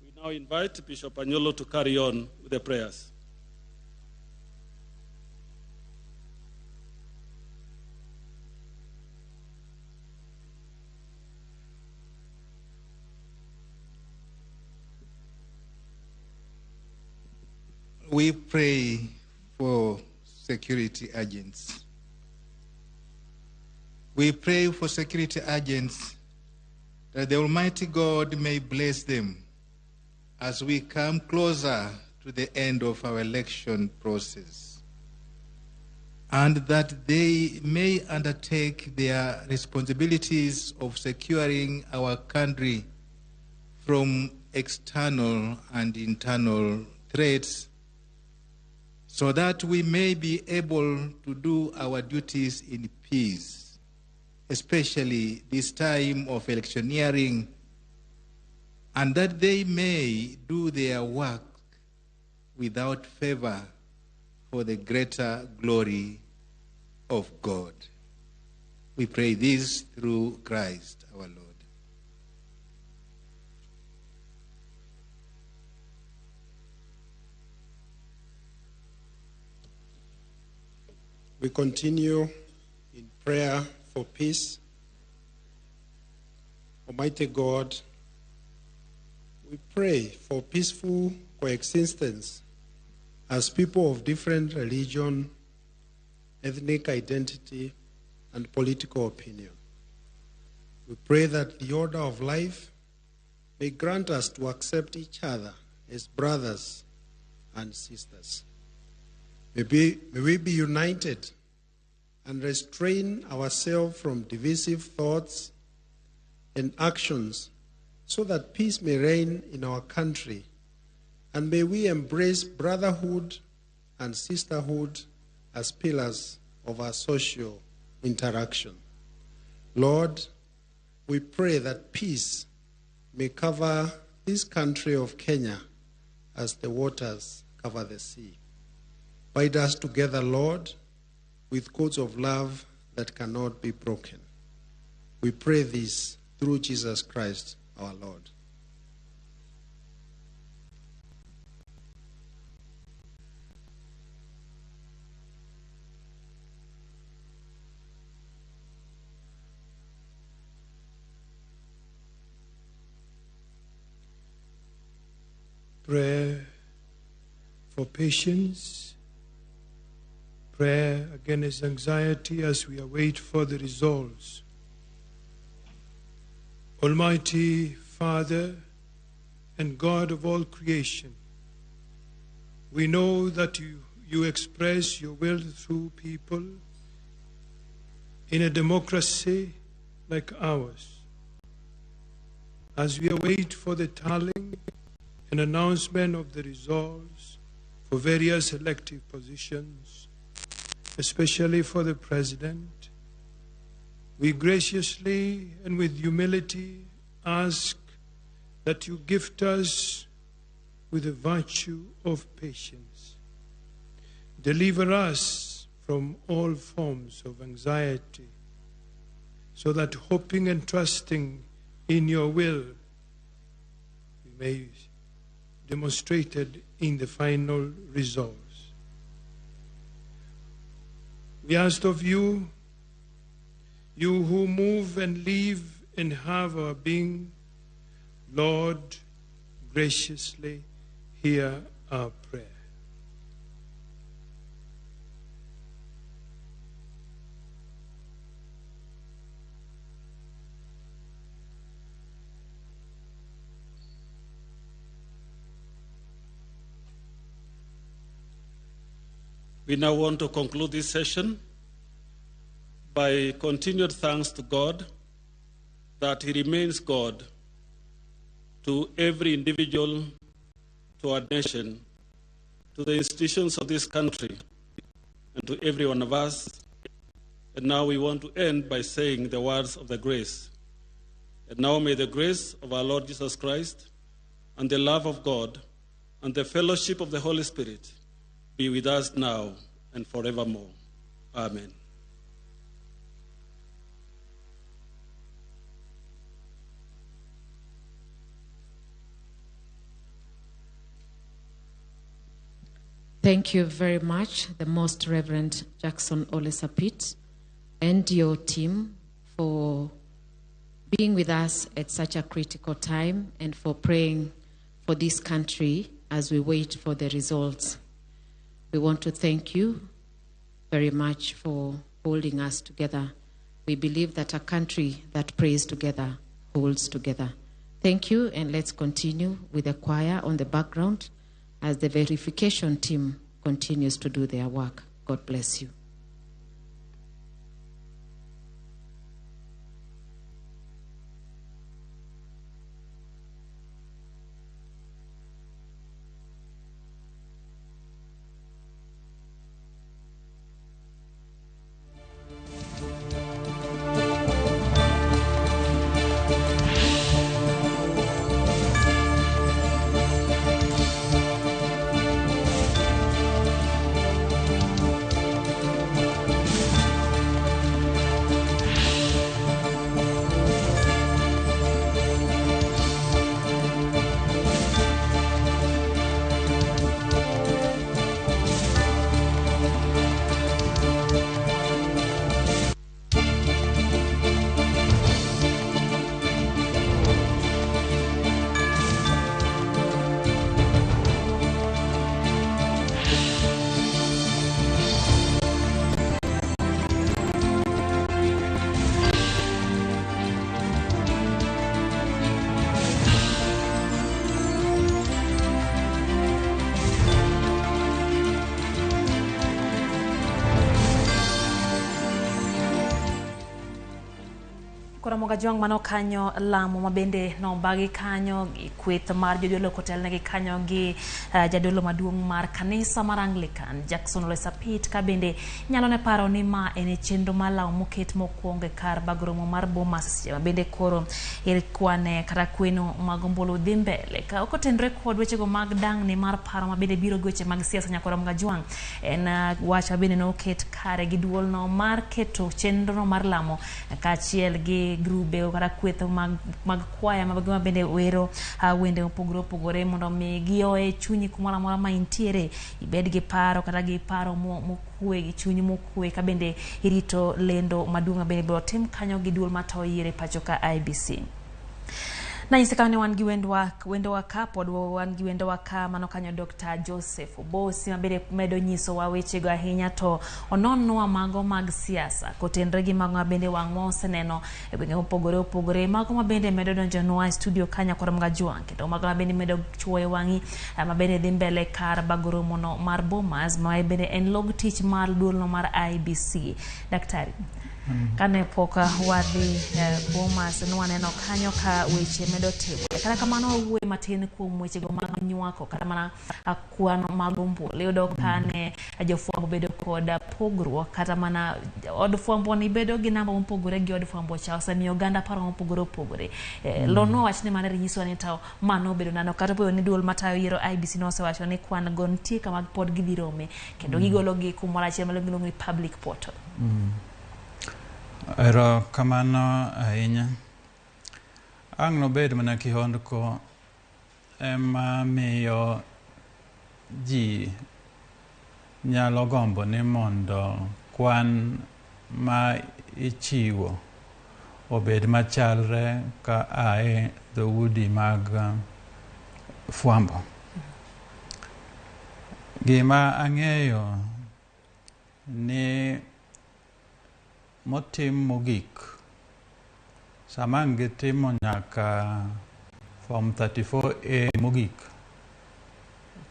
We now invite Bishop Anyolo to carry on with the prayers. We pray for security agents. We pray for security agents that the Almighty God may bless them as we come closer to the end of our election process, and that they may undertake their responsibilities of securing our country from external and internal threats, so that we may be able to do our duties in peace, especially this time of electioneering, and that they may do their work without favor for the greater glory of God. We pray this through Christ our Lord. We continue in prayer for peace. Almighty God, we pray for peaceful coexistence as people of different religion, ethnic identity, and political opinion. We pray that the order of life may grant us to accept each other as brothers and sisters. May we be united and restrain ourselves from divisive thoughts and actions so that peace may reign in our country, and may we embrace brotherhood and sisterhood as pillars of our social interaction. Lord, we pray that peace may cover this country of Kenya as the waters cover the sea. Bind us together, Lord, with cords of love that cannot be broken. We pray this through Jesus Christ, our Lord. Prayer for patience, prayer against anxiety as we await for the results. Almighty Father and God of all creation, we know that you express your will through people in a democracy like ours. As we await for the tallying and announcement of the results for various elective positions, especially for the President, we graciously and with humility ask that you gift us with the virtue of patience. Deliver us from all forms of anxiety, so that hoping and trusting in your will, we may demonstrate it in the final results. We ask of you, you who move and live and have our being, Lord, graciously hear our prayer. We now want to conclude this session by continued thanks to God that He remains God to every individual, to our nation, to the institutions of this country, and to every one of us. And now we want to end by saying the words of the grace. And now may the grace of our Lord Jesus Christ and the love of God and the fellowship of the Holy Spirit be with us now and forevermore. Amen. Thank you very much, the Most Reverend Jackson Ole Sapit and your team, for being with us at such a critical time and for praying for this country as we wait for the results. We want to thank you very much for holding us together. We believe that a country that prays together holds together. Thank you, and let's continue with the choir on the background as the verification team continues to do their work. God bless you. Koro Juang mano kanyo lamo mabende nombagi kanyo gi kweth mar jodolo kotelnegi kanyo gi jadolo maduong' mar kanisa mar Anglican Jackson Ole Sapit, ka bende nyalo ne paro ni ma en chenro mar lawo moket mokwongo e kar bag romo mar Bomas seche ma bende koro irkwane kata kweno mag ombulu dhi mbele ka ok otenre kod wechego mag dang'ni mar paro mabende biro gi weche mag siasa. Nyakoro Juang en wach mabende noket kare gi duolno mar keto chenro mar lamo kaachiel gi grube kata kweth mag kwaya ma bende wero wende mopogore opogore mondo mi gioe chunyi kumoro amora ma intiere, ibed gi paro kata gi paro mokwe gi chuny mokwe, ka bende irito lendo maduong' bende biro tim kanyo gi duol matayo yiero e pacho ka IBC. Nanyise kama ne wan gi wendowa ka pod wan gi wendowa ka mano kanyo Dr. Joseph Obosi mabende medo nyisowa wechego ahinya to ononnwa mago mag siasa kotenre gi mago mabende wang'wa oseneno e gwenge mopogore opogore, mago mabende medo donjonwa e studio kanya kod Mga Juang, kendo mago mabende medo chuoyo wang'i mabende dhi mbele kar bago romono mar Bomas ma bende en log tich mar duolno mar IBC. Daktari, Kane pok wadhi Bomas, nwaneno kanyo ka weche medo timore. Kata kamano wawuoyo matin kuom wechego mag nywako kata mana kwan mag ombulu. Iyudo kane jofwambo bedo kod pogruok kata mana od fwambo ni bedo gi namba mopogore gi od fwambo cha osemiyo oganda paro mopogore opogore. Lonwa wachni maler nyisowa ni to mano obedo nano kata obedo ni duol matayo yiero IEBC nosewacho ni kwan go nitie kama pod gidhi rome kendo gigolo gi kumoro achiel miluongo ni public portal. Erokamano ahinya. Ang' nobed mana kihondko ema miyo ji nyalo gombo ni mondo kwan ma ichiwo obed machalre ka ae dhoudi mag fwambo. Gima ang'eyo ni motim mogik sama ang' gitimo nyaka form 34A mogik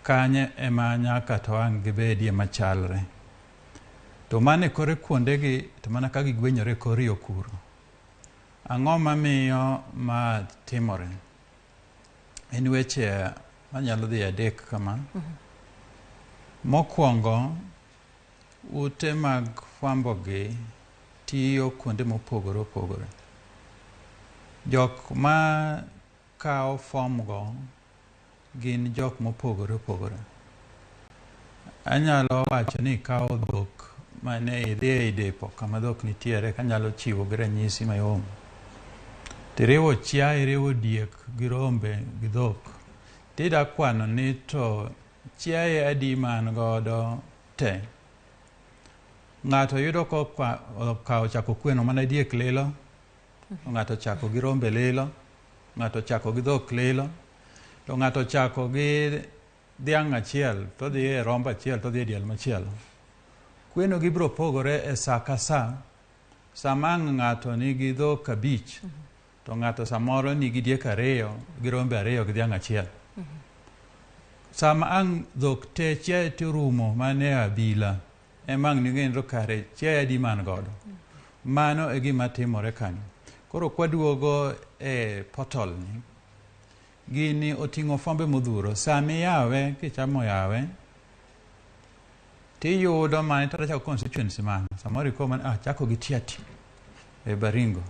kanye ema nyaka to ang' gibedie machalre. To mano e kore kuondegi to mana ka gigwenyore kor yo kuro. Ang'o mamiyo ma timore? En weche manyalo dhi adek kama. Mokwongo, ute mag fwambo gi tiyo kuonde mopogore opogore. Jok ma kawo fom go gin jok mopogore opogore. Anyalo wacho ni ikawo dhok mane idhi ei depo kama dhok nitiere kanyalo chiwo gi ranyisi mayom. Tiriwo chiaye, iriwo diek gi rombe gi dhok. Tida kwano ni to chiaye adi man godo te. Ng'ato yudo kokawo chako kweno mana diek lilo, ng'ato chako gi rombe lilo, ng'ato chako gi dhok lilo, to ng'ato chako gi dhiang' achiel to dhi e rombo achiel to dhi e diel machielo. Kweno gi biro pogore e sa ka sa. Sama ang' ng'ato nigi dhok 5, to ng'ato samoro nigi diek 2 gi rombe 2 gi dhiang' achiel. Sama ang' dhok te chiaye te orumo mane abila, ema ang' ning'e kare chiaye adi man godo. Mano e gima timore kanyo. Koro kwaduogo e portal ni, gini oting'o fombe modhuro. Sama iyawe, kichamo yawe, tiyudo mane to chako constituency mane. Samoro iko mane, chako gi Tiaty e Baringo.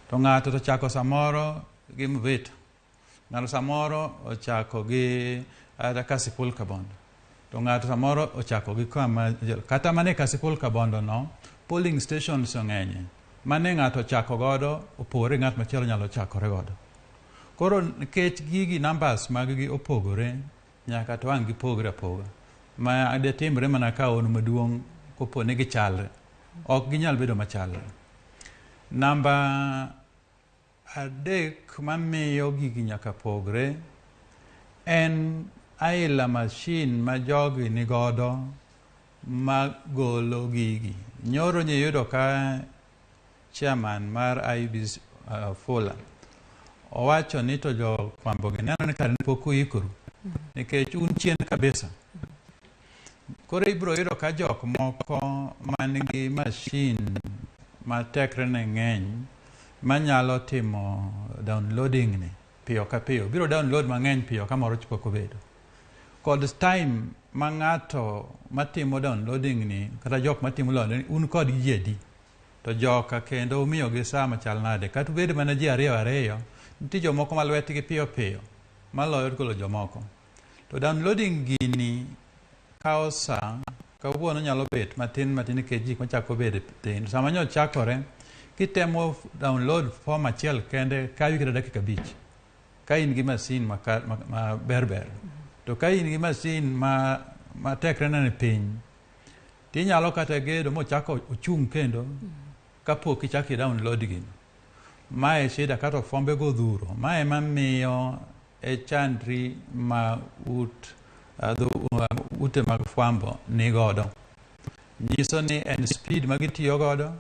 To ng'ato to chako samoro gi Mvita. Ng'ato samoro ochako gi Kasipul Kabondo. To ng'ato samoro ochako gi kama, kata mane Kasipul Kabondo no, polling stations ong'enye. Mane ng'ato ochako godo, opogore ng'at machielo nyalo chakore godo. Koro nikech gigi numbers mag gi opogore, nyaka to ang' gipogre apoga. Ma detimre mana ka on maduong' kopo ni gichalre. Ok ginyal bedo machalre. Namba 3 mamiyo gigi nyaka pogre en aila machine ma jogi nigodo magolo gigi. Nyoro nyiyudo ka chairman mar IEBC Fula owacho ni to jofwambo gi neno ni kare pok uikoru nikech un chien kabisa. Koro ibiro yudo ka jok moko man gi machine ma tekre ne ng'eny manyalo timo downloading ni piyo ka piyo. Biro download mang'eny piyo ka moro pok obedo. Kod time ma ng'ato matimo downloading ni kata jok matimo downloading un kod ji adi? To joka kendo umiyo gi saa machal nade? Kata ubed mana ji 2 2, nitie jomoko ma lwetgi piyo piyo maloyo golo jomoko. To downloading gini kawo saa, kawuono nyalo bet matin matin nikech gik machako bedo tin. Sama nyo chakore, kitemo download form achiel kende kawi kata dakika 5. Ka in gi masin ma ber ber. To ka in gi masin ma tekre ne ni piny, tinyalo kata gedo mochako ochung' kendo kapok ichako i download gino. Mae shida kata fombe go odhuro. Mae mamiyo e chandri ma ute mag fwambo ni godo. Nyiso ni en speed ma gitiyo godo,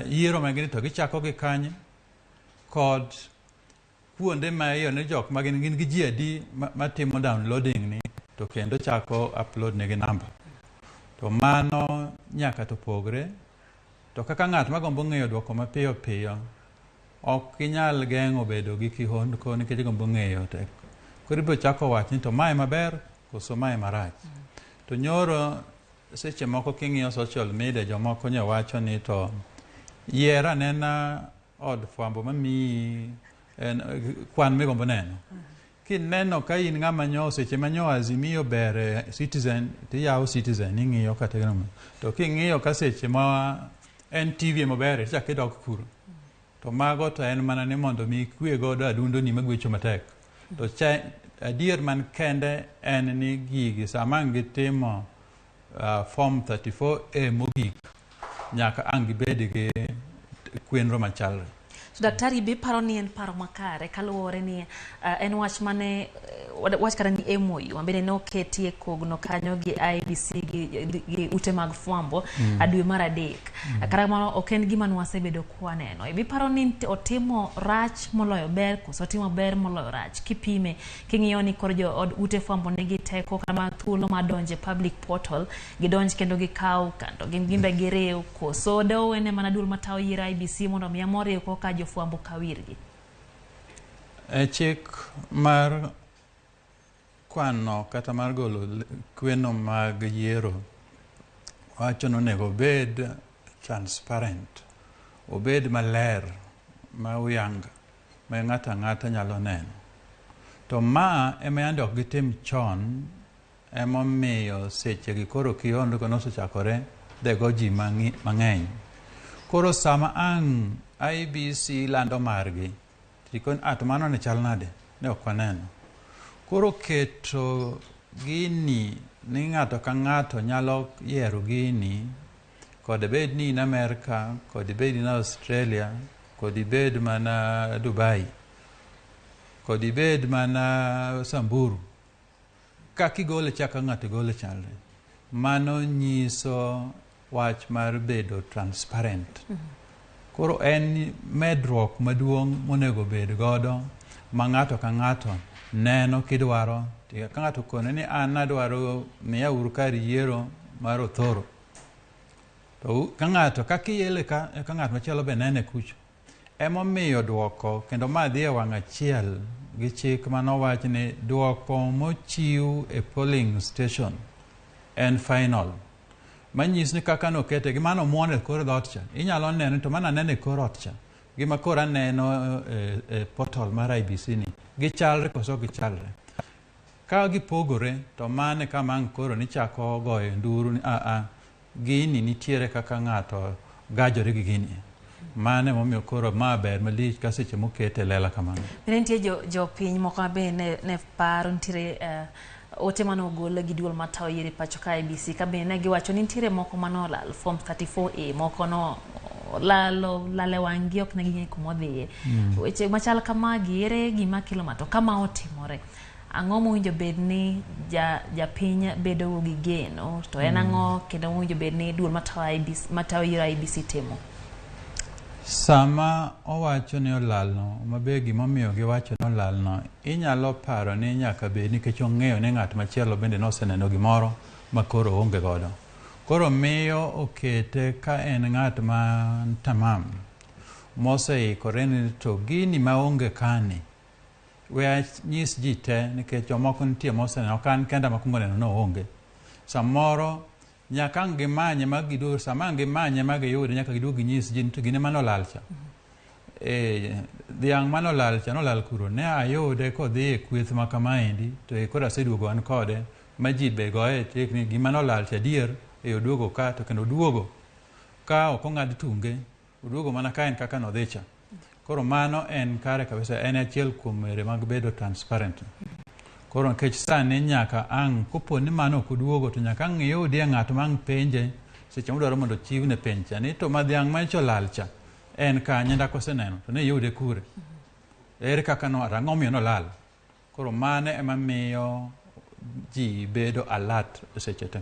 yiero ma gini to gichako gi kanye, kod kuonde ma iyo ni jok ma gin gi ji adi matimo downloading ni to kendo chako upload negi namba. To mano nyaka to pogre. To kaka ng'at magombo ng'eyo duoko mapiyo piyo, ok inyal geng'o bedo gi kihondko nikech igombo ng'eyo tek. Koro ibiro chako wach ni to mae maber koso mae marach. To nyoro seche moko king'iyo social media jomoko nyo wacho ni to yier anena od fwambo mamiyi en, kwan migombo neno. Kineno ka in ng'ama nyo seche ma nyo Azimio ber e Citizen tiyawo Citizen ing'iyo kata gino. To king'iyo ka seche ma NTV ema ber tichako idok kuro. To mago to en mana ni mondo mi ikwe godo adundoni magwecho matek. To adier man kende en ni gigi sama ang' gitimo form 34A mogik nyaka ang' gibed gi kwenro machalre. So daktari be paro ni en paro makare kaluwore ni en wach mane wach kata ni MOU mabende noketie kogno kanyo gi IEBC gi ute mag fwambo dwe mar 3. Kata kamano ok en gima nwasebedo kwaneno. Ibi paro ni otimo rach moloyo ber koso otimo ber moloyo rach kipime king'iyo ni koro jo od ute fwambo nigi teko kama thuolo mar donjo e public portal gidonj kendo gikaw kando gin gimbe giriw koso dowene mana duol matayo yiero IEBC mondo mi amoriw koka jofwambo kawirgi. E chik mar kwano kata mar golo kweno mag yiero wacho ni onego obed transparent, obed maler ma uyanga ma ng'ato ang'ata nyalo neno. To ma ema yande ok gitim chon, emomiyo sechegi koro kihondko nosechakore dhego ji mang'eny. Koro sama ang' IEBC lando margi, tikoni to mano ne chal nade? Ne ok waneno. Koro keto gini ni ng'ato ka ng'ato nyalo yiero gini, kod bed ni in Amerka, kod ibed in Australia, kod ibed mana Dubai, kod ibed mana Samburu. Kaka igole cha ka ng'ato gole chalre. Mano nyiso wach mar bedo transparent. Koro en medruok maduong' monego bed godo ma ng'ato ka ng'ato neno kidwaro. Ka ng'ato okone ni an adwaro miya uru kar yiero mar Othoro. To ka ng'ato kaka iyele ka eka ng'at machielo be nene kucho. Emomiyo duoko kendo ma dhi e wang' achiel gi chik manowach ni duoko mochiw e polling station en final. Manyis ni kaka nokete gi mano omuon e kor dhoot cha. Inyalo neno to mana aneno e kor ot cha. Gima koro aneno e portal mar IEBC ni gichalre koso ok gichalre. Ka gipogore to mane kama ang' koro nichako goyo nduru ni a gini nitiere kaka ng'ato gajore gi gini. Mane momiyo koro ma ber malich ka seche mokete lela kamano. Bende nitie jopiny moko ma bende ne paro nitiere ote mane ogol gi duol matayo yiero e pacho ka IEBC ka bende ne giwacho ni nitiere moko manolal form 34A moko no lal e wang'gi ok ne ging'e kuma odhiye. Weche machal kamagi ere gima kelo ma to kama otimore ang'o mowinjo bed ni japiny bedo gi geno to en ang'o kendo mowinjo bed ni duol matayo IEBC matayo yiero IEBC timo? Sama owacho ni olalno, mabe gimomiyo giwacho ni olalno, inyalo paro ni nyaka bed nikech ong'eyo ni ng'at machielo bende noseneno gimoro ma koro oonge godo. Koro miyo okete ka en ng'at ma tamam, moseikore ni to gini maonge kani, we anyis ji te nikech jomoko nitie moseneno, ok an kenda makwongo neno ni oonge. Samoro nyaka ang' gimanye ma giduog, sama ang' gimanye ma giyude nyaka giduog ginyis ji ni to gine manolal cha. Dhiang' manolal cha nolal kuro, ne ayude kodhi e kweth ma kamaendi to koro aseduogo an kode ma ji be goye tik ni gima nolal cha adier e oduogo ka to kendo oduogo ka ok ong'ad tunge, oduogo mana ka en kaka nodhi cha. Koro mano en kare kabisa, en achiel kuom yore mag bedo transparent. Koro nikech sani nyaka ang' kopo ni mano ok oduogo to nyaka ang' iyudie ng'at ma ang' penje seche modwaro mondo ochiwne penj cha ni to ma dhiang' manyocha olal cha en kanye dak oseneno to ne iyude kure, ere kaka no ang'o miyo nolal. Koro mano ema miyo ji bedo alert seche te.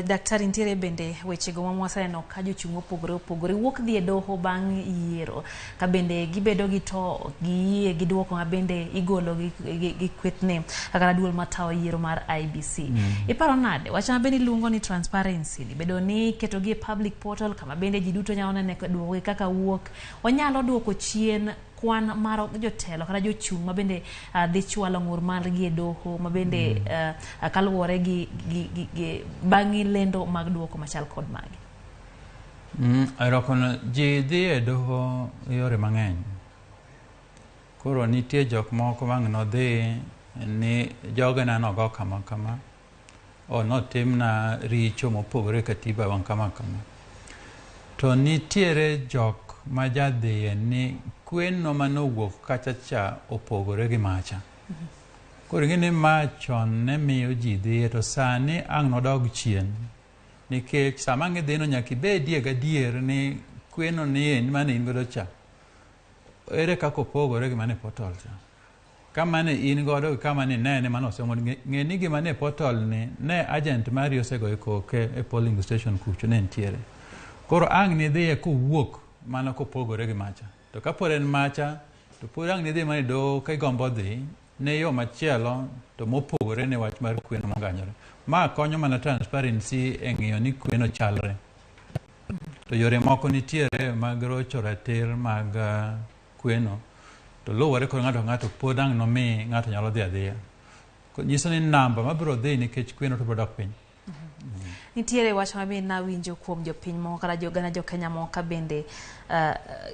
Daktari, nitiere bende wechego ma waseneno ka jochung' mopogore opogore wuok dhi e doho bang' yiero ka bende gibedo gi to giyie gi duoko ma bende igolo gi kwethne kaka duol matayo yiero mar IEBC. Iparo nade wach ma bende iluongo ni transparency ni bedo ni iketogi e public portal kama bende ji duto nyalo neno duokogi kaka wuok onyalo duoko chien kwan mar jotelo kata jochung' ma bende dhi chwalo ng'ur margi e doho ma bende kaluwore gi bang' lendo mag duoko machal kod magi? Erokono ji dhi e doho yore mang'eny. Koro nitie jok moko wang' nodhi ni jogena nogo kama kama, o notimna richo mopogore katiba wang' kama kama. To nitiere jok ma jadhiye ni kweno manowuok kacha cha opogore gi macha. Koro ing'e ni ma chon ne miyo ji dhiye to sani ang' nodog chien. Nikech sama ang' idhino nyaka ibedie gadier ni kweno ni mane in godo cha. Ere kaka opogore gi mane portal cha. Kama ne in godo gi kama ne inene mane osomo ng'e ni gima ne portal ni ne agent mari osegoyo koke e polling station kucho ne nitiere. Koro ang' nidhiye kowuok mana kopogore gi macha. To kapod en macha to pod ang' nidhi mana e doho ka igombo dhi ne yo machielo to mopogore ne wach mar kweno moganyore. Ma konyo mana transparency e ng'iyo ni kweno chalre. To yore moko nitiere mag rocho ratir mag kweno to luwore kod ng'ato ka ng'ato pod ang' nomi ng'ato nyalo dhi adhiya. Nyiso ni namba mabiro dhi nikech kweno to biro dok piny. Nitiere wach ma bende nawinjo kuom jopiny moko kata joganda jo Kenya moko ka bende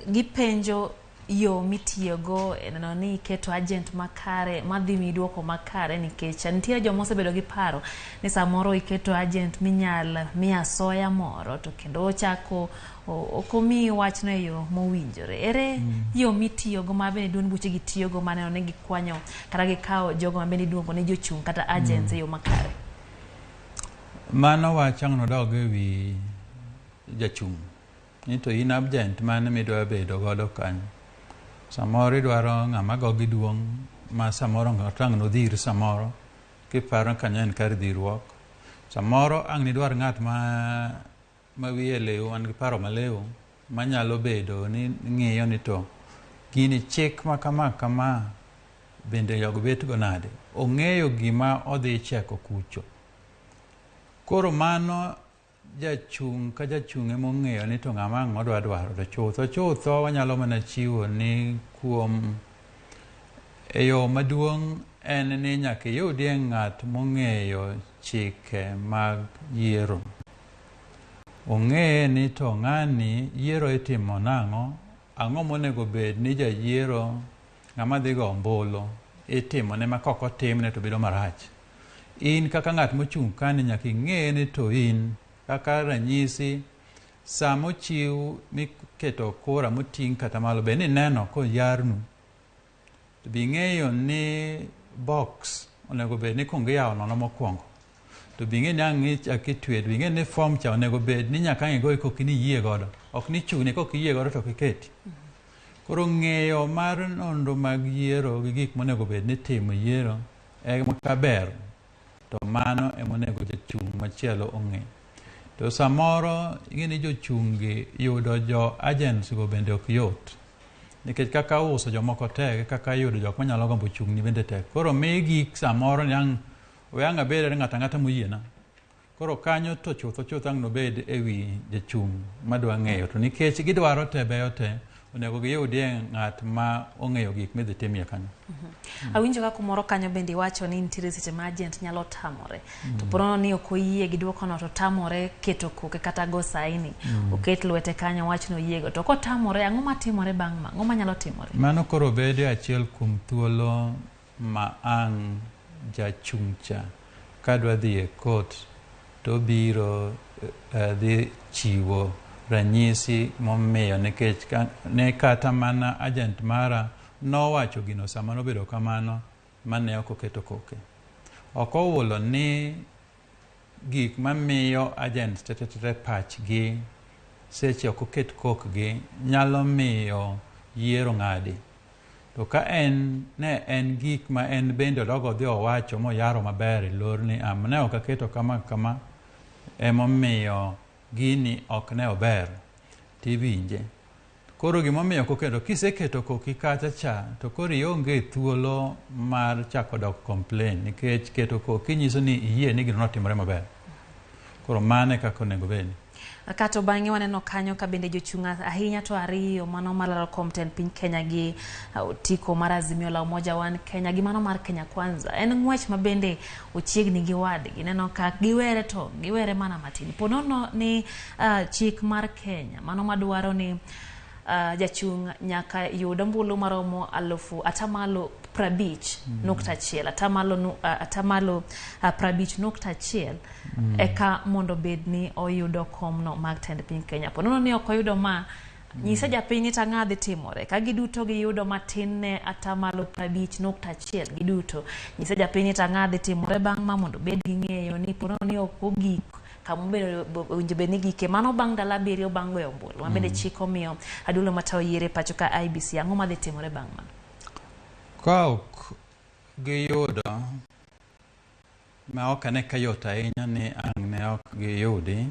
gipenjo yo mitiyogo e neno ni iketo agent makare madhi miyi duoko makare, nikech nitiere joma osebedo gi paro ni samoro iketo agent minyal mi asoya moro to kendo ochako ok omiyi wachno e yo mowinjore. Ere yo mitiyogo ma bende duond buchegi tiyogo maneno ni gikwanyo kata gikawo jogo ma bende iluongo ni jochung' kata agents e yo makare? Mano wach ang' nodog e wi jachung'. Ni to in agent mane midwa bedo godo kanyo. Samoro idwaro ng'ama gogi duong' ma samoro ng'ato ang' nodhir samoro kiparo ni kanyo en kar dhiruok. Samoro ang' nidwar ng'at ma wiye liw man gi paro maliw manyalo bedo ni ng'iyo ni to gini chik ma kama kama bende jogo bet go nade. Ong'eyo gima odhi cheko kucho. Koro mano jachung' ka jachung' emong'eyo ni to ng'ama ang' odwa dwaro to chutho chutho wanyalo mana chiwo ni kuom e yo maduong' en ni nyaka iyudie ng'at mong'eyo chike mag yiero. Ong'eye ni to ng'ani yiero itimo nang'o, ang'o monego bed ni jayiero ng'ama dhi go ombulu itimone ma kok otimne to bedo marach. In kaka ng'at mochung' kani nyaka ing'e ni to in kaka ranyisi sama ochiw miketo kura moting' kata malo bed ni ineno koyarnu to be ing'eyo ni box onego bed ni ikuongo iyawo nono mokwongo. To be ing'e ni ang' ichak itwe, to be ing'e ni form cha onego bed ni nyaka ang' igoye koki ni iyie godo. Ok ni chuni kok iyie godo to ok iketi. Koro ng'eyo mar nonro mag yiero gi gik monego bed ni itimo yiero ema kaber to mano emonego jachung' machielo ong'e. To samoro ing'e ni jochung' gi yudo jo agents go bende ok yot. Nikech kaka uso jomoko tek, kaka yudo jok manyalo gombo chung' ni bende tek. Koro migi samoro ni ang' we ang' abed ng'ato ang'ata moyiena. Koro kanyo to chutho chutho ang' nobed e wi jachung' madwa ng'eyo. To nikech gidwaro te beyo te, onego giyudie ng'at ma ong'eyo gik midhi timie kanyo. Awinjo ka kumoro kanyo bende iwacho ni nitiere seche ma agent nyalo tamore. To ponono ni ok oyie gi duokono to tamore keto koke kata go saini. Oket lwete kanyo wach ni oyiego. To kotamore ang'o matimore bang' ma? Ang'o manyalo timore? Mano koro bedo achiel kuom thuolo ma ang' jachung' cha kadwa dhi e court to obiro dhi chiwo ranyisi momiyo nikech ne kata mana agent mara nowacho gino sama nobedo kamano mane ok oketo koke. Ok ohulo ni gik mamiyo agents tete pachgi seche ok oket kokgi nyalo miyo yiero ng'adi. To ka en ne en gik ma en bende odogo odhi owacho moyaro maber e lor ni am ne ok aketo kama kama emomiyo gini ok ne ober, tiwinje. Koro gimomiyo ok oketo, kiseketo koki kacha cha, to koro ionge thuolo mar chako dok complain, nikech keto koki nyiso ni iyie ni gino notimore maber. Koro mano e kaka onego bedi. Kato bang'e waneno kanyo ka bende jochung' ahinya to ariyo, mano malaro kom tend piny Kenya gi otiko mar Azimio la Umoja One Kenya gi mano mar Kenya Kwanza. En ng'wech ma bende ochiegni gi wadgi. Neno ka giwere to giwere mana matin. Po nono ni chik mar Kenya mano madwaro ni jachung' nyaka yud ombulu maromo 50.1%, 50.1% eka mondo bed ni oyudo komno mag tend piny Kenya. Po nono ni ok oyudo ma, nyise japiny ni tang'a dhi timore. Ka giduto giyudo matin ne 50.1% giduto, nyise japiny ni tang'a dhi timore bang' ma mondo bed gi ng'eyo ni po nono ni ok ogik kama owinjo bed ni gike. Mano bang' ndalo 7 bang' goyo ombulu. Ma bende chik omiyo adulo matayo yiero e pacho ka IEBC. Ang'o madhi timore bang' mano? Ka ok giyudo, ma ok ane ka yot ahinya ni ang' ne ok giyudi,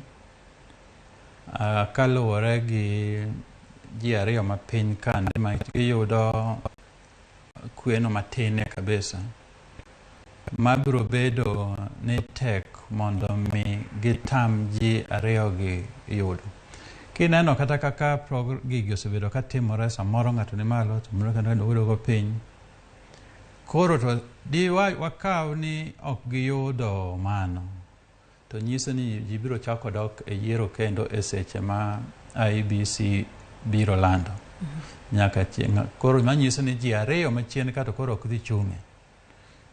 kaluwore gi ji ariyo ma piny kande ma giyudo kweno matin kabisa, mabiro bedo ni tek mondo mi gitam ji ariyo gi yudo. Kineno kata kaka gigi osebedo katimore, samoro ng'ato ni malo, samoro ng'ato yudo piny. Koro to di wakaw ni ok giyudo mano, to nyiso ni ji biro chako dok e yiero kendo e seche ma IEBC biro lando. Nyaka chieng'. Koro manyiso ni ji ariyo machien ka to koro ok dhi chung'e.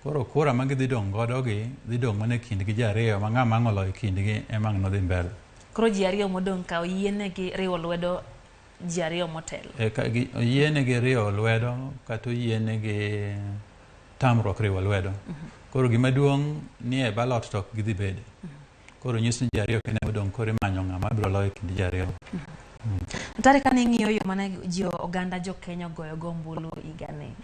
Koro kura ma gidhi dong' godo gi dhi dong' mana e kindgi ji ariyo ma ng'ama ang' oloyo kindgi ema ang' nodhi mbele. Koro ji ariyo modong' ka oyienegi riwo lwedo ji ariyo motelo. Oyienegi riwo lwedo kata oyienegi tamruok riwo lwedo. Koro gima duong' ni e ballot to ok gidhi bede. Koro nyiso ni ji ariyo kende modong', koro imanyo ng'ama biro loyo e kind ji ariyo. Ntare kane ing'iyo yo mane ji oganda jo Kenya ogoyo go ombulu higani,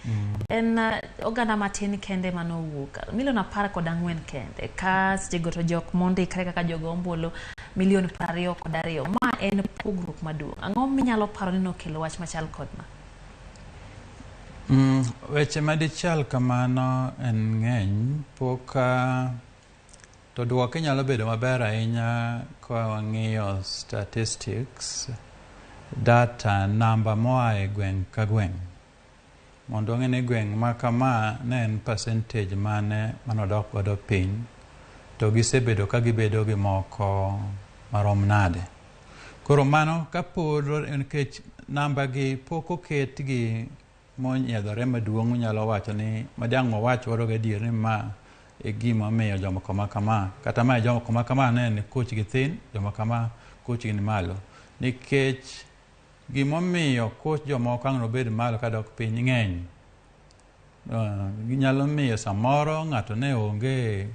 en oganda matin kende manowuok, milion 14 kende, ka sechego to jok mondikre kaka jogo ombulu milion 22. Ma en pogruok maduong'. Ang'o minyalo paro ni nokelo wach machal kod ma? Weche madichal kamano en ng'eny, pok to duoke nyalo bedo maber ahinya ka wang'iyo statistics, data, namba moa e gweng' ka gweng', mondo wang'e ni gweng' ma kama ne en percentage mane manodok godo piny, to gisebedo ka gibedo gi moko marom nade. Koro mano kapod nikech namba gi pok oketgi monyiedhore maduong', unyalo wacho ni madiang' wawach waro gadier ni ma e gima omiyo jomoko ma kama, kata ma jomoko ma kama ne ni kochgi thin, joma kama kochgi ni malo. Nikech gimomiyo koch jomoko ang' nobed malo kadok piny ng'eny. Ginyalo miyo samoro ng'ato ne onge,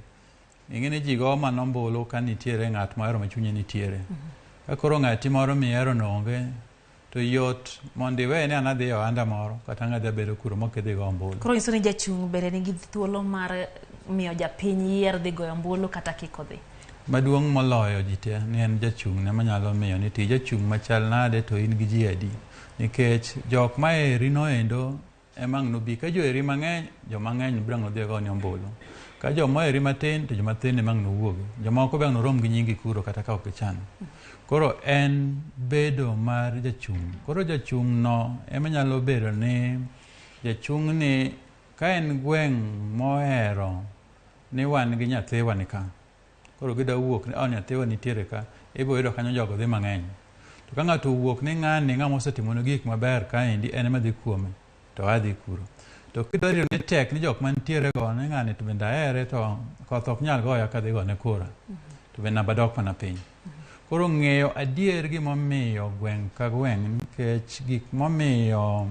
ing'e ni ji go mana ombulu ka nitiere ng'at mohero ma chunye nitiere. Ka koro ng'ati moro mihero no onge, to yot mondo iwe ni an adhi e ohanda moro kata ang' adhi abedo kuro mok idhi go ombulu. Koro nyiso ni jachung' bende nigi thuolo mar miyo japiny yier dhi goyo ombulu kata kik odhi. Maduong' moloyo ji te ni en jachung' ne manyalo miyo ni ti jachung' machal nade to in gi ji adi. Nikech jok ma eri noendo ema ang' nobi. Ka jo eri mang'eny, joma ng'eny biro ang' nodhi go ni ombulu. Ka joma eri matin to joma tin ema ang' nowuogi. Jomoko be ang' norom gi nyingi kuro kata ka ok gichano. Koro en bedo mar jachung'. Koro jachung' no ema nyalo bedo ni jachung' ni ka en gweng' mohero ni wan gi nyathiwa ni ka. Koro gidwa wuok ni nyathiwa nitiere ka, ibiro yudo kanyo jogo dhi mang'eny. To ka ng'ato owuok ni ng'ani ng'ama osetimone gik maber kaendi en ema dhi kuome, to adhi kuro. To kidwa rito ni tek ni jok mantiere go ni ng'ani to bende ahere to koth ok nyal goya kadhi gone kura, to bende namba dok mana piny. Koro ng'eyo adier gimomiyo gweng' ka gweng', nikech gik momiyo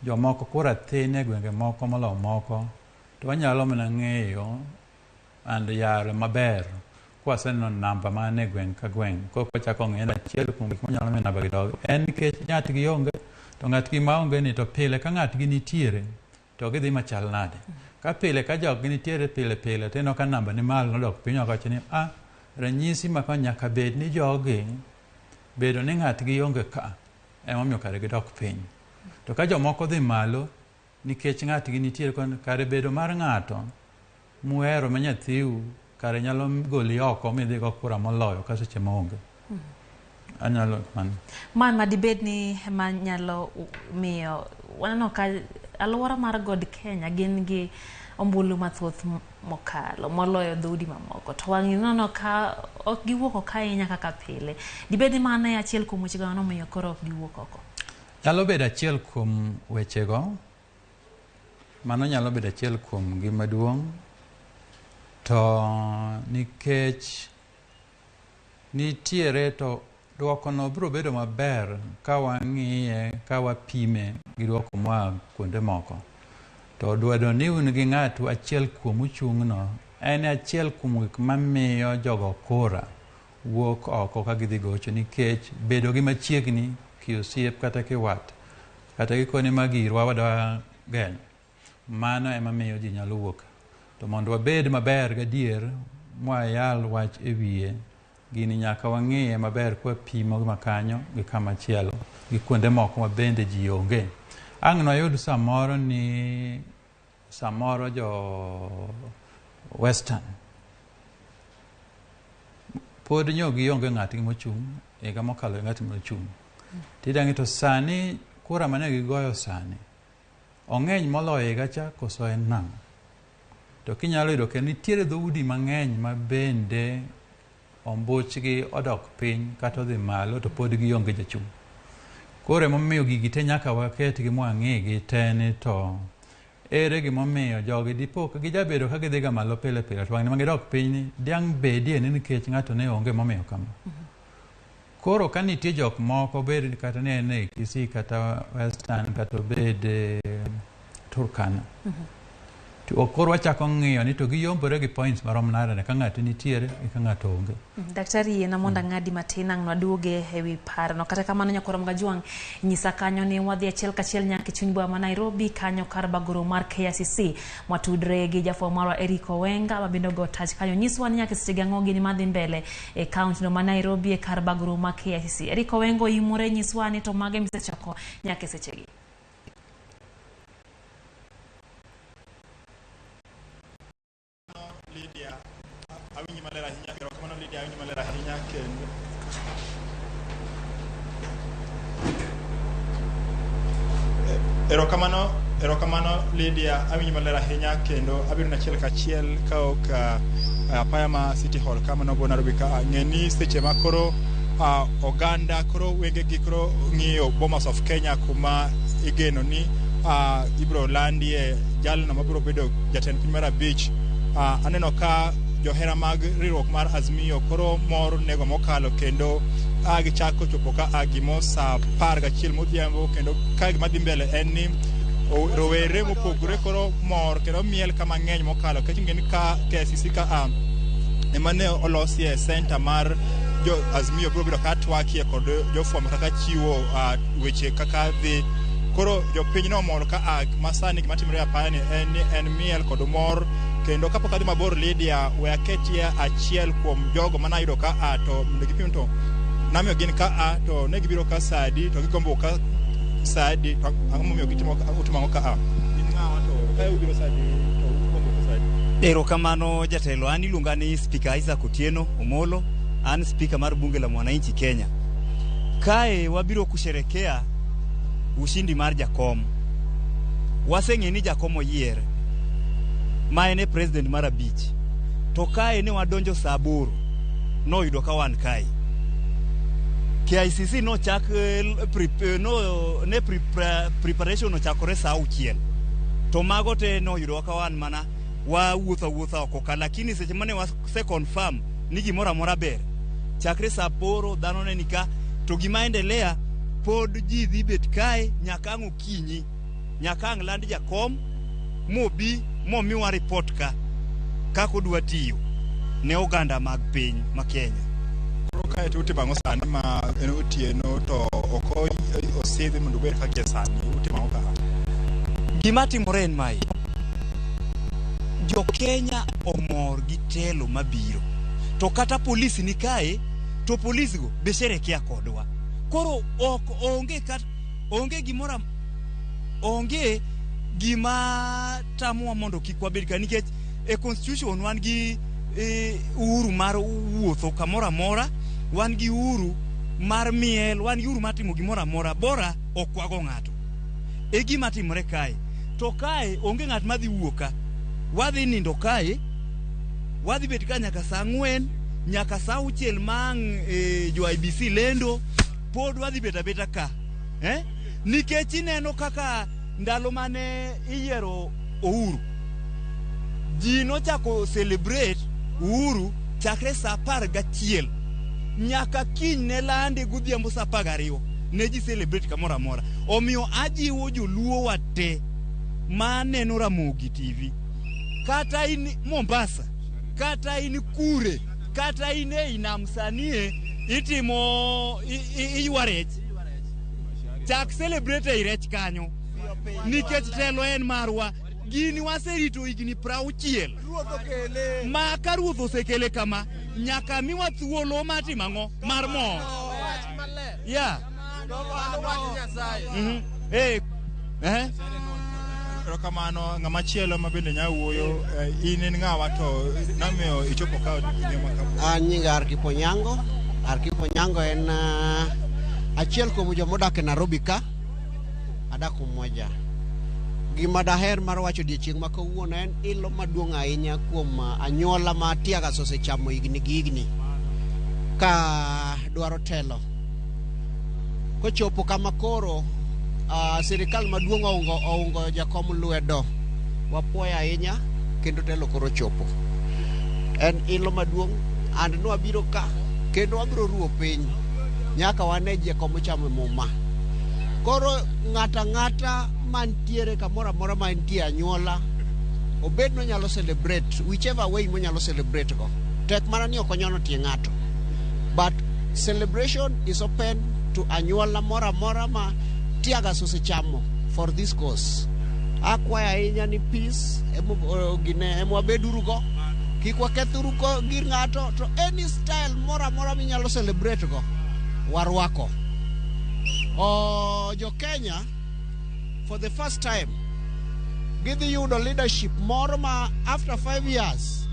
jomoko kura thin e gwenge moko moloyo moko, to wanyalo mana ng'eyo and yaro maber kwaseneno namba man e gweng' ka gweng'. Kok wachako ng'eyo ni achiel kuom gik manyalo miyo namba gi dog en nikech nyatgi onge, To ng'atgi maonge ni to pile ka ng'atgi nitiere to gidhi machal nade? Ka pile ka joggi nitiere pile pile to ineno ka namba ni malo nodok piny wakawacho ni a ranyisi ma ka nyaka bed ni jogi bedo ni ng'atgi onge ka emomiyo kare gidok piny. To ka jomoko dhi malo nikech ng'atgi nitiere kare bedo mar ng'ato muhero ma nyathiu kare nyalo goli oko midhi go kura moloyo ka seche maonge. Anyalo mano. Ma dibed ni ema nyalo miyo waneno ka alwora mar God Kenya gin gi ombulu mathoth mokalo moloyo dhoudi mamoko to wang' ineno ka ok giwuok oko ahinya kaka pile. Dibed ni mano e achiel kuom wechego manomiyo koro ok giwuok oko? Nyalo bedo achiel kuom wechego. Mano nyalo bedo achiel kuom gi maduong'. To nikech nitiere to dwokono biro bedo maber ka wang'iye, ka wapime gi dwoko moa kuonde moko. To dwaro ni un gi ng'atu achiel kuom uchung'no en achiel kuom gik mamiyo jogo kura wuok oko ka gidhi gocho nikech bedo gi machiegni kiosiep kata kiwat kata gikone magirwa wadwa geng'o. Mano ema miyo ji nyalo wuok. To mondo wabed maber gadier mwayal wach e wiye, gini nyaka wang'iye maber kwapimo gi makanyo gi kama chielo gi kuonde moko ma bende ji onge. Ang' nwayud samoro ni samoro jo Western pod nyo gionge ng'atgi mochung' higa mokalo ng'at mochung'. Tidang'e to sani kura mane gigoyo sani ong'eny moloyo higa cha koso en nang'o? To kinyalo yudo kendo nitiere dhoudi mang'eny ma bende ombuchgi odok piny kata odhi malo to pod gionge jachung'. Koro emomiyo gigi te nyaka waketgi mwang'igi te ni to ere gimomiyo jogi dipo ka gijabedo ka gidhiga malo pile pile to wang'ni ma gidok piny ni diang' bedie ni nikech ng'ato ne onge momiyo kama. Koro ka nitie jok moko bed kata ni en e Kisii kata Western kata obed Turkana. To koro wachako ng'iyo ni to giyombore gi points marom nade ka ng'ato nitiere gi ka ng'ato onge. Daktari yiena mondo ang'adi matin ang' nwaduoge ewi parono. Kata kamano nyakwar Gajwang' nyisa kanyo ni wadhi achiel kachiel nyaka e chuny boma ma Nairobi kanyo kar bagoro mar KICC mwatudre gi jafwambo marwa Eric Owenga ma bende ogo tach kanyo. Nyiswa ni nyaka seche ang'o gini madhi mbele e kaunti no ma Nairobi e kar bagoro mar KICC. Eric Owenga oimore nyiswa ni to mage misechako nyaka e sechegi. Lydia, awinji maler ahinya, erokamano Lydia, awinji maler ahinya kendo. Erokamano Lydia, awinji maler ahinya kendo abiro na achiel kachiel ka ok apaya ma City Hall kama nobo Nairobi ka ng'e ni seche ma koro oganda koro wengegi koro ng'iyo Bomas of Kenya kuma igeno ni ibiro landie jalno mabiro bedo jatend piny mar abich. Aneno ka johera mag riwruok mar Azimio koro mor nego mokalo kendo gichako chopo ka gimo saa 11 modhiambo kendo ka gima dhi mbele en ni rowere mopogore koro mor kendo miel kama ng'eny mokalo nikech ing'e ni ka KICC ka ema ne olosie center mar jo Azimio biro bedo ka twakie kod jofwambo kaka chiwo weche kaka dhi. Koro jopiny no mor ka masani gima timore e apaya ni en ni en miel kod mor kendo kapok adhi mabor Lydia we aketie achiel kuom jogo manayudo ka to mondo gipim to namiyo gin ka to ne gibiro ka sadi to gigombo ka sadi to ang'o momiyo gitimo utimo ang'o ka gin ng'awa to ka ubiro sadi to ugombo ka sadi. Erokamano jatelo, an iluonga ni Speaker Isaac Otieno Omolo, an speaker mar bunge la mwananchi Kenya. Kae wabiro kusherekea ushindi mar Jakom. Waseng'e ni Jakom oyier ma en e president mar abich. To kae ne wadonjo saa 8 noyudo ka wan kae. KICC nochak preparation ochakore saa 6. To mago te noyudo ka wan mana wawuotho awuotha oko ka, lakini seche mane wase confirm ni gimoro amora ber chakre saa 8 dhano ne nika to gima endelea pod ji dhi bet kae nyaka ang' okinyi nyaka ang' land Jakom mobi momiwa report ka kaka odwa tiyo ne oganda mag piny ma Kenya. Koro kae to utimo ang'o sani ma en otieno to ok osidhi mondo ubed kaka gie sani utimo ang'o ka? Gima timore en mae. Jo Kenya omor gi telo mabiro. To kata polisi ni kae, to polisi go be sherekea kodwa. Koro ok onge kat onge gimoro onge gima tamowa mondo kik wabed ka nikech e constitution wan gi uhuru mar wuotho kamoro amora, wan gi uhuru mar miel, wan gi uhuru mar timo gimoro amora, bora ok wago ng'ato. E gima timore kae. To kae onge ng'at madhi wuok ka. Wadhi nindo kae, wadhi bet ka nyaka saa 4, nyaka saa 6 ma jo IBC lendo, pod wadhi bet abeta ka. Nikech ineno kaka ndalo mane iyiero Uhuru, ji nochako celebrate Uhuru chakre saa 11 nyaka kiny ne lande godhiambo saa 12 ne ji celebrate kamoro amora. Omiyo ajiwo joluo wa te maneno Ramogi TV, kata in Mombasa, kata in Kure, kata in ei nam sanie itimo iywa rech, chak celebrate ei rech kanyo nikech telo en marwa. Gini waserito higni 60 ma ka ruoth osekele kama nyaka miwa thuolo mar timo ang'o mar mor. Yeah. Erokamano. Ng'ama chielo ma bende nya wuoyo, in en ng'awa to namiyo ichopo ka ngima ka? An nyinga Arkipo Nyango. Arkipo Nyango en achiel kuom joma odak e Nairobi ka. Adak Umoja. Gima daher mar wacho odiechieng' ma kawuono en ilo maduong' ahinya kuom anyuola ma Tiagas osechamo higni gi higni ka dwaro telo. Kochopo kama koro sirikal maduong' oungo jakom lwedo, wapuoyo ahinya kendo telo koro chopo. En ilo maduong' and nwabiro ka kendo wabiro ruo piny nyaka wane jakom ochamo muma. Koro ng'ata ng'ata mantiere kamoro amora ma entie anyuola obed nonyalo celebrate whichever way monyalo celebrate go, tek mana ni ok onyono tie ng'ato, but celebration is open to anyuola moro amora ma Tiagas osechamo for this cause. Akwayo ahinya ni peace gine emwabeduru go, kik wakethuru go gir ng'ato, to any style moro amora minyalo celebrate go warwako. Jo Kenya for the first time gidhi yudo leadership moro ma after 5 years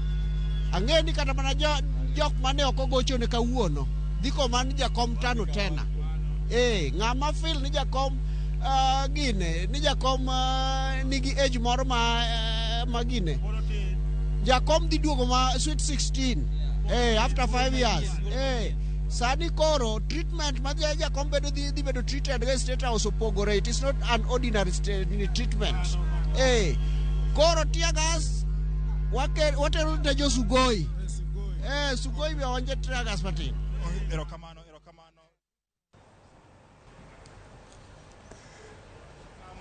ang'e ni kata mana jok mane ok ogochone kawuono dhi koma ni jakom tano tena. Ng'ama feel ni jakom gine ni jakom nigi age moro ma gine jakom dhi duogo ma sweet 16 after 5 years. Sani koro treatment ma jakom bedo dhi bedo treated ga State House opogore. It is not an ordinary treatment. Koro Tiagas watero ne jo Sugoi. Sugoi be onje Tiagas matin. Erokamano.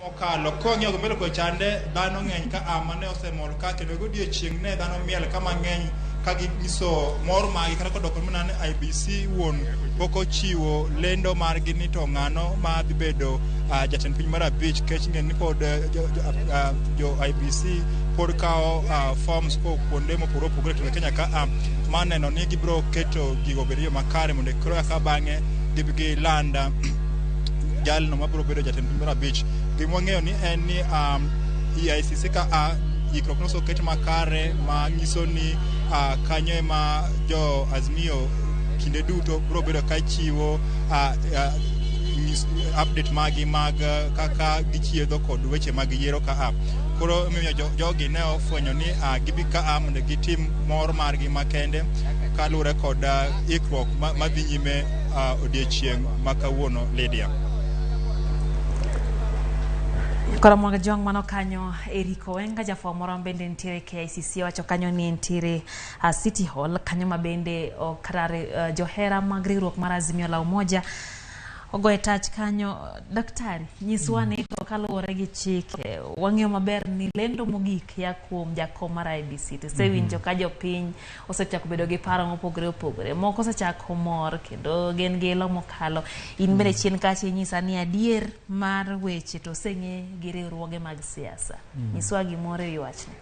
Mokalo kong'iyo mbele kochande dhano ng'eny ka amane osemol ka kendo godiechieng' ne dhano miel kama ng'eny ka ginyiso mor magi kata kodok mana ni IBC wuon pok ochiwo lendo margi ni to ng'ano ma dhi bedo jatend piny mar 5 kech ng'e ni pod jo IBC pod kawo forms kowuok kuonde mopogore opogore e Kenya ka maneno ni gibiro keto gigo obed e yo makare mondo koro ka bang'e gibi giland jalno mabiro bedo jatend piny mar 5. Gima wang'eyo ni en ni EICC ka ikruok noseket makare ma nyiso ni kanyo ema jo Azimio kinde duto biro bedo ka chiwo update magi mag kaka gichiedho kod weche mag yiero ka. Koro omiyo jogi ne ofwenyo ni gibi ka mondo gitim mor margi makende kaluwore kod ikruok madhi nyime odiechieng' ma kawuono. Lydia. Koro mwaga jong mano kanyo Eriko Wenga jafwambo moro bende nitiere KICC wacho kanyo ni nitiere City Hall kanyo ma bende okarare johera mag riwruok mar Azimio la Umoja ogoye tach kanyo. Daktari nyiswa ni to kaluwore gi chike, wang'eyo maber ni lendo mogik ya kuom jakom mar IEBC. To isewinjo ka jopiny osechako bedo gi paro mopogore opogore. Moko osechako mor kendo gin gi ilo mokalo. In bende chien kacha inyisa ni adier mar weche to oseng'e gi riwruoge mag siasa. Nyiswa gimoro e wi wachni.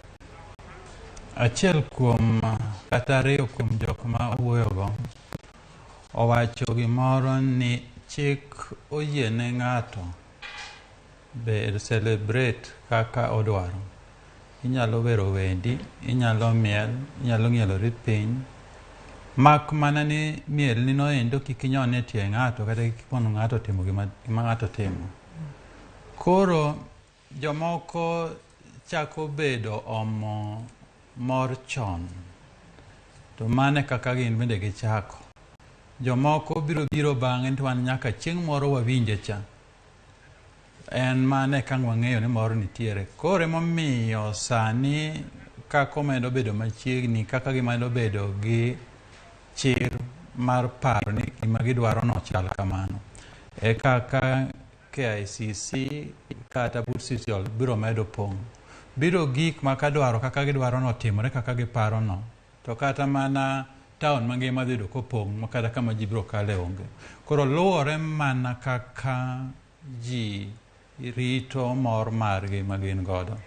Achiel kuom kata ariyo kuom jok ma owuoyogo owacho gimoro ni chik oyiene ng'ato ber celebrate kaka odwaro. Inyalo wero wendi, inyalo miel, inyalo ng'ielori piny, mak mana ni mielni noendo kik inyon e tie ng'ato kata kik ikon ng'ato timo gima ng'ato timo. Koro jomoko chako bedo omo mor chon, to mano e kaka gin bende gichako. Jomoko biro biro bang'e to wan nyaka chieng' moro wawinje cha. En mano e kang' wang'eyo ni mor nitiere. Koro emomiyo sani kaka omedo bedo machiegni, kaka gimedo bedo gi chir mar paro ni gima gidwaro no chal kamano, e kaka KICC kata but City Hall biro medo pong'. Biro gik ma kadwaro kaka gidwaro no timore kaka giparo no, to kata mana town mangima dhi yudo kopong' ma kata kama ji biro kale onge. Koro luwore mana kaka ji rito mor margi ma gin godo.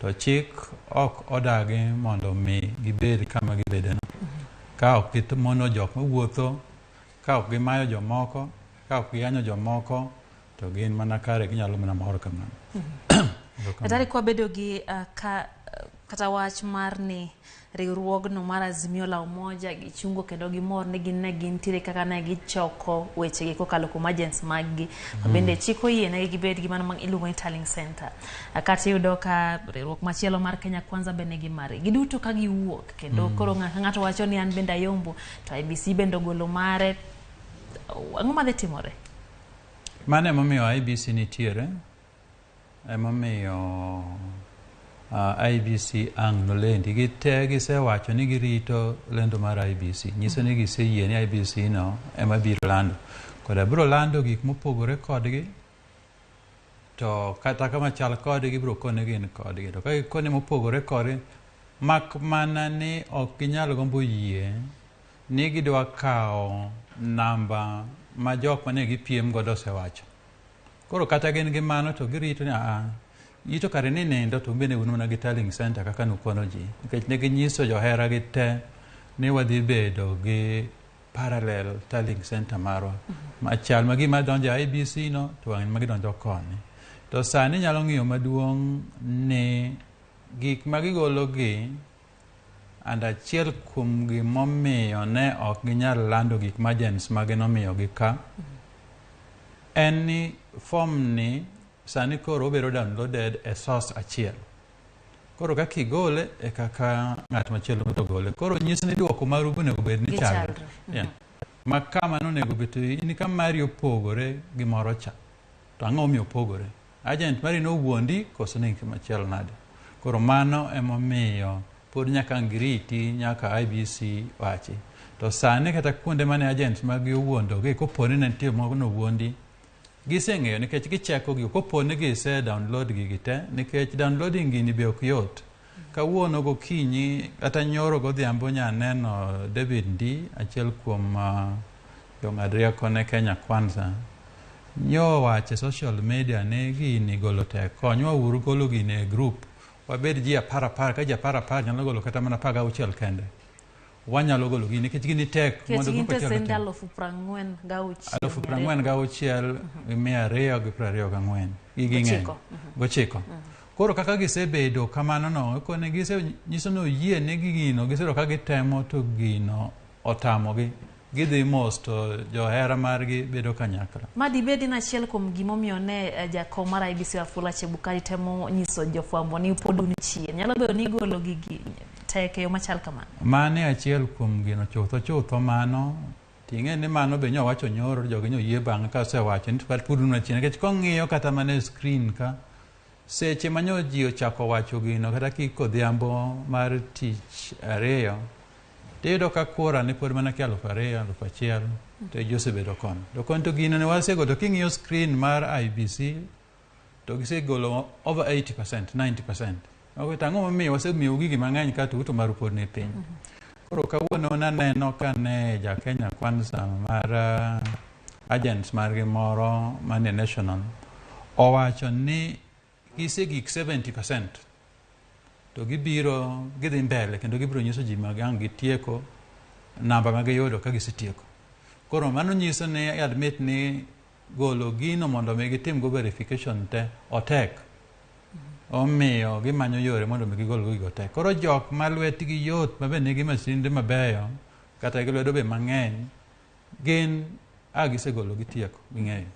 To chik ok odagi mondo mi gibed kama gibedeno. Ka ok gimono jok mawuotho, ka ok gimayo jomoko, ka ok giyanyo jomoko, to gin mana kare ginyalo mana mor kamano. Daktari, kwabedo gi kata wach mar ni riwruogno mar Azimio la Umoja gichungo kendo gimor ni gin ne gintiere kaka ne gichoko wechegi kokalo kuom agents mag-gi. Bende chik oyienegi gibed gi mano ma iluongo ni tallying center. Kata iyudo ka riwruok machielo mar Kenya Kwanza be nigi mare. Giduto ka giwuok kendo koro ng'ato wacho ni an bende ayombo to IEBC bende ogolo mare. Ang'o madhi timore? Mano emomiyo IEBC nitiere, emomiyo IEBC ang' nolendi. Gite gisewacho ni girito lendo mar IEBC. Nyiso ni giseyie ni IEBC no ema biro lando. Koda biro lando gik mopogore kodgi, to kata kama chal kodgi gibiro kone gin kodgi. To ka gikone mopogore kodgi, mak mana ni ok ginyal gombo yie ni gidwa kawo namba ma jok mane gipiem godo osewacho. Koro kata gin gi mano to girito ni ito kare ni nindo to bende un mana gi tallying center kaka nukono ji. Nikech ne ginyiso johera gi te ni wadhi bedo gi parallel tallying center marwa. Machal ma gima donjo e IEBC no to wang' ma gidonjo koni. To sani nyalo ng'iyo maduong' ni gik ma gigolo gi and achiel kuom gimomiyo ne ok ginyal lando gik ma agents mage nomiyogi ka en ni form ni sani koro obedo downloaded e source achiel. Koro kaka igole e kaka ng'at machielo biro gole. Koro nyis ni duoko maru onego bed ni chalre. Yeah. Ma kama nonego bed to in ka mari opogore gi moro cha. To ang'o momiyo opogore? Agent mari nowuondi koso ne machielo nade? Koro mano emomiyo pod nyaka giriti nyaka IEBC wachi. To sani kata kuonde mane agents maggi owuondogi kopo ni ne nitie moko nowuondi, giseng'eyo nikech gicheko gi kopo ni gise download gigi te nikech downloading gini be ok yot. Kawuono gokinyi kata nyoro godhiambo nyaneno David Ndii, achiel kuom jong'ad rieko ne Kenya Kwanza, nyowacho e social media ni gini golo tek, konywa uru golo gini e group wabed ji 10 ka ji 10 nyalo golo kata mana 16 kende. Wanyalo golo gini nikech gini tek mondo group achiel otim. 46,224 gigi ng'eny. Gochiko. Koro kaka gisebedo kamano no, kone gisenyiso ni oyie ni gino gisebedo ka gitemo to gino otamogi. Gidhi mos to johera margi bedo kanyakla. Ma dibed ni achiel kuom gimomiyo ne jakom mar IEBC Wafula Chebukati temo nyiso jofwambo ni pod un chien. Nyalo bedo ni golo gigi tek e yo machal kamano. Mane achiel kuom gino chutho chutho mano. Ting'e ni mano be nyowacho nyoro jogi nyoyie bang'e ka osewacho ni pod un chien. Nikech kong'iyo kata mana e screen ka seche ma nyo ji ochako wacho gino kata kikodhiambo mar tich ariyo tiyudo ka kura ne pod mana ki 2,000 1,000 to ji osebedo kono. To kon to gino ne wasego to king'iyo screen mar IEBC To gisegolo over 80%, 90%. Ok, to ang'o momiyo wasemiyou gigi mang'eny ka to uto maru pod ni piny. Koro kawuono naneno ka ne ja Kenya Kwanza mar agents margi moro manie national owacho ni gisegik 70% to gibiro gidhi mbele kendo gibiro nyiso ji mag ang' gitieko namba ma giyudo ka gisetieko. Koro mano nyiso ni admit ni golo gino mondo mi gitim go verification te otek. Omiyo gimanyo yore mondo mi gigol go gigo te. Koro jok ma lwetgi yot ma be nigi masinde mabeyo kata gi lwedo be mang'eny gin a gisegolo gitieko ging'eyo.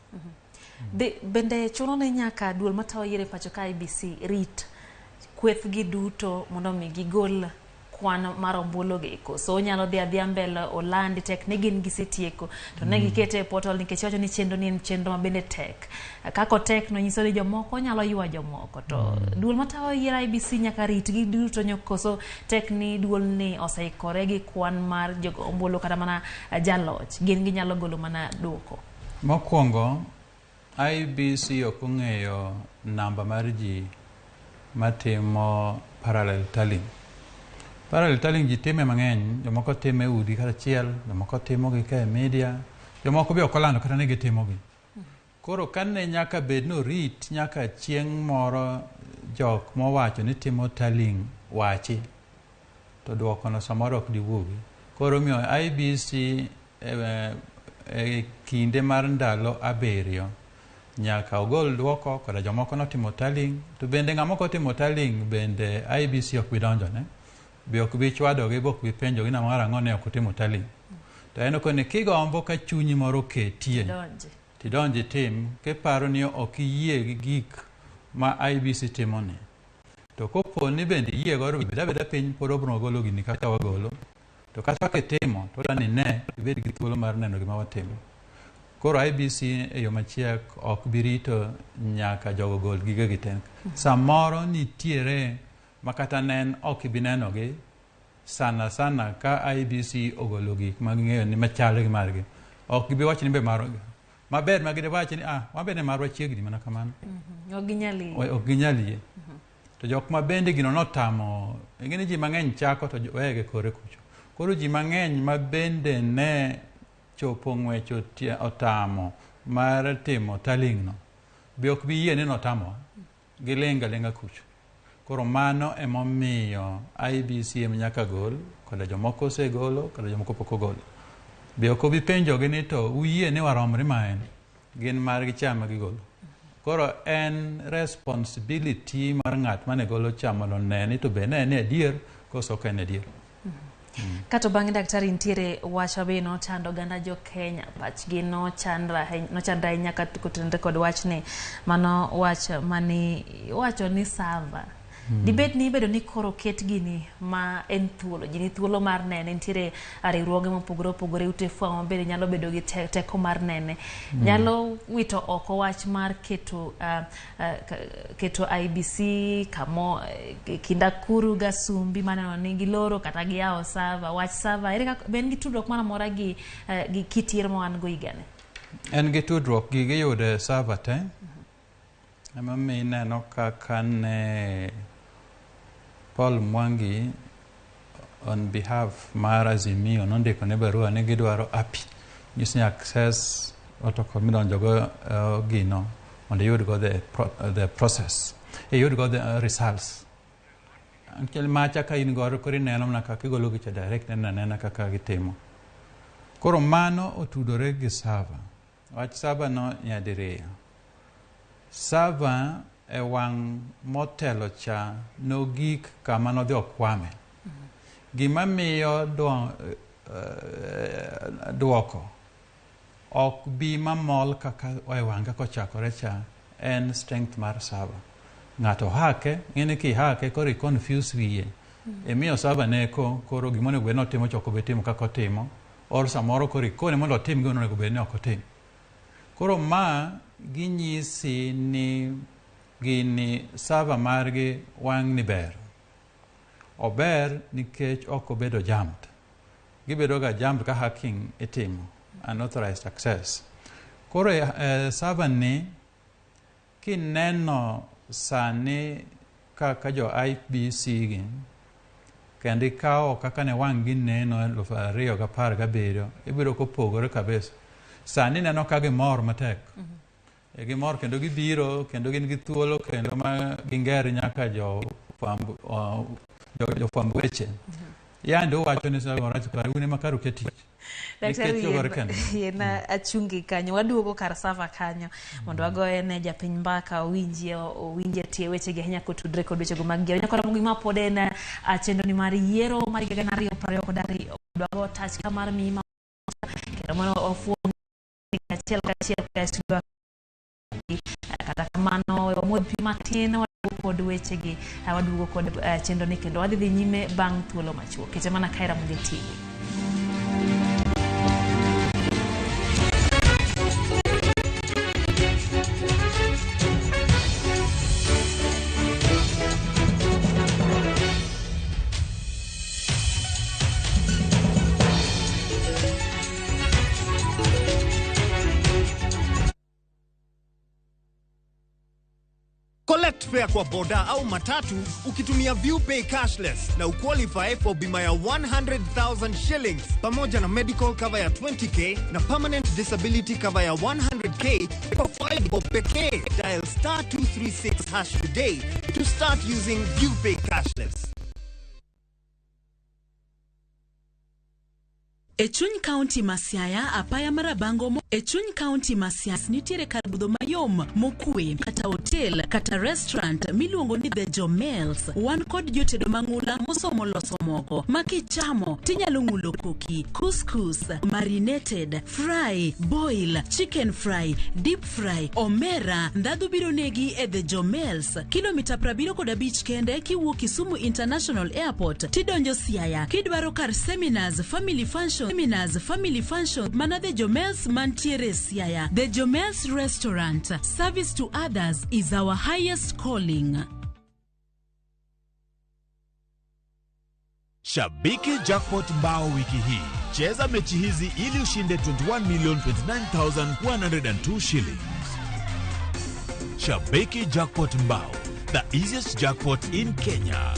Bende chuno ni nyaka duol matayo yiero e pacho ka IEBC rit kwethgi duto mondo mi gigol kwan mar ombulu gi, koso onyalo dhi adhiya mbele olandi tek ni gin gisetieko to ne gikete e portal, nikech iwacho ni chenro ni en chenro ma bende tek kaka otek no nyiso ni jomoko nyalo ywa jomoko to duol matayo yiero IEBC nyaka rit gi duto koso tek ni duol ni oseikore gi kwan mar jogo ombulu kata mana jaloch gin ginyalo golo mana duoko. Mokwongo IEBC ok ong'eyo namba mar ji matimo parallel tallying. Parallel tallying ji time mang'eny, jomoko time e udi kata achiel, jomoko timogi ka e media, jomoko be ok olando kata ni gitimogi. Koro kane nyaka bed ni orit nyaka chieng' moro jok mowacho ni timo tallying wachi, to duokono samoro ok diwuogi. Koro omiyo IEBC e kinde mar ndalo 7 nyaka ogol duoko koda jomoko notimo tallying, to bende ng'ama ok otimo tallying bende IEBC ok bi donjone. Be ok bi chwadogi, be ok bi penjogi ni mar ang'o ne ok otimo tallying. To en okoni kigombo ka chunyi moro oketie, tidonj itim, kiparo ni ok iyie gi gik ma IEBC timoni. To kopo ni bende iyie godo, bed abeda piny pod wabiro golo gini kaka wagolo. To kata kitimo, to wadwa ni ne ibed gi thuolo mar neno gima watimo. Koro IEBC e yo machiek ok bi rito nyaka jogo gol gigegi te. Samoro nitiere ma kata nen ok ibi nenogi, sana sana ka IEBC ogolo gik ma ging'eyo ni machal gi margi. Ok gibi wacho ni be margi. Maber ma giwacho ni wan bende marwa chiegni mana kamano. Ok ginyal yie. Ok ginyal yie. To jok ma bende gino notamo, ing'e ni ji mang'eny chako to weye kore kucho. Koro ji mang'eny ma bende ne chopo ng'wech otamo mar timo tallying no, be ok bi yie ni notamowa. Giling' aling'a kucho. Koro mano emomiyo IEBC ema nyaka gol, koda jomoko osegolo, koda jomoko pok ogolo. Be ok obi penjogi ni to uyie ni waromre ma en, gin margi cha ma gigolo. Koro en responsibility mar ng'at mane golo cha mondo one ni to be ne en adier koso ok en adier. Kato bang'e daktari nitiere wach mabe nochando oganda jo Kenya, pachgi nochandre ahinya kotenore kod wachni, mano wach mane iwacho ni server. Dibed ni ibedo ni koro ket gini ma en thuolo, ji ni thuolo mar nene, nitiere riwruoge mopogore opogore, ute fwambo bende nyalo bedo gi teko mar nene. Nyalo wito oko wach mar keto keto IEBC kamo kind Akuru gi Asumbi maneno ni giloro kata giyawo server, wach server ere kaka be en gi tudruok moro amora gi kit yiero ma wan go higani? En gi tudruok, gigi iyudo e server te. Emomiyo ineno kaka ne Paul Mwangi on behalf mar Azimio nondiko ne barua ni gidwaro API, nyiso ni access protocol midonjogo gino mondo iyud go the process, iyud go the results. Actually macha ka in godo koro ineno mana kaka igolo gicha direct, neno anena kaka gitimo. Koro mano otudore gi server. Wach server no nyadiriyo. Server e wang' motelo cha nogik kama nodhi okwame. Gima miyo duoko ok bi mamol kaka e wang' kaka ochakore cha en strength mar server. Ng'ato hake, ng'eni kihake koro i confuse wiye. Imiyo server neko koro gima onego bed ni otimo chok obe timo kaka otimo, or samoro koro ikone mondo otim gima onego bed ni ok otim. Koro ma ginyisi ni gini server margi wang' ni ber. Ober nikech ok obedo jammed. Gibedo ga jammed ka hacking itimo, unauthorized access. Koro server ni Kineno sani kaka jo IEBC gi kendo ikawo kaka ne wang' gineno 2017, ibiro kopogore kabisa. Sani neno ka gimor matek. Gimor kendo gibiro kendo gin gi thuolo kendo ma ginger nyaka jofwamb weche. Yande uwacho ni samoro kare un ema kar ukia tich. Daktari, Nikech ogore kendo. Yiena achungi kanyo, waduogo kar sava kanyo mondo wagoye ne japiny mbaka owinjie tie wechegi ahinya kotudre kod wechego mag yiero. Nyakora Mogi ma pod en chenro ni mar yiero mar higa 2022. Wago tach ka mar miyi kendo mondo ofuong achiel kachiel ka studio. Kata kamano wamodh pi matin, waduogo kod wechegi, waduogo kod chenro ni kendo wadhi dhi nyime bang' thuolo machuok. Kete mana kae Ramogi TV. Collect fare kwa boda au matatu ukitumia ViewPay cashless na uqualify for bima ya 100,000 shillings pamoja na medical cover ya 20k na permanent disability cover ya 100k kwa 5 bob pekee. Dial star 236 hash today to start using ViewPay cashless. E chuny kaunti ma Siaya, apaya mar Rabango mo e chuny kaunti ma Siaya nitiere kar budho mayom mokwe kata hotel kata restaurant miluongo ni The Jomels. Wan kod jotedo mang'ula mosomo loso mogo ma kichamo tinyalo ng'ulo koki, couscous, marinated, fry, boil, chicken fry, deep fry, omera. Ndhadhu biro negi e The Jomels, kilomita 75 kende kiwuok Kisumu International Airport tidonjo Siaya. Kidwaro kar seminars, family function, seminars, family function, mana The Jomels mantiere Siaya. The Jomels Restaurant, service to others is our highest calling. Shabiki Jackpot mbao wiki hii. Cheza mechi hizi ili ushinde 21,029,102 shillings. Shabiki Jackpot mbao, the easiest jackpot in Kenya.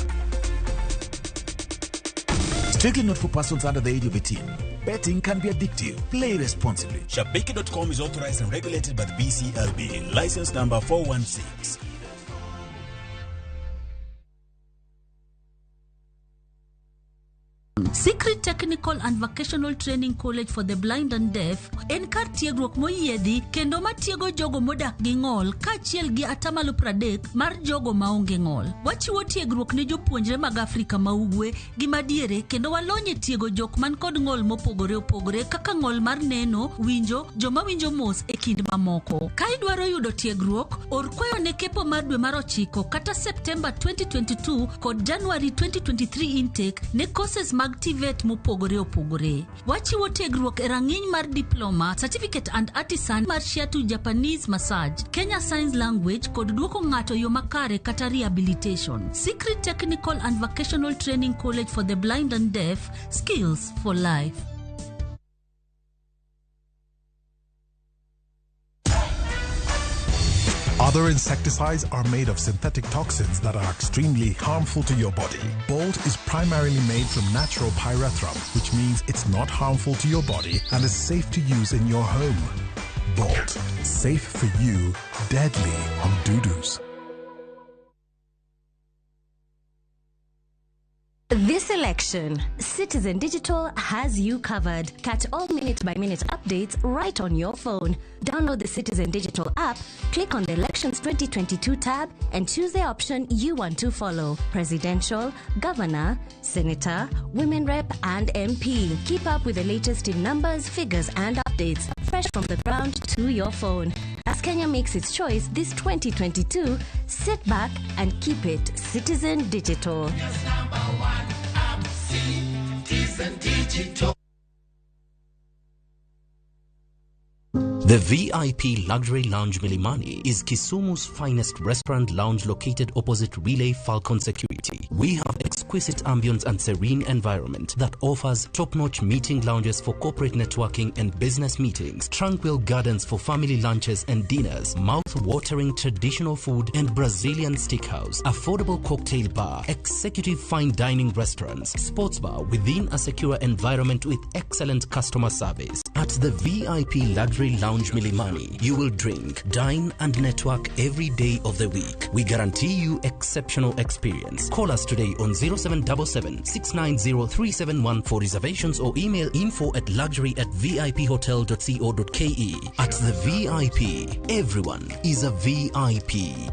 Strictly not for persons under the age of 18. Betting can be addictive. Play responsibly. Shabiki.com is authorized and regulated by the BCLB. License number 416. Secret Technical and Vocational Training College for the Blind and Deaf en kar tiegruok moyiedhi kendo matiego jogo modak gi ng'ol kaachiel gi atamalo 30 mar jogo maonge ng'ol. Wachiwo tiegruok ne jopuonjre mag Afrika ma Ugwe gi madiere kendo walony e tiego jok man kod ng'ol mopogore opogore kaka ng'ol mar neno, winjo, joma winjo mos e kind mamoko. Ka idwaro yudo tiegruok, or kwayo ne kepo mar dwe mar 9 kata Septemba 2022 kod January 2023 intake ne courses mag TVET mopogore opogore. Wachiwo tiegruok e rang'iny mar diploma, certificate and artisan mar Shiatsu Japanese massage, Kenya Signs Language kod duoko ng'ato yo makare kata rehabilitation. Secret Technical and Vocational Training College for the Blind and Deaf, skills for life. Other insecticides are made of synthetic toxins that are extremely harmful to your body. Bolt is primarily made from natural pyrethrum, which means it's not harmful to your body and is safe to use in your home. Bolt, safe for you, deadly on doo-doos. This election, Citizen Digital has you covered. Catch all minute-by-minute updates right on your phone. Download the Citizen Digital app, click on the Elections 2022 tab, and choose the option you want to follow. Presidential, Governor, Senator, Women Rep, and MP. Keep up with the latest in numbers, figures, and updates, fresh from the ground to your phone. As Kenya makes its choice this 2022, sit back and keep it Citizen Digital. Citizen Digital. The VIP Luxury Lounge Milimani is Kisumu's finest restaurant lounge located opposite Relay Falcon Security. We have exquisite exquisite ambience and serene environment that offers top-notch meeting lounges for corporate networking and business meetings, tranquil gardens for family lunches and dinners, mouth-watering traditional food and Brazilian steakhouse, affordable cocktail bar, executive fine dining restaurants, sports bar within a secure environment with excellent customer service. At the VIP Luxury Lounge Milimani, you will drink, dine and network every day of the week. We guarantee you exceptional experience. Call us today on 0777 690 371 for reservations or email info at luxury@viphotel.co.ke. At the VIP, everyone is a VIP.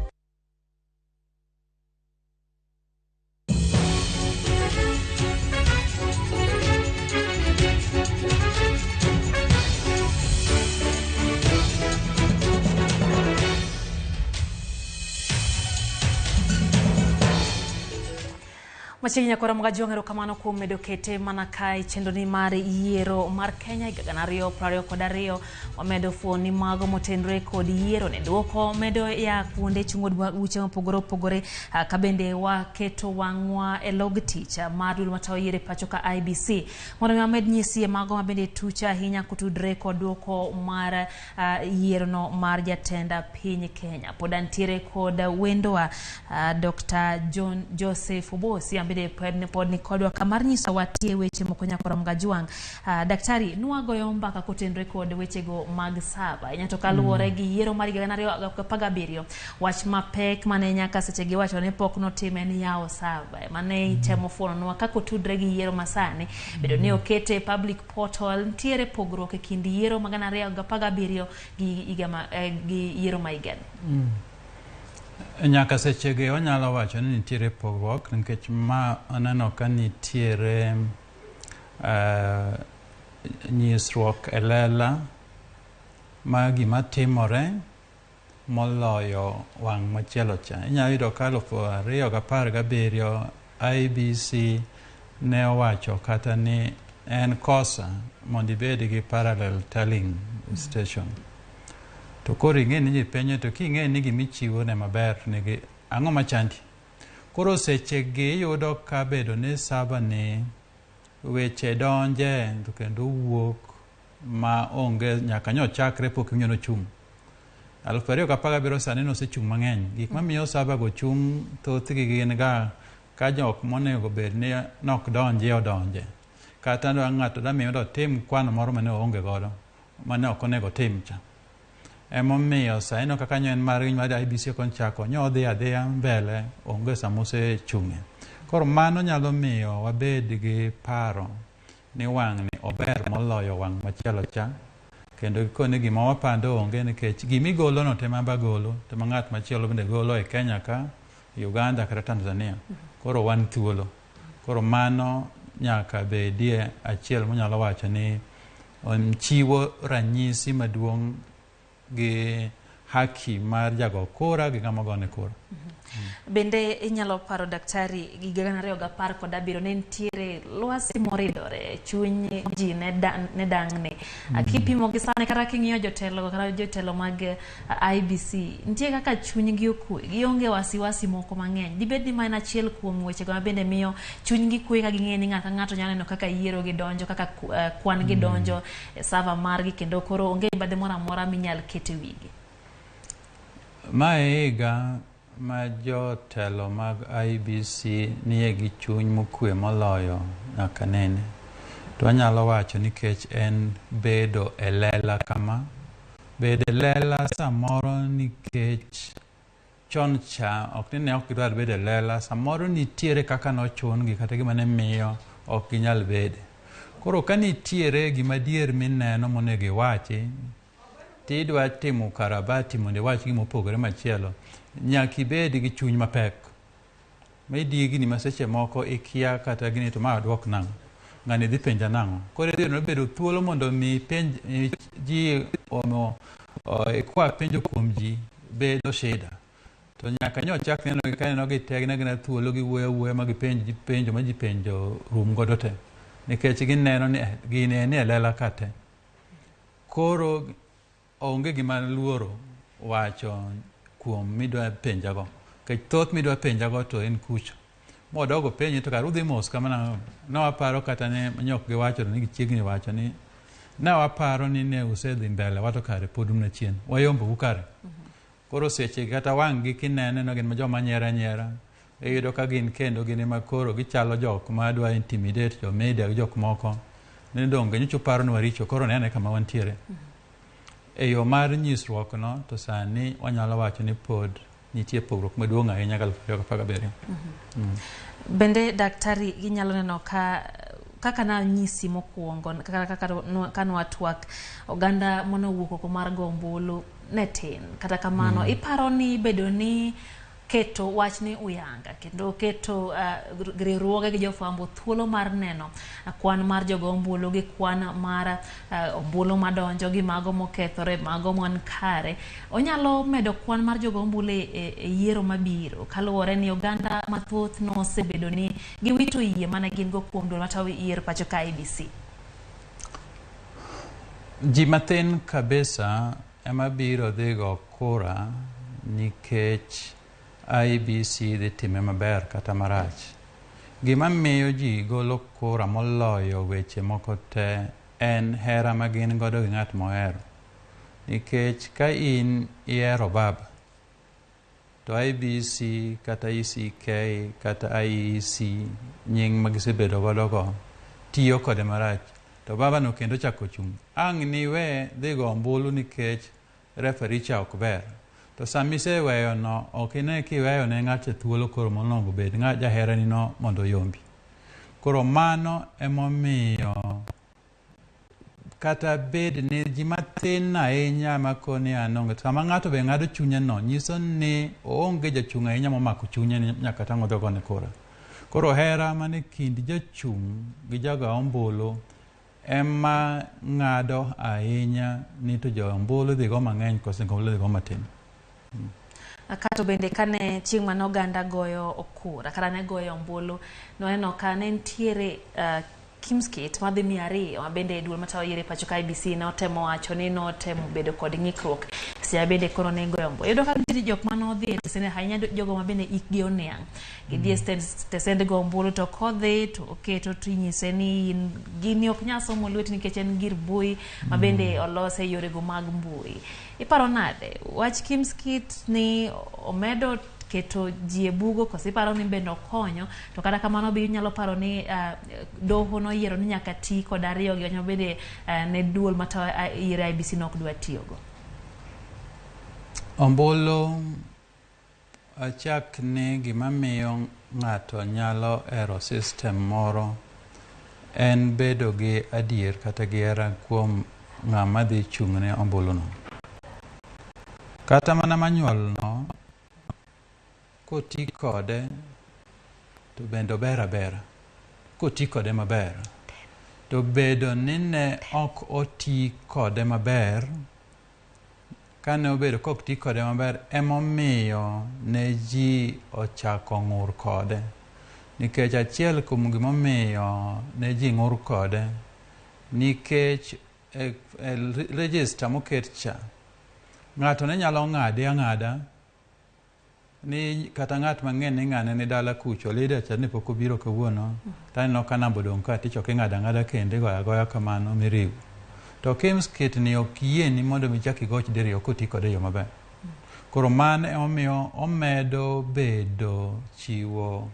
Machiegni nyakora Mgajwang', erokamano kuom medo kete mana kae chenro ni mar yiero mar Kenya higa 2022. Wamedo fuoni mago motenore kod yiero ne duoko medo ya kuonde chungo buche mopogore opogore, ka bende waketo wang'wa e log tich mar duol matayo yiero e pacho ka IEBC mondo mi wamed nyisie mago mabende tuch ahinya kotudore kod duoko mar yiero no mar jatend piny Kenya. Pod antiere kod wendowa Dr. John Joseph Obosi bende pod ni kodwa kamar nyiso watie weche moko nyakora Mgajwang'. Daktari, nwagoyo mbaka kotenore kod wechego mag saba ahinya to kaluwore gi yiero mar higa 2017, wach mapek mane nyaka sechegi wacho ni pok notime ni yawo saba mane itemo fuononwa kaka otudre gi yiero masani bedo ni okete public portal. Nitiere pogruok e kind yiero mag 2017 gi higa gi yiero ma higani? Nyaka sechegi wanyalo wacho ni nitiere pogruok nikech ma aneno ka nitiere nyisruok e lela ma gima timore moloyo wang' machielo cha. Inyalo yudo ka 2017 IEBC ne owacho kata ni en kosa mondo ibed gi parallel tallying station. To koro ing'e ni ji penjo to king'e ni gimichiwo ne maber nigi ang'o machandi. Koro sechegi iyudo ka bedo ni saba ni weche donje to kendo wuok ma onge nyaka nyo chakre pok iwinjo nochung'. 2017 sani nosechung' mang'eny. Gik mamiyo saba go chung' thothgi gin ga ka jok monego bed ni nok donje odonje. Kata ng'ato dwa miyo otim kwano moro mane oonge godo mane ok onego tim cha. Emomiyo sa ino kaka nyo en mar IEBC ok ochako nyo odhi adhiya mbele onge sama osechung'e. Koro mano nyalo miyo wabed gi paro ni wang'ni ober moloyo wang' machielo cha, kendo gikone gima wapando onge nikech gimigolo no tema bagolo tema ng'at machielo bende golo e Kenya ka, Uganda kata Tanzania. Koro wan thuolo. Koro mano nyaka bedie achiel monyalo wacho ni chiwo ranyisi maduong' gi haki mar jago kura gi ng'ama gone kura. Bende inyalo paro daktari higa 2017 ne nitiere lwasi moridore, chuny ji ne dang'ni. Kipimo gi sani kata king'iyo jotelo kata jotelo mag IEBC, nitie kaka chunygi okwe, gionge wasiwasi moko mang'eny. Dibed ni ma en achiel kuom wechego ma bende miyo chunygi kwe ka ging'eyo ni ng'ato ka ng'ato nyalo neno kaka yiero gi donjo, kaka kwan gi donjo e sava margi, kendo koro onge mibadhi moro amora minyal ket e wigi. Ma e higa ma jotelo mag IEBC nie gi chuny mokwe moloyo nyaka nene. To anyalo wacho nikech en bedo e lela kama. Bedo e lela samoro nikech chon cha ok ni ne ok gidwar bedo e lela, samoro nitiere kaka nochun gi kata gima ne miyo ok ginyal bede. Koro ka nitiere gima adier mineno monego iwachi, tidwa timo ukarabati mondo iwach gima opogore machielo, nyaka ibed gi chuny mapek. Ma idigni ma seche moko ikia kata gini to ma duok nang'o, ng'ani dhi penja nang'o. Koro idhi bedo thuolo mondo mi penj ji ikwa penjo kuom ji bedo shida. To nyaka nyo chak neno gi kaneno gi tegne gina thuolo giwuoyo awuoya ma gipenj ji penjo ma ji penjo rum godo te. Nikech gineno ni gini en e lela ka te. Koro onge gima luoro wacho kuom midwa penjago. Nikech thoth midwa penjago to en kucho. Modogo penje to kar udhi mos kamano ne waparo kata ne nyok giwacho ni gichiegni wacho ni ne waparo ni ne usedhi mbele wato kare pod un achien wayombo u kare. Koro seche kata wang' gi kinene no gin ma joma nyiero anyiera. Iyudo ka gin kendo gin ema koro gichalo jok ma dwa intimidate jo media gi jok moko. Ni donge nyocha uparo ni waricho koro ne ane kama wantiere. E yo mar nyisruok no to sani wanyalo wacho ni pod nitie pogruok maduong' ahinya gi 2017. Bende daktari inyalo neno ka kaka nanyisi mokwongo kaka kane watwak oganda manowuok oko mar go ombulu ne tin. Kata kamano iparo ni bedo ni keto wachni uyanga kendo keto riwruoge gi jofwambo thuolo mar neno kwan mar jogo ombulu gi kwan mar ombulu madonjo gi mago mokethore mago man kare onyalo medo kwan mar jogo ombulu e yiero mabiro kaluwore ni oganda mathoth nosebedo ni giwito yie mane gin go kuom duol matayo yiero pacho ka IEBC. Ji mathin kabisa ema biro dhi go kura nikech IEBC dhi time maber kata marach. Gima miyo ji golo kura moloyo weche moko te en hera ma gin godo gi ng'at mohero. Nikech ka in ihero baba, to IEBC kata ECK kata IEC nying ma gisebedo godo go tiyo kode marach. To baba no kendo chako chung'. Ang' niwe dhi go ombulu nikech referee cha ok ber. To sama iseweyo no, ok ine kiweyo ne ng'ato thuolo koro monego bed ng'a jaherani no mondo oyombi. Koro mano emomiyo kata bed ni ji mathin ahinya makoni an onge. Sama ng'ato be ng'ado chunye no, nyiso ni oonge jachung' ahinya momako chunye ni nyaka tang' odhi ogone kura. Koro hera mane kind jachung' gi jago ombulu ema ng'ado ahinya ni to jo ombulu dhi go mang'eny koso ombulu dhi go matin. Kato bende kane chieng' mane oganda goyo kura kata ne goyo ombulu nwaneno ka ne nitiere Kimskit madhi 200 ma bende duol matayo yiero e pacho ka IEBC notemo wacho ni notemo bedo kod ng'ikruok seche bende koro ne goyo ombulu. Iyudo ka nitiere jok mane odhi e tesende ahinya jogo ma bende ikgi oniang'. Gidhi e tesend go ombulu to kodhi to oketo to inyise ni in gini ok nyal somo lweti nikech en gir mbui ma bende olose e yorego mag mbui. Iparo nade wach Kimskit ni omedo keto ji e bugo koso iparo ni bende okonyo to kata kamano be inyalo paro ni doho noyiero ni nyaka ti kod ariyo gi wach bende ne duol matayo yiero IEBC ne ok dwa tiyogo. Ombulu achak ni gima miyo ng'ato nyalo hero system moro en bedo gi adier kata gi hera kuom ng'ama dhi chung' ne ombulu no. Kata mana manual no koti kode to bende ober abera. Koti kode maber. To bedo ni ne ok oti kode maber, kane obedo kok ti kode maber emomiyo ne ji ochako ng'ur kode. Nikech achiel kuom gimomiyo ne ji ng'ur kode, nikech e register moket cha, ng'ato ne nyalo ng'ade ang'ada ni kata ng'at mang'eny ni ng'ane ni dala kucho leader cha ne pok obiro kawuono taneno ka namba odong' ka tichako ing'ado ang'ada kendo igoyo agoya kamano miriw. To Kimskit ni ok yieni mondo mi chak igoch diriyo koti kode e yo maber. Koro mano emomiyo omedo bedo chiwo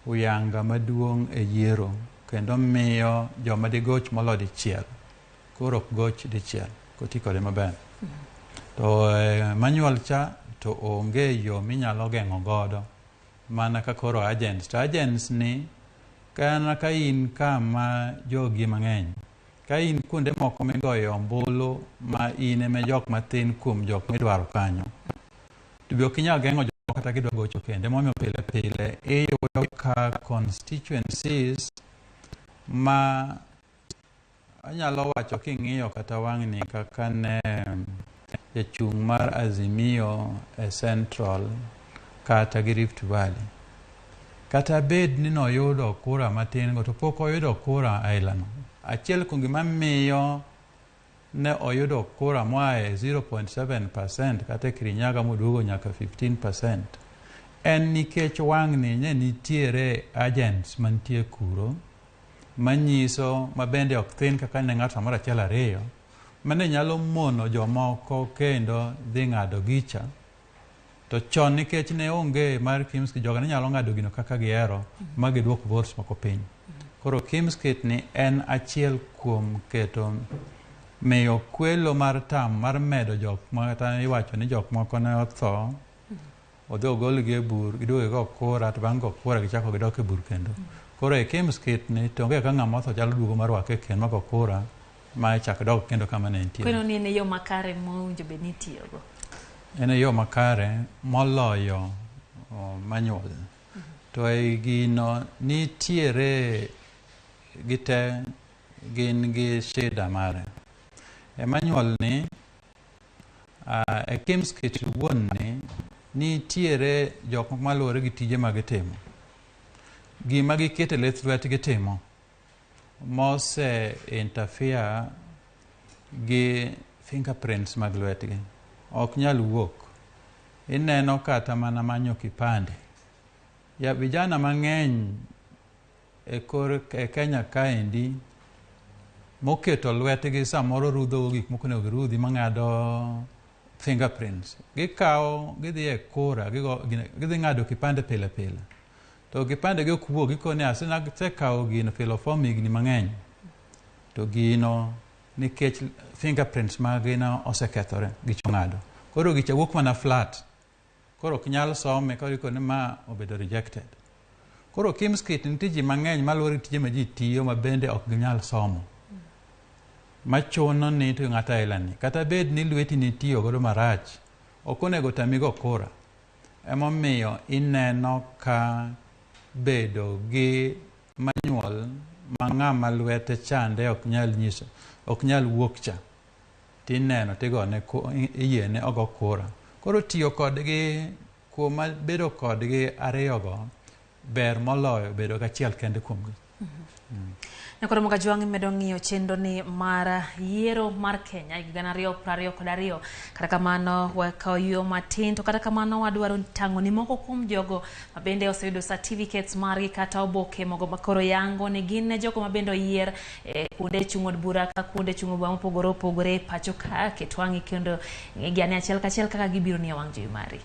uyanga maduong' e yiero kendo miyo joma digoch molo dichiel koro ok goch dichiel koti kode maber. To manual cha to onge yo minyalo geng'o godo mana ka koro agents. To agents ni kana ka in kama jogi mang'eny, ka in kuonde moko migoyo ombulu ma in ema jok mathin kuom jok midwaro kanyo, to be ok inyal geng'o jok kata gidwa gocho kendo. Emomiyo pile pile iyudo ka constituencies ma anyalo wacho king'iyo kata wang'ni kaka ne jachung' mar Azimio e Central kata gi Rift Valley. Kata bed ni noyudo kura matin go to pok oyudo kura aila no. Achiel kuom gima miyo ne oyudo kura moa e 0.7% kata e Kirinyaga moduogo nyaka 15% En nikech wang'ni ne nitiere agents mantie kuro manyiso mabende ok thin kaka ne ng'ato samoro achiel ariyo mane nyalo mono jomoko kendo dhi ng'ado gicha. To chon nikech ne onge mar KIEMS kit, jogo ne nyalo ng'ado gino kaka gihero ma giduok votes moko piny. Koro KIEMS kit ni en achiel kuom keto miyo kwelo mar tam mar medo jok ma kata iwacho ni jok moko ne otho odhi ogolgi e bur giduogo gigo kura to bang' go kura gichako gidok e bur kendo. Koro e KIEMS kit ni to onge kaka ng'ama otho nyalo duogo ma rwake kendo ma go kura ma chak dog kendo kama ne entie. Kweno ni en e yo makare mowinjo bed ni itiyogo. En e yo makare moloyo manual. To ei gino nitiere gite gin gi shida mare. E manual ni e KIEMS kit wuon ni nitiere jok moko maluwore gi tije ma gitimo. Gima giketo e lith lwetgi timo mose interfere gi fingerprints mag lwetgi ok nyal wuok. Ineno kata mana manyo kipande. Ya vijana mang'eny e kor e Kenya kaendi moketo lwetgi samoro rudho gik moko onego girudhi mang'ado fingerprints. Gikawo gidhi e kura gidhi ng'ado kipande pile pile. To kipande gi ok wuog gikone asekawo gino filo form higni mang'eny. To gino nikech fingerprints maggi no osekethore gicho ng'ado. Koro gicha wuok mana flat. Koro ok nyal some koro ikone ma obedo rejected. Koro KIEMS kit nitie ji mang'eny maluwore gi tije ma ji tiyo ma bende ok ginyal somo. Machuno ni to ng'ato aila ni kata bed ni lweti nitiyo godo marach ok onego tami go kura. Emomiyo ineno ka bedo gi manual ma ng'ama lwete chande ok nyal nyiso ok nyal wuok cha tineno tigone iyiene ogo kura. Koro tiyo kodgi kuom bedo kodgi ariyogo ber moloyo bedo gachiel kende kuomgi. Nyakoro Mogajwang' medo ng'iyo chenro ni mar yiero mar Kenya higa 2022. Kata kamano wakawo yueyo matin, to kata kamano wadwaro tang'o ni moko kuom jogo mabende oseyudo certificates margi kata oboke mogo makoro yango ni gin ne jogo mabende oyier kuonde chung' od bura ka kuonde chung' bura mopogore opogore pacho ka. Ket wang'i kendo ng'igi ane achiel kachiel kaka gibiro ni e wang' jowi mari.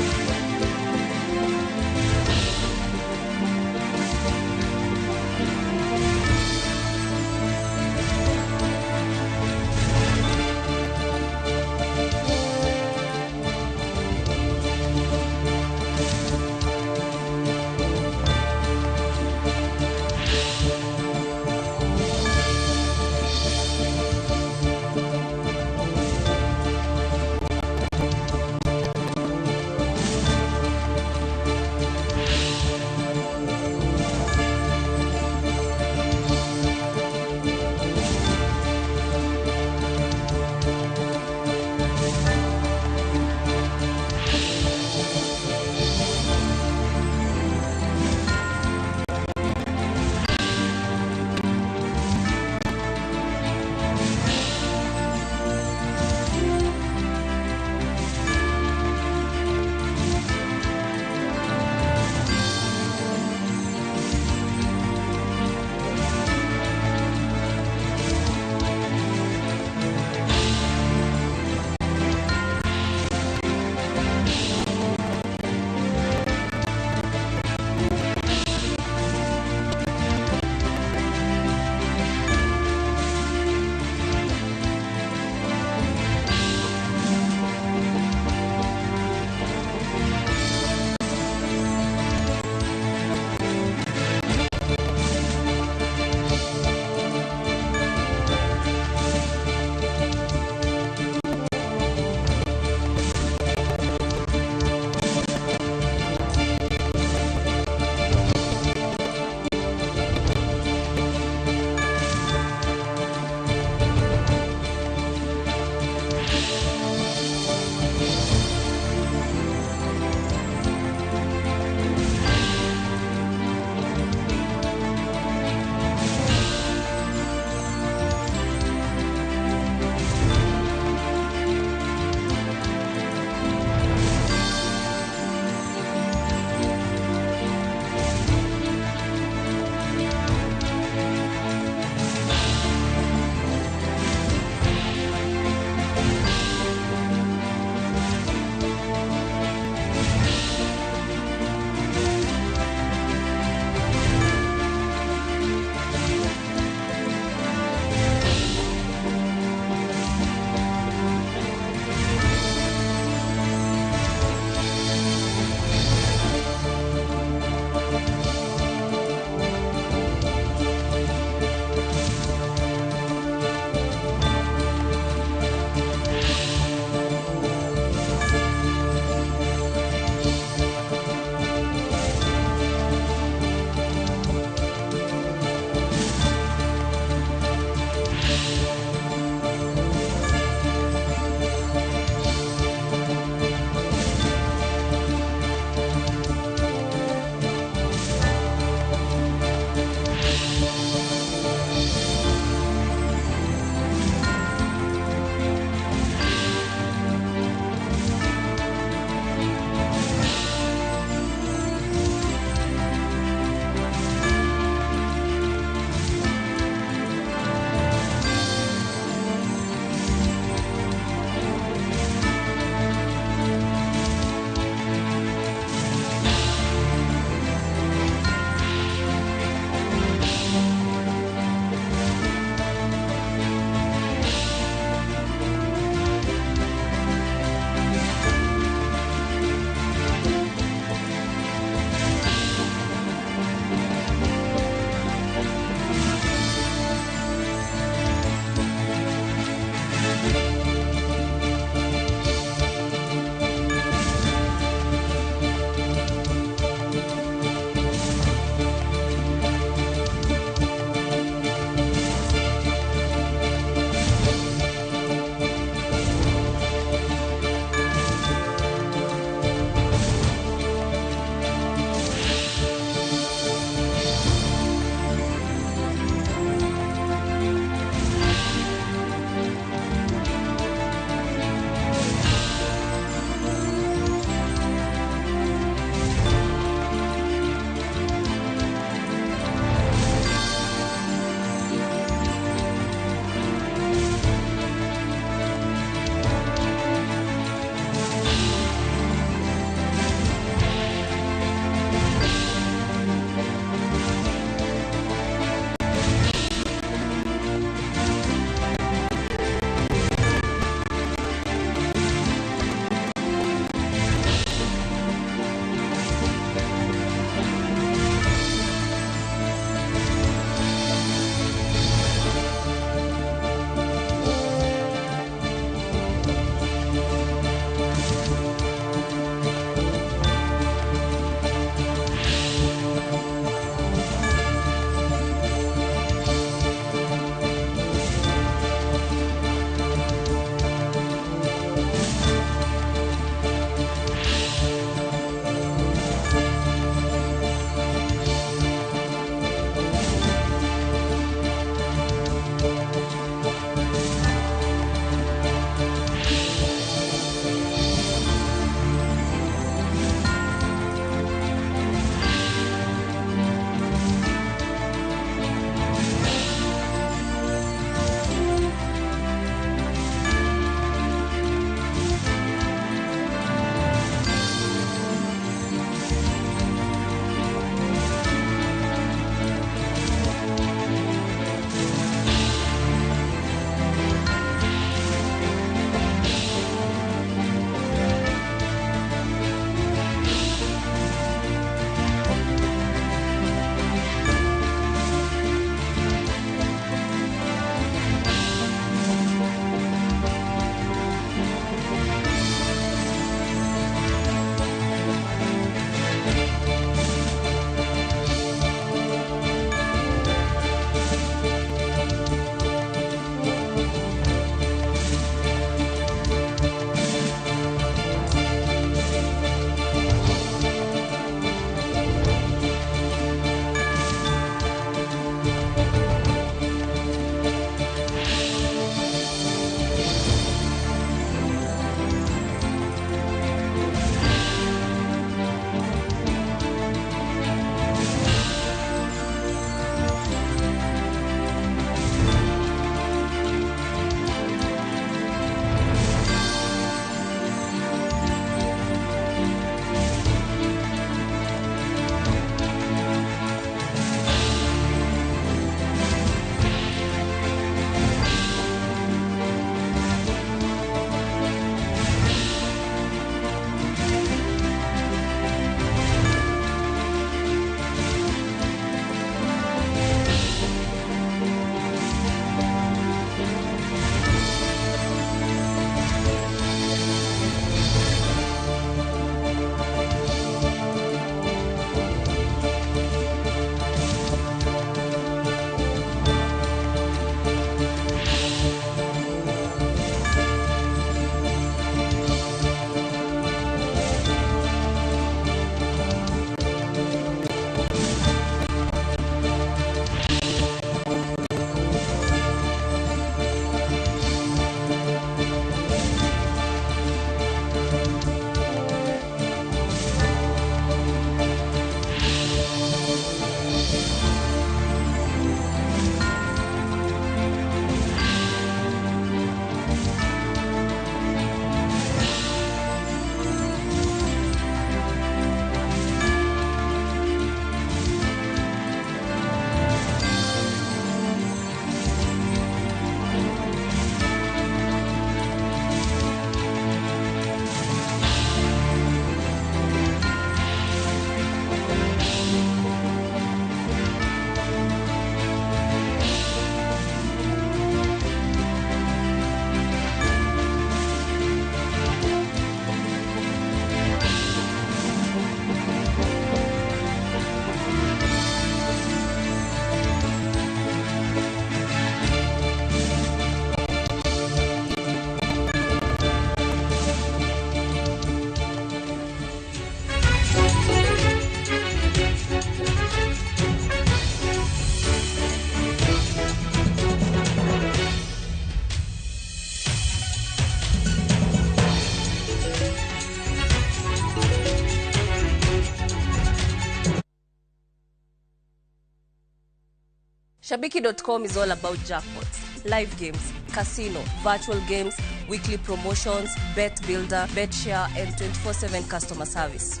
Shabiki.com is all about jackpots, live games, casino, virtual games, weekly promotions, bet builder, bet share, and 24/7 customer service.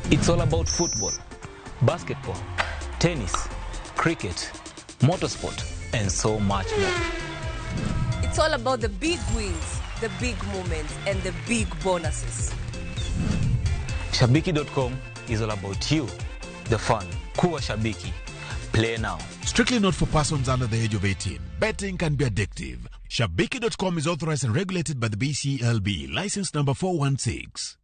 It's all about football, basketball, tennis, cricket, motorsport, and so much more. It's all about the big wins, the big moments, and the big bonuses. Shabiki.com is all about you, the fun. Kuwa Shabiki. Play now. Strictly not for persons under the age of 18. Betting can be addictive. Shabiki.com is authorized and regulated by the BCLB. License number 416.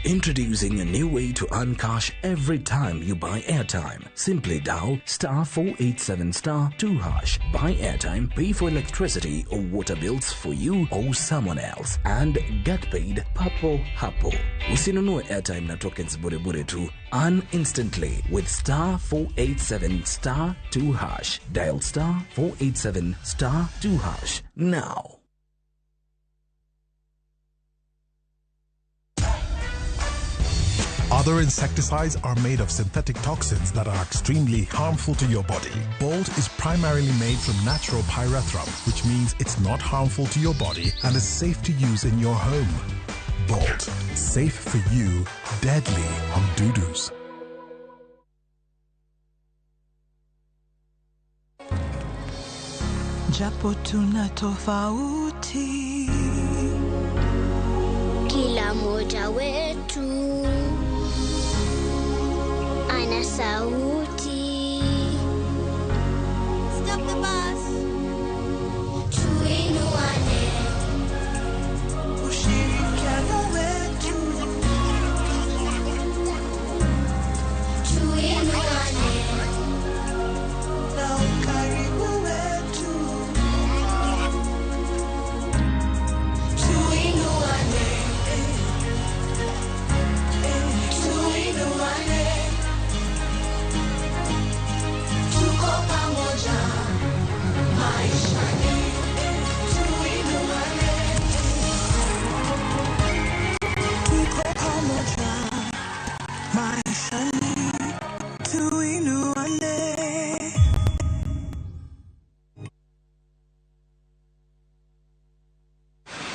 Introducing a new way to earn cash every time you buy airtime. Simply dial star 487 star 2 hash. Buy airtime, pay for electricity or water bills for you or someone else, and get paid papo hapo. Usinunue airtime na tokens bure bure tu. Earn instantly with star 487 star 2 hash. Dial star 487 star 2 hash now. Other insecticides are made of synthetic toxins that are extremely harmful to your body. Bolt is primarily made from natural pyrethrum, which means it's not harmful to your body and is safe to use in your home. Bolt, safe for you, deadly on dudus. Japo tuna tofauti, kila moja wetu ana sauti. Stop the bus. Tuinuane, ushirikiano wetu. Tuinuane na ukaribu wetu. Tuinuane, tuinuane. Tuko pamoja maishani, tuinuane. Tuko pamoja maishani, tuinuane.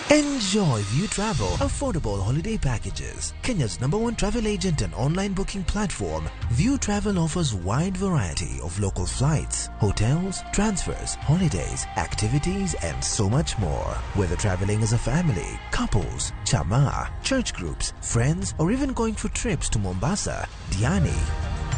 Enjoy View Travel affordable holiday packages. Kenya's #1 travel agent and online booking platform, View Travel offers wide variety of local flights, hotels, transfers, holidays, activities, and so much more. Whether traveling as a family, couples, chama, church groups, friends, or even going for trips to Mombasa, Diani,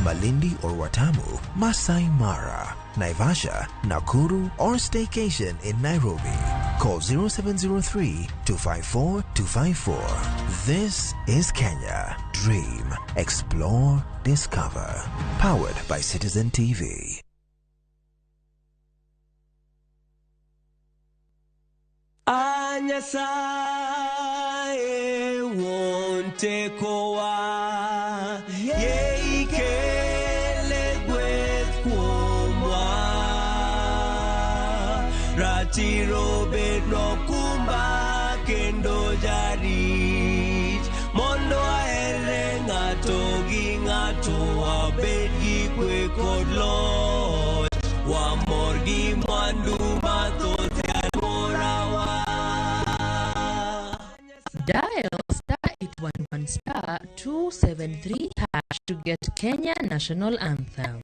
Malindi or Watamu, Masai Mara, Naivasha, Nakuru, or staycation in Nairobi. Call 0703 254 254. This is Kenya. Dream, explore, discover. Powered by Citizen TV. Anyasaye wonte kowa Ratiro bedno kumba kendo jarit mondo ahere ng'ato gi ng'ato wabed gi kwe kod loch wamor gi mwandu mathoth e alworawa. Dial star 811 star 273 hash to get Kenya National Anthem.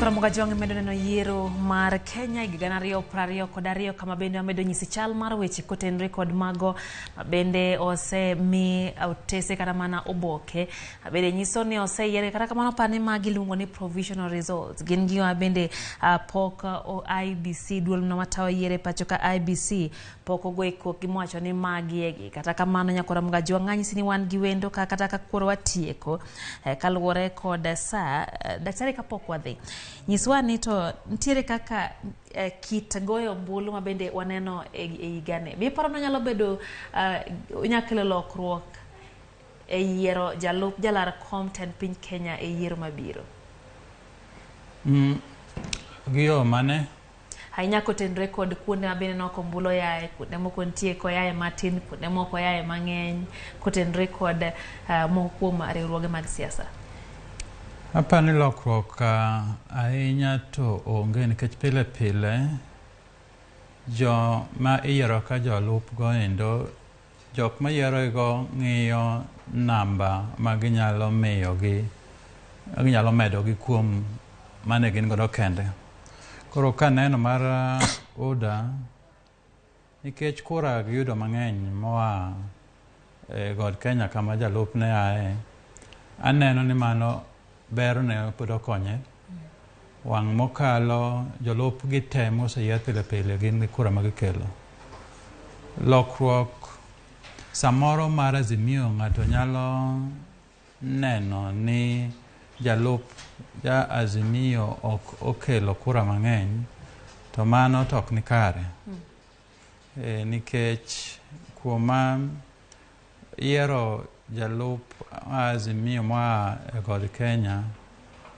Nyakora Mogajwang' medo neno yiero mar Kenya higa 2022, kama bende wamedo nyisi chal mar weche kotenore kod mago ma bende osemi otese kata mana oboke bende nyiso ni oseyier. Kata kamano, pane magi iluongo ni provisional results, gin gima bende pok IEBC, duol no matayo yiero e pacho ka IEBC, pok ogo e kokgi mowacho ni magi egi. Kata kamano, Nyakora Mogajwang' anyisi ni wan gi wendo ka kata ka koro watieko kaluwore kod saa. Daktari, kapok wadhi, nyiswa ni to nitiere kaka kit goyo ombulu ma bende waneno e higani, be iparo ni onyalo bedo onyalo kelo lokruok e yiero jalup jalar kom tend piny Kenya e yiero mabiro? Gi yo mane? Ahinya kotenore kod kuonde ma bende nok ombulu oyae, kuonde moko nitie koyae matin, kuonde moko oyae mang'eny, kotenore kod moko kuom riwruoge mag siasa. Aparo ni lokruok ahinya to onge, nikech pile pile jo ma iyiero ka jolup go endo, jok mayiero go ng'iyo namba ma ginyalo miyogi, ginyalo medogi kuom mane gin godo kende. Koro kaneno mar UDA, nikech kura giyudo mang'eny moa e God Kenya kama jalup ne ae, aneno ni mano berne pod okonye. Wang' mokalo jolup gi te moseyier pile pile gin gi kura magikelo. Lokruok samoro mar Azimio, ng'ato nyalo neno ni jalup ja Azimio ok okelo kura mang'eny, to mano to ok ni kare. Nikech kuoma yiero jalup Azimio moa e God Kenya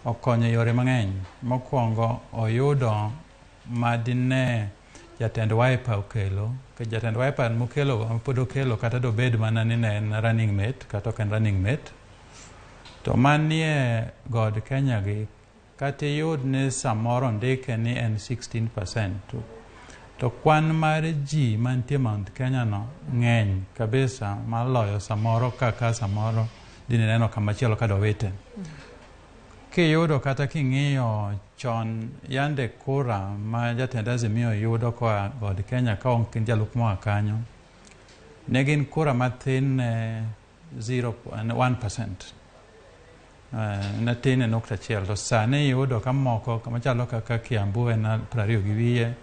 okonyo e yore mang'eny. Mokwongo, oyudo madine jatend Wiper okelo, nikech jatend Wiper mokelo pod okelo kata dobed mana ni ne en running mate kata ok en running mate. To manie God Kenya gi, kata iyud ni samoro ondike ni en 16%, to kwan mar ji mantie Mount Kenya no ng'eny kabisa maloyo samoro kaka samoro dine neno kamachielo ka dowite. Kiyudo kata king'iyo chon, yande kura ma jatend Azimio yudo koa God Kenya ka ok jalup moa kanyo, ne gin kura mathin ne 0.1%. Ne tin e nukta achiel, to sani iyudo ka moko machalo kaka Kiambu en 20 gi wiye,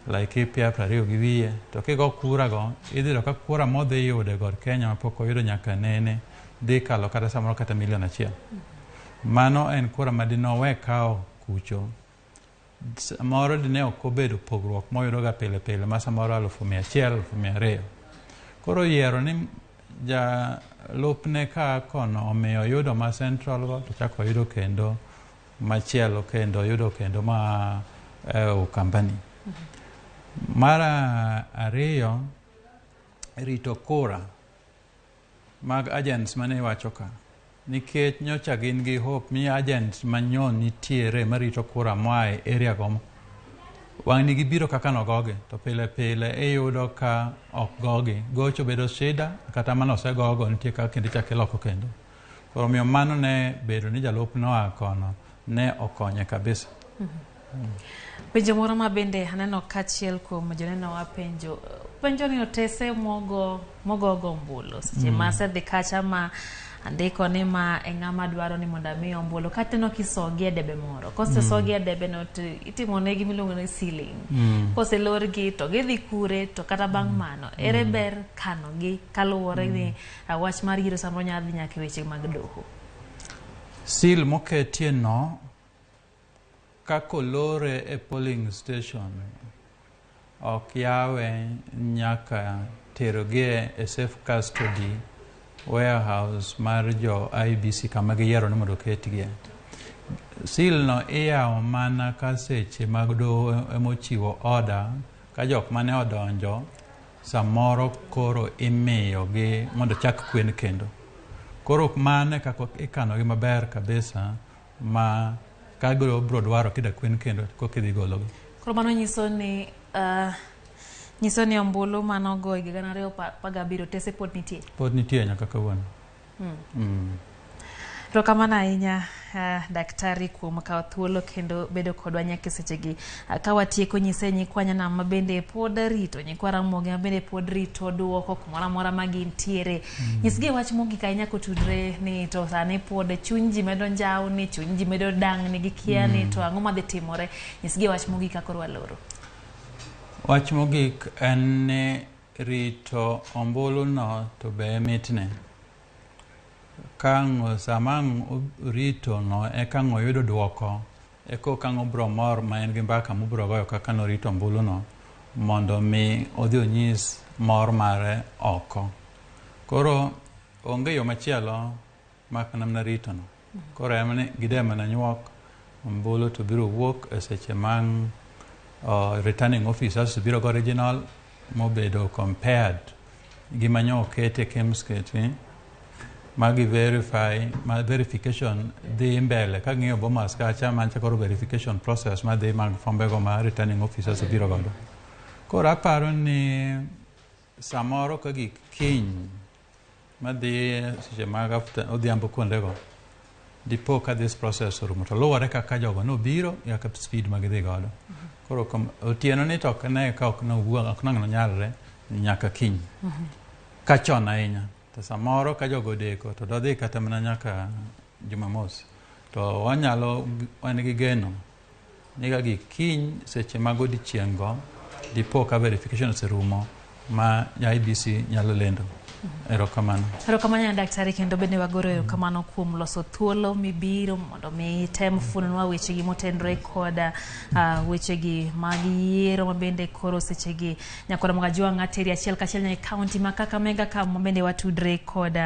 Laikipia 20 gi wiye, to kigo kura go idhi yudo ka kura modhi yudo e God Kenya mapok oyudo nyaka nene dhi kalo kata samoro kata milion 1. Mano en kura ma dinowe kawo kucho, samoro dine ok obedo pogruok moyudo ga pile pile ma samoro 100,000, 200,000. Koro yiero ni jalupne ka kono omiyo oyudo ma Central go, to chako oyudo kendo machielo, kendo oyudo kendo ma Ukambani. Mar ariyo, rito kura mag agents mane iwacho ka, nikech nyocha gin gi hope ni agents manyo nitiere marito kura moa e area go wang'ni gibiro kaka nogogi, to pile pile iyudo ka ok gogi, gocho bedo shida, kata mane osegogo nitie kaka kendo ichako iloko kendo. Koro omiyo mano ne bedo ni jalup noa kono ne okonye kabisa. Penjo moro ma bende aneno ka achiel kuom joneno wa penjo, penjo ni otese mogo mogogo ombulu seche ma asedhi kacha ma andiko ni ma e ng'ama dwaro ni mondo ami ombulu, kataneno kisogi e debe moro, kosesogi e debe no to itimo negi miluongo ni sealing. Koselorgi to gidhi kure? To kata bang' mano, ere ber kano gi kaluwore ni wach mar yiero samoro nyalo dhi nyaka e weche mag doho? Seal moketie no kakolore e polling station ok yawe nyaka terogi e safe custody warehouse mar jo IEBC kama giyiero ni mondo oketgie. Seal no iyawo mana ka seche mag doho emochiwo order, ka jok mane odonjo samoro koro imiyogi mondo chak kwen kendo. Koro mano e kaka ikanogi maber kabisa ma ka biro dwaro kida kwen kendo koka idhi gologi. Koro mano nyiso ni ombulu manogo higa 2017 otese pod nitie? Pod nitie nyaka kawuono. Erokamano ahinya daktari kuom kawo thuolo kendo bedo kodwa nyaka e sechegi. Ka watieko nyise nyikwa Nyanam ma bende pod rito, nyikwa Ramogi ma bende pod rito duoko kumoro amora ma gintiere. Nyisgi wach mogik ahinya kotudre ni to sani pod chuny ji medo njawni, chuny ji medo dang'ni gikia ni to ang'o madhi timore. Nyisgi wach mogik ka koro waloro. Wach mogik en ni rito ombulu no to be mitne. Ka ang' sama ang' rito no eka ang' oyudo duoko, eka ang' obro mor ma en gi mbaka mobro goyo kaka norito ombulu no mondo mi odhi onyis mor mare oko. Koro onge yo machielo mak mana rito no. Koro en ni gide mana nyuok ombulu to biro wuok e seche mang' returning officers biro go original mobedo compared gi manyo okete KIEMS keti magi verify ma verification dhi mbele ka ng'iyo Bomas kacha mancha koro verification process madhi mag fombego ma returning officers biro godo. Koro aparo ni samoro ka gik kiny madhi seche mag after odhiambo kuondego dipo ka this process orumo to luwore kaka jogo nobiro gi kaka speed ma gidhi godo. Koro otieno ni to ok ne ka ok nowuok ok nang' nonyalre nyaka kiny. Ka chon ahinya. To samoro ka jogo odeko to dodhi kata mana nyaka Jumamos. To wanyalo wan gi geno ni ka gik kiny seche mag odiochieng' go dipo ka verification oserumo ma IEBC nyalo lendo. Erokamano. Erokamano daktari kendo bende wagoro erokamano kuom loso thuolo mibiro mondo mi item fuononwa wechegi motenore kod wechegi mag yiero ma bende koro sechegi nyakora Mogajwang' ateri achiel kachiel nyaka e kaunti ma Kakamega kama bende watudre kod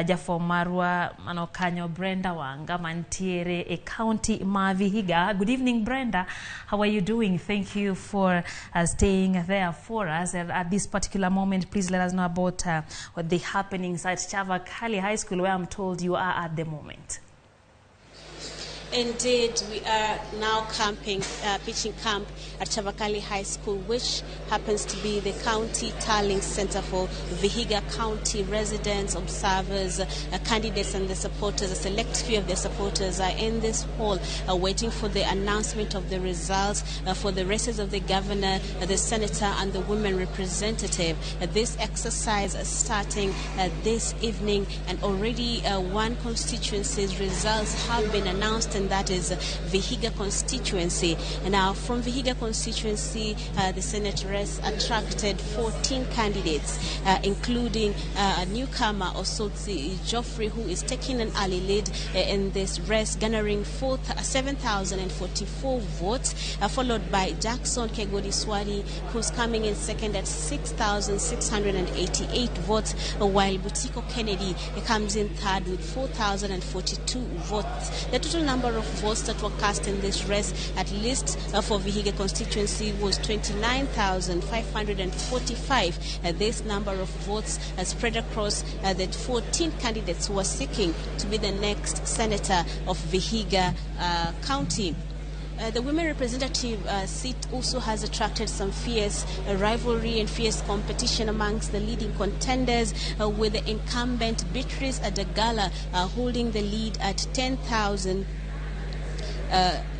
jafwambo marwa mano kanyo Brenda Wanga mantiere e kaunti ma Vihiga. Good evening Brenda, how are you doing? Thank you for staying there for us. And at this particular moment, please let us know about what the happenings at Chavakali High School, where I'm told you are at the moment. Indeed, we are now camping, pitching camp at Chavakali High School, which happens to be the county tallying center for Vihiga County residents, observers, candidates and the supporters. A select few of the supporters are in this hall waiting for the announcement of the results for the races of the governor, the senator and the women representative. This exercise is starting this evening, and already one constituency's results have been announced, and that is Vihiga constituency. And now from Vihiga constituency, the Senate race attracted 14 candidates, including a newcomer, Osotsi Geoffrey, who is taking an early lead in this race, garnering 7,044 votes, followed by Jackson Kegodi Swari, who's coming in second at 6,688 votes, while Butiko Kennedy comes in third with 4,042 votes. The total number of votes that were cast in this race, at least for Vihiga constituency, was 29,545. This number of votes spread across the 14 candidates who are seeking to be the next senator of Vihiga County. The women representative seat also has attracted some fierce rivalry and fierce competition amongst the leading contenders, with the incumbent Beatrice Adagala holding the lead at 10,000.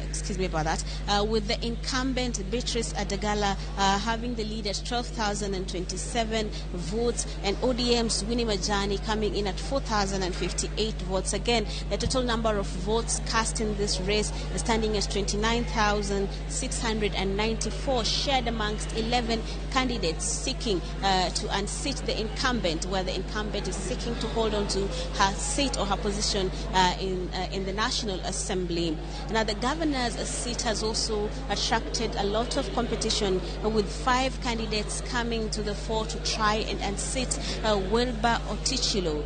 Excuse me about that, with the incumbent Beatrice Adagala having the lead at 12,027 votes, and ODM's Winnie Majani coming in at 4,058 votes. Again, the total number of votes cast in this race is standing at 29,694, shared amongst 11 candidates seeking to unseat the incumbent, where the incumbent is seeking to hold on to her seat or her position in the National Assembly. Now, the governor's seat has also attracted a lot of competition, with 5 candidates coming to the fore to try and unseat Wilbur Otichilo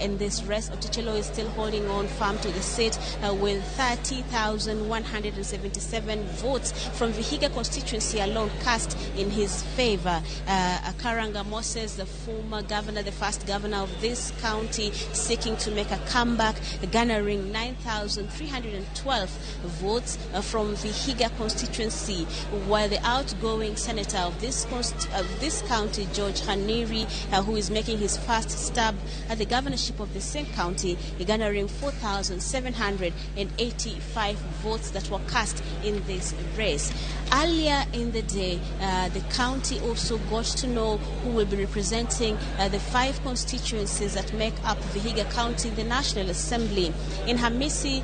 in this race. Otichilo is still holding on firm to the seat with 30,177 votes from Vihiga constituency alone cast in his favor. Karanga Moses, the former governor, the first governor of this county, seeking to make a comeback, garnering 9,312 votes. results from Vihiga constituency, where the outgoing senator of this county, George Khaniri, who is making his first stab at the governorship of the same county, garnering 4,785 votes that were cast in this race. Earlier in the day, the county also got to know who will be representing the 5 constituencies that make up Vihiga County in the National Assembly. In Hamisi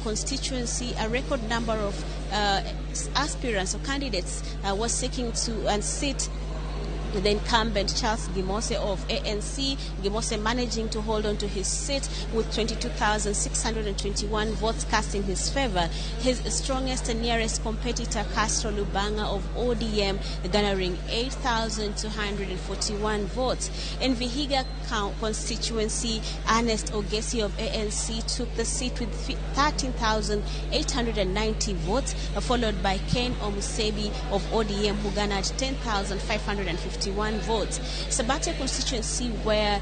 constituency, a record number of aspirants or candidates was seeking to unseat the incumbent Charles Gimose of ANC. Gimose managing to hold on to his seat with 22,621 votes cast in his favor. His strongest and nearest competitor, Castro Lubanga of ODM, garnering 8,241 votes. In Vihiga constituency, Ernest Ogesi of ANC took the seat with 13,890 votes, followed by Ken Omusebi of ODM, who garnered 10,551 votes. Sabatia constituency, where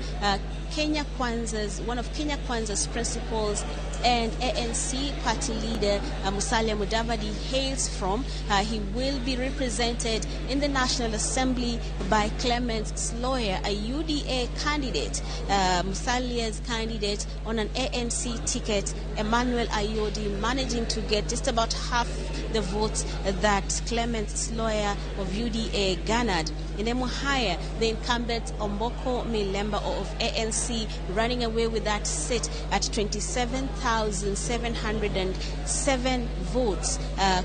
Kenya Kwanza's, one of Kenya Kwanza's principals and ANC party leader Musalia Mudavadi hails from, he will be represented in the National Assembly by Clement Sloya, a UDA candidate. Musalia's candidate on an ANC ticket, Emmanuel Ayodi, managing to get just about half the votes that Clement Sloya of UDA garnered. In Emuhaya, the incumbent Omboko Milemba of ANC running away with that seat at 27,707 votes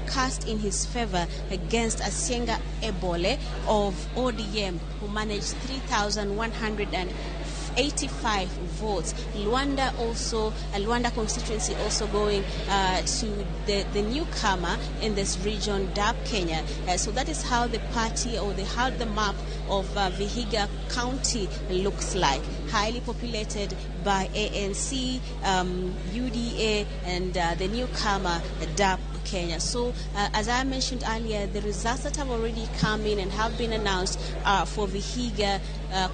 cast in his favor against Asienga Ebole of ODM, who managed 3,185 votes. Luanda also, Luanda constituency also going to the newcomer in this region, DAP Kenya. So that is how the party, or how the map of Vihiga County looks like. Highly populated by ANC, UDA, and the newcomer, DAP Kenya. So as I mentioned earlier, the results that have already come in and have been announced for Vihiga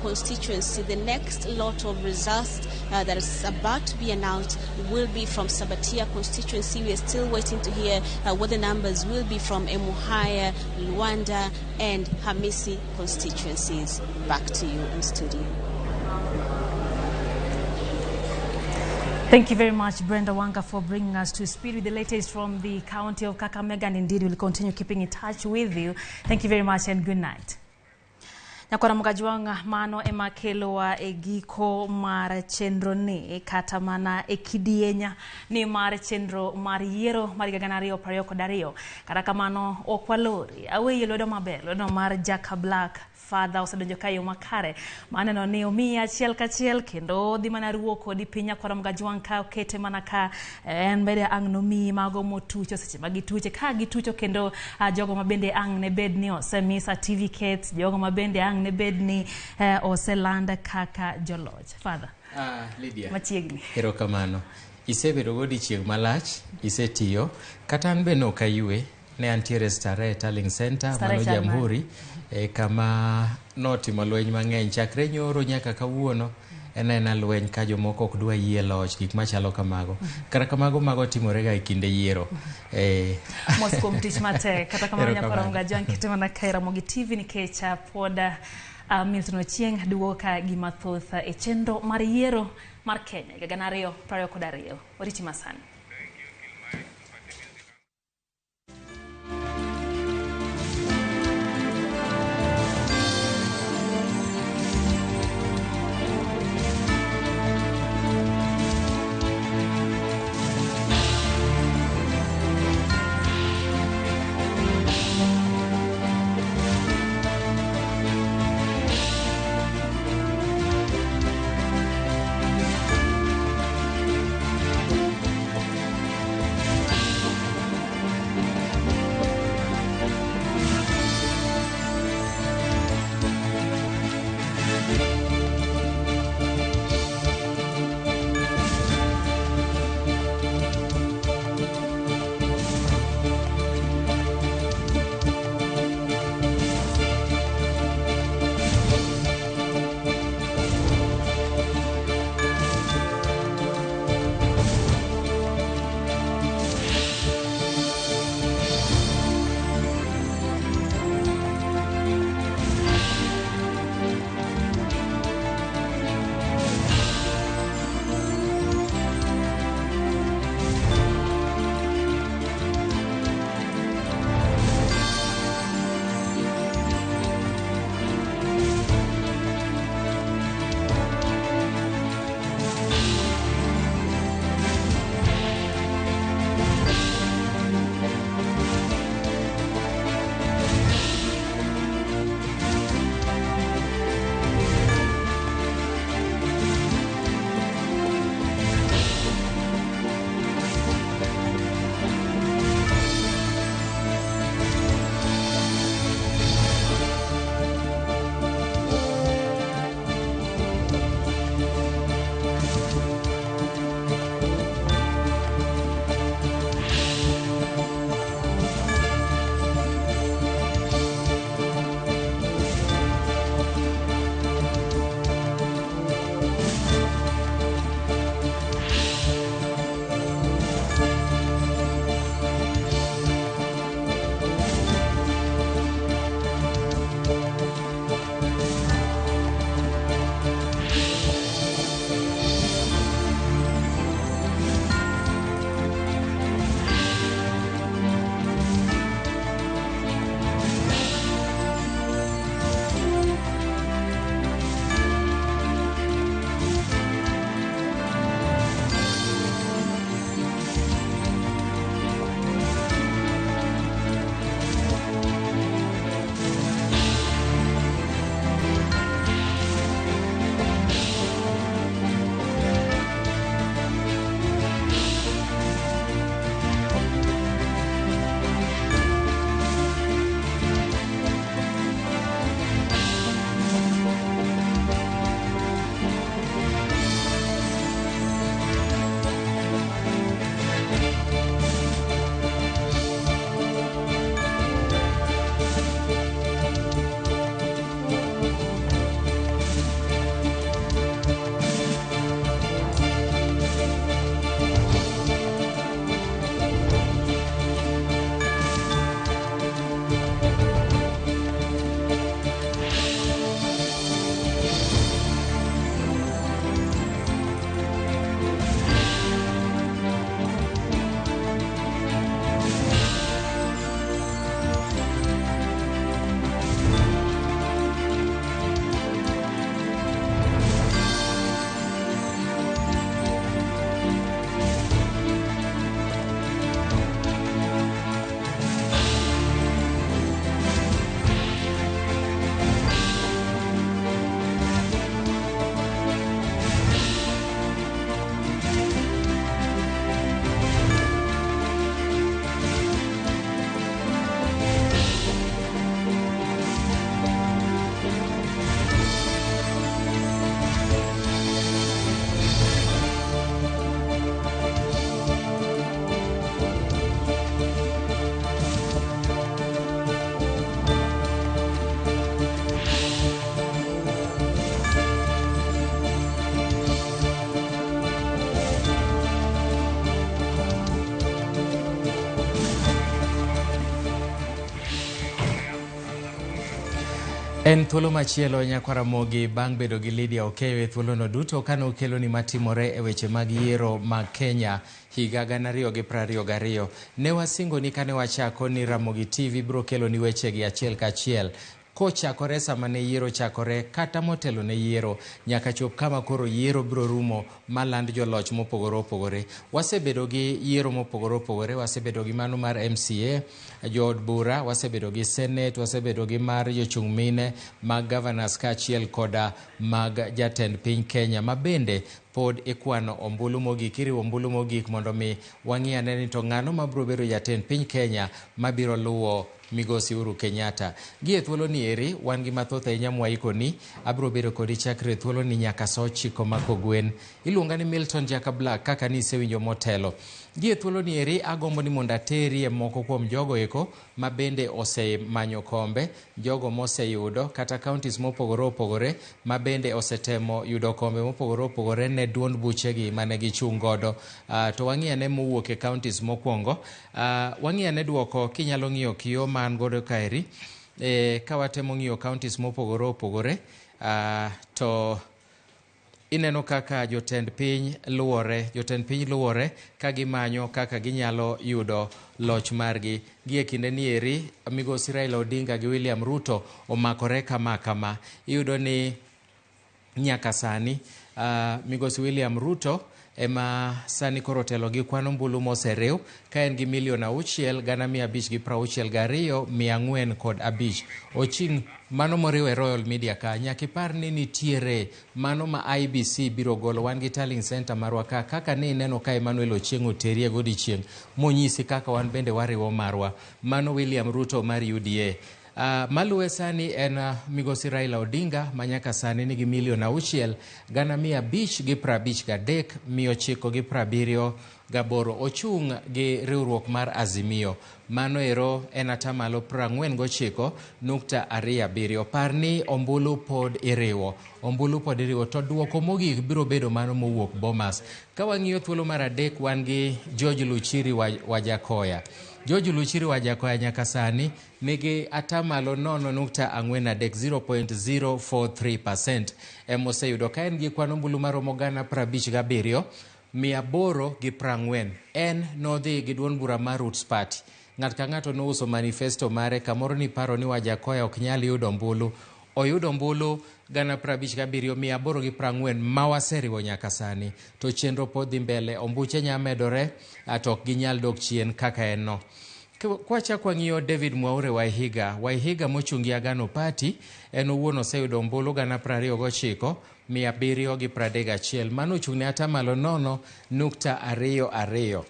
constituency. The next lot of results that is about to be announced will be from Sabatia constituency. We are still waiting to hear what the numbers will be from Emuhaya, Luanda, and Hamisi constituencies. Back to you in studio. Thank you very much, Brenda Wanga, for bringing us to speed with the latest from the county of Kakamega, and indeed we'll continue keeping in touch with you. Thank you very much and good night. Nyakwara Mugajwang mano ema kelowa e giko mar chenro ni kata mana e kidienya ni mar chenro mar yiero mar higa 2022. Kata kamano ok walori aweye lwedo maber, lwedo mar Jaka Black Father osedonjo ka yo makare maneno ni omiyi achiel kachiel kendo dhi mana ruo kodi piny. Nyakwara Mugajwang ka okete mana ka en bende ang' nomiyi mago motucho seche ma gituche ka gitucho, kendo jogo mabende ang' ne bed ni osemi certificates, jogo mabende ang' ne bed ni oselanda kaka joloch. Father, Lydia, machiegni. Erokamano. Isebedo godiechieng' malach, isetiyo, kata an be nok ayue, ne antiere Starehe Tallying Center mano Jamhuri, kama notimo lweny mang'eny chakre nyoro nyaka kawuono. En aena lweny ka jomoko ok dwa yie loch, gik machalo kamago. Kata kamago mago timorega e kinde yiero. Mos kuom tich matek. Kata kamano Nyakwara Mugajwang kete mana ka Ramogi TV nikech pod Milton Ochieng duogo ka gima thoth e chenro mar yiero mar Kenya higa 2022. Oriti masani. En thuolo machielo nyakwar Ramogi bang' bedo gi Lydia Okeyo e thuolono duto kane okeloni matimore e weche mag yiero mag Kenya higa 2022. Ne wasingoni kane wachako ni Ramogi TV biro keloni wechegi achiel kachiel kochakore sama ne yiero chakore kata motelo ne yiero nyaka chop kama koro yiero biro rumo maland joloch mopogore opogore. Wasebedo gi yiero mopogore opogore, wasebedo gi mano mar MCA, jood bura, wasebedo gi senate, wasebedo gi mar jochung' mine, mag governors kaachiel koda mag jatend piny Kenya ma bende pod ikwano ombulu mogik, iriwo ombulu mogik mondo mi wang'i ane ni to ng'ano mabiro bedo jatend piny Kenya mabiro luwo Migosi Uhuru Kenyatta. Gi e thuolo ni eri, wan gi mathoth ahinya mwaikoni, abiro bedo kodi chakre thuolo ni nyaka sa 9 ma kogwen. Iluonga ni Milton Jaka Black kaka nisewinjo motelo. Gi e thuolo ni eri, agombo ni mondo ateri e moko kuom jogo eko ma bende osemanyo kombe, jogo moseyudo kata counties mopogore opogore ma bende osetemo yudo kombe mopogore opogore ne duond buchegi mane gichung' godo. To wang'i ane mowuok e counties mokwongo. Wang'i ane duoko kinyalo ng'iyo kio ma an godo kaeri. Ka watemo ng'iyo counties mopogore opogore, to ineno kaka jotend piny luwore, jotend piny luwore ka gimanyo kaka ginyalo yudo loch margi. Gi e kinde ni eri, Migosi Raila Odinga gi William Ruto omakore kama kama. Iyudo ni nyaka sani, Migosi William Ruto ema sani koro otelo gi kwan ombulu moseriw ka en gi milion 6,562,405. Oching' mano moriw e Royal Media ka, nyaka ipar ni nitiere mano ma IEBC biro golo. Wan gi tallying center marwa ka, kaka ni ineno ka Emmanuel Ochieng' oterie godiechieng' monyisi kaka wan bende wariwo marwa. Mano William Ruto mar UDA. Maluwe sani en Migosi Raila Odinga ma nyaka sani nigi milion 6,553,978. Ochung' gi riwruok mar Azimio. Mano ero en atamalo 49.27. Par ni ombulu pod iriwo. Ombulu pod iriwo to duoko mogik biro bedo mano mowuok Bomas. Ka wang'iyo thuolo mar adek wan gi George Luchiri Wajakoya. George Luchiri Wajakoya nyaka sani nigi atamalo 0.43, 0.043% emoseyudo ka en gi kwan ombulu maromo 57,840. En nodhi gi duond bura mar Roots Party. Ng'at ka ng'ato nouso manifesto mare, kamoro ni paro ni Wajakoya ok nyal yudo ombulu. Oyudo ombulu 57,840 ma waseriwo nyaka sani. To chenro pod dhi mbele, ombuche nya medore to ok ginyal dok chien kaka en no. Kwachako wang'iyo David Mwaure Waihiga, Waihiga mochung' gi Agano Party, en owuon oseyudo ombulu 29,731. Mano ochung' ne atamalo 0.22.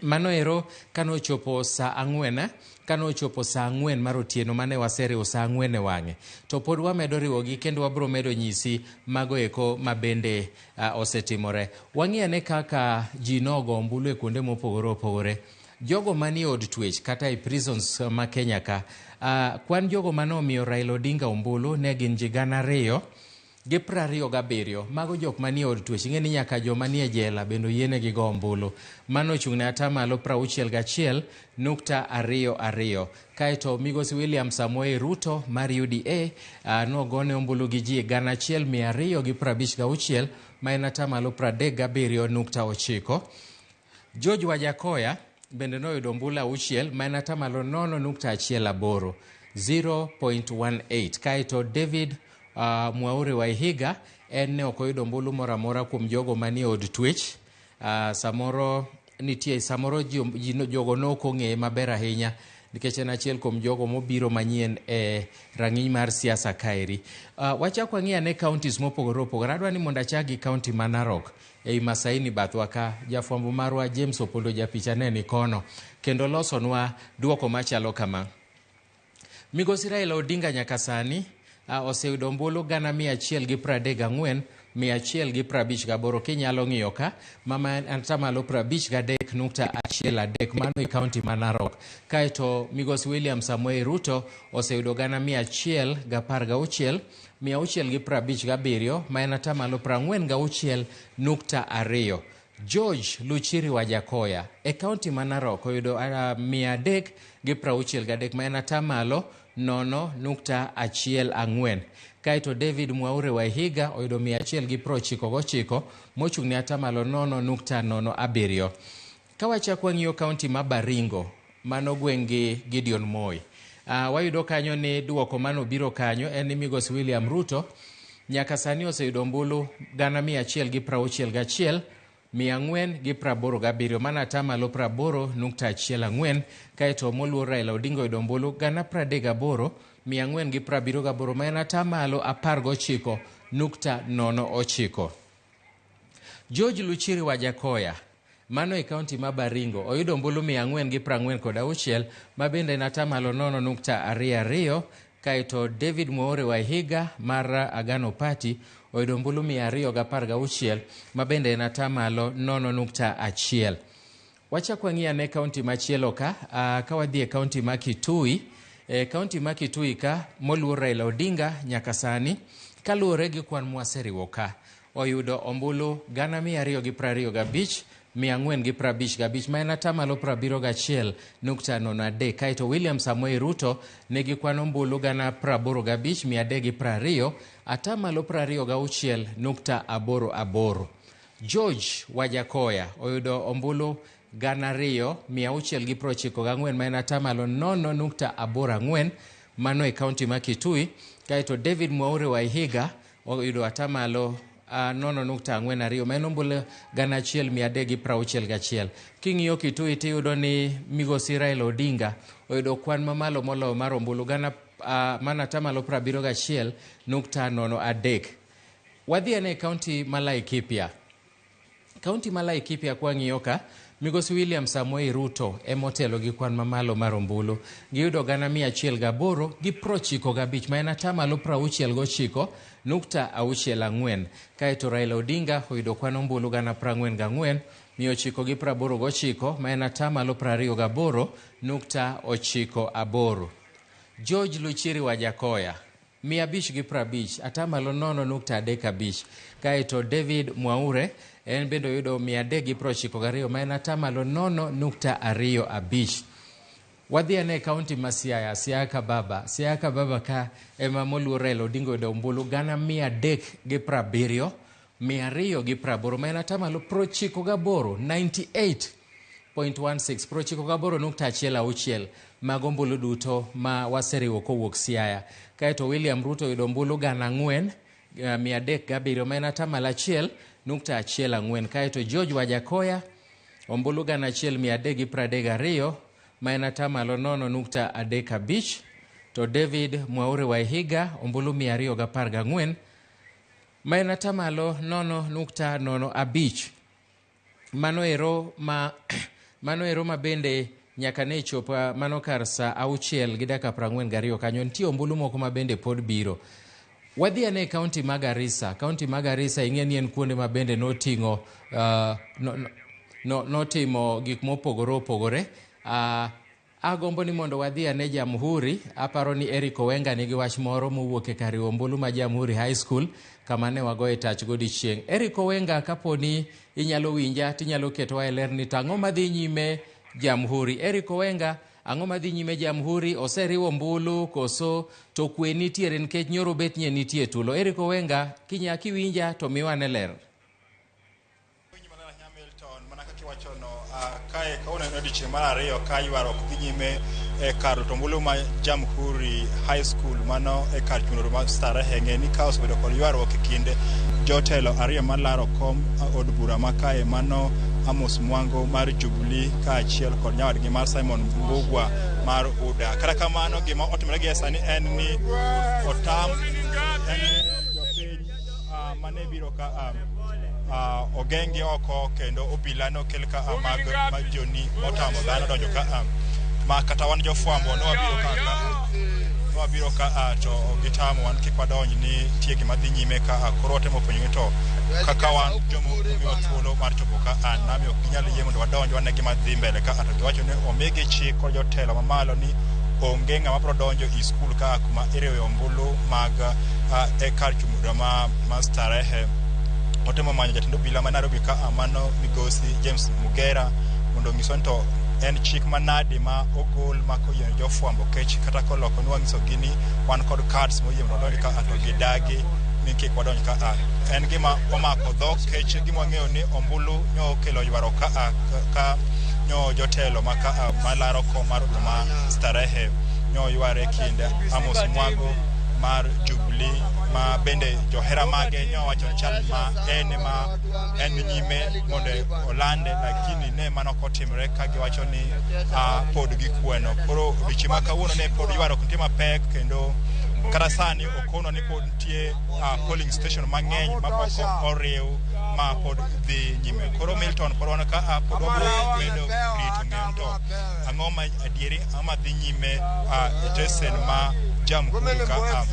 Mano ero kane ochopo sa 4, kane ochopo sa 4 mar otieno mane waseriwo sa 4 e wang'e. To pod wamedo riwogi kendo wabro medo nyisi mago eko ma bende osetimore. Wang'i ane kaka ji nogo ombulu e kuonde mopogore opogore. Jogo manie od twech kata e prisons ma Kenya ka, kwan jogo mane omiyo Raila Odinga ombulu ne gin ji 2,027. Mago jok manie od twech. Ing'e ni nyaka joma nie jela bende oyienegi go ombulu. Mano ochung' ne atamalo 61.22. Kaeto Migosi William Samoei Ruto mar UDA nogone ombulu gi ji 1,256 ma en atamalo 37.9. George Wajakoya bende noyudo ombulu 6 ma en atamalo 0.18, 0.18. Kaeto David Mwaure Waihiga en ne ok oyudo ombulu moro amora kuom jogo manie od twech. Samoro nitie, samoro jogo ne ok ong'eye maber ahinya nikech en achiel kuom jogo mobiro manyien e rang'iny mar siasa kaeri. Wachak wang'i ane counties mopogore opogore. Adwa ni mondo achak gi county ma Narok ei Masaini bathwa ka. Jafwambo marwa James Opondo japicha ne ni kono kendo losonwa duoko machalo kama. Migosi Raila Odinga nyaka sani oseyudo ombulu 134,158. Kinyalo ng'iyo ka mama en atamalo 53.13 mano e county ma Narok. Kaeto Migosi William Samoei Ruto oseyudo 116,657 ma en atamalo 46.2. George Luchiri Wajakoya e kaunti ma Narok oyudo 363, ma en atamalo 0.14. Kaeto David Mwaure Waihiga oyudo 199, mochung' ne atamalo 0.07. Ka wachako wang'iyo kaunti ma Baringo, mano gweng' gi Gideon Moi, wayudo kanyo ni duoko manobiro kanyo en ni Migosi William Ruto nyaka sani oseyudo ombulu 161 487, mano atamalo 80.14. Kaeto moluor Raila Odinga oyudo ombulu 38 478, ma en atamalo 19.09. George Luchiri Wajakoya mano e kaunti ma Baringo oyudo ombulu 446, ma bende en atamalo 0.22. Kaeto David Mwaure Waihiga mar Agano Party oyudo ombulu 216, ma bende en atamalo 0.1. Wachak wang'i ane kaunti machielo ka, ka wadhi e kaunti ma Kitui. E kaunti ma Kitui ka moluor Raila Odinga nyaka sani kaluwore gi kwan mwaseriwo ka oyudo ombulu 225 455, ma en atamalo 71.03. Kaeto William Samoei Ruto nigi kwan ombulu 85 320, atamalo 26.88. George Wajakoya oyudo ombulu 2694, ma en atamalo 0.84, mano e kaunti ma Kitui. Kaeto David Mwaure Waihiga oyudo atamalo 0.42, ma en ombulu 1361. King'iyo Kitui tiyudo ni Migosi Raila Odinga oyudo kwan mamalo moloyo mar ombulu mana atamalo 71.03. Wadhi ane e kaunti ma Laikipia. Kaunti ma Laikipia kwang'iyo ka, Migosi William Samoei Ruto emotelo gi kwan mamalo mar ombulu. Giyudo 108,095, ma en atamalo 69.64. Kaeto Raila Odinga oyudo kwan ombulu 44 989, ma en atamalo 28.98. George Luchiri Wajakoya 550, atamalo 0.35. Kaeto David Mwaure en bende oyudo 392, ma en atamalo 0.25. Wadhi ane e kaunti ma Siaya, Siaya Kababa. Siaya Kababa ka ema moluor Raila Odinga oyudo ombulu 370 280, ma en atamalo 98, 98.16, 98.16 mag ombulu duto ma waseriwo kowuok Siaya. Kaeto William Ruto oyudo ombulu 4 307, ma en atamalo 1.14. Kaeto George Wajakoya ombulu 1332, ma en atamalo 0.35. To David Mwaure Waihiga ombulu 214, ma en atamalo 0.05. Mano ero ma bende nyaka ne chop mano kar saa 6:42 kanyo nitie ombulu moko ma bende pod biro. Wadhi ane e kaunti ma Garissa. Kaunti ma Garissa ing'e ni en kuonde ma bende noting'o notimo gik mopogore opogore. Agombo ni mondo wadhi ane Jamhuri. Aparo ni Eric Owenga nigi wach moro mowuok e kar riwo ombulu ma Jamhuri High School kama ne wagoye tach godiechieng'. Eric Owenga, kaponi inyalo winja tinyalo ketowa e ler ni to ang'o madhi nyime Jamhuri. Eric Owenga, ang'o madhi nyime Jamhuri? Oseriwo ombulu koso to kwe nitiere nikech nyoro bet nye nitie tulo? Eric Owenga, kiwinja to miwa ane ler. Kae kawuono en odiechieng' mar ariyo ka ywaruok dhi nyime e kar luto ombulu ma Jamhuri High School, mano e kar chuno mar Starehe. Ng'e ni ka osebedo kod ywaruok e kind jotelo ariyo malaro kom od bura ma kae, mano Amos Mwango mar Jubilee kaachiel kod nyawadgi mar Simon Mbugua mar UDA. Kata kamano, gima otimore gie sani en ni otam en ni jopiny mane biro ka ogeng'gi oko kendo obila nokel ka mag joni motamo dhano donjo ka ma kata wan jofwambo nowabiro ka to gitamo wan kik wadonj ni nitie gima dhi nyime ka. Koro watemo penjo ni to kaka wan joma omiwa thuolo mar chopo ka nami ok ginyal yie mondo wadonj wane gima dhi mbele ka. To giwacho ni omigi chik kod jotelo mamalo ni onge ng'ama biro donjo e skul ka kuma iriwe ombulu mag e kar chung' ma Starehe. Otemo manyo jatend obila ma Nairobi ka mano migosi James Mugera mondo onyiswa ni to en chik manade ma ogol ma koyie jofwambo kech kata koloko ni wanyisogi ni wan kod cards moyie mondo wadonj ka to gidagi ni kik wadonj ka a. En gima omako dhok kech gima wang'eyo ni ombulu nyo okelo ywaruok ka a ka nyo jotelo ma ka a malaro kom mar od ma Starehe nyo yware kind Amos Mwago mar Jubilee ma bende johera mage nyo wacho ni chal ma en ma en nyime mondo olande, lakini ne mano ok otimore ka giwacho ni pod gikweno. Koro odiochieng' ma kawuono ne pod ywaruok nitie mapek kendo kata sani okonwa ni pod nitie polling station mang'eny mapok oriw ma pod dhi nyime. Koro Milton pod wan ka pod wabiro medo rito ng'eyo to ang'o ma adieri ang'o ma dhi nyime e tesen ma Jamhuri ka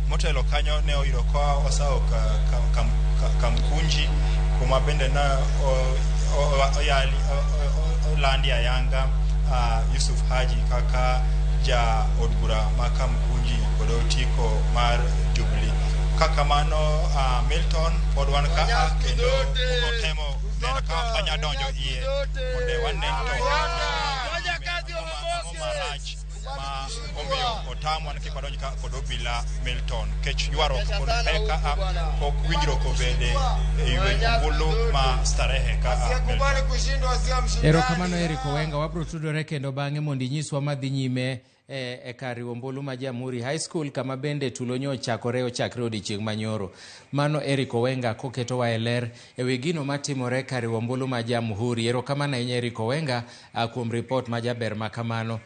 motelo kanyo ne oyudo ka osawo Kamkunji kuma bende ne oyali olandi ayanga Yusuf Haji kaka ja od bura ma Kamkunji kod otiko mar Jubilee. Kakamano Milton pod wan ka kendo otemo neno ka wanya donjo iye mondo wane to ang'o marach ma omiyo otamwa ni kik wadonj ka kod obila Milton kech ywaruok pod pek ka pok winjruok obede e wi ombulu ma Starehe ka Milton. Erokamano Eric Owenga, wabro tudore kendo bang'e mondo inyiswa madhi nyime e kar riwo ombulu ma Jamhuri High School kama bende tulo nyo ochakore ochakre odiochieng' manyoro. Mano Eric Owenga koketowa e ler e wi gino matimore kar riwo ombulu ma Jamhuri. Erokamano ahinya Eric Owenga kuom ripot majaber ma kamano.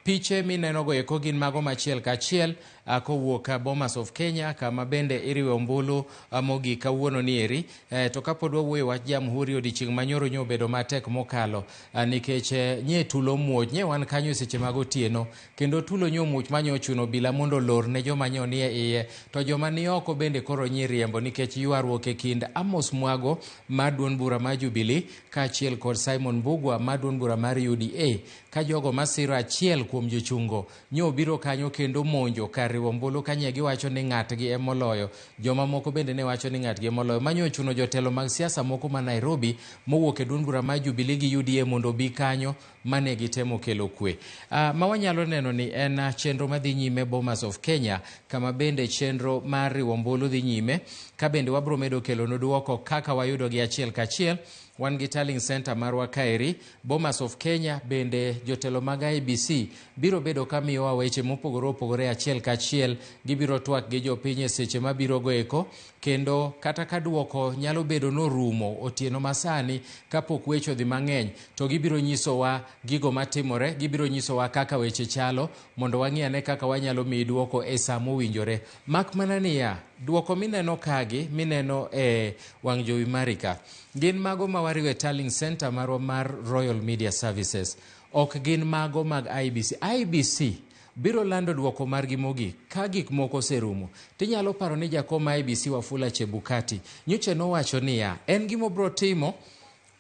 Piche minenogo eko gin mago machiel kachiel kowuok Bomas of Kenya kama bende iriwe ombulu mogik kawuono nieri. To kapod wawuoyo wach Jamhuri odiochieng' manyoro nyo obedo matek mokalo nikech nye tulo muoch nye wan kanyo e seche mag otieno kendo tulo nyo muoch manyo ochuno obila mondo olor ne joma nyo nie iye to joma ni oko bende koro nyi riembo nikech ywaruok e kind Amos Mwago mar duond bura mar Jubilee kaachiel kod Simon Mbugua mar duond bura mar UDA ka jogo masiro achiel kuom jochungo nyo obiro kanyo kendo monjo kar riwo ombulu kanye giwacho ni ng'atgi emoloyo. Joma moko bende ne wacho ni ng'atgi emoloyo. Manyo ochuno jotelo mag siasa moko ma Nairobi mowuok e duond bura mar Jubilee gi UDA mondo obi kanyo mane gitemo kelo kwe. Ma wanyalo neno ni en chenro madhi nyime Bomas of Kenya kama bende chenro mar riwo ombulu dhi nyime ka bende wabro medo kelonu duoko kaka wayudo gi achiel kachiel. Wan gi tallying center marwa kaeri Bomas of Kenya bende jotelo mag IEBC biro bedo ka miyowa weche mopogore opogore achiel kachiel. Gibiro twak gi jopiny e seche mabiro go eko kendo kata ka duoko nyalo bedo norumo otieno masani kapok weche odhi mang'eny to gibiro nyisowa gigo matimore, gibiro nyisowa kaka weche chalo mondo wang'i ane kaka wanyalo miyi duoko e sa mowinjore. Mak mana niya, duoko mineno kagi mineno e wang' jowi mari ka gin mago ma wariwo e tallying center marwa mar Royal Media Services, ok gin mago mag IEBC. IEBC biro lando duoko margi mogik ka gik moko oserumo. Tinyalo paro ni jakom IEBC Wafula Chebukati nyocha nowacho niya en gima obro timo,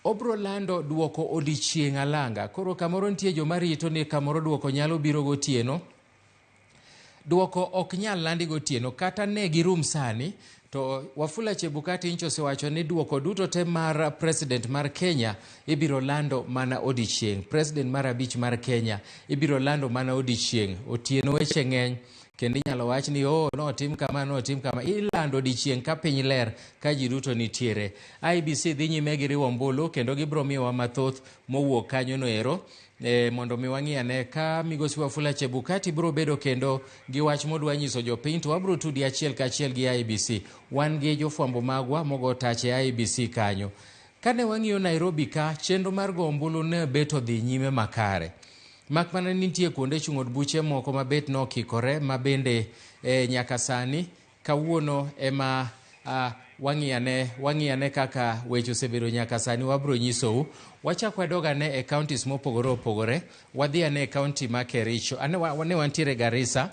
obro lando duoko odiochieng' alanga. Koro kamoro nitie joma rito ni kamoro duoko nyalo biro gotieno. Duoko ok nyal landi gotieno kata ne girum sani to Wafula Chebukati nyocha osewacho ni duoko duto te mar president mar Kenya ibiro lando mana odiochieng'. President mar abich mar Kenya ibiro lando mana odiochieng'. Otieno weche ng'eny kendo inyalo wach ni oh notim kama notim kama. Ilando odiochieng' ka piny ler ka ji duto nitiere. IEBC dhi nyime gi riwo ombulu kendo gibiro miyowa mathoth mowuok kanyo no ero. Mondo mi wang'i ane ka migosi Wafula Chebukati biro bedo kendo gi wach modwa nyiso jopiny to wabiro tudi achiel kachiel gi IEBC. Wan gi jofwambo magwa mogo tach e IEBC kanyo. Kane wang'iyo Nairobi ka, chenro mar go ombulu ne bet odhi nyime makare. Mak mana ni nitie kuonde chung' od buche moko ma bet nokikore ma bende nyaka sani kawuono ema wang'i ane kaka weche osebedo nyaka sani wabro nyisou. Wachak wadog ane e counties mopogore opogore. Wadhi ane e county ma Kericho. Ane ne wantiere Garissa.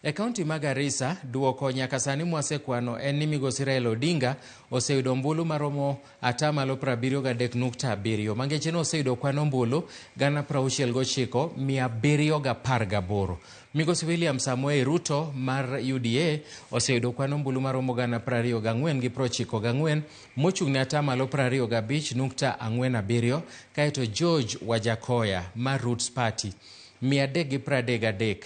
E kaunti ma Garissa, duoko nyaka sani mwasekwano en ni migosi Raila Odinga oseyudo ombulu maromo atamalo 73.7. Mangeche no oseyudo kwan ombulu 69,718. Migosi William Samoei Ruto mar UDA oseyudo kwan ombulu maromo 24,094 mochung' ne atamalo 25.47, kaeto George Wajackoyah mar Roots Party 333,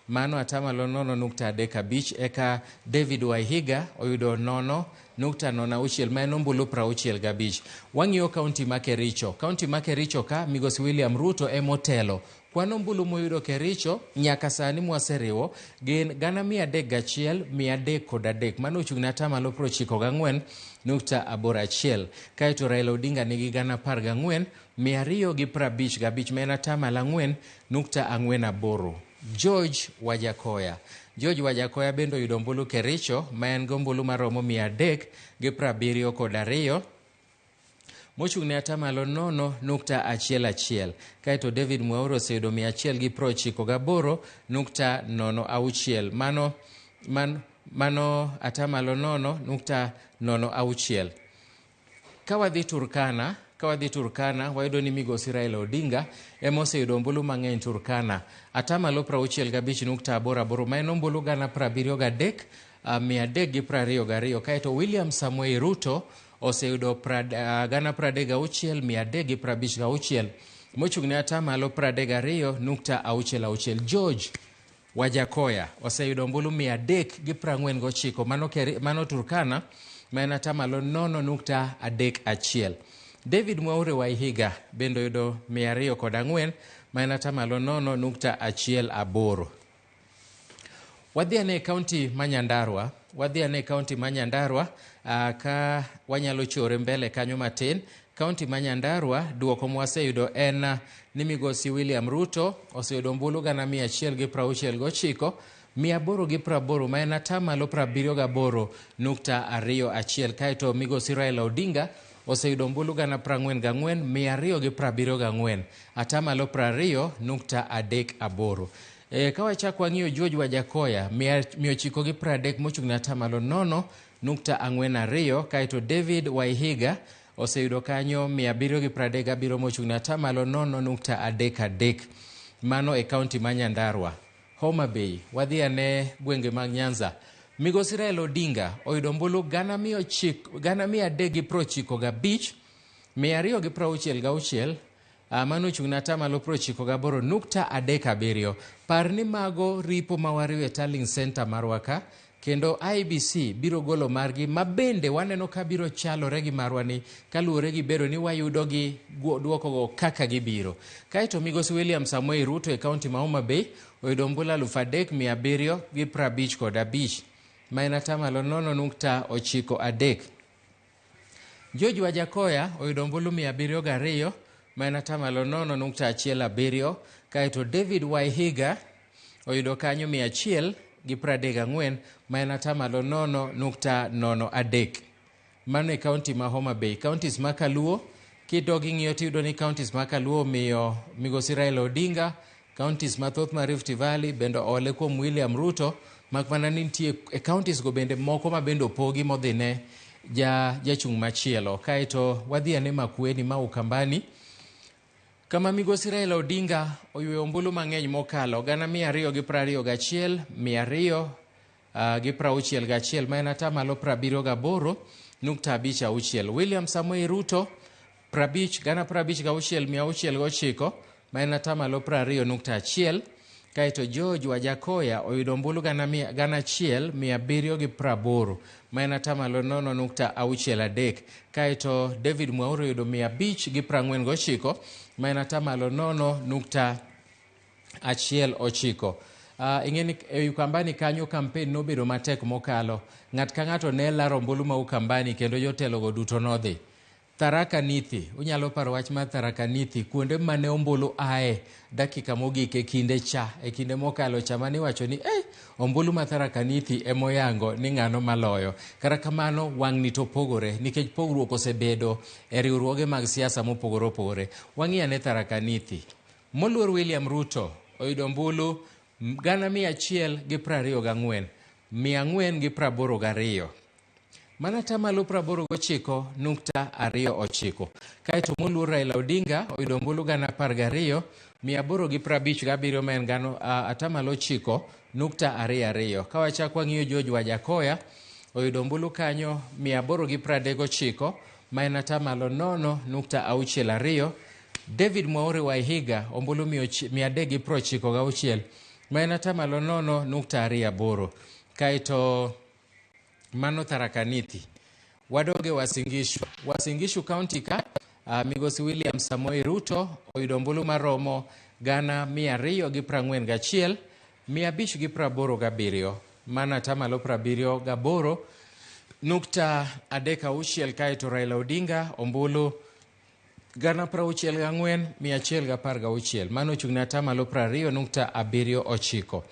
mano atamalo 0.35, eka David Waihiga oyudo 0.06 ma en ombulu 65. Wang'iyo kaunti ma Kericho. Kaunti ma Kericho ka migosi William Ruto emotelo. Kwan ombulu moyudo Kericho nyaka sani mwaseriwo gin 301,303, mano ochung' ne atamalo 94.81. Kaeto Raila Odinga nigi 14,255 ma en atamalo 4.48. George Wajackoyah. George Wajackoyah bende oyudo ombulu Kericho ma en gombulu maromo 372 mochung' ne atamalo 0.11. Kaeto David Mwaura oseyudo 198.06, mano atamalo 0.06. Ka wadhi Turkana, wayudo ni migosi Raila Odinga ema oseyudo ombulu mang'eny Turkana, atamalo 65.88, ma en ombulu 73,322. Kaeto William Samoei Ruto oseyudo 36,356 mochung' ne atamalo 32.66. George Wajackoyah oseyudo ombulu 349, mano Turkana, ma en atamalo 0.31. David Mwaure Waihiga bende oyudo 204 ma en atamalo 0.18. Wadhi ane kaunti ma Nyandarua, ka wanyalo chore mbele kanyo matin. Kaunti ma Nyandarua duoko mwaseyudo en ni migosi William Ruto oseyudo ombulu 169, 880 ma en atamalo 78.21. Kaeto migosi Raila Odinga oseyudo ombulu 44,274, atamalo 20.38. Ka wachak wang'iyo George Wajackoyah 930 mochung' ne atamalo 0.42. Kaeto David Waihiga oseyudo kanyo 737 mochung' ne atamalo 0.33. Mano e kaunti ma Nyandarua. Homa Bay, wadhi ane gwenge mag Nyanza. Migosi Raila Odinga oyudo ombulu 395, 266, mano ochung' ne atamalo 98.37. Par ni mago ripo ma wariwo e tallying center marwa ka, kendo IEBC biro golo margi ma bende waneno ka biro chalore gi marwa ni kaluwore gi bedo ni wayudo gi duokogo kaka gibiro. Kaeto migosi William Samoei Ruto e kaunti ma Homa Bay oyudo ombulu 3,755 ma en atamalo 0.93. George Wajackoyah oyudo ombulu 702 ma en atamalo 0.17. Kaeto David Waihiga oyudo kanyo 134 ma en atamalo 0.03. Mano e kaunti ma Homa Bay. Counties ma Kaluo, kidok ing'iyo tiyudo ni counties ma Kaluo omiyo migosi Raila Odinga, counties mathoth ma Rift Valley bende ole kuom William Ruto, mak mana ni nitie e counties go bende moko ma bende opogi modhi ne jachung' machielo. Kaeto wadhi ane Makueni ma Ukambani, kama migosi Raila Odinga oyweyo ombulu mang'eny mokalo 221,261 ma en atamalo 78.56. William Samoei Ruto 56,609 ma en atamalo 20.1. Kaeto George Wajackoyah oyudo ombulu 1,780 ma en atamalo 0.63. Kaeto David Mwaure oyudo 549 ma en atamalo 0.19. Ing'eni e Ukambani kanyo campaign nobedo matek mokalo. Ng'at ka ng'ato ne laro ombulu ma Ukambani kendo jotelogo duto nodhi. Tharaka Nithi, unyalo paro wach mar Tharaka Nithi, kuonde mane ombulu ae dakika mogik e kinde cha, e kinde mokalo cha mane iwacho ni ombulu ma Tharaka Nithi emoyango ni ng'ano maloyo. Kata kamano wang'ni to pogore nikech pogruok osebedo e riwruoge mag siasa mopogore opogore. Wang'i ane Tharaka Nithi. Moluor William Ruto oyudo ombulu 124, 482. Mano atamalo 89.29. Kaeto moluor Raila Odinga oyudo ombulu 12,857 ma en atamalo 9.22. Ka wachak wang'iyo George Wajakoya oyudo ombulu kanyo 839 ma en atamalo 0.62. David Mwaure Waihiga ombulu 396 ma en atamalo 0.28. Kaeto mano Tharaka Nithi. Wadoge Uasin Gishu. Uasin Gishu County ka Migosi William Samoei Ruto oyudo ombulu maromo 241, 587. Mano atamalo 78.36. Kaeto Raila Odinga ombulu 64,116. Mano ochung' ne atamalo 20.79.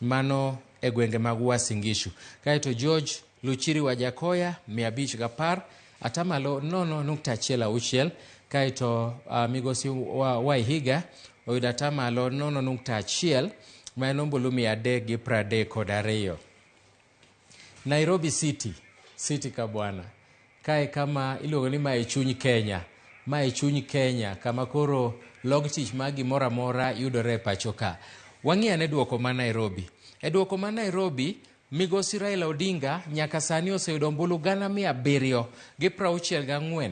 Mano e gwenge mag Uasin Gishu. Kaeto George Luchiri Wajakoya 510 atamalo 0.16. Kaeto Migosi Waihiga oyudo atamalo 0.1 ma en ombulu 332. Nairobi City, City ka bwana. Kae kama iluongo ni mae chuny Kenya. Mae chuny Kenya kama koro log tich mag gimoro amora yudore e pacho ka. Wang'i ane duoko ma Nairobi. E duoko ma Nairobi, Migosi Raila Odinga nyaka sani oseyudo ombulu 764,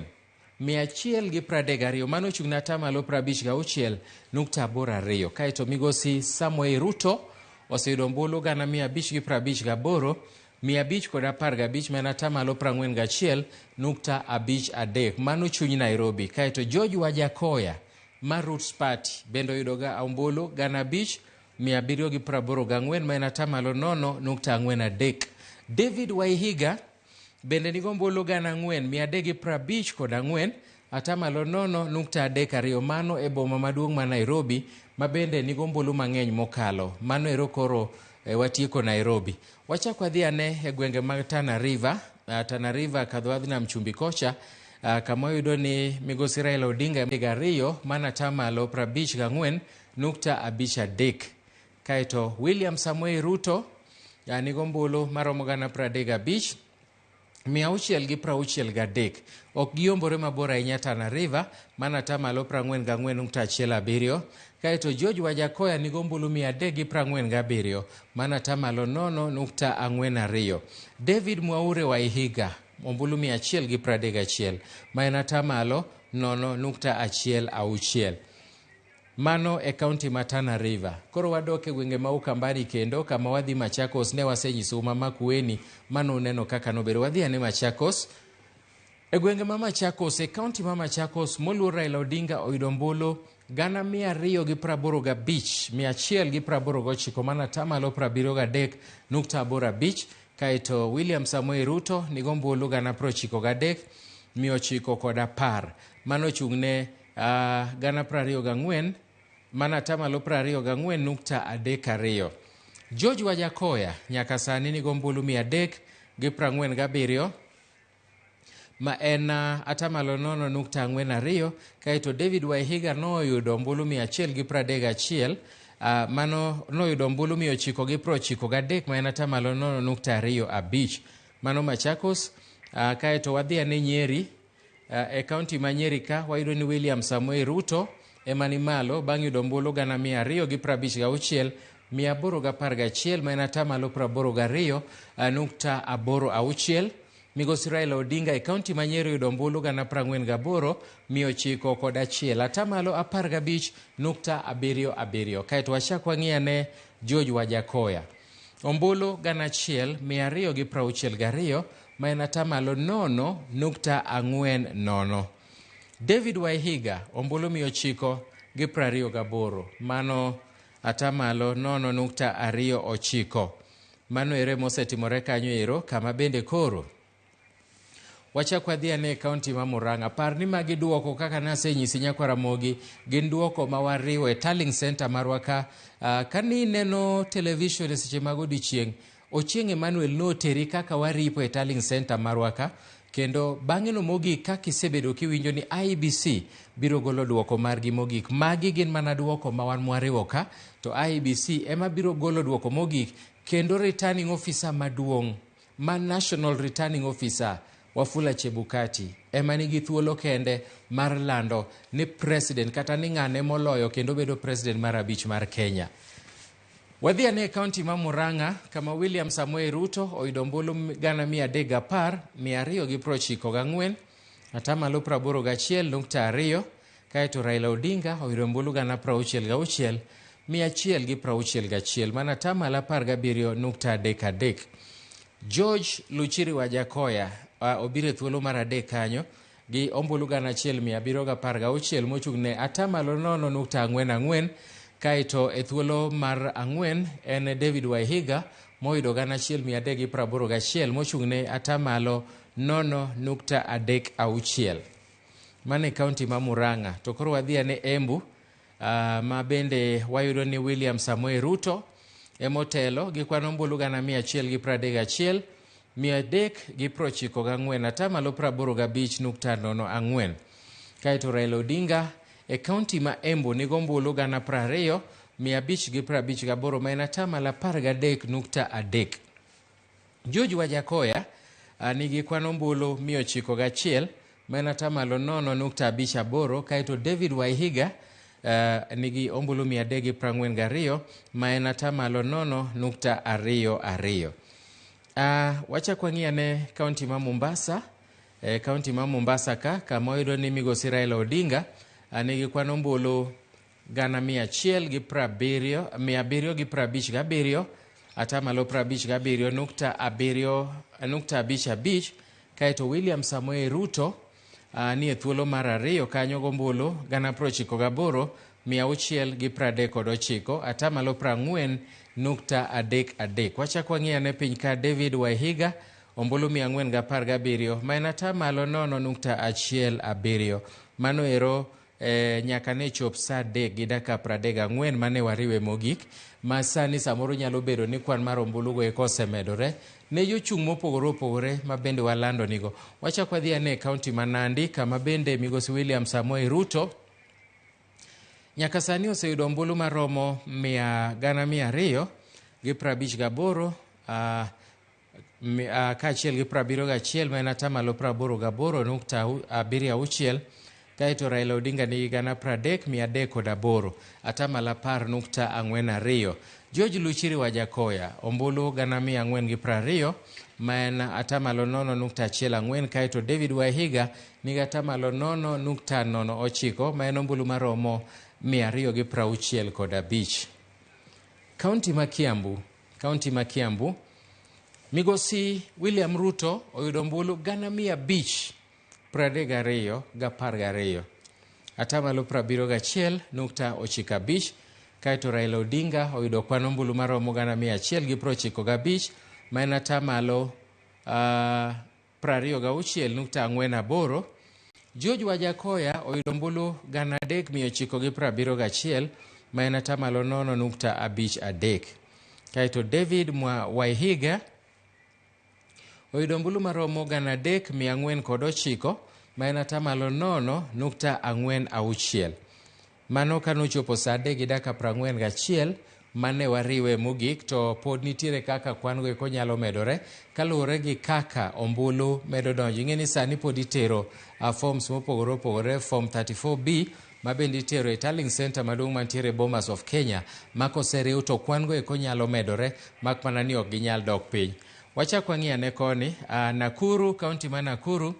132. Mano ochung' ne atamalo 56.82. Kaeto Migosi Samoei Ruto oseyudo ombulu 558, 515 ma en atamalo 41.53. Mano chuny Nairobi. Kaeto George Wajakoya mar Roots Party bende oyudo ombulu 5,784 ma en atamalo 0.43. David Waihiga bende nigo ombulu 4,354 atamalo 0.32. Mano e boma maduong' ma Nairobi ma bende nigo ombulu mang'eny mokalo. Mano ero koro watieko Nairobi. Wachak wadhi ane e gwenge mag Tana River. Tana River kadho wadhi nam chumbi kocha kama wayudo ni Migosi Raila Odinga 2 mana atamalo 54.53. Kaeto William Samoei Ruto nigo ombulu maromo 35,663. Ok giombore mabor ahinya Tana River mana atamalo 44.17. Kaeto George Wajakoya nigo ombulu 347 mana atamalo 0.42. David Mwaure Waihiga ombulu 131 ma en atamalo 0.16. Mano e kaunti ma Tana River. Koro wadok e gwenge ma Ukambani kendo kama wadhi Machakos. Ne wasenyisou ma Makueni mano uneno kaka nobedo. Wadhi ane Machakos. E gwenge ma Machakos, e kaunti ma Machakos, moluor Raila Odinga oyudo ombulu 285, 189 mana atamalo 73.85. Kaeto William Samoei Ruto nigo ombulu 93, 910. Mano ochung' ne 24 mana atamalo 24.32. George Wajakoya nyaka sani nigo ombulu 347 ma en atamalo 0.42. Kaeto David Waihiga noyudo ombulu 131, mano noyudo ombulu 993 ma en atamalo 0.25. Mano Machakos. Kaeto wadhi ane Nyeri. E kaunti ma Nyeri ka wayudo ni William Samoei Ruto ema ni malo bang' yudo ombulu 256, 811 ma en atamalo 82.86. Migosi Raila Odinga e kaunti ma Nyeri oyudo ombulu 48, 901 atamalo 15.77. Kaeto wachak wang'i ane George Wajakoya. Ombulu 1,262 ma en atamalo 0.40. David Waihiga ombulu 928 mano atamalo 0.29. Mano ere mosetimore kanyo ero kama bende koro wachak wadhi ane e kaunti ma Murang'a. Par ni magi duoko kaka nasenyisi nyakwa Ramogi, gin duoko ma wariwo e tallying center marwa ka. Kani ineno television e seche mag odiochieng', Ochieng' Emmanuel noteri kaka waripo e tallying center marwa ka. Kendo bang'eno mogik kaka isebedo kiwinjo ni IEBC biro golo duoko margi mogik. Magi gin mana duoko ma wan mwariwo ka, to IEBC ema biro golo duoko mogik kendo returning officer maduong' ma National Returning Officer Wafula Chebukati ema nigi thuolo kende mar lando ni president kata ni ng'ane moloyo kendo bedo president mar abich mar Kenya. Wadhi ane e kaunti ma Murang'a kama William Samoei Ruto oyudo ombulu 310,294, atamalo 81.2, kaeto Raila Odinga oyudo ombulu 66,161, mana atamalo 17.33. George Luchiri Wajackoyah obiro e thuolo mar adek kanyo gi ombulu 1,716 mochung' ne atamalo 0.44, kaeto e thuolo mar ang'wen en David Waihiga moyudo 1,381 mochung' ne atamalo 0.36. Mano e kaunti ma Murang'a. To koro wadhi ane Embu ma bende wayudo ni William Samoei Ruto emotelo gi kwan ombulu 131,394, atamalo 85.04. Kaeto Raila Odinga e kaunti ma Embu nigo ombulu 20,558 ma en atamalo 13.3. George Wajackoyah nigi kwan ombulu 901 ma en atamalo 0.58, kaeto David Waihiga nigi ombulu 342 ma en atamalo 0.22. Wachak wang'i ane kaunti ma Mombasa. Kaunti ma Mombasa ka kama wayudo ni migosi Raila Odinga nigi kwan ombulu 170,757, atamalo 57.755, kaeto William Samoei Ruto ni e thuolo mar ariyo kanyo gombulu 98,639, atamalo 40.33. Wachak wang'i ane piny ka David Waihiga ombulu 417 ma en atamalo 0.17. Mano ero nyaka ne chop saa 3:34 mane wariwe mogik, ma sani samoro nyalo bedo ni kwan mar ombulugo eko osemedore ne jochung' mopogore opogore ma bende walando nigo. Wachak wadhi ane e kaunti ma Nandi kama bende migosi William Samoei Ruto nyaka sani oseyudo ombulu maromo 258,000 kaachiel gi 71 ma en atamalo 88.76, kaeto Raila Odinga nigi 30,308, atamalo 10.42. George Luchiri Wajackoyah ombulu 420,000 ma en atamalo 0.14, kaeto David Waihiga nigi atamalo 0.09 ma en ombulu maromo 265. Kaunti ma Kiambu, kaunti ma Kiambu migosi William Ruto oyudo ombulu 532,012, atamalo 71.95, kaeto Raila Odinga oyudo kwan ombulu maromo 195,000 ma en atamalo 26.48. George Wajackoyah oyudo ombulu 3,971 ma en atamalo 0.53. Kaeto David Waihiga oyudo ombulu maromo 3,409 ma en atamalo 0.46. Mano kanochopo saa 3:41 mane wariwe mogik, to pod nitiere kaka kwan go eko nyalo medore kaluwore gi kaka ombulu medo donjo. Ing'e ni sani pod itero forms mopogore opogore, form 34B ma bende itero e tallying center maduong' mantiere Bomas of Kenya, ma koseriw to kwan go eko nyalo medore mak mana ni ok ginyal dok piny. Wachak wang'i ane koni, Nakuru, kaunti ma Nakuru,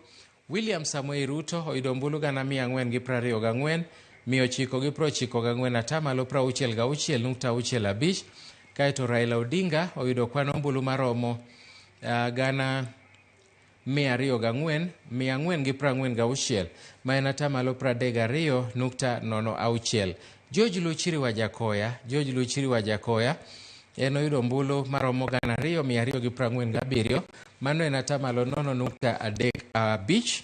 William Samoei Ruto oyudo ombulu 424,994, atamalo 66.65, kaeto Raila Odinga oyudo kwan ombulu maromo 204,446 ma en atamalo 32.06. George Luchiri Wajackoyah, George Luchiri Wajackoyah en oyudo ombulu maromo 2,247, mano en atamalo 0.35.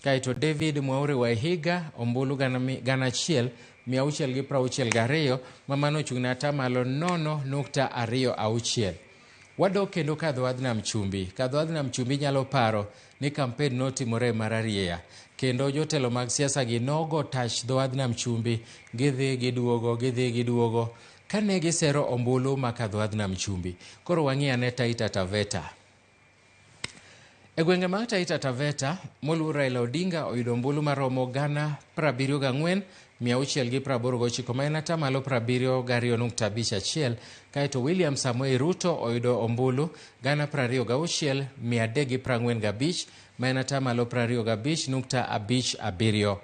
Kaeto David Mwaure Waihiga ombulu 1,662 ma mano ochung' ne atamalo 0.26. Wadok kendo Kadhowadh Nam Chumbi. Kadhowadh Nam Chumbi nyalo paro ni kampen notimore mararieya kendo jotelo mag siasa gi nogo tach dhowadh Nam Chumbi, gidhi giduogo, gidhi giduogo kane gisero ombulu ma Kadhowadh Nam Chumbi. Koro wang'i ane Taita Taveta. E gwenge mag Taita Taveta, moluor Raila Odinga oyudo ombulu maromo gana 74,689 ma en atamalo 72.51, kaeto William Samoei Ruto oyudo ombulu gana 26,345 ma en atamalo 25.57.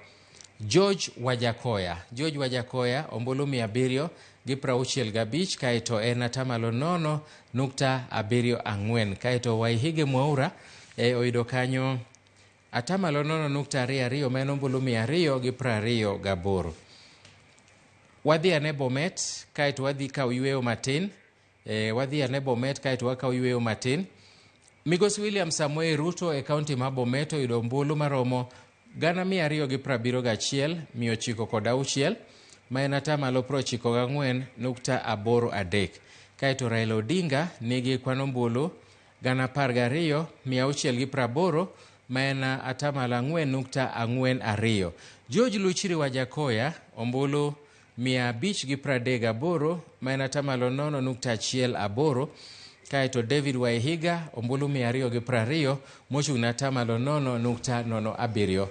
George Wajakoya, George Wajakoya ombulu 765 kaeto en atamalo 0.74, kaeto Waihige Mwaura oyudo kanyo atamalo 0.22 ma en ombulu 228. Wadhi ane Bomet kaeto wadhi kawo yweyo matin. Wadhi ane Bomet kaeto wakawo yweyo matin. Migosi William Samoei Ruto e kaunti ma Bomet oyudo ombulu maromo 271,906 ma en atamalo 94.83. Kaeto Raila Odinga nigi kwan ombulu 12,680 ma en atamalo 4.42. George Luchiri Wajakoya ombulu 538 ma en atamalo 0.18. Kaeto David Waihiga ombulu 220 mochung' ne atamalo 0.07.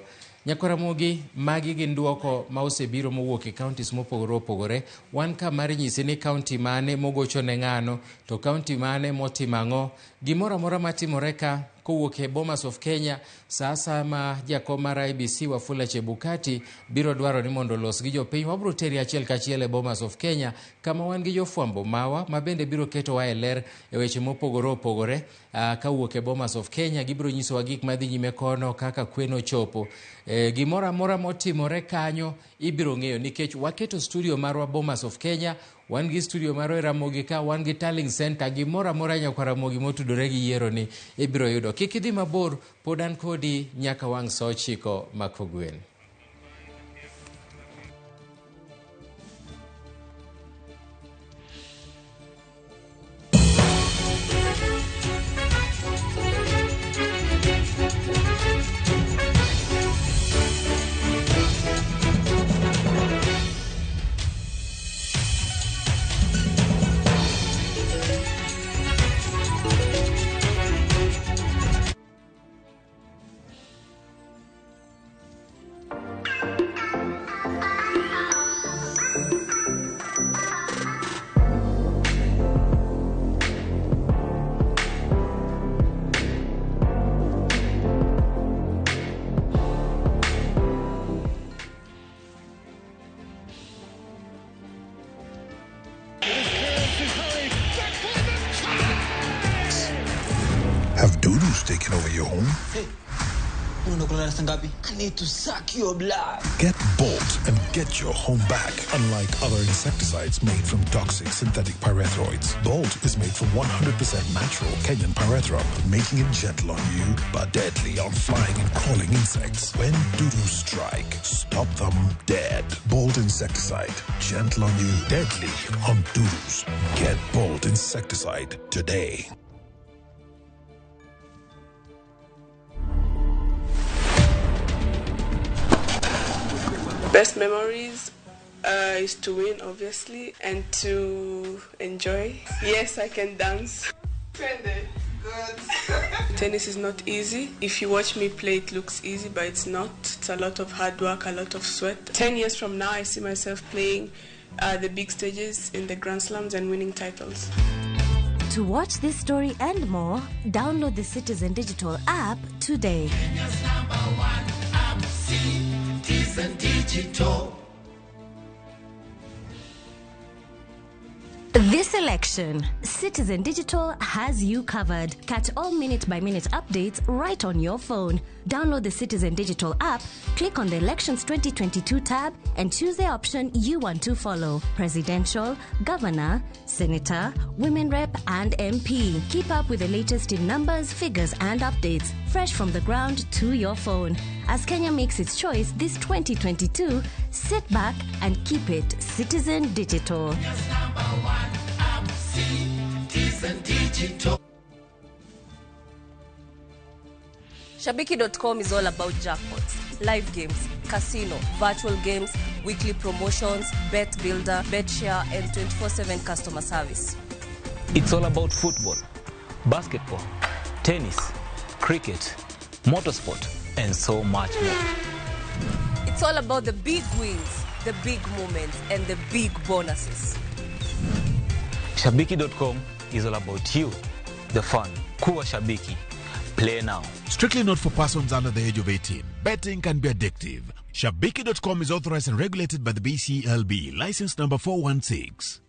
Nyakwaramogi, magi gin duoko ma osebiro mowuok e counties mopogore opogore. Wan ka mar nyisi ni county mane mogocho ne ng'ano, to county mane motimo ang'o. Gimoro amora matimore ka kowuok e Bomas of Kenya, sa asaya ma jakom mar IEBC Wafula Chebukati biro dwaro ni mondo olos gi jopiny, wabiro teri achiel kachiel e Bomas of Kenya kama wan gi jofwambo mawa ma bende biro ketowa e ler e weche mopogore opogore. Kawuok e Bomas of Kenya gibiro nyisowa gik madhi nyime kono, kaka kwe nochopo. Gimoro amora motimore kanyo ibiro ng'eyo nikech waketo studio marwa Bomas of Kenya, wan gi studio marwa e Ramogi ka, wan gi Tallying Center, gimoro amora nyakwa Ramogi motudore gi yiero ni ibiro yudo. Kik idhi mabor, pod an kodi nyaka wang' sa 9 ma kogwen. Have dudus taken over your home? Hey, I need to suck your blood. Get Bolt and get your home back. Unlike other insecticides made from toxic synthetic pyrethroids, Bolt is made from 100% natural Kenyan pyrethrum, making it gentle on you but deadly on flying and crawling insects. When dudus strike, stop them dead. Bolt insecticide, gentle on you, deadly on dudus. Get Bolt insecticide today. Best memories is to win, obviously, and to enjoy. Yes, I can dance. Good. Tennis is not easy. If you watch me play, it looks easy, but it's not. It's a lot of hard work, a lot of sweat. 10 years from now, I see myself playing the big stages in the Grand Slams and winning titles. To watch this story and more, download the Citizen Digital app today. Kenya's #1 app, Citizen Digital. This election, Citizen Digital has you covered. Catch all minute-by-minute updates right on your phone. Download the Citizen Digital app, click on the Elections 2022 tab, and choose the option you want to follow. Presidential, Governor, Senator, Women Rep, and MP. Keep up with the latest in numbers, figures, and updates, fresh from the ground to your phone. As Kenya makes its choice this 2022, sit back and keep it Citizen Digital. Kenya's #1 app, Citizen Digital. Digital. Shabiki.com is all about jackpots, live games, casino, virtual games, weekly promotions, bet builder, bet share, and 24/7 customer service. It's all about football, basketball, tennis, cricket, motorsport, and so much more. It's all about the big wins, the big moments, and the big bonuses. Shabiki.com is all about you, the fun. Kuwa Shabiki. Play now. Strictly not for persons under the age of 18. Betting can be addictive. Shabiki.com is authorized and regulated by the BCLB. License number 416.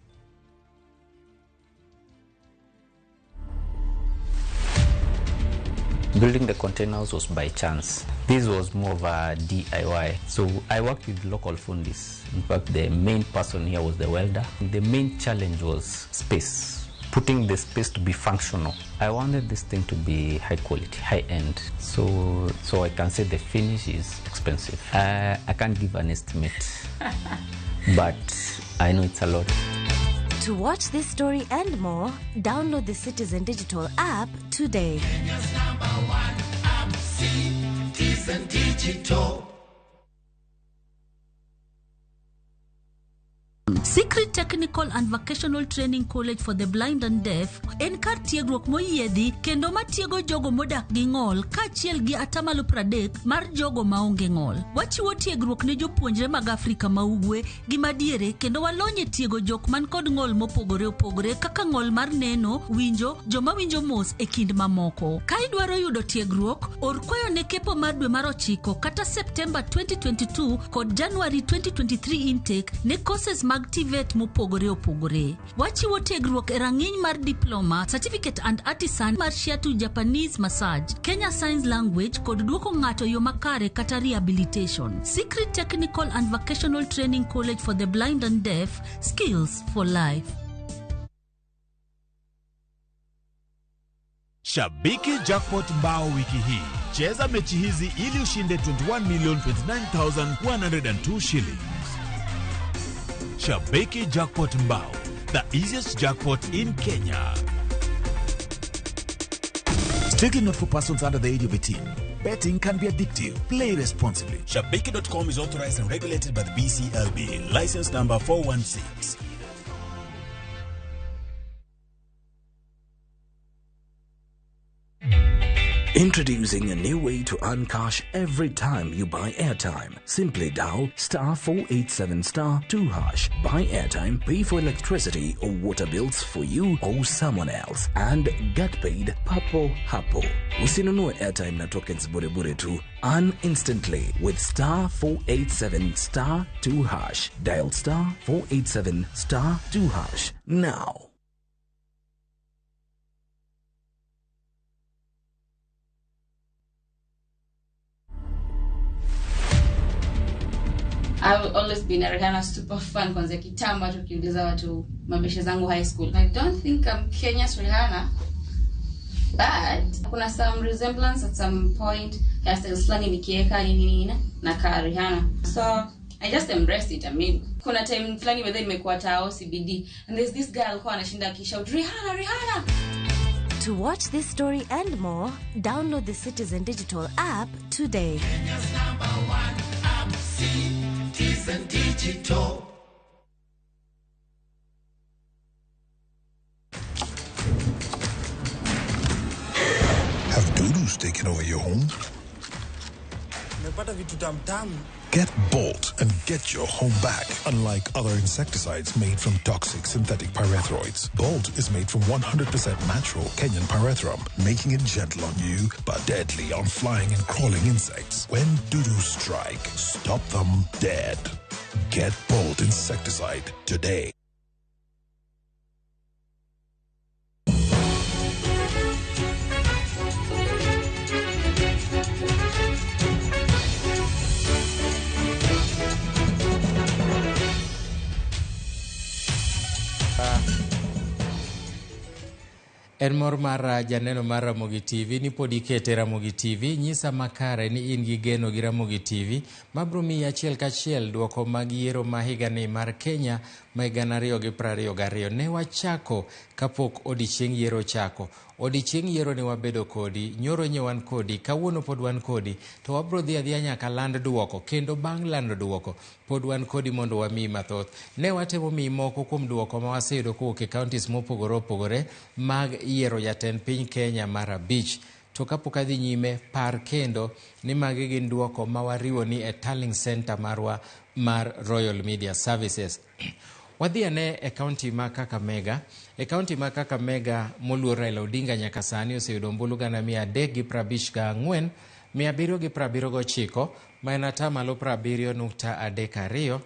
Building the containers was by chance. This was more of a DIY. So I worked with local fundis. In fact, the main person here was the welder. The main challenge was space, putting the space to be functional. I wanted this thing to be high quality, high end. So I can say the finish is expensive. I can't give an estimate, but I know it's a lot. To watch this story and more, download the Citizen Digital app today. Kenya's number one app, Citizen Digital. Secret Technical and Vocational Training College for the Blind and Deaf en kar tiegruok moyiedhi kendo matiego jogo modak gi ng'ol kaachiel gi 30% mar jogo maonge ng'ol. Wachiwo tiegruok ne jopuonjre mag Afrika ma Ugwe gi madiere kendo walony e tiego jok man kod ng'ol mopogore opogore kaka ng'ol mar neno, winjo, joma winjo mos e kind mamoko. Ka idwaro yudo tiegruok, or kwayo ne kepo mar dwe mar 9 kata Septemba 2022 kod January 2023 intake ne courses mag TVET mopogore opogore. Wachiwo tiegruok e rang'iny mar diploma, certificate and artisan mar Shiatsu Japanese massage, Kenya Signs Language kod duoko ng'ato yo makare kata rehabilitation. Secret Technical and Vocational Training College for the Blind and Deaf, skills for life. Shabiki Jackpot mbao wiki hii. Cheza mechi hizi ili ushinde 21,029,102 shillings. Shabiki Jackpot Mbao, the easiest jackpot in Kenya. Strictly not for persons under the age of 18. Betting can be addictive. Play responsibly. Shabiki.com is authorized and regulated by the BCLB. License number 416. Introducing a new way to earn cash every time you buy airtime. Simply dial *487*2#. Buy airtime, pay for electricity or water bills for you or someone else, and get paid papo hapo. Usinunue airtime na tokens bure bure tu. Earn instantly with *487*2#. Dial *487*2# now. I've always been a Rihanna super fan kwanza kitambo tukiuliza watu mabeshe zangu high school. I don't think I'm Kenya's Rihanna, but kuna some resemblance at some point, hairstyles fulani nikieka nini nini na ka Rihanna. So I just embraced it. I mean, kuna time fulani whether nimekuwa tao CBD and there's this girl alikuwa anashinda akishout Rihanna, Rihanna. To watch this story and more, download the Citizen Digital app today. Kenya's number one app, Citizen Digital. Have dudus taken over your home? Get Bolt and get your home back. Unlike other insecticides made from toxic synthetic pyrethroids, Bolt is made from 100% natural Kenyan pyrethrum, making it gentle on you but deadly on flying and crawling insects. When dudus strike, stop them dead. Get Bolt insecticide today. En mor mar janeno mar Ramogi TV ni pod ikete Ramogi TV. Nyisa makare ni in gi geno gi Ramogi TV mabro miyi achiel kachiel duoko mag yiero ma higani mar Kenya ma 2022. Ne wachako kapok odiechieng yiero ochako. Odiechieng yiero ne wabedo kodi, nyoro nye wan kodi, kawuono pod wan kodi, to wabro dhi adhiya nyaka land duoko, kendo bang' lando duoko pod wan kodi mondo wamiyi mathoth. Ne watemo miyi moko kuom duoko ma waseyudo kowuok e counties mopogore opogore mag yiero jatend piny Kenya mar 5. To kapok adhi nyime, par kendo ni magi gin duoko ma wariwo ni e tallying center marwa mar Royal Media Services. Wadhi ane e kaunti ma Kakamega. E kaunti ma Kakamega moluor Raila Odinga nyaka sani oseyudo ombulu 354,779, ma en atamalo 70.32.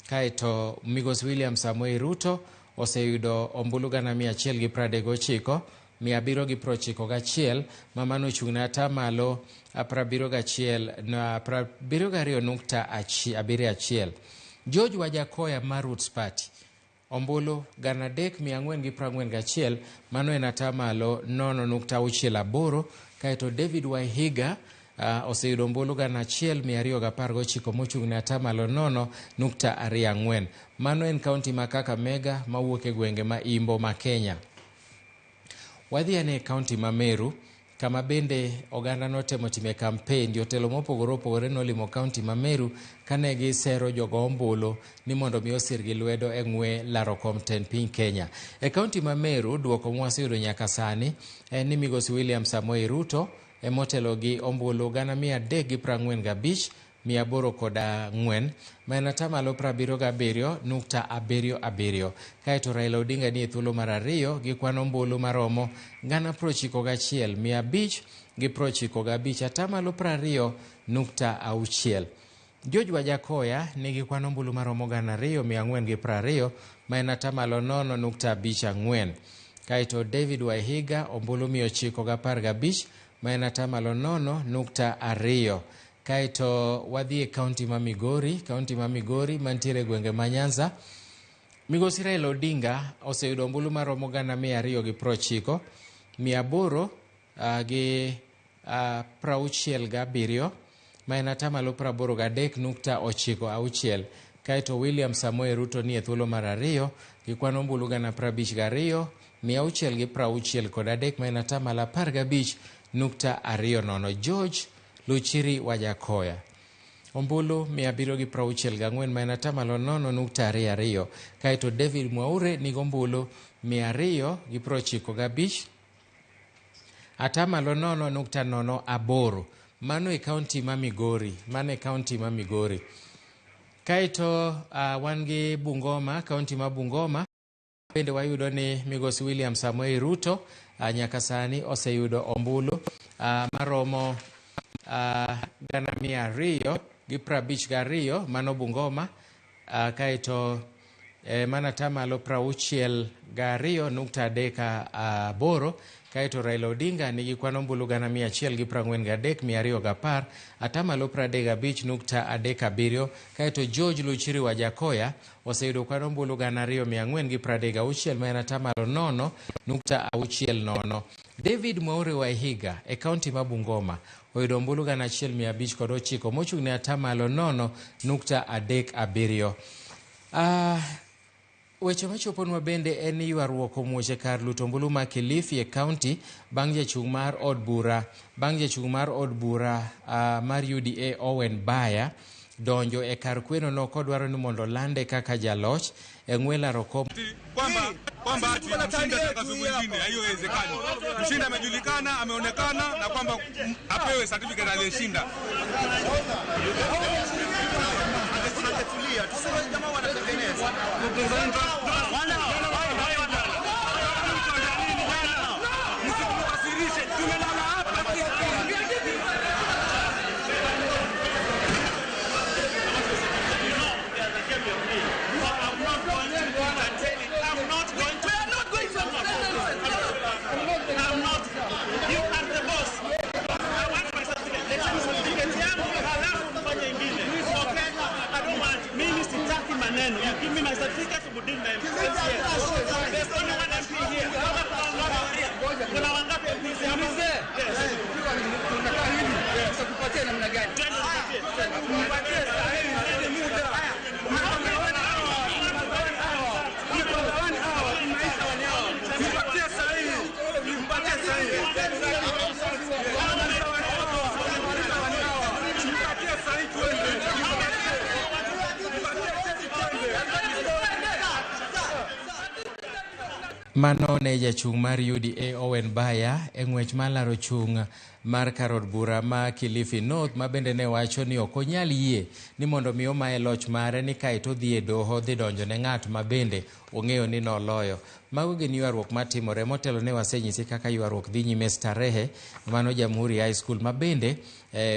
Kaeto Migosi William Samoei Ruto oseyudo ombulu 139, 791, ma mano ochung' ne atamalo 72.71. George Wajakoya mar Roots Party ombulu 3,441, mano en atamalo 0.68. Kaeto David Waihiga oseyudo ombulu 1,219 mochung' ne atamalo 0.24. Mano en kaunti ma Kakamega mawuok e gwenge ma Imbo ma Kenya. Wadhi ane e kaunti ma Meru kama bende oganda notemo time kampen. Jotelo mopogore opogore nolimo kaunti ma Meru kane gisero jogo ombulu ni mondo mi osir gi lwedo e ng'we laro kom tend piny Kenya. E kaunti ma Meru duoko mwaseyudo nyaka sani en ni Migosi William Samoei Ruto emotelo gi ombulu 345,804, ma en atamalo 77.77. Kaeto Raila Odinga ni e thuolo mar 2 gi kwan ombulu maromo 91,595, atamalo 20.6. George Wajakoya nigi kwan ombulu maromo 2,420, ma en atamalo 0.54. Kaeto David Waihiga ombulu 915, ma en atamalo 0.2. Kaeto wadhi e kaunti ma Migori, kaunti ma Migori mantiere e gwenge ma Nyanza. Migosi Raila Odinga oseyudo ombulu maromo 290,867, ma en atamalo 83.96. Kaeto William Samoei Ruto ni e thuolo mar 2 gi kwan ombulu 52,663, ma en atamalo 15.20. George Luchiri Wajakoya ombulu 764, ma en atamalo 0.22. Kaeto David Mwaure nigi ombulu 295, atamalo 0.08. Mano e kaunti ma Migori, mano e kaunti ma Migori. Kaeto wan gi Bungoma, kaunti ma Bungoma bende wayudo ni Migosi William Samoei Ruto nyaka sani oseyudo ombulu maromo 252, mano Bungoma. Kaeto mana tamalo 62.38. Kaeto Raila Odinga nigi kwan ombulu 143,210, atamalo 35.37. Kaeto George Luchiri Wajakoya oseyudo kwan ombulu 2,436, ma en atamalo 0.60. David Mwaure Waihiga e kaunti ma Bungoma oyudo ombulu 1,509 mochung' ne atamalo 0.37. Weche machoponwa bende en ni ywaruok omuoch e kar luto ombulu ma Kilifi e kaunti bang' jachung' mar od bura mar UDA Owen Baya donjo e kar kweno no kodwaro ni mondo olande kaka jaloch e ng'we laro kom kwamba ati mshindi atangazwe mwingine, haiwezekani. Mshindi amejulikana, ameonekana na kwamba apewe certificate aliyeshinda. Msitukasirishe, tumelala hapa. You give me my certificate to Budin. There's only one MP here. Mano ne jachung' mar UDA Owen Baya e ng'wech mar laro chung' mar kar od bura ma Kilifi North, ma bende ne wacho ni ok onyal yie ni mondo mi omaye loch mare ni kaeto odhi e doho dhi donjo ne ng'at ma bende ong'eyo ni noloyo. Mago gin ywaruok matimore. Motelo ne wasenyisi kaka ywaruok dhi nyime Starehe, mano Jamhuri High School, ma bende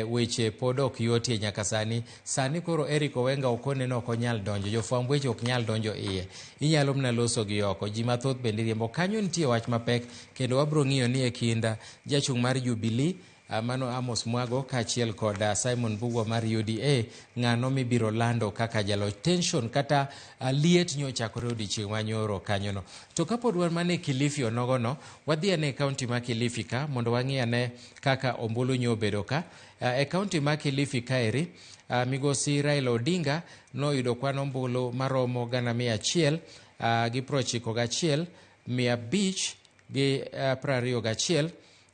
weche pod ok yotie nyaka sani. Sani koro Eric Owenga okone ni ok onyal donjo, jofwamb weche ok nyal donjo iye, inyalo mana loso gi oko. Ji mathoth bende riembo kanyo. Nitie wach mapek kendo wabro ng'iyo ni e kind jachung' mar Jubilee mano Amos Mwago kaachiel kod Simon Mbugua mar UDA, ng'ano mibiro lando kaka jaloch. Tension kata liet nyochakore odiochieng' manyoro kanyono. To kapod wan mana e Kilifi onogono, wadhi ane e kaunti ma Kilifi ka mondo wang'i ane kaka ombulu nyobedo ka. E kaunti ma Kilifi kaeri, migosi Raila Odinga noyudo kwan ombulu maromo 191,521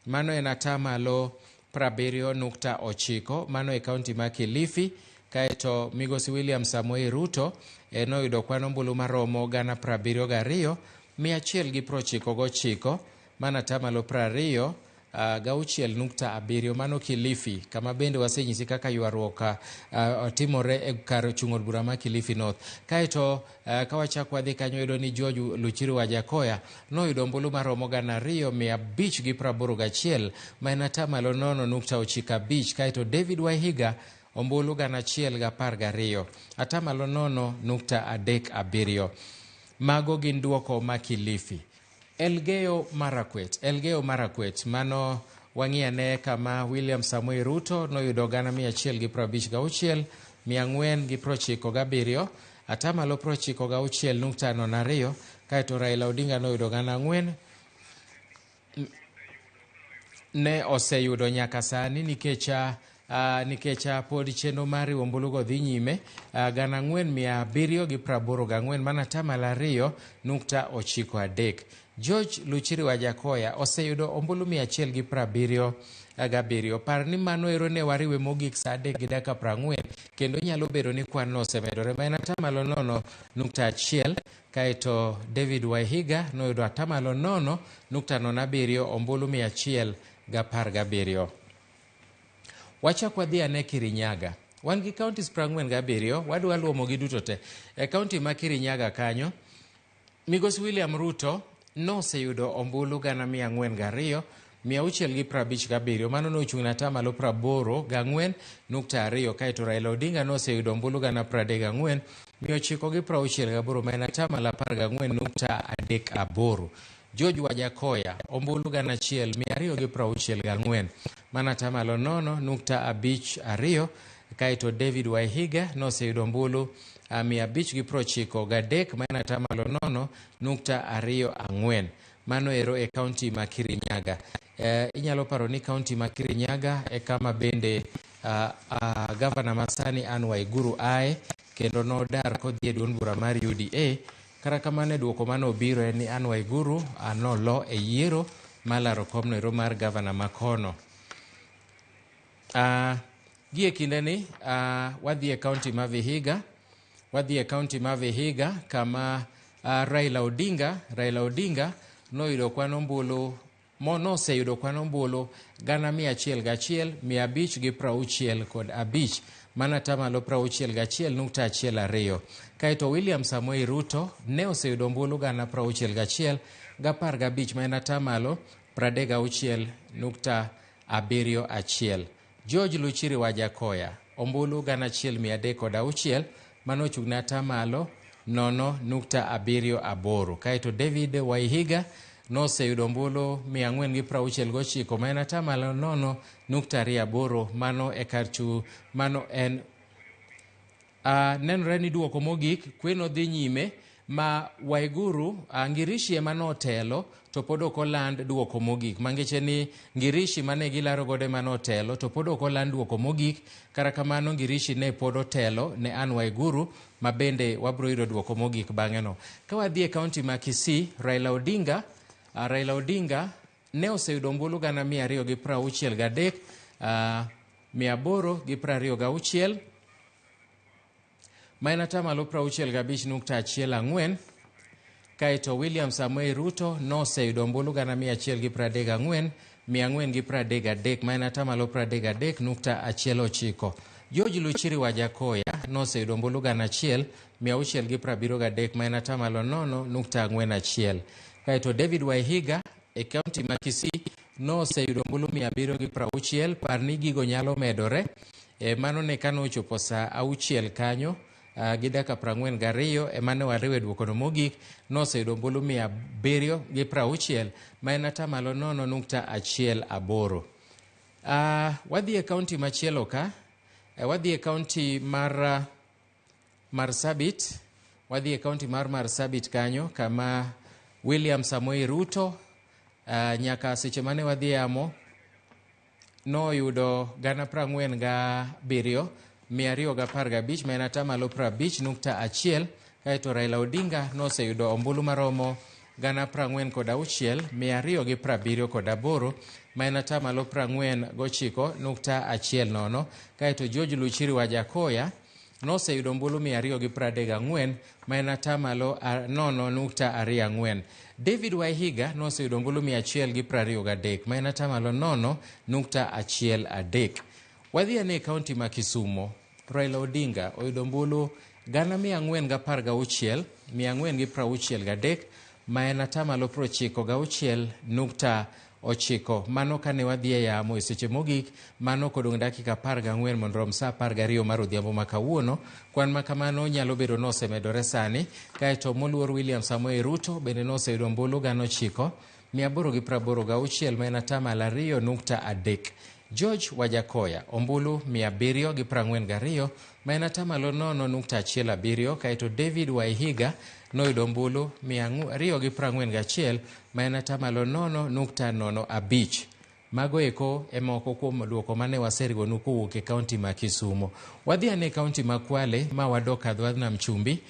mano en atamalo 70.9, mano e kaunti ma Kilifi. Kaeto migosi William Samoei Ruto noyudo kwan ombulu maromo 72,199, mano atamalo 26.7, mano Kilifi, kama bende wasenyisi kaka ywaruok timore e kar chung' od bura ma Kilifi North. Kaeto ka wachak wadhi kanyo, yudo ni George Luchiri Wajakoya noyudo ombulu maromo 2,581, ma en atamalo 0.95. Kaeto David Waihiga ombulu 1,012, atamalo 0.37. Mago gin duoko ma Kilifi. Elgeyo Marakwet, mano wang'i ane kama William Samoei Ruto noyudo 156,497, atamalo 96.02. Kaeto Raila Odinga noyudo 4,000 ne oseyudo nyaka sani nikech pod chenro mar riwo ombulugo dhi nyime, 4,784, mano atamalo 2.93. George Luchiri Wajakoya oseyudo ombulu 177. Par ni mano ero ne wariwe mogik saa 3:40, kendo nyalo bedo ni kwan no osemedore, ma en atamalo 0.1. Kaeto David Waihiga noyudo atamalo 0.07, ombulu 117. Wachak wadhi ane Kirinyaga. Wan gi counties 47, wadwa luomogi duto te. E kaunti ma Kirinyaga kanyo, migosi William Ruto noseyudo ombulu 402,657, mano nochung' ne atamalo 84.2. Kaeto Raila Odinga noseyudo ombulu 34,968, ma en atamalo 14.38. George Wajakoya ombulu 1,264, mano atamalo 0.52. Kaeto David Waihiga noseyudo ombulu 593, ma en atamalo 0.24. Mano ero e kaunti ma Kirinyaga. Inyalo paro ni kaunti ma Kirinyaga e kama bende gavana masani Anne Waiguru ae, kendo nodar kodhi e duond bura mar UDA. Kata kamano e duoko mane obiro en ni Anne Waiguru nolo e yiero mar laro komno ero mar gavana makono. Gi e kindeni wadhi e kaunti ma Vihiga. Wadhi e kaunti ma Vihiga kama Raila Odinga noyudo kwan ombulu noseyudo kwan ombulu 101,565, mano atamalo 61.12. Kaeto William Samoei Ruto ne oseyudo ombulu 61,015, ma en atamalo 36.71. George Luchiri Wajakoya ombulu 1,306, mano ochung' ne atamalo 0.78. Kaeto David Waihiga noseyudo ombulu 469, ma en atamalo 0.28. Mano e kar chung', mano en nenore ni duoko mogik kweno dhi nyime Ma Waiguru, Ngirishi ema notelo to pod ok oland duoko mogik. Mangeche ni Ngirishi mane gilaro godo ema notelo to pod ok oland duoko mogik. Kata kamano Ngirishi ne pod otelo ne Anne Waiguru ma bende wabro yudo duoko mogik bang'e no. Ka wadhi e kaunti ma Kisii, Raila Odinga, Raila Odinga ne oseyudo ombulu 263, 826, ma en atamalo 65.14. Kaeto William Samoei Ruto noseyudo ombulu 134, 433, ma en atamalo 33.19. George Luchiri Wajakoya noseyudo ombulu 1673, ma en atamalo 0.41. Kaeto David Waihiga e kaunti ma Kisii noseyudo ombulu 760. Par ni gigo nyalo medore. Mano ne kano ochopo saa 6 kanyo gi dakika 42 emane wariwe duokono mogik. Noseyudo ombulu 760, ma en atamalo 0.18. Wadhi e kaunti machielo ka, wadhi e kaunti mar Marsabit, wadhi e kaunti mar Marsabit kanyo kama William Samoei Ruto nyaka seche mane wadhi yamo noyudo 47,215, ma en atamalo 50.1. Kaeto Raila Odinga noseyudo ombulu maromo 46,278, ma en atamalo 49.10. Kaeto George Luchiri Wajakoya noseyudo ombulu 234, ma en atamalo 0.24. David Waihiga noseyudo ombulu 123, ma en atamalo 0.13. Wadhi ane e kaunti ma Kisumo. Raila Odinga oyudo ombulu 416, 463, ma en atamalo 96.9. Mano kane wadhi e yamo e seche mogik, mano kodong' dakika 14 mondo rom saa 12 mar odhiambo ma kawuono. Kwan ma kamano nyalo bedo nosemedore sani. Kaeto moluor William Samoei Ruto bende noseyudo ombulu 9,886, ma en atamalo 2.3. George Wajakoya ombulu 742, ma en atamalo 0.17. Kaeto David Waihiga noyudo ombulu 241, ma en atamalo 0.05. Mago eko e moko kuom duoko mane waserigonu kowuok e kaunti ma Kisumo. Wadhi ane e kaunti ma Kwale ma wadok kadho Nam Chumbi,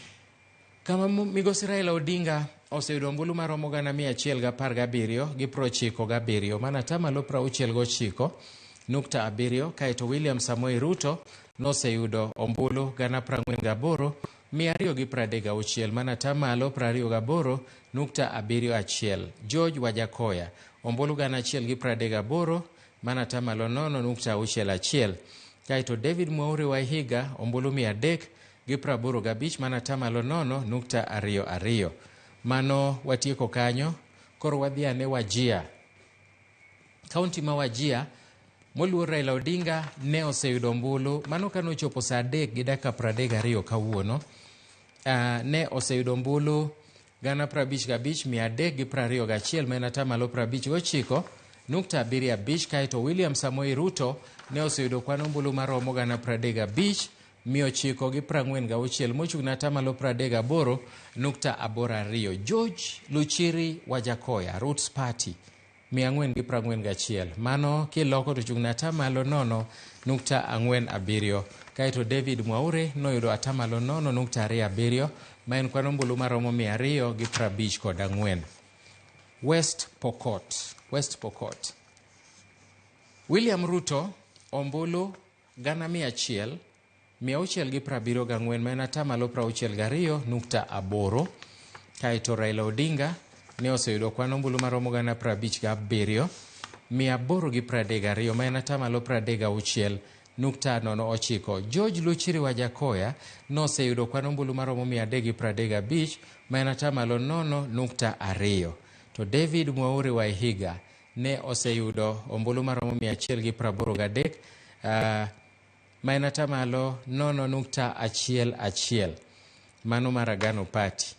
kama migosi Raila Odinga oseyudo ombulu maromo 117,97, mana atamalo 69.7. Kaeto William Samoei Ruto noseyudo ombulu 48,236, mana atamalo 28.71. George Wajakoya ombulu 1,038, mana atamalo 0.61. Kaeto David Mwaure Waihiga ombulu 385, mana atamalo 0.22. Mano watieko kanyo. Koro wadhi ane Wajia. Kaunti ma Wajia, moluor Raila Odinga ne oseyudo ombulu mano kane ochopo saa 3:32 kawuono. Ne oseyudo ombulu 55,321, ma en atamalo 59.75. Kaeto William Samoei Ruto ne oseyudo kwan ombulu maromo 35,946, mochung' ne atamalo 38.82. George Luchiri Wajakoya, Roots Party, 441. Mano kiloko to chung' ne atamalo 0.47. Kaeto David Mwaure noyudo atamalo 0.27, ma en kwan ombulu maromo 254. West Pokot, West Pokot. William Ruto ombulu 100,674, ma en atamalo 62.8. Kaeto Raila Odinga ne oseyudo kwan ombulu maromo 57,832, ma en atamalo 36.09. George Luchiri Wajakoya noseyudo kwan ombulu maromo 335, ma en atamalo 0.2. To David Mwaure Waihiga ne oseyudo ombulu maromo 183, ma en atamalo 0.11. Mano mar Agano Party.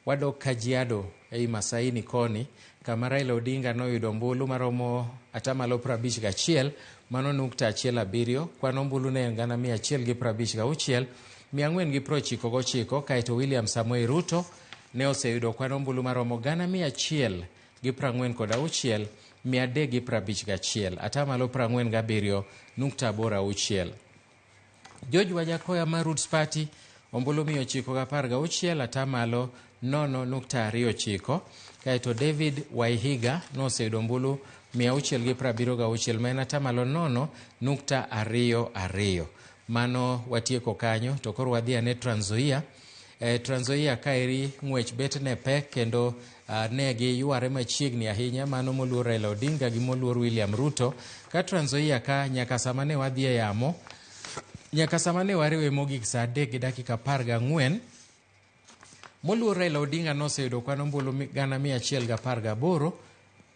Wadok Kajiado ei Masaini koni, kama Raila Odinga noyudo ombulu maromo atamalo 51, mano 0.17. Kwan ombulu ne en 156,499. Kaeto William Samoei Ruto ne oseyudo kwan ombulu maromo 146,351, atamalo 47.86. George Wajackoyah mar Roots Party ombulu 916, atamalo 0.29. Kaeto David Waihiga noseyudo ombulu 676, ma en atamalo 0.22. Mano watieko kanyo, to koro wadhi ane Trans Nzoia. Trans Nzoia kaeri ng'wech bet ne pek kendo ne giyware machiegni ahinya, mano moluor Raila Odinga gi moluor William Ruto. Ka Trans Nzoia ka nyaka sama ne wadhi e yamo, nyaka sama ne wariwe mogik saa 3:14, moluor Raila Odinga noseyudo kwan ombulu 118,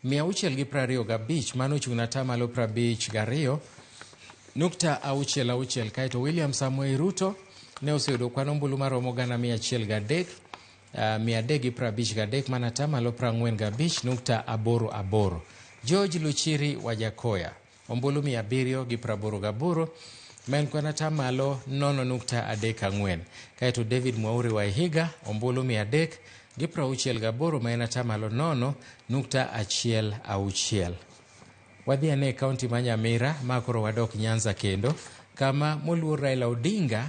625, mano ochung' ne atamalo 52.66. Kaeto William Samoei Ruto ne oseyudo kwan ombulu maromo 103, 353, mana atamalo 45.88. George Luchiri Wajackoyah ombulu 788, ma en kwan atamalo 0.34. Kaeto David Mwaure Waihiga ombulu 368, ma en atamalo 0.16. Wadhi ane e kaunti ma Nyamira, ma koro wadok Nyanza kendo, kama moluor Raila Odinga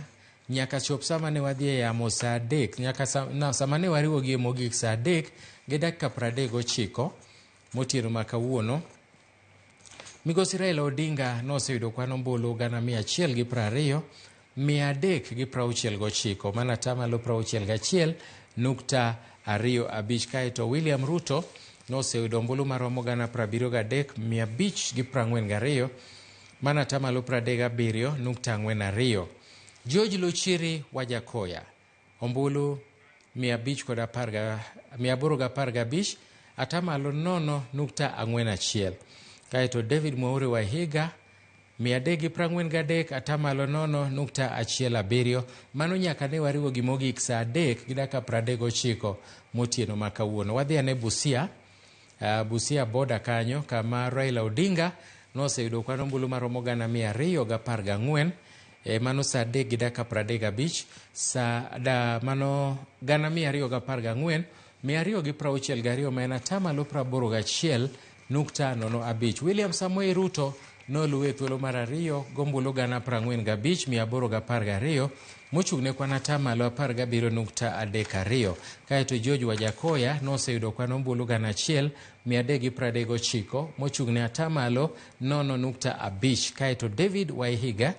nyaka chop sama ne wadhi e yamo saa 3, nyaka sama ne wariwogi e mogik saa 3:39 motieno ma kawuono, Migosi Raila Odinga noseyudo kwan ombulu 120, 369, mana atamalo 61.25. Kaeto William Ruto noseyudo ombulu maromo 73, 542, mana atamalo 37.42. George Luchiri Wajackoyah ombulu 815, atamalo 0.41. Kaeto David Mwaure Waihiga 343, atamalo 0.17. Mano nyaka ne wariwo gi mogik saa 3:39 motieno ma kawuono. Wadhi ane Busia, Busia boda kanyo kama Raila Odinga noseyudo kwan ombulu maromo 214, mano saa 3:35, saa da mano 214, 262, ma en atamalo 81.05. William Samoei Ruto noluwe thuolo mar ariyo gombulu 45, 812, mochung' ne kwan atamalo 17.32. Kaeto George Wajackoyah noseyudo kwan ombulu 1, 339, mochung' ne atamalo 0.5. Kaeto David Waihiga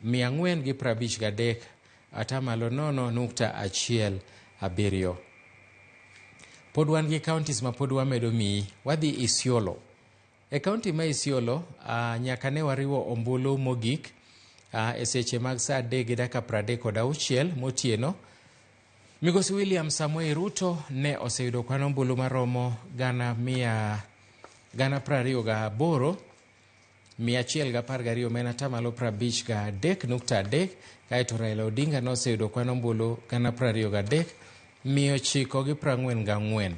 453, atamalo 0.17. Pod wan gi counties ma pod wamedo miyi. Wadhi Isiolo. E kaunti ma Isiolo, nyaka ne wariwo ombulu mogik e seche mag saa 3:36 motieno, Migosi William Samoei Ruto ne oseyudo kwan ombulu maromo 28,112, ma en atamalo 53.3. Kaeto Raila Odinga noseyudo kwan ombulu 23, 944.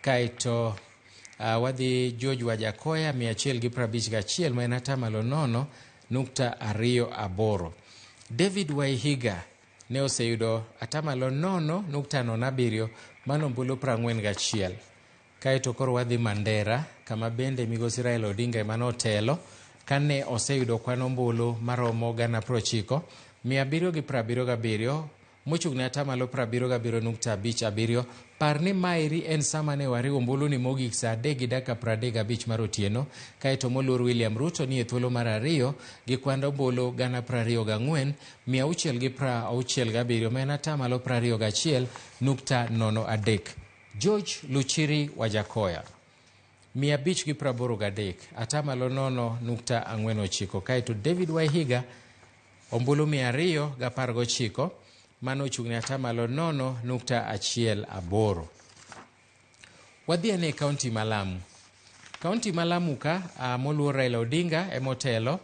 Kaeto wadhi George Wajackoyah 151, ma en atamalo 0.28. David Waihiga ne oseyudo atamalo 0.07, mano ombulu 41. Kaeto koro wadhi Mandera, kama bende Migosi Raila Odinga ema notelo kane oseyudo kwan ombulu maromo 90, 777, mochung' ne atamalo 77.57. Par ni maeri en sama ne wariwo ombulu ni mogik saa 3:35 mar otieno. Kaeto moluor William Ruto ni e thuolo mar ariyo gi kwand ombulu 24, 667, ma en atamalo 21.03. George Luchiri Wajackoyah 583, atamalo 0.49. Kaeto David Waihiga ombulu 219, mano ochung' ne atamalo 0.18. Wadhi ane e kaunti ma Lamu. Kaunti ma Lamu ka moluor Raila Odinga emotelo,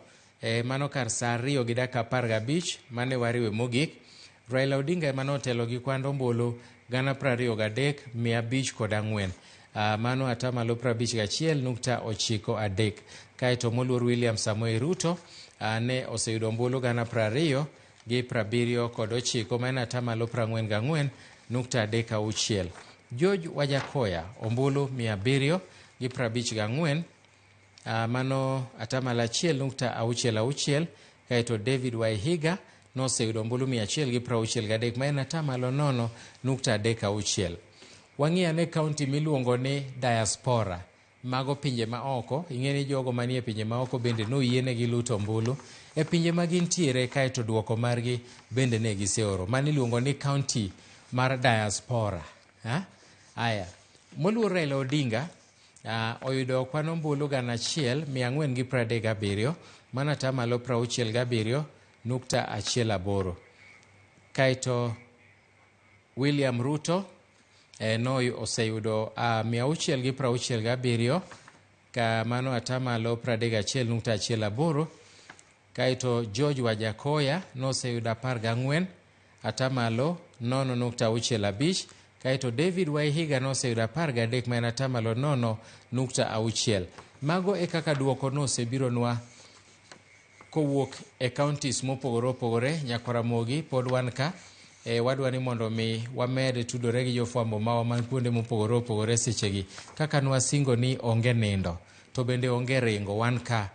mano kar saa 2:15 mane wariwe mogik. Raila Odinga ema notelo gi kwand ombulu 23, 504, mano atamalo 51.93. Kaeto moluor William Samoei Ruto ne oseyudo ombulu 20, gi 79, ma en atamalo 44.36. George Wajakoya ombulu 754, mano atamalo 1.66. Kaeto David Waihiga noseyudo ombulu 163, ma en atamalo 0.36. Wang'i ane kaunti miluongo ni diaspora, mago pinje ma oko. Ing'e ni jogo manie pinje ma oko bende noyienegi luto ombulu e pinje ma gintiere, kaeto duoko margi bende ne giseoro. Mano iluongo ni kaunti mar diaspora. Aya, moluor Raila Odinga oyudo kwan ombulu 1437, mano atamalo 67.18. Kaeto William Ruto no oseyudo 667, ka mano atamalo 31.18. Kaeto George Wajakoya noseyudo 14, atamalo 0.65. Kaeto David Waihiga noseyudo 13, ma en atamalo 0.6. Mago e kaka duoko nosebironwa kowuok e counties mopogore opogore. Nyakwaramogi pod wan ka, wadwa ni mondo mi wamed tudore gi jofwambo mawa man kuonde mopogore opogore sechegi. Kaka nwasingo ni onge nindo to bende onge ringo, wan ka.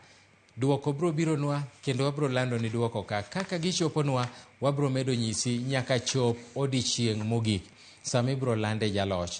Duoko bro bironwa kendo wabro lando ni duoko ka. Kaka gichoponwa wabro medo nyisi nyaka chop odiechieng' mogik sama ibro lande jaloch.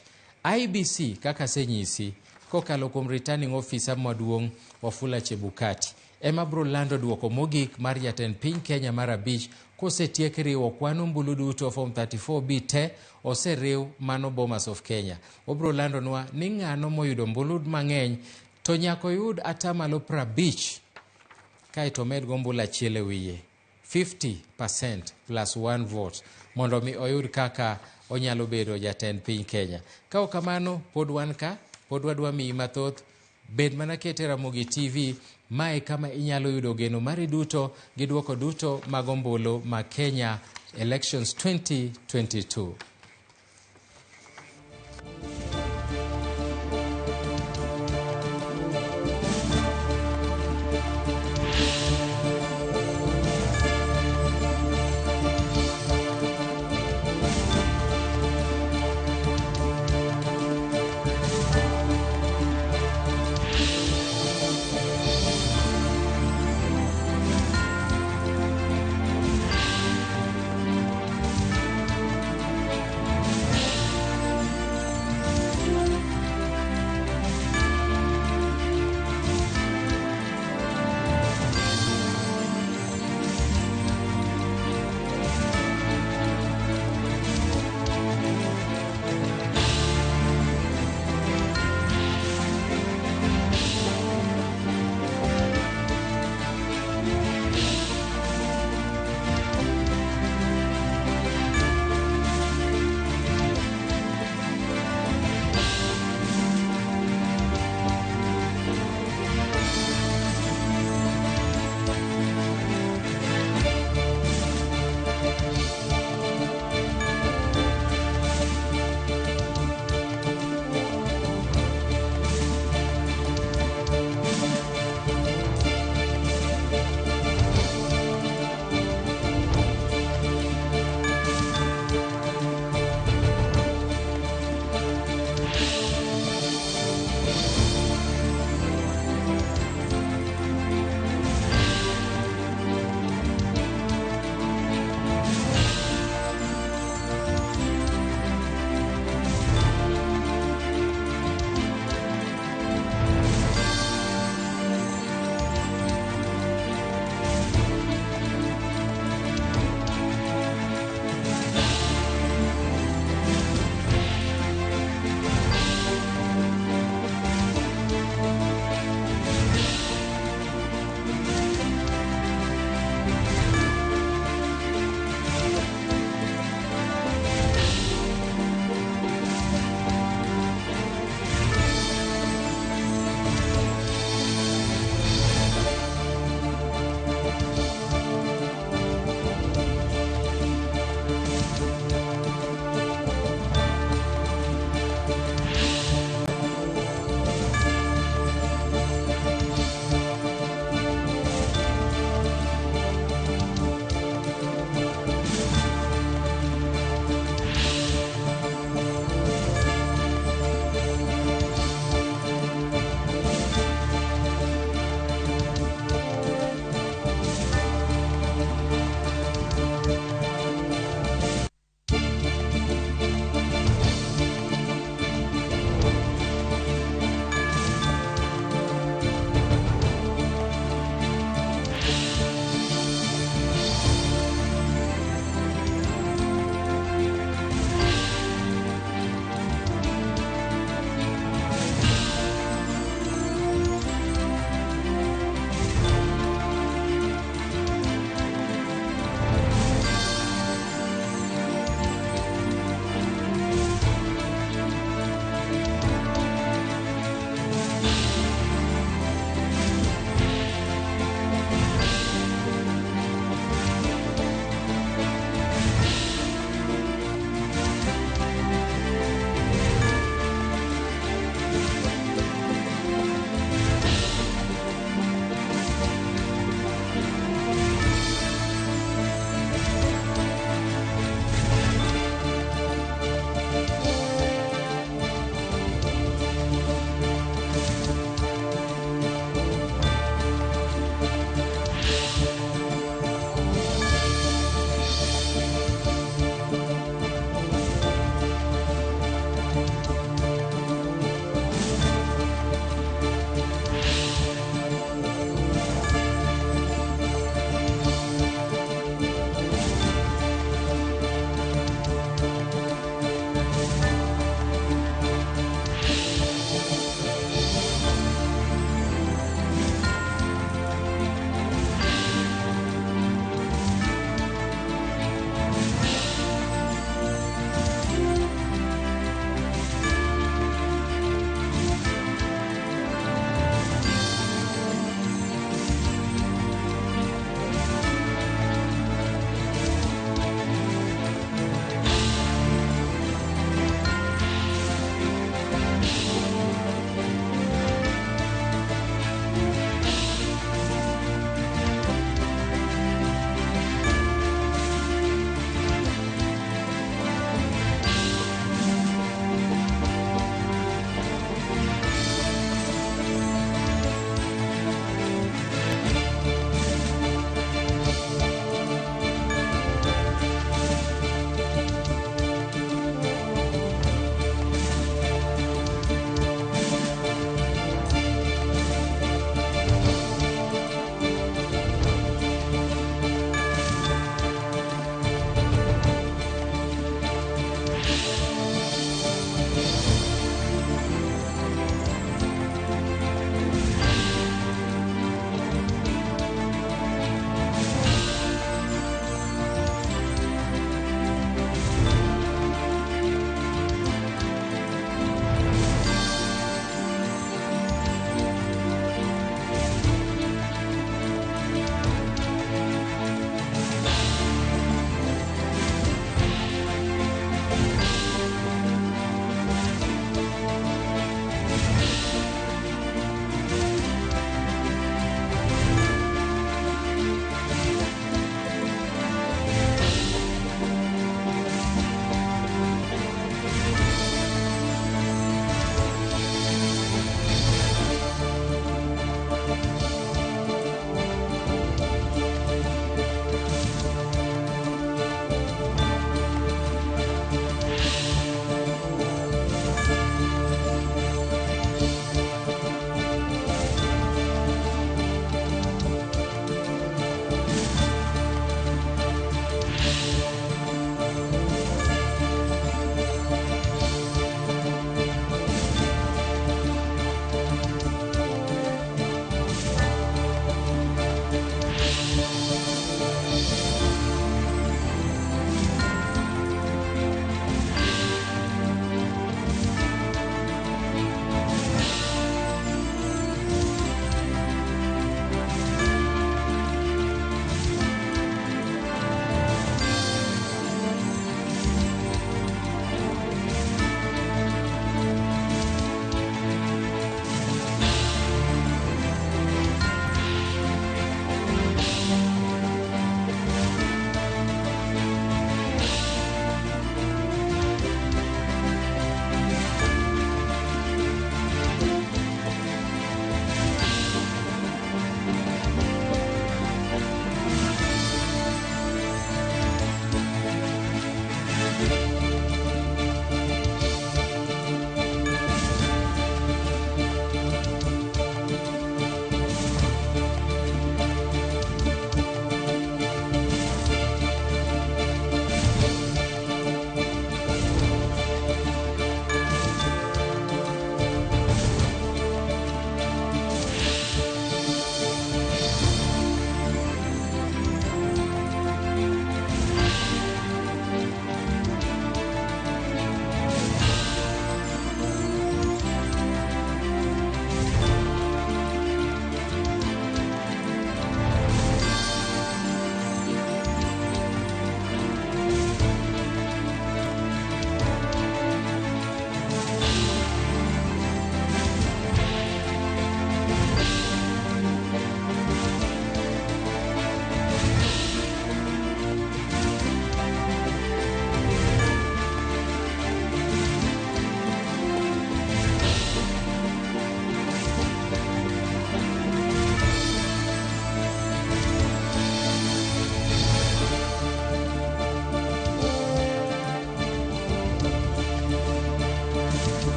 IBC kaka asenyisi kokalo kuom returning officer maduong' Wafula Chebukati ema bro lando duoko mogik mar jatend piny Kenya mar 5 kosetiek riwo kwan ombulu duto form 34B te oseriw mano Bomas of Kenya. Obro landonwa ni ng'ano moyudo ombulu mang'eny to nyaka oyud atamalo 50 kaeto omed gombulu achiel e wiye 50% plus 1 vote mondo mi oyud kaka onyalo bedo jatend piny Kenya. Ka ok kamano pod wan ka, pod wadwa miyi mathoth. Bed mana kete Ramogi TV, mae kama inyalo yudo geno mari duto gi duoko duto mag ombulu ma Kenya Elections 2022.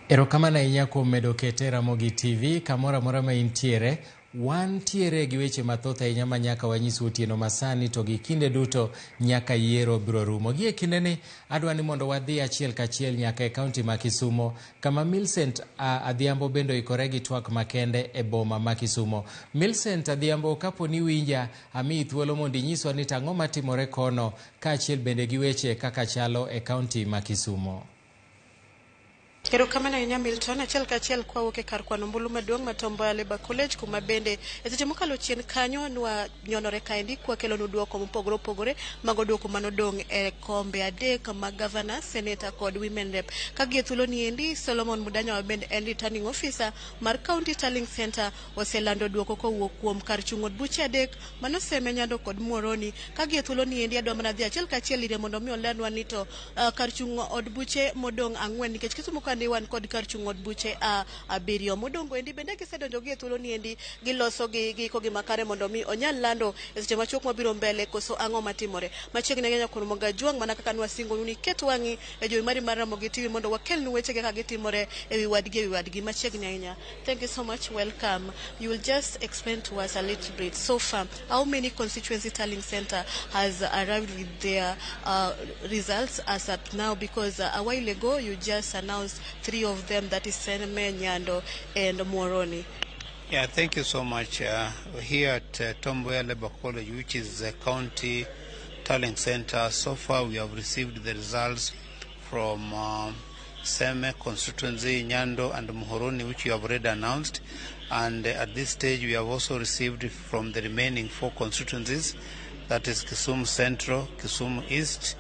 Erokamano ahinya kuom medo kete Ramogi TV kamoro amora ma intiere. Wantiere gi weche mathoth ahinya ma nyaka wanyisu otieno masani to gi kinde duto nyaka yiero biro rumo. Gie kindeni adwa ni mondo wadhi achiel kachiel nyaka e kaunti ma Kisumo kama Millicent Adhiambo bende oikore gi twak makende e boma ma Kisumo. Millicent Adhiambo, kapo ni winja, amiyi thuolo mondo inyiswa ni tang'o matimore kono kaachiel bende gi weche kaka chalo e kaunti ma Kisumo. Erokamano ahinya Milton, achiel kachiel kwawuok e kar kwano ombulu maduong' ma Tom Mboya Labour College kuma bende e seche mokalo chien kanyo nwa nyonore kaendi kwakelonu duoko mopogore opogore mago duoko manodong' e kombe adek mag governor, senator kod women rep. Ka gie thuolo ni endi Solomon Mudanya ma bende en returning officer mar County Tallying Center oselando duoko kowuok kuom kar chung' od buche adek manoseme Nyando kod Muhoroni. Ka gie thuolo ni endi adwa mana dhi achiel kachiel ire mondo mi olernwa ni to kar chung' od buche modong' ang'wen nikech Kisumu ka ni wan kod kar chung' od buche abiriyo modong' endi bende gisedonjo gi e thuolo ni endi giloso gi giiko gi makare mondo mi onyal lando e seche machuok mabiro mbele koso ang'o matimore machiegni ahinya kuom Mogajwang' mana kaka nwasingonu ni ket wang'i e jowi mari mar Ramogi TV mondo wakelnu weche kaka gitimore e wi wadgi machiegni ahinya. Thank you so much, welcome. You will just explain to us a little bit so far how many constituency tallying center has arrived with their results as at now, because a while ago you just announced three of them, that is Seme, Nyando and Muhoroni. Yeah, thank you so much. Here at Tom Mboya Labour College, which is the county tallying center, so far we have received the results from Seme constituency, Nyando and Muhoroni, which we have already announced. And at this stage we have also received from the remaining four constituencies, that is Kisumu Central, Kisumu East,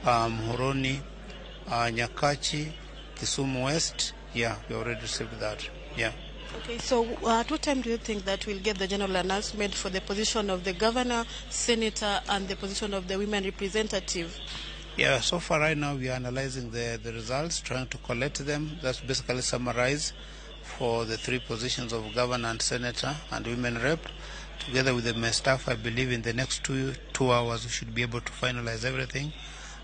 Muhoroni, Nyakachi, Kisumu West. Yeah, we already received that. Yeah. Okay, so at what time do you think that we'll get the general announcement for the position of the governor, senator, and the position of the women representative? Yeah, so far right now we are analyzing the results, trying to collect them. That's basically summarize for the three positions of governor and senator and women rep. Together with the staff, I believe in the next two hours we should be able to finalize everything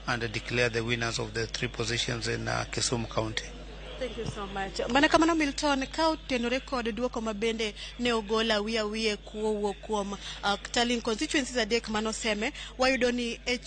and declare the winners of the three positions in Kisumu County. Thank you so much. Mana kamano Milton, ka otenore kod duoko mabende ne ogol awiye awiye kowuok kuom tallying constituencies adek manoseme, wayudo ni e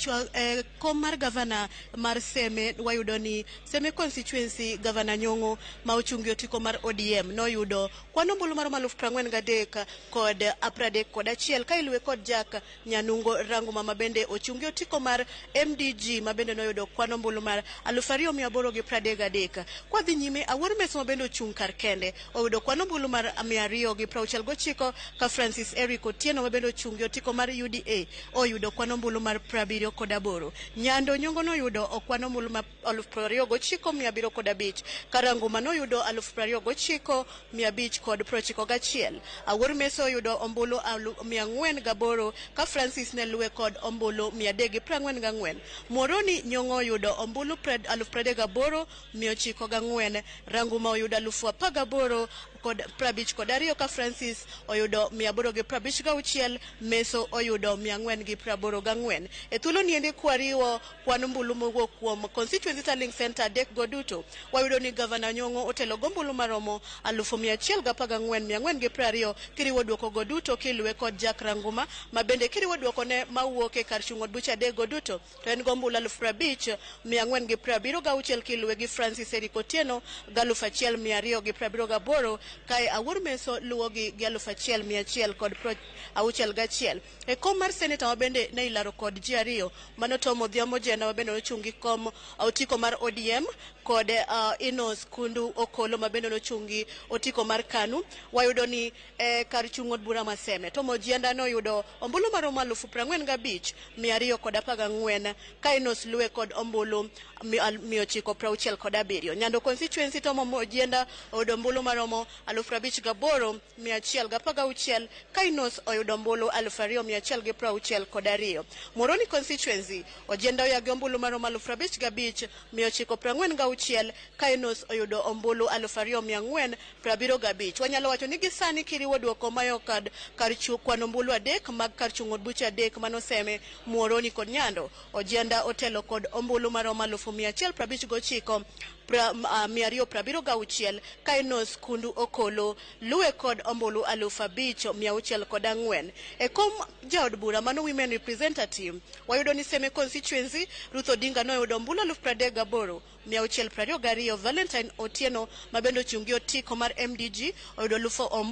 kom mar governor mar Seme, wayudo ni Seme constituency governor Nyong'o ma ochung' gi otiko mar ODM noyudo kwan ombulu maromo 43,031 ka iluwe kod Jack Nyanungo Ranguma mabende ochung' gi otiko mar MDG mabende noyudo kwan ombulu mar 2,833. Kwa dhi nyime Awuor Meso mabende ochung' kar kende oyudo kwan ombulu mar 269 ka Francis Eric Otieno mabende ochung' gi otiko mar UDA oyudo kwan ombulu mar 78. Nyando Nyong'o noyudo kwan ombulu mar 29,705 ka Ranguma noyudo 29,591. Awuor Meso oyudo ombulu 408 ka Francis ne luwe kod ombulu 344. Muhoroni Nyong'o oyudo ombulu 38,904. Ranguma oyudo 18,052 ka Francis oyudo 856, Meso oyudo 484. E thuolo ni endi kwariwo kwan ombulu mowuok kuom constituency tallying center adek go duto, wayudo ni governor Nyong'o otelo gombulu maromo 114,420 kiriwo duoko go duto kiluwe kod Jack Ranguma mabende kiriwo duoko ne mawuok e kar chung' od buche adek go duto to en gombulu 50,476 kiluwe gi Francis Eric Otieno 1,278 kae Awuor Meso luwogi gi 1,161. E kom mar seneta mabende ne ilaro kod ji ariyo mano Tom Odhiambo Jena mabende nochung' gi kom otiko mar ODM kod Enos Kundu Okolo mabende nochung' gi otiko mar KANU. Wayudo ni kar chung' od bura ma Seme Tom Ojienda noyudo ombulu maromo 45,214 ka Enos luwe kod ombulu 967. Nyando constituency Tom Ojienda oyudo ombulu maromo 58,116 ka Enos oyudo ombulu 2,162. Muhoroni constituency Ojienda oyagi ombulu maromo 55,946 60 ka Enos oyudo ombulu 2475. Wanyalo wacho ni gisani kiriwo duoko mayo kar kwano ombulu 3 mag kar chung' od buche 3 manoseme Muhoroni kod Nyando, Ojienda otelo kod ombulu maromo 159 276 ka Enos Kundu Okolo luwe kod ombulu 5604. E kom jaod bura mano women representative wayudo ni Seme constituency Ruth Odinga noyudo ombulu 38622. Valentine Otieno mabende ochung' gi otiko mar MDG oyudo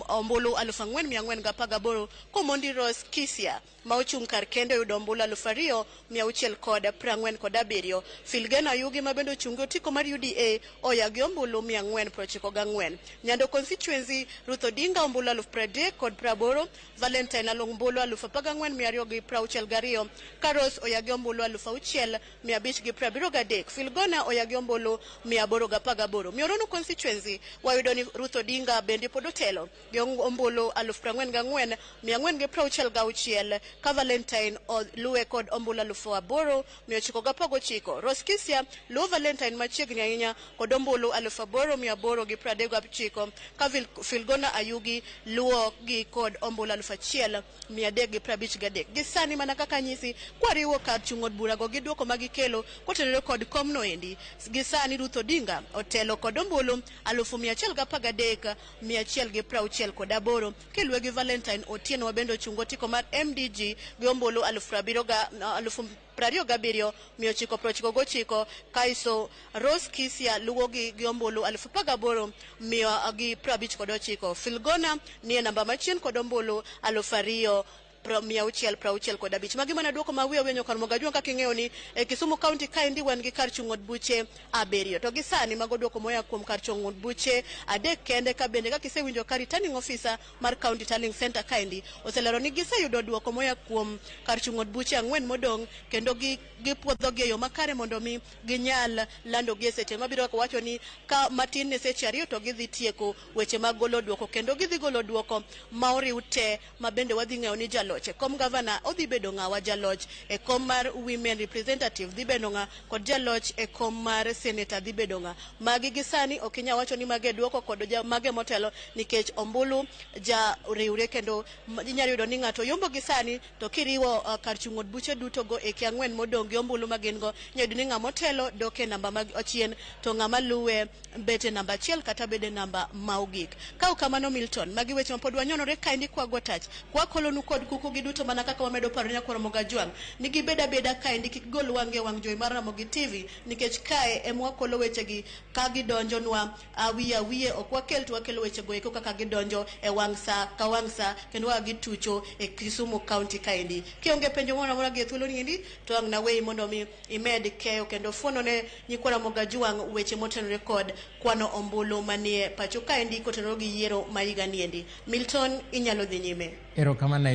ombulu 4418 Komondi Rose Kisia ma ochung' kar kende oyudo ombulu 2647. Filgena Ayugi mabende ochung' gi otiko mar UDA oya gi ombulu 494. Nyando constituency Ruth Odinga ombulu 30,080, Valentine Along ombulu 14262, Karos oya gi ombulu 6573, Filgona oya gi ombulu 818. Mioronu constituency wayudo ni Ruth Odinga bende pod otelo gi ombulu 44466 ka Valentine luwe kod ombulu 8919. Rose Kisia luwo Valentine machiegni ahinya kod ombulu 8839 ka Filgona Ayugi luwo gi kod ombulu 1353. Gi sani mana kaka nyisi kwariwo kar chung' od bura go gi duoko magikelo kotenore kod komno endi, gi sani Ruth Odinga otelo kod ombulu 1113,168 kiluwe gi Valentine Otieno mabende ochung' otiko mar MDG gi ombulu 27,999 kaiso Rose Kisia luwo gi ombulu 18,159. Filgona nie namba machien kod ombulu 2665. Magi mana duoko ma wiye wenyo kar Mogajwang' kaka ing'eyo ni e Kisumu County kaendi wan gi kar chung' od buche 7 to gi sani mago duoko moya kuom kar chung' od buche 3 kende. Ka bende kaka isewinjo ka returning officer mar County Tallying Center kaendi oselero ni giseyudo duoko moya kuom kar chung' od buche 4 modong' kendo gipuodhogi e yo makare mondo mi ginyal lando gi e seche mabiro, kaka wacho ni ka matin ne seche 2 to gidhi tieko weche mag golo duoko kendo gidhi golo duoko ma oriw te ma bende wadhi ng'eyo ni jaloch e kom gavana odhi bedo ng'awa, jaloch e kom mar women representative dhi bedo ng'a, kod jaloch e kom mar senator dhi bedo ng'a. Magi gi sani ok inyal wacho ni mage duoko kod mage motelo nikech ombulu ja riwre kendo inyalo yudo ni ng'ato yombo gi sani to kiriwo kar chung' od buche duto go e 4 modong' gi ombulu ma gin go inyalo yudo ni ng'ama otelo dok e namba mag achien to ng'ama luwe bet e namba 1 kata bede namba ma ogik. Ka ok kamano Milton, magi weche ma pod wanyonore kaendi kwa go tach kwakolonu kod kuku gi duto mana kaka wamedo paro nyakwar Mogajwang' ni gibed abeda kaendi kik gol wang' e wang' jowi mar Ramogi TV nikech kae ema wakolo wechegi ka gidonjonwa awiye awiye, ok wakel to wakelo wechego eko kaka gidonjo e wang' sa ka wang' sa kendo kaka gitucho e Kisumu County kaendi. Kionge penjo moro amora gi e thuolo ni endi to ang' naweyi mondo mi imed keyo kendo fuono ne nyikwa Mogajwang' weche motenore kod kwano ombulu manie pacho kaendi kotenore gi yiero ma higa ni endi. Milton, inyalo dhi nyime. Erokamano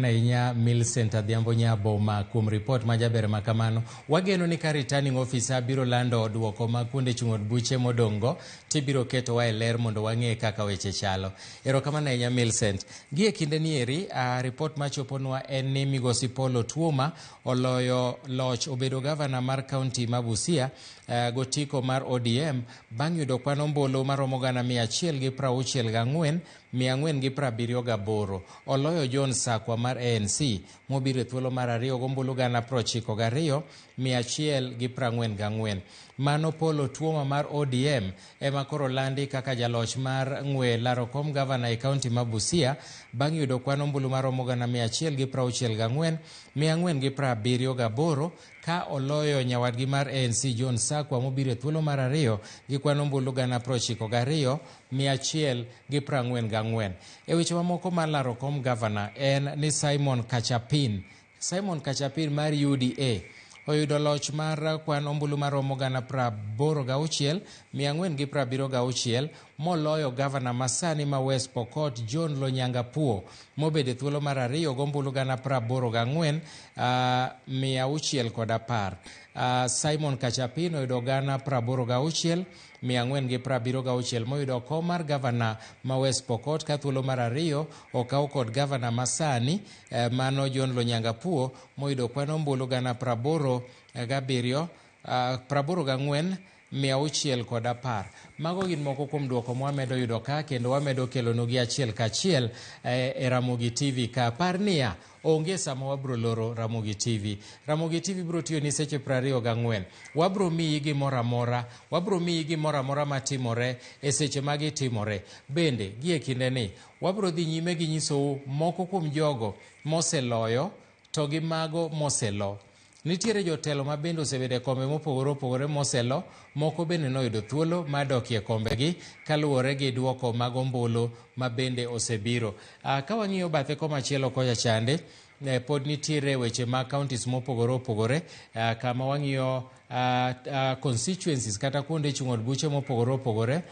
ahinya Millicent Adhiambo Nyaboma kuom ripot majaber ma kamano. Wageno ni ka returning officer biro lando duoko mag kuonde chung' od buche modong' go tibiro ketowa e ler mondo wang'e kaka weche chalo. Erokamano ahinya Millicent. Gi e kinde ni eri, ripot machoponwa en ni Migosi Paul Otuoma oloyo loch obedo gavana mar kaunti ma Busia gotiko mar ODM bang' yudo kwan ombulu maromo 164 478. Oloyo John Sakwa mar ANC mobiro e thuolo mar 2 gombulu 92 144. Mano Paul Otuoma mar ODM ema koro landi kaka jaloch mar ng'we laro kom gavana e kaunti ma Busia bang' yudo kwan ombulu maromo 164 478 ka oloyo nyawadgi mar ANC John Sakwa mobiro e thuolo mar 2 gi kwan ombulu 92 144. E weche mamoko mar laro kom gavana en ni Simon Kachapin mar UDA oyudo loch mar kwan ombulu maromo 86 476 moloyo gavana masani ma West Pokot John Lonyangapuo mobedo e thuolo mar 2 gombulu 84 610. Simon Kachapin oyudo 86 476 moyudo kom mar gavana ma West Pokot ka thuolo mar 2 okaw kod gavana masani mano John Lonyangapuo moyudo kwan ombulu 87 84 610. Mago gin moko kuom duoko mwamedo yudo ka kendo wamedo kelonugi achiel kachiel e Ramogi TV ka. Par niya, onge sama wabro loro Ramogi TV. Ramogi TV bro tiyo ni seche 24. Wabro miyi gimoro amora, wabro miyi gimoro amora matimore e seche ma gitimore. Bende, gie kindeni, wabro dhi nyime gi nyisou moko kuom jogo moseloyo to gi mago moselo. Nitiere jotelo ma bende osebedo e kombe mopogore opogore moselo, moko bende noyudo thuolo mar dokie kombegi kaluwore gi duoko mag ombulu ma bende osebiro. Ka wang'iyo bathe komachielo kocha chande, pod nitiere weche mag counties mopogore opogore, kama wang'iyo constituencies kata kuonde chung' od buche mopogore opogore,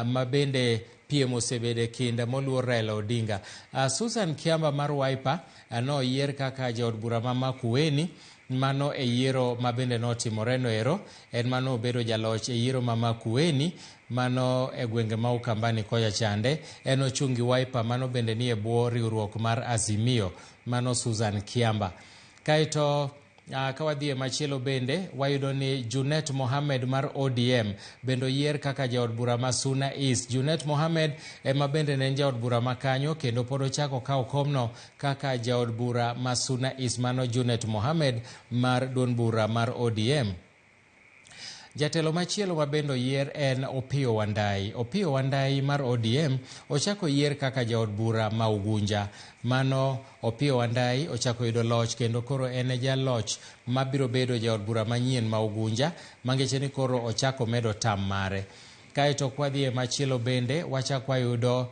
ma bende piem osebedo e kind moluor Raila Odinga. Susan Kiamba mar Wiper noyier kaka jaod bura ma Makueni. Mano e yiero ma bende notimore no ero, en mano obedo jaloch e yiero ma Makueni, mano e gwenge ma Ukambani kocha chande. En ochung' gi Wiper, mano bende ni e bwo riwruok mar Azimio, mano Susan Kiamba. Kaeto ka wadhi e machielo bende wayudo ni Junet Mohamed mar ODM bende oyier kaka jaod bura ma Suna East. Junet Mohamed ema bende ne en jaod bura ma kanyo kendo pod ochako kawo komno kaka jaod bura ma Suna East, mano Junet Mohamed mar duond bura mar ODM. Jatelo machielo ma bende oyier en Opiyo Wandayi. Opiyo Wandayi mar ODM ochako yier kaka jaod bura ma Ugunja. Mano Opiyo Wandayi ochako yudo loch kendo koro en e jaloch mabiro bedo jaod bura manyien ma Ugunja, mangeche ni koro ochako medo tam mare. Kaeto kwadhi e machielo bende wachako wayudo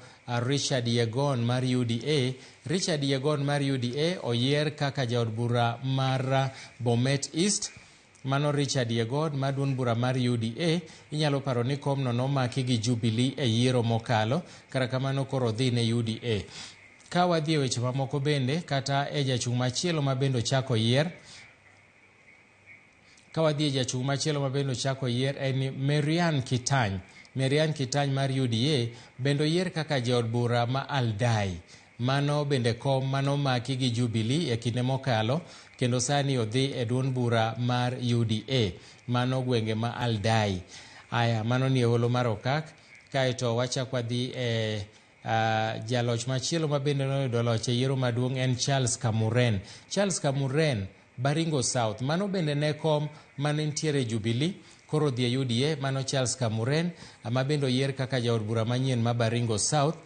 Richard Yegon mar UDA. Richard Yegon mar UDA oyier kaka jaod bura mar Bomet East. Mano Richard Yegon mar duond bura mar UDA. Inyalo paro ni komno nomaki gi Jubilee e yiero mokalo, kata kamano koro dhi ne UDA. Ka wadhi e weche mamoko bende, kata e jachung' machielo ma bende ochako yier, ka wadhi e jachung' machielo ma bende ochako yier en Marianne Kitany. Marianne Kitany mar UDA bende oyier kaka jaod bura ma Aldai. Mano bende kom manomaki gi Jubilee e kinde mokalo, kendo sani odhi e duond bura mar UDA, mano gwenge ma Aldai. Aya, mano ni e holo mar Okak. Kaeto wachak wadhi e jaloch machielo ma bende noyudo loch e yiero maduong' en Charles Kamuren. Charles Kamuren, Baringo South, mano bende ne kom mane nitiere Jubilee, koro odhi e UDA. Mano Charles Kamuren ma bende oyier kaka jaod bura manyien ma Baringo South,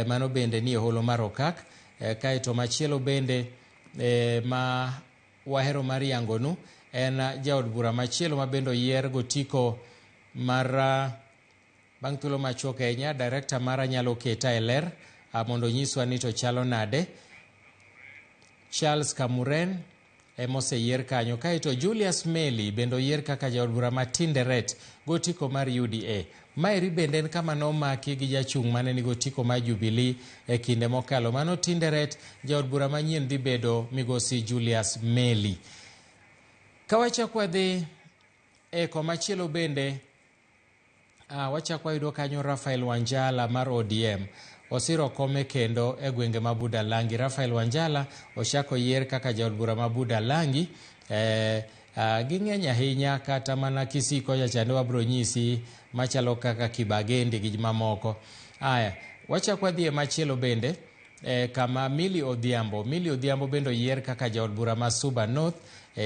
mano bende ni e holo mar Okak. Kaeto machielo bende ma wahero mar yangonu en jaod bura machielo ma bende oyier gotiko mar bang' thuolo machuok ahinya. Director mara nyalo keta e ler mondo onyiswa ni to chalo nade. Charles Kamuren emoseyier kanyo. Kaeto Julius Meli bende oyier kaka jaod bura ma Tinderet gotiko mar UDA. Maeri bende en kama nomaki gi jachung' mane ni gotiko mar Jubilee e kinde mokalo. Mano Tinderet, jaod bura manyien dhi bedo migosi Julius Meli. Ka wachako wadhi e komachielo bende, wachako wayudo kanyo Rafael Wanjala mar ODM osiro kome kendo e gwenge ma Budalangi. Rafael Wanjala ochako yier kaka jaod bura ma Budalangi. Ging'eny ahinya, kata mana Kisii kocha chande wabro nyisi machalo kaka Kibagendi gi mamoko. Aya, wachako wadhi e machielo bende kama Millie Odhiambo. Millie Odhiambo bende oyier kaka jaod bura ma Suba North.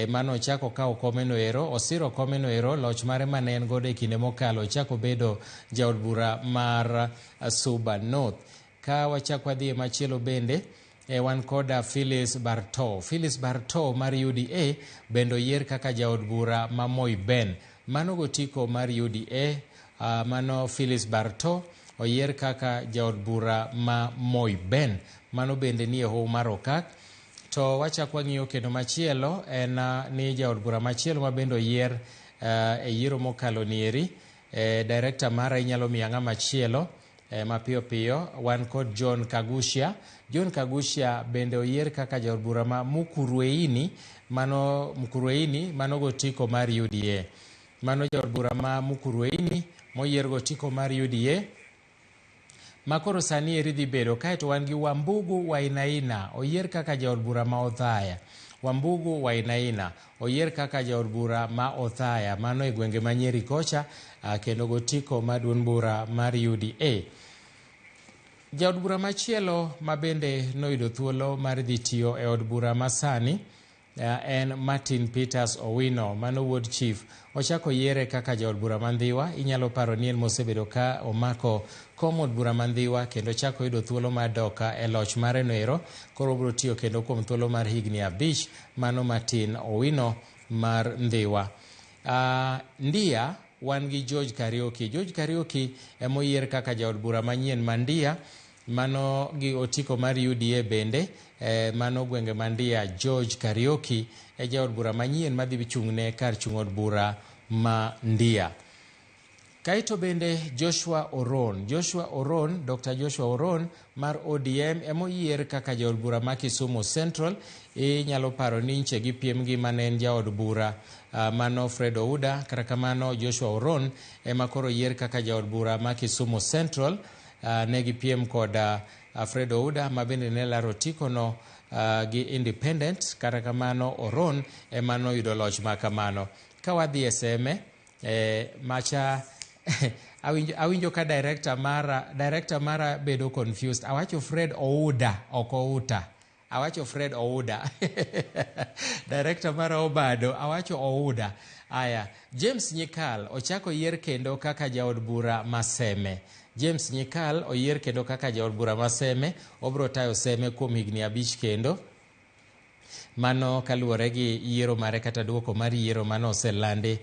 Mano ochako kawo komeno ero, osiro komeno ero, loch mare mane en godo e kinde mokalo, ochako bedo jaod bura mar Suba North. Ka wachako wadhi e machielo bende, wan koda Phyllis Barto. Phyllis Barto mar UDA bende oyier kaka jaod bura ma Moi Ben. Mano gotiko mar UDA, mano Phyllis Barto oyier kaka jaod bura ma Moi Ben. Mano bende ni e hoho mar Okak. To wachako wang'iyo kendo machielo en ni jaod bura machielo ma bende oyier e yiero mokalo nieri. Director mara inyalo miya ng'ama chielo mapiyo piyo. Wan kod John Kagushia. John Kagushia bende oyier kaka jaod bura ma Mukurweini, mano Mukurweini, mano gotiko mar UDA. Mano jaod bura ma Mukurweini moyier gotiko mar UDA. Makoro sani eri dhi bedo. Kaeto wan gi Wambugu Wainaina oyier kaka jaod bura ma Othaya. Wambugu Wainaina oyier kaka jaod bura ma Othaya, mano e gwenge ma Nyeri kocha, kendo gotiko mar duond bura mar UDA. Jaod bura machielo ma bende noyudo thuolo mar dhi tiyo e od bura masani en Martin Peters Owino, mano wuod chief. Ochako yiere kaka jaod bura ma Ndhiwa. Inyalo paro ni en mosebedo ka omako kom od bura ma Ndhiwa kendo ochako yudo thuolo mar dok e loch mare noero. Koro obiro tiyo kendo kuom thuolo mar higni 5, mano Martin Owino mar Ndhiwa. Ndia wan gi George Kariuki. George Kariuki emoyier kaka jaod bura manyien ma Ndia, mano gi otiko mar UDA bende, mano gwenge ma Ndia. George Kariuki e jaod bura manyien madhi chung'ne kar chung' od bura ma Ndia. Kaeto bende Joshua Oron, Joshua Oron, Dr. Joshua Oron mar ODM emoyier kaka jaod bura ma Kisumu Central. Inyalo paro ni nche gi piem gi mane en jaod bura mano Fred Ouda. Kata kamano Joshua Oron ema koro yier kaka jaod bura ma Kisumu Central. Ne gipiem kod Fred Ouda ma bende ne laro otikono gi Independent. Kata kamano Oron ema noyudo loch ma kamano. Ka wadhi e Seme, macha awinjo ka director mara bedo confused. Awacho Fred Ouda, ok Outa. Awacho Fred Ouda. Director mara obado, awacho Ouda. Aya, James Nyikal ochako yier kendo kaka jaod bura ma Seme. James Nyikal oyier kendo kaka jaod bura ma Seme, obiro tayo Seme kuom higni 5 kendo. Mano kaluwore gi yiero mare kata duoko mar yiero mano oselandi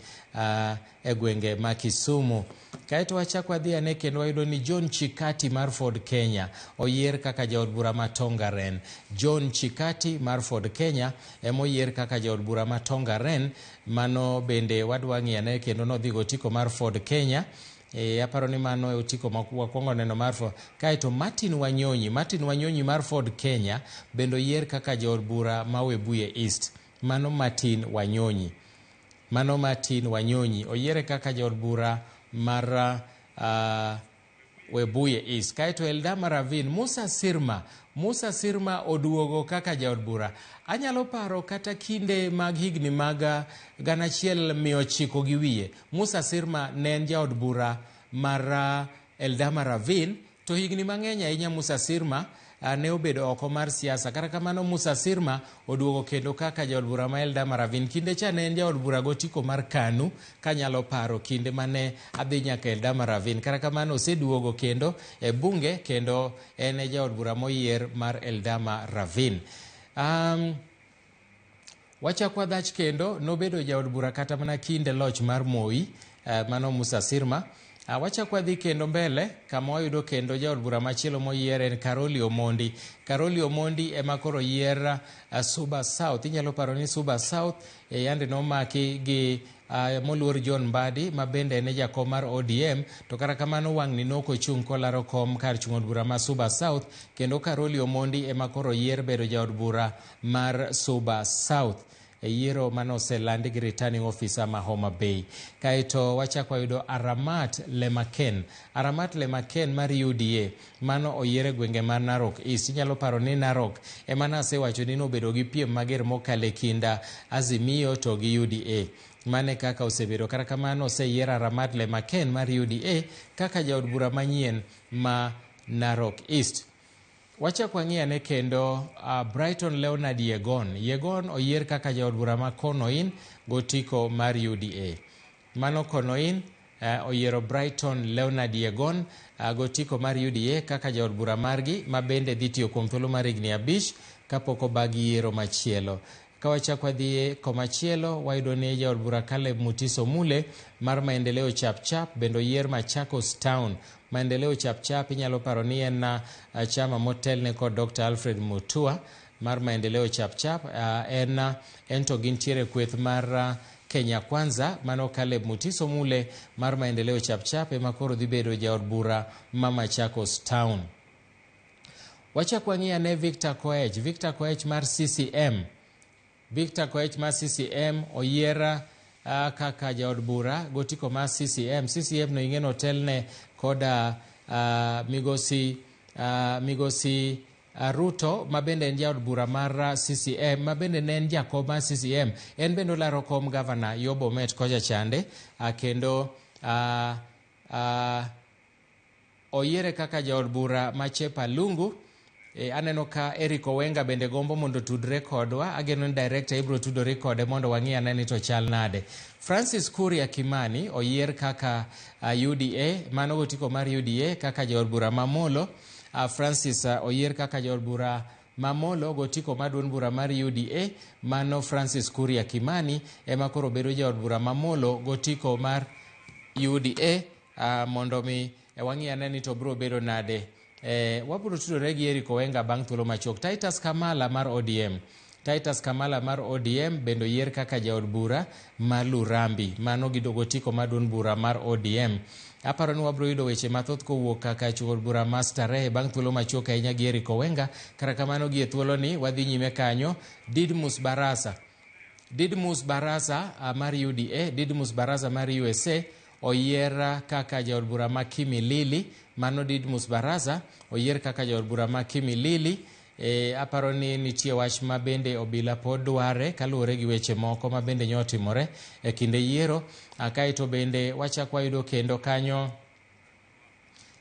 e gwenge ma Kisumu. Kaeto wachako wadhi ane kendo wayudo ni John Chikati mar Ford Kenya oyier kaka jaod bura ma Tongaren. John Chikati mar Ford Kenya emoyier kaka jaod bura ma Tongaren. Mano bende wadwa ng'iyo ane kendo nodhi go otiko mar Ford Kenya. Aparo ni mano e otiko ma wakwongo neno mar Ford. Kaeto Martin Wanyonyi, Martin Wanyonyi mar Ford Kenya bende oyier kaka jaod bura ma Webuye East. Mano Martin Wanyonyi. Mano Martin Wanyonyi oyiere kaka jaod bura mar Webuye East. Kaeto Eldama Ravine, Musa Sirma. Musa Sirma oduogo kaka jaod bura. Anyalo paro kata kinde mag higni mag 1900 gi wiye. Musa Sirma ne en jaod bura mar Eldama Ravine, to higni mang'eny ahinya Musa Sirma ne obedo oko mar siasa. Kata kamano Musa Sirma oduogo kendo kaka jaod bura ma Eldama Ravine. Kinde cha ne en jaod bura gotiko mar KANU, kanyalo paro kinde mane adhi nyaka Eldama Ravine. Kata kamano oseduogo kendo e bunge kendo en e jaod bura moyier mar Eldama Ravine. Wachako wadhach kendo nobedo jaod bura kata mana kinde loch mar Moi, mano Musa Sirma. Wachako wadhi kendo mbele kama wayudo kendo jaod bura machielo moyier en Karoli Omondi. Karoli Omondi ema koro yier Suba South. Inyalo paro ni Suba South yande nomaki gi moluor John Mbadi ma bende en jakom mar ODM, to kata kamano wang'ni nokochung' kolaro kom kar chung' od bura ma Suba South, kendo Karoli Omondi ema koro yier bedo jaod bura mar Suba South e yiero mane oselandi gi returning officer ma Homa Bay. Kaeto wachako wayudo Aramat Lemaken. Aramat Lemaken mar UDA mano oyier e gwenge mar Narok East. Inyalo paro ni Narok ema nasewacho ni nobedo gi piem mager mokalo e kind Azimio to gi UDA. Mane kaka osebedo. Kata kamano oseyier Aramat Lemaken mar UDA kaka jaod bura manyien ma Narok East. Wachako wang'i ane kendo Brighton Leonard Yegon. Yegon oyier kaka jaod bura ma Konoin gotiko mar UDA. Mano Konoin oyiero Brighton Leonard Yegon gotiko mar UDA kaka jaod bura margi ma bende dhi tiyo kuom thuolo mar higni 5 kapok obag yiero machielo. Ka wachako wadhi komachielo wayudo ni jaod bura Caleb Mutiso Mule mar Maendeleo Chapchap bende oyier Machakos Town. Maendeleo Chapchap inyalo paro ni en chama motelne kod Dr. Alfred Mutua mar Maendeleo Chapchap. En to gintiere kweth mar Kenya Kwanza. Mano Caleb Mutiso Mule mar Maendeleo Chapchap ema koro dhi bedo jaod bura ma Machakos Town. Wachako wang'i ane Victor Koech. Victor Koech mar CCM. Victor Koech mar CCM oyier kaka jaod bura gotiko mar CCM. CCM no ing'eno otelne koda migosi Ruto ma bende en jaod bura mar CCM, ma bende ne en jakom mar CCM, en bende olaro kom gavana yo Bomet kocha chande, kendo oyiere kaka jaod bura ma Chepalungu. Aneno ka Eric Owenga bende gombo mondo tudre kodwa. Ageno ni director ibiro tudori kode mondo wang'i ane ni to chal nade. Francis Kuria Kimani oyier kaka UDA, mano gotiko mar UDA kaka jaod bura ma Molo. Francis oyier kaka jaod bura ma Molo gotiko mar duond bura mar UDA. Mano Francis Kuria Kimani ema koro bedo jaod bura ma Molo gotiko mar UDA, mondo mi wang'i ane ni to biro bedo nade. Wabiro tudore gi Eric Owenga bang' thuolo machuok. Titus Kamala mar ODM. Titus Kamala mar ODM bende oyier kaka jaod bura ma Lurambi. Mano gi gotiko mar duond bura mar ODM. Aparo ni wabiro yudo weche mathoth kowuok kaka jaod bura ma Starehe bang' thuolo machuok ahinya gi Eric Owenga. Kata kamano gi e thuoloni wadhi nyime kanyo. Didmus Barasa. Didmus Barasa mar UDA, Didmus Barasa mar USA oyier kaka jaod bura ma Kimilili. Mano Didmus Barasa oyier kaka jaod bura ma Kimilili. Aparo ni nitie wach ma bende obila pod dware kaluwore gi weche moko ma bende nyotimore e kinde yiero. Kaeto bende wachak wayudo kendo kanyo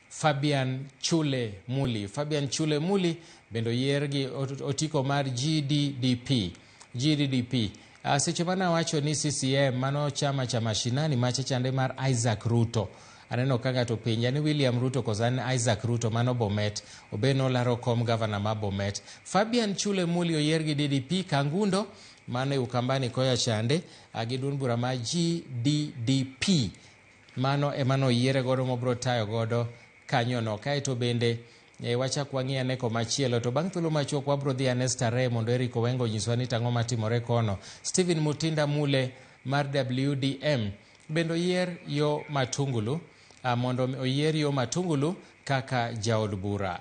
Fabian Chule Muli. Fabian Chule Muli bende oyier gi otiko mar GDDP. GDDP. Seche mane awacho ni CCM mano chama cha mashinani macha chande mar Isaac Ruto. Aneno ka ng'ato penja ni William Ruto koso an Isaac Ruto mano Bomet. Obe nolaro kom gavana ma Bomet. Fabian Chule Muli oyier gi DDP Kangundo mano e Ukambani koya chande gi duond bura ma GDDP. Mano ema noyiere godo mobiro tayo godo kanyono. Kaeto bende wachak wang'i ane komachielo to bang' thuolo machuok wabiro dhi ane Starehe mondo Eric Owenga onyiswa ni tang'o matimore kono. Stephen Mutinda Mule mar WDM bende oyier yo Matungulu mondo oyier yo Matungulu kaka jaod bura.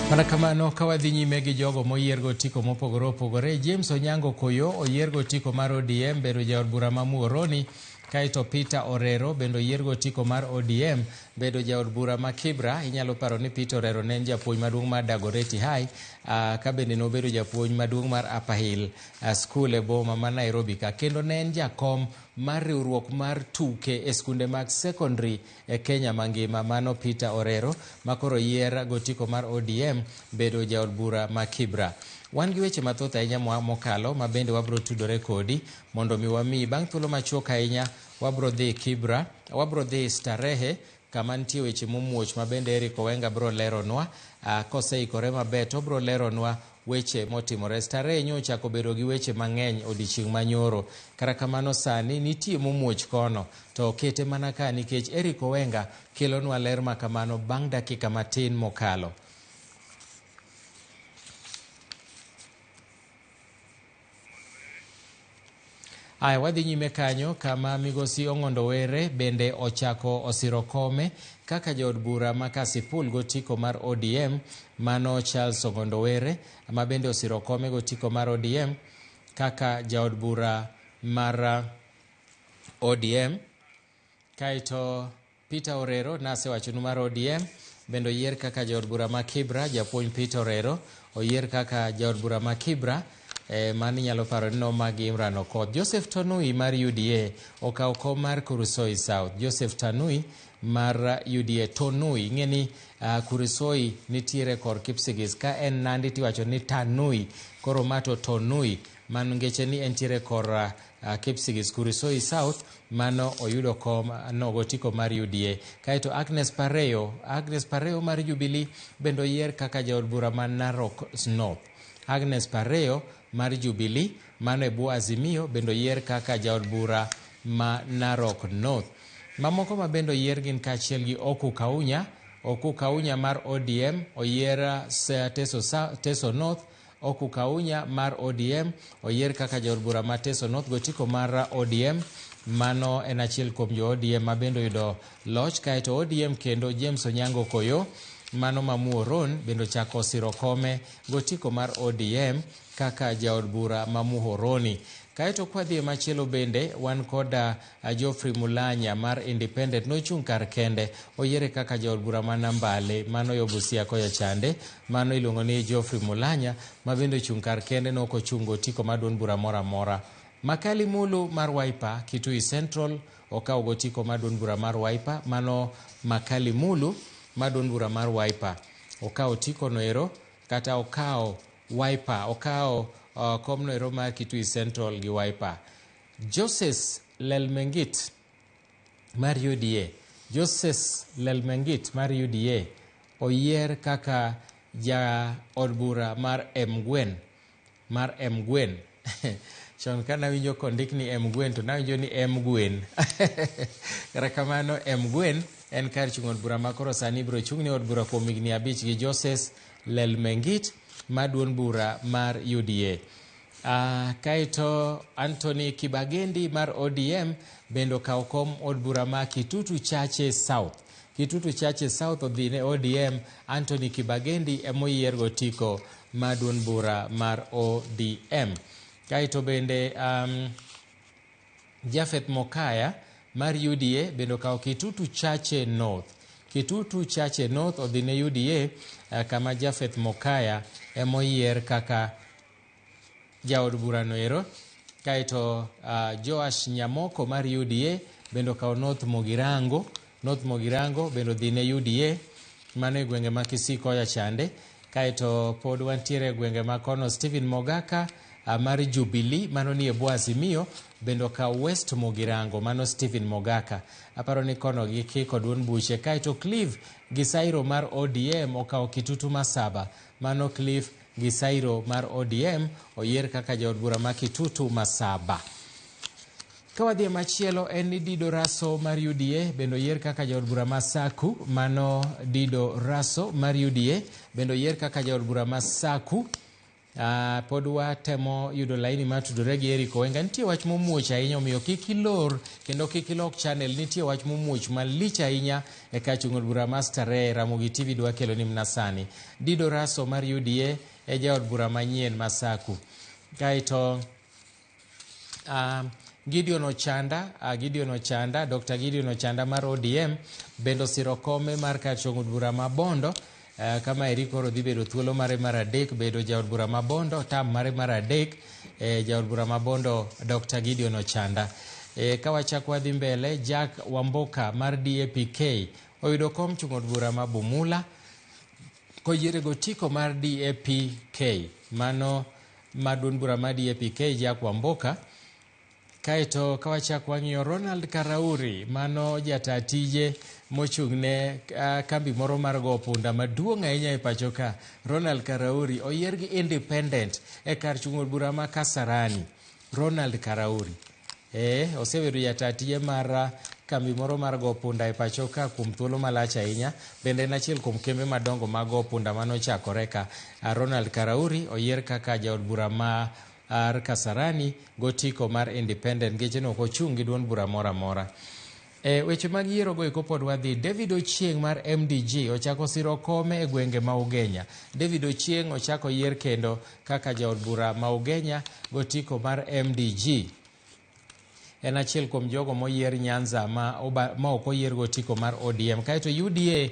Mana kamano ka wadhi nyime gi jogo moyier go otiko mopogore opogore, James Onyango Koyo oyier go otiko mar ODM bedo jaod bura ma Muhoroni, kaeto Peter Orero bende oyier go otiko mar ODM bedo jaod bura ma Kibra. Inyalo paro ni Peter Orero ne en japuonj maduong' mar Dagoretti High, ka bende nobedo japuonj maduong' mar Upper Hill School e boma ma Nairobi ka, kendo ne en jakom mar riwruok mar tuke e skunde mag secondary e Kenya mangima. Mano Peter Orero ma koro oyier gotiko mar ODM bedo jaod bura ma Kibra. Wan gi weche mathoth ahinya mokalo ma bende wabro tudore kodi mondo mi wamiyi bang' thuolo machuok ahinya. Wabro dhi Kibra, wabro dhi Starehe kama nitie weche momuoch ma bende Eric Owenga bro leronwa. Koseikore maber to obro leronwa weche motimore. Starehe nyo ochako bedo gi weche mang'eny odiochieng' manyoro. Kata kamano sani nitie momuoch kono to okete mana ka nikech Eric Owenga kelonwa ler ma kamano bang' dakika matin mokalo. Aya, wadhi nyime kanyo kama migosi Ong'ondo Were bende ochako osiro kome kaka jaod bura ma Kasipul gotiko mar ODM. Mano Charles Ong'ondo Were ma bende osiro kome gotiko mar ODM kaka jaod bura mar ODM. Kaeto Peter Orero nasewachonu mar ODM bende oyier kaka jaod bura ma Kibra. Japuonj Peter Orero oyier kaka jaod bura ma Kibra. Mano inyalo paro ni nomagi Imran Okoth. Joseph Tonui mar UDA okawo kom mar Kuresoi South. Joseph Tanui mar UDA. Tonui, ing'e ni Kuresoi nitiere kor Kipsigis, ka en Nandi tiwacho ni Tanui, koro ma to Tonui mano ngeche ni entiere kor Kipsigis. Kuresoi South mano oyudo kom nogo otiko mar UDA. Kaeto Agnes Pareo, Agnes Pareo mar Jubilee bende oyier kaka jaod bura ma Narok North. Agnes Pareo mar Jubilee mano e bwo Azimio bende oyier kaka jaod bura ma Narok North. Mamoko ma bende oyier gin kaachiel gi Oku Kaunya, Oku Kaunya mar ODM oyier Teso North. Oku Kaunya mar ODM oyier kaka jaod bura ma Teso North gotiko mar ODM. Mano en achiel kuom jo ODM ma bende oyudo loch. Kaeto ODM kendo James Onyango Koyo mano ma Muhoron bende ochako osiro kome gotiko mar ODM kaka jaod bura ma Muhoroni. Kaeto kwadhi e machielo bende wan koda Geoffrey Mulanya mar Independent nochung' kar kende oyiere kaka jaod bura ma Nambale mano yo Busia kocha chande. Mano iluongo ni Geoffrey Mulanya ma bende ochung' kar kende nok ochung' gotiko mar duond bura moro amora. Makali Mulu mar Wiper Kitui Central okawo gotiko mar duond bura mar Wiper. Mano Makali Mulu mar duond bura mar Wiper okawo otiko noero kata okawo Wiper okawo kom noero mar Kitui Central gi Wiper. Joses Lelmengit mar UDA, Joses Lelmengit mar UDA oyier kaka jaod bura mar Mgwen, mar Mgwen. Chon ka nawinjo kondik ni Mgwen to nawinjo ni Mgwen. Kata kamano Mgwen en kar chung' od bura ma koro sani ibiro chung' ne od bura kuom higni 5 gi Joses Lelmengit mar duond bura mar UDA. Kaeto Anthony Kibagendi mar ODM bende okawo kom od bura ma Kitutu Chache South. Kitutu Chache South odhi ne ODM. Anthony Kibagendi emoyier gotiko mar duond bura mar ODM. Kaeto bende Jafeth Mokaya mar UDA bende okawo Kitutu Chache North. Kitutu Chache North odhi ne UDA kama Jafeth Mokaya emoyier kaka jaod bura noero. Kaeto Joash Nyamoko mar UDA bende okawo North Mogirango. North Mogirango bende odhi ne UDA mano e gwenge ma Kisii kocha chande. Kaeto pod wantiere e gwenge ma kono Stephen Mogaka mar Jubilee mano nie bwo Azimio bende okawo West Mogirango mano Stephen Mogaka. Aparo ni kono gi kiko duond buche. Kaeto Clive Gisairo mar ODM okawo Kitutu Masaba mano Clive Gisairo mar ODM oyier kaka jaod bura ma Kitutu Masaba. Ka wadhi e machielo en ni Dido Raso mar UDA bende oyier kaka jaod bura ma Saku mano Dido Raso mar UDA bende oyier kaka jaod bura ma Saku. Pod watemo yudo laini mar tudore gi Eric Owenga. Nitie wach momuoch ahinya omiyo kik ilor kendo kik ilok channel. Nitie wach momuoch malich ahinya e kar chung' od bura ma Starehe. Ramogi TV dwa kelo ni mana sani. Dido Raso mar UDA e jaod bura manyien ma Saku. Kaeto Gideon Ochanda, Gideon Ochanda, Dr. Gideon Ochanda mar ODM bende osiro kome mar kar chung' od bura ma Bondo. Kama eri koro dhi bedo thuolo mare mar adek bedo jaod bura ma Bondo, tam mare mar adek jaod bura ma Bondo Dr. Gideon Ochanda. Ka wachak wadhi mbele, Jack Wamboka mar DAPK oyudo kom chung' od bura ma Bumula koyiere gotiko mar DAPK. Mano ma duond bura mar DAPK Jack Wamboka. Kaeto ka wachak wang'iyo Ronald Karauri, mano jata tije mochung'ne kambi moro mar go punda maduong' ahinya e pacho ka. Ronald Karauri oyier gi independent e kar chung' od bura ma Kasarani. Ronald Karauri osebedo jata tije mar kambi moro mar go punda e pacho ka kuom thuolo malach ahinya. Bende en achiel kuom kembe madongo mag go punda manochakore ka. Ronald Karauri oyier kaka jaod bura ma ar Kasarani gotiko mar independent nikech ne ok ochung' gi duond bura moro amora. Weche mag yiero go eko pod wadhi. David Ochieng' mar MDG ochako siro kome e gwenge ma Ugenya. David Ochieng' ochako yier kendo kaka jaod bura ma Ugenya gotiko mar MDG. En achiel kuom jogo moyier Nyanza ma ok oyier gotiko mar ODM. Kaeto UDA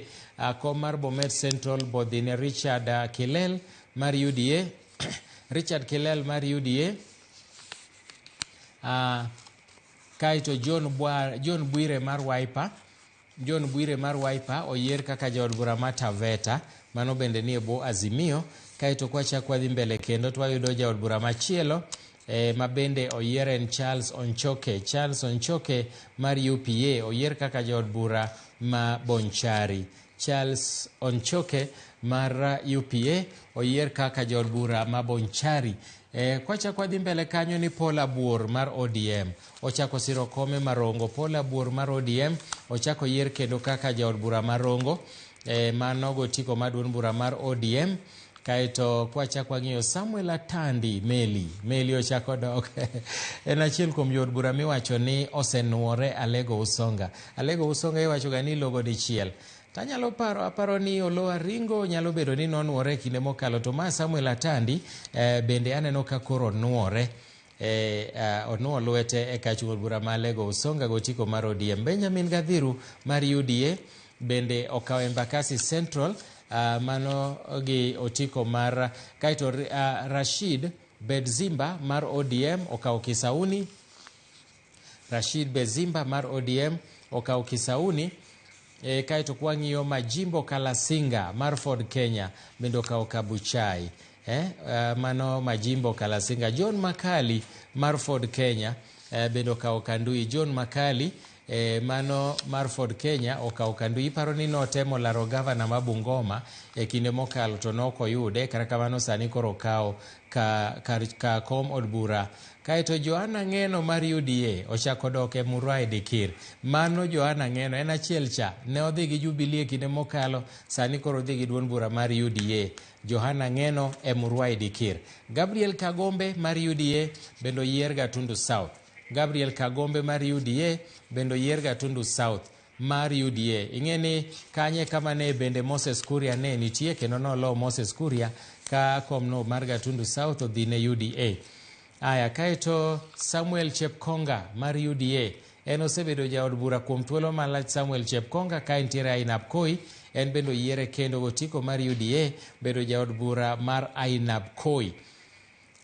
kom mar Bomet Central bodhi ne Richard Kilel mar UDA. Richard Kilel mar UDA. Kaeto John Bwire mar Wiper. John Bwire mar Wiper oyier kaka jaod bura ma Taveta, mano bende nie bwo Azimio. Kaeto kwachak wadhi mbele kendo twayudo jaod bura machielo ma bende oyier en Charles Onchoke. Charles Onchoke mar UPA oyier kaka jaod bura ma Bonchari. Charles Onchoke mar UPA oyier kaka jaod bura ma Bonchari. Kwachak wadhi mbele kanyo ni Paul Abuor mar ODM ochako siro kome marongo. Paul Abuor mar ODM ochako yier kendo kaka jaod bura marongo, mano gotiko mar duond bura mar ODM. Kaeto kwachak wang'iyo Samuel Atandi Meli ochako dok. En achiel kuom jood bura miwacho ni osenuore Alego Usonga. Alego Usonga iwacho ga ni ilogo dichiel. Tanyalo paro aparo ni Oloa Ringo nyalo bedo ni nonuore kinde mokalo, to ma Samuel Atandi bende aneno ka koro nuore. Onuo lwete e kar chung' od bura ma Alego Usonga gotiko mar ODM. Benjamin Gadhiru mar UDA bende okawo Embakasi Central, mano gi otiko mar. Kaeto Rashid Bedzimba mar ODM okawo Kisauni. Rashid Bedzimba mar ODM okawo Kisauni. Kaeto kwang'iyo Majimbo Kalasinga mar Ford Kenya bende okawo Kabuchai. Mano Majimbo Kalasinga. John Makali mar Ford Kenya bende okawo Kandui. John Makali mano mar Ford Kenya okawo Kandui. Iparo ni notemo laro gavana ma Bungoma e kinde mokalo to nok oyude, kata kamano sani koro okawo ka kom od bura. Kaeto Joanna Ng'eno mar UDA ochako dok e Murai Dikir. Mano Joanna Ng'eno en achiel cha ne odhi gi Jubilee e kinde mokalo, sani koro odhi gi duond bura mar UDA. Joanna Ng'eno e Murai Dikir. Gabriel Kagombe mar UDA bende oyier Gatundu South. Gabriel Kagombe mar UDA bende oyier Gatundu South mar UDA. Ing'e ni kanye kama ne bende Moses Kuria ne nitie kendo nolo Moses Kuria ka komno mar Gatundu South odhi ne UDA. Aya, kaeto Samuel Chepkonga mar UDA en osebedo jaod bura kuom thuolo malach. Samuel Chepkonga ka entiere Ainabkoi, en bende oyiere kendo gotiko mar UDA bedo jaod bura mar Ainabkoi.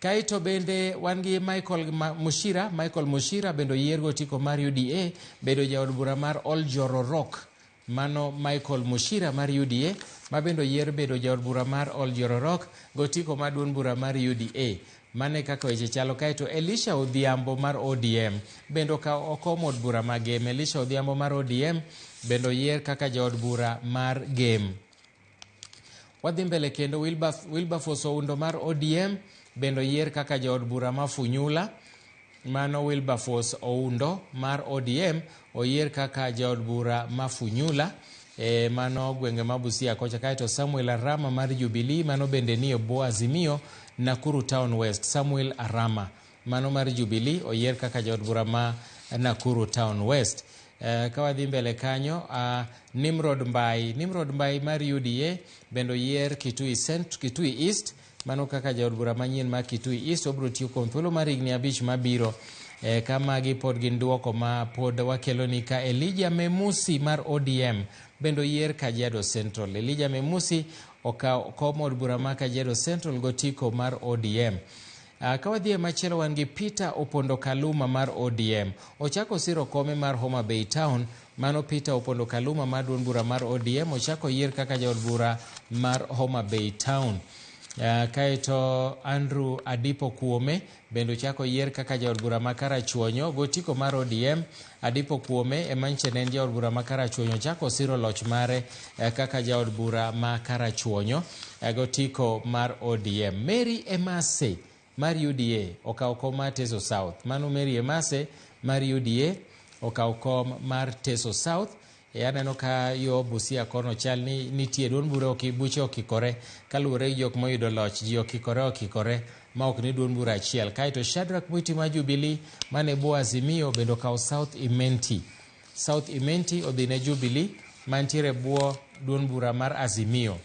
Kaeto bende wan gi Michael Mushira. Michael Mushira bende oyier gotiko mar UDA bedo jaod bura mar Oljororok. Mano Michael Mushira mar UDA ma bende oyier bedo jaod bura mar Oljororok gotiko mar duond bura mar UDA. Mane kaka weche chalo. Kaeto Elisha Odhiambo mar ODM bende okawo okom od bura ma Gem. Elisha Odhiambo mar ODM bende oyier kaka jaod bura mar Gem. Wadhi mbele kendo Wilberforce Oundo mar ODM bende oyier kaka jaod bura ma Funyula. Mano Wilberforce Oundo mar ODM oyier kaka jaod bura ma Funyula. Mano gwenge ma Busia kocha. Kaeto Samuel Arama mar Jubilee, mano bende nie bwo Azimio, Nakuru Town West. Samuel Arama mano mar Jubilee oyier kaka jaod bura ma Nakuru Town West. Ka wadhi mbele kanyo, Nimrod Mbai mar UDA bende oyier Kitui Kitui East, mano kaka jaod bura manyien ma Kitui East. Obiro tiyo kuom thuolo mar higni 5 mabiro. Ka magi pod gin duoko ma pod wakeloni ka Elijah Memusi mar ODM bende oyier Kajiado Central. Elijah Memusi okawo kom od bura ma Kajiado Central gotiko mar ODM. Ka wadhi e machielo, wan gi Peter Opondo Kaluma mar ODM. Ochako siro kome mar Homa Bay Town. Mano Peter Opondo Kaluma mar duond bura mar ODM ochako yier kaka jaod bura mar Homa Bay Town. Kaeto Andrew Adipo Kuome bende ochako yier kaka jaod bura ma Karachuonyo gotiko mar ODM. Adipo Kuome ema nyicha ne en jaod bura ma Karachuonyo, ochako siro loch mare kaka jaod bura ma Karachuonyo gotiko mar ODM. Mary Emase mar UDA okawo kom mar Teso South. Mano Mary Emase mar UDA okawo kom mar Teso South. Aneno ka yo Busia kono chal ni nitie duond bura buche okikore kaluwore gi jok moyudo loch, ji okikore ma ok ni duond bura achiel. Kaeto Shadrack Mwiti mar Jubilee mane bwo Azimio bende okawo South Imenti. South Imenti odhi ne Jubilee mantiere bwo duond bura mar Azimio.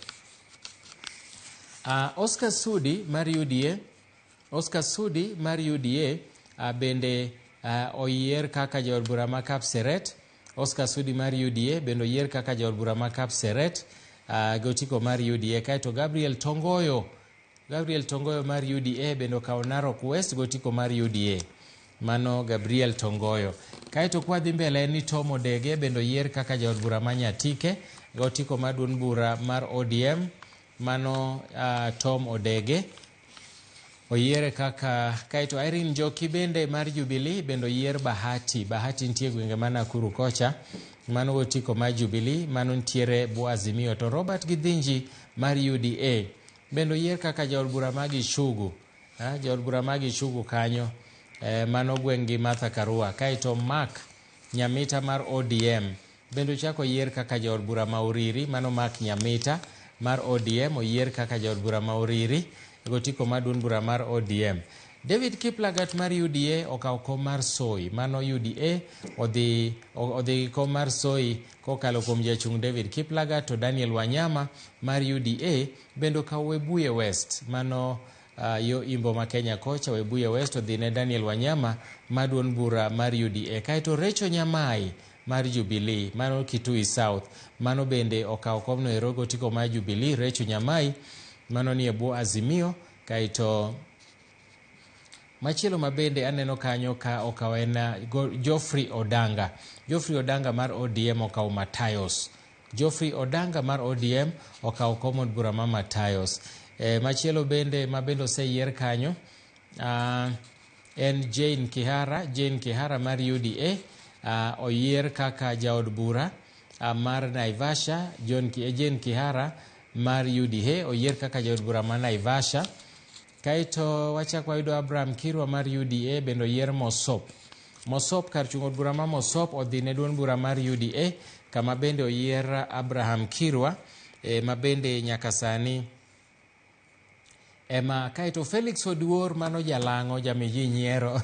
Oscar Sudi mar UDA, Oscar Sudi mar UDA bende oyier kaka jaod bura ma Kapseret. Oscar Sudi mar UDA bende oyier kaka jaod bura ma Kapseret gotiko mar UDA. Kaeto Gabriel Tongoyo mar UDA bende okawo Narok West gotiko mar UDA. Mano Gabriel Tongoyo. Kaeto kwa dhi mbele ni Tom Odege bende oyier kaka jaod bura ma Nyatike gotiko mar duond bura mar ODM. Mano Tom Odege oyiere kaka. Kaeto Irene Njoki bende mar Jubilee bende oyier Bahati. Bahati nitie gwenge ma Nakuru kocha, mano gotiko mar Jubilee, mano nitiere bwo Azimio. To Robert Githinji mar UDA bende oyier kaka jaod bura ma Gichugu, jaod bura ma Gichugu kanyo, mano gweng' gi Martha Karua. Kaeto Mark Nyamita mar ODM bende ochako oyier kaka jaod bura ma Uriri. Mano Mark Nyamita mar ODM oyier kaka jaod bura ma Uriri gotiko mar duond bura mar ODM. David Kiplagat mar UDA okawo kom mar Soi. Mano UDA odhi kom mar Soi kokalo kuom jachung' David Kiplagat. To Daniel Wanyama mar UDA bende okawo Webuye West. Mano yo imbo ma Kenya kocha, Webuye West odhi ne Daniel Wanyama mar duond bura mar UDA. Kaeto Recho Nyamai mar Jubilee, mano Kitui South, mano bende okawo komno ero gotiko mar Jubilee. Recho Nyamai mano nie bwo Azimio. Kaeto machielo mabende aneno kanyo ka okawo en Geoffrey Odanga. Geoffrey Odanga mar ODM okawo Matayos. Geoffrey Odanga mar ODM okawo kom od bura ma Matayos. Machielo bende mabende oseyier kanyo en Jane Kihara. Jane Kihara mar UDA oyier kaka jaod bura mar Naivasha. Jane Kihara mar UDA oyier kaka jaod bura ma Naivasha. Kaeto wachak wayudo Abraham Kirwa mar UDA bende oyier Mosop. Mosop kar chung' od bura ma Mosop odhi ne duond bura mar UDA kama bende oyier Abraham Kirwa ma bende nyaka sani ema. Kaeto Felix Oduor mano jalang'o jamiji nyiero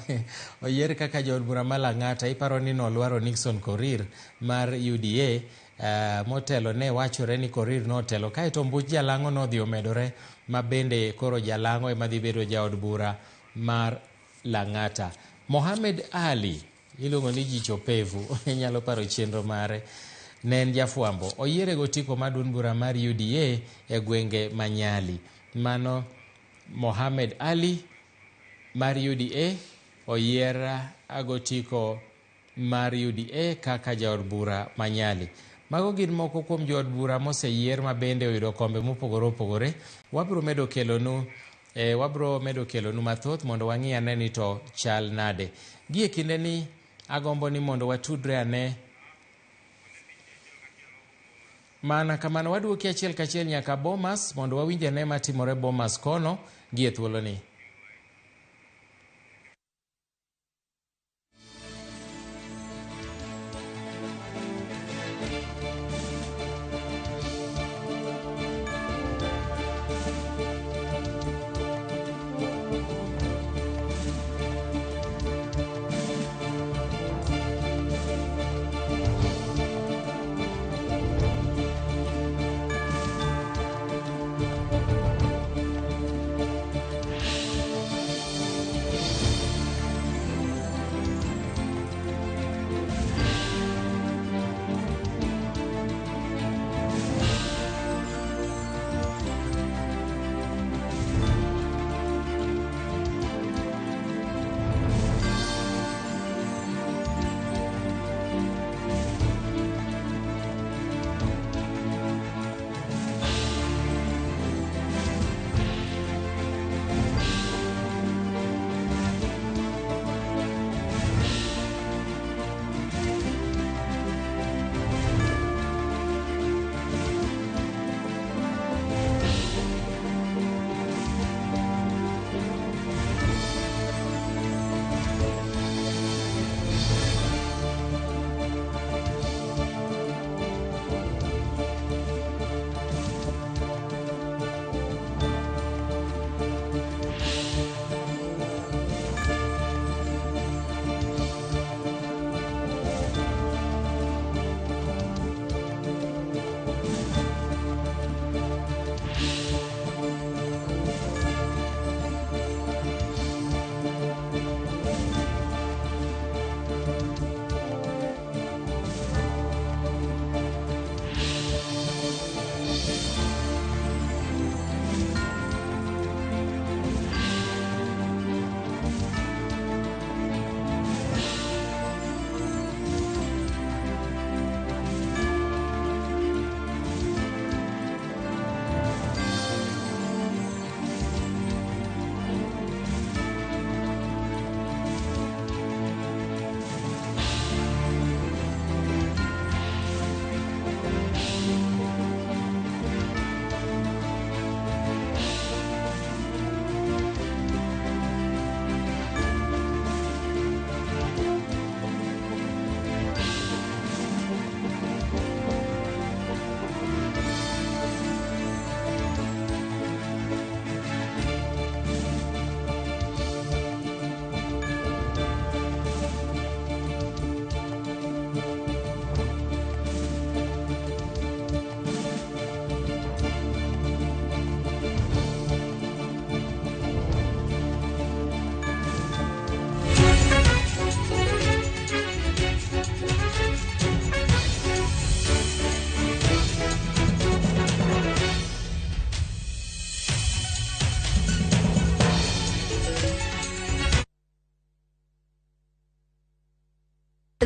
oyier kaka jaod bura ma Lang'ata. Iparo ni nolwaro Nixon Korir mar UDA motelo ne wachore ni Korir notelo. Kaeto mbuch jalang'o nodhi omedore ma bende koro jalang'o ema dhi bedo jaod bura mar Lang'ata. Mohamed Ali iluongo ni Jicho Pevu, inyalo paro chenro mare, ne en jafwambo. Oyiere gotiko mar duond bura mar UDA e gwenge ma Nyali. Mano Mohamed Ali mar UDA oyier agotiko mar UDA kaka jaod bura ma Nyali. Mago gin moko kuom jood bura moseyier ma bende oyudo kombe mopogore opogore. Wabiro medo kelonu mathoth mondo wang'i ane ni to chal nade. Gie kinde ni agombo ni mondo watudre ane mana kamano. Waduoki achiel kachiel nyaka Bomas mondo wawinj ane matimore Bomas kono gie thuoloni.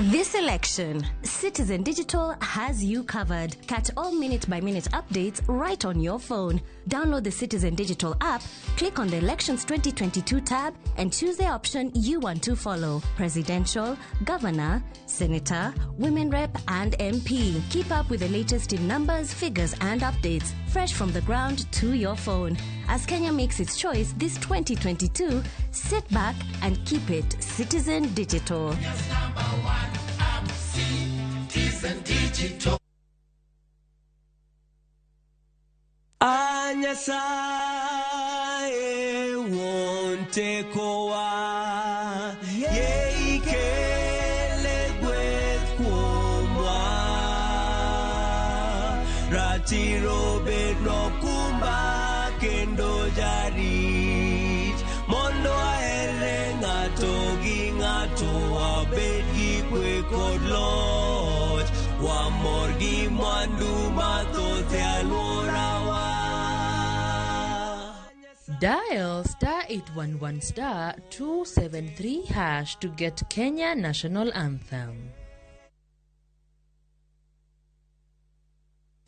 This election, Citizen Digital has you covered. Catch all minute-by-minute updates right on your phone. Download the Citizen Digital app, click on the Elections 2022 tab, and choose the option you want to follow. Presidential, Governor, Senator, Women Rep, and MP. Keep up with the latest in numbers, figures, and updates, fresh from the ground to your phone. As Kenya makes its choice this 2022, sit back and keep it Citizen Digital. Citizen Digital. Anyasaye wonte kowa yeikele gweth kuomwa ratiro bedno kumba kendo jarit mondo ahere ng'ato gi ng'ato wabed gi kwe kod loch wamor gi mwandu mathoth e alworawa. Dial star 811 star 273 hash to get Kenya National Anthem.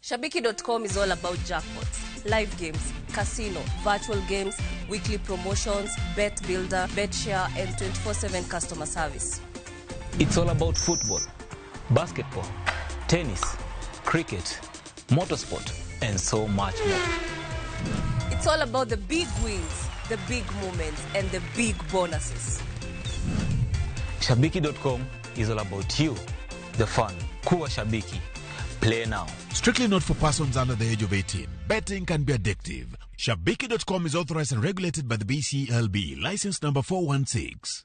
Shabiki.com is all about jackpots, live games, casino, virtual games, weekly promotions, bet builder, bet share, and 24/7 customer service. It's all about football, basketball, tennis, cricket, motorsport, and so much more. It's all about the big wins, the big moments, and the big bonuses. Shabiki.com is all about you, the fun. Kuwa Shabiki. Play now. Strictly not for persons under the age of 18. Betting can be addictive. Shabiki.com is authorized and regulated by the BCLB. License number 416.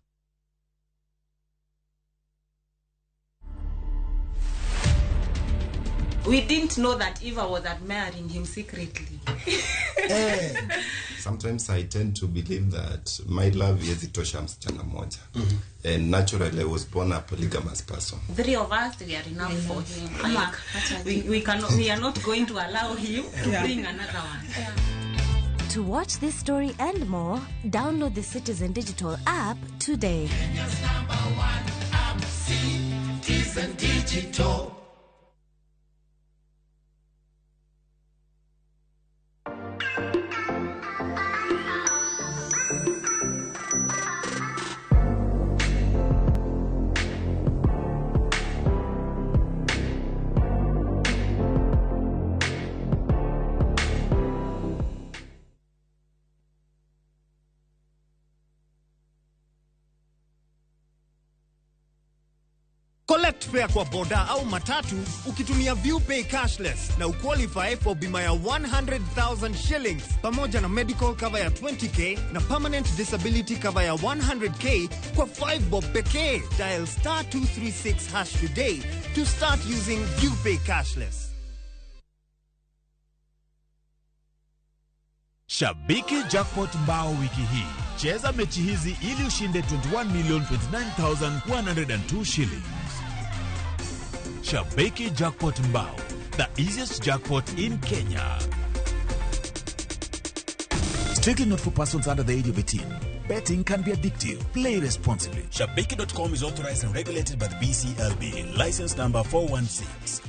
We didn't know that Eva was admiring him secretly. Sometimes I tend to believe that my love is tosha msichana moja. And naturally I was born a polygamous person. Three of us, we are enough for him. Like, we are not going to allow him to bring another one. Yeah. To watch this story and more, download the Citizen Digital app today. Kenya's number one app, Citizen Digital. Collect fare kwa boda au matatu ukitumia ViewPay cashless na uqualify for bima ya 100,000 shillings pamoja na medical cover ya 20k na permanent disability cover ya 100k kwa 5 bob pekee. Dial star 236 hash today to start using ViewPay cashless. Shabiki Jackpot mbao wiki hii. Cheza mechi hizi ili ushinde 21,029,102 shillings. Shabiki Jackpot mbao, the easiest jackpot in Kenya. Strictly not for persons under the age of 18. Betting can be addictive. Play responsibly. Shabiki.com is authorized and regulated by the BCLB. License number 416.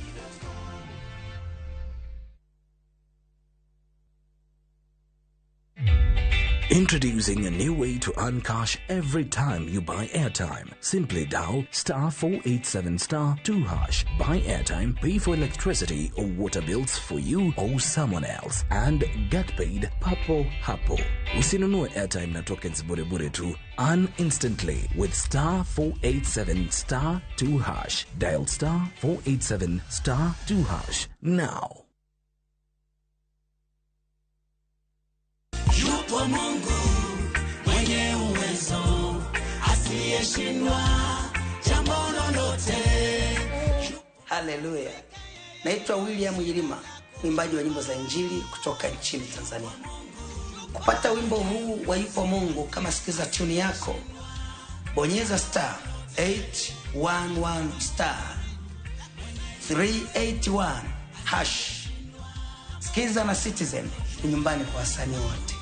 Introducing a new way to earn cash every time you buy airtime. Simply dial star 487 star 2 hash. Buy airtime, pay for electricity or water bills for you or someone else, and get paid papo hapo. Usinunue airtime na tokens bure bure tu. Earn instantly with star 487 star 2 hash. Dial star 487 star 2 hash now. Yupo Mungu mwenye uwezo asiyeshindwa jambo lolote. Haleluya. Naitwa William Yilima, mwimbaji wa nyimbo za Injili kutoka nchini Tanzania. Kupata wimbo huu wa Yupo Mungu kama sikiza tune yako, bonyeza star 811 star 381 hash. Sikiza na Citizen ni nyumbani kwa wasanii wote.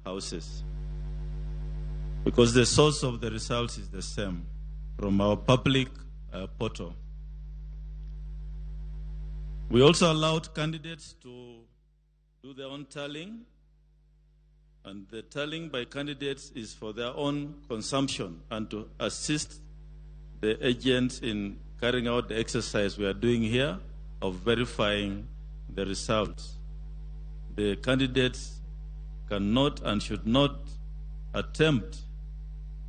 houses, because the source of the results is the same from our public portal. We also allowed candidates to do their own tallying, and the tallying by candidates is for their own consumption and to assist the agents in carrying out the exercise we are doing here of verifying the results. The candidates cannot and should not attempt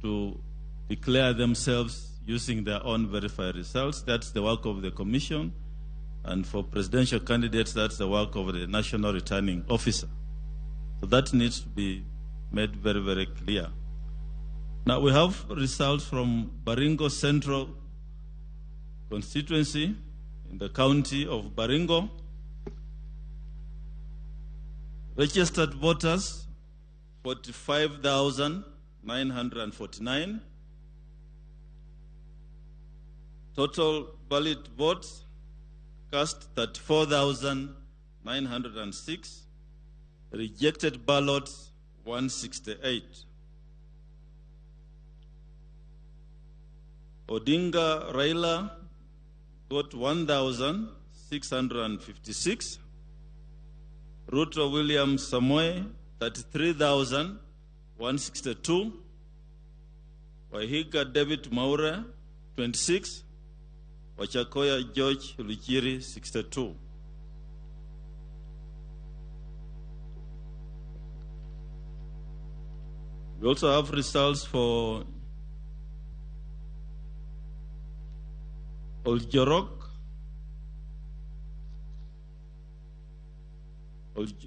to declare themselves using their own verified results. That's the work of the Commission. And for presidential candidates, that's the work of the National Returning Officer. So that needs to be made very, very clear. Now we have results from Baringo Central constituency in the county of Baringo. Registered voters, 45,949. Total valid votes cast, 34,906. Rejected ballots, 168. Odinga Raila got 1,656. Ruto William Samoei, 33,162. Wahiga David Mwaure, 26. Wajackoyah George Luchiri, 62. We also have results for Oljorok,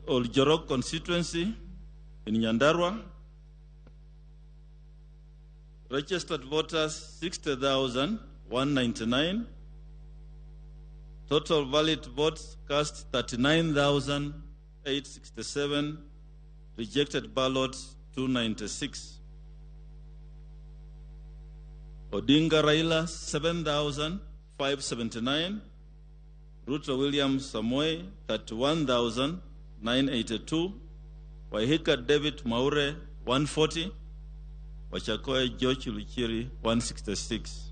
Oljorok constituency in Nyandarua. Registered voters, 60,199. Total valid votes cast, 39,867. Rejected ballots, 296. Odinga Raila, 7,579. Ruto William Samoei, 31,982. Wahiga David Mwaure, 140. Wajackoyah George Luchiri, 166.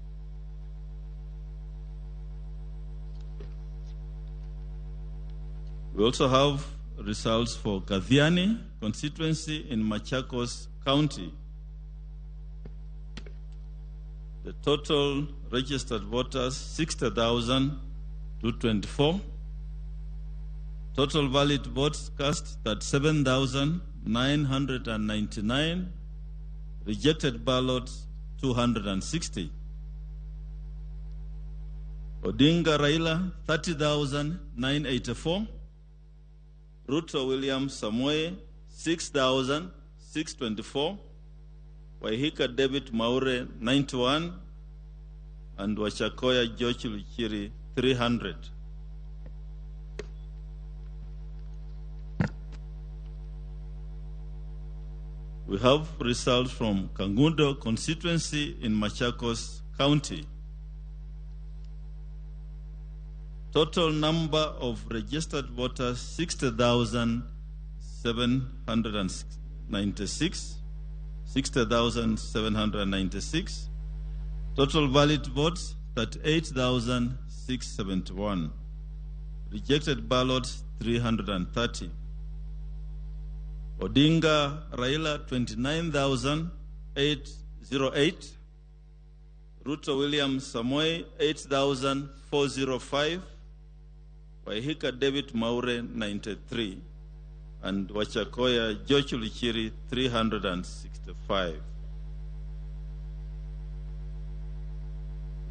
We also have results for Kathiani constituency in Machakos County. The total registered voters, 60,224. Total valid votes cast, 37,999. Rejected ballots, 260. Odinga Raila, 30,984. Ruto William Samoei, 6,624. Wahiga David Mwaure, 91. And Wajackoyah George Luchiri, 300. We have results from Kangundo constituency in Machakos County. Total number of registered voters, 60,796. 60,796. Total valid votes, 38,671. Rejected ballots, 330. Odinga Raila, 29,808. Ruto William Samoei, 8,405. Wahiga David Mwaure, 93. And Wajackoyah George Luchiri, 365.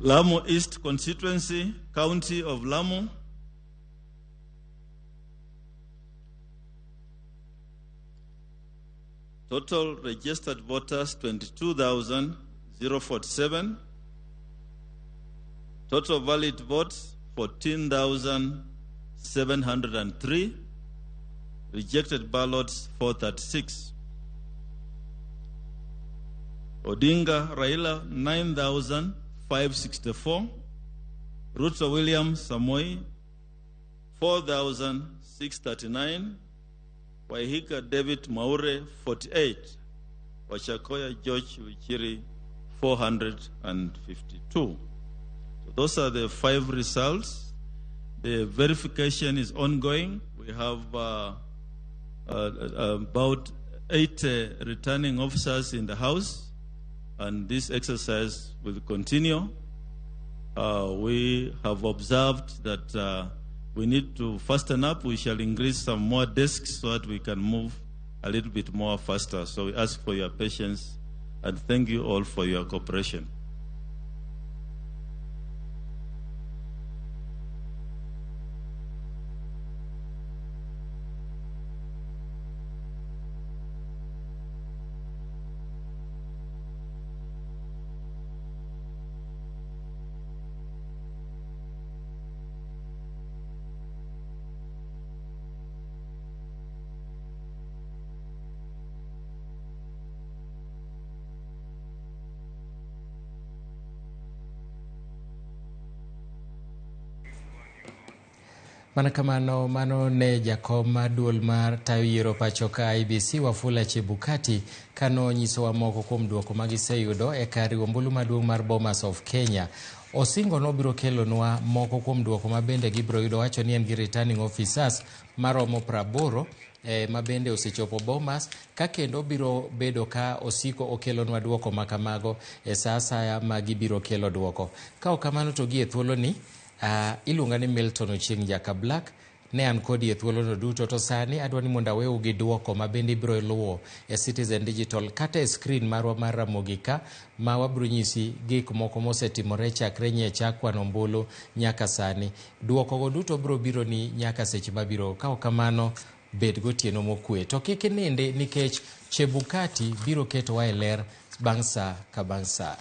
Lamu East constituency, County of Lamu. Total registered voters, 22,047. Total valid votes, 14,703. Rejected ballots, 436. Odinga Raila, 9,564. Ruto William Samoei, 4,639. Waihiga David Mwaure 48, Wajackoyah George Luchiri 452. So those are the 5 results. The verification is ongoing. We have about 8 returning officers in the house, and this exercise will continue. We have observed that we need to fasten up. We shall increase some more desks so that we can move a little bit more faster. So we ask for your patience and thank you all for your cooperation. Mana kamano mano ne jakom mar duol mar tayo yiero pacho ka IEBC Wafula Chebukati kano nyisowa moko kuom duoko magiseyudo e kar riwo ombulu maduong' mar Bomas of Kenya. Osingo nobiro kelonwa moko kuom duoko ma bende gibiro yudo, wacho ni en gi returning officers maromo 80 ma bende osechopo Bomas, ka kendo biro bedo ka osiko okelonwa duoko makamago e sa asaya ma gibiro kelo duoko. Ka ok kamano to gie thuoloni iluonga ni Milton Ochieng' Jaka Black, ne an kodi e thuolono duto, to sani adwa ni mondo aweu gi duoko ma bende ibiro luwo e Citizen Digital kata e screen marwa mar Ramogi ka, ma wabiro nyisi gik moko mosetimore chakre nye chak kwano ombulu nyaka sani. Duokogo duto biro biro ni nyaka seche mabiro. Ka ok kamano, bed gotieno mokwe. To kik inindi nikech Chebukati biro ketowa e ler bang' sa ka bang' sa.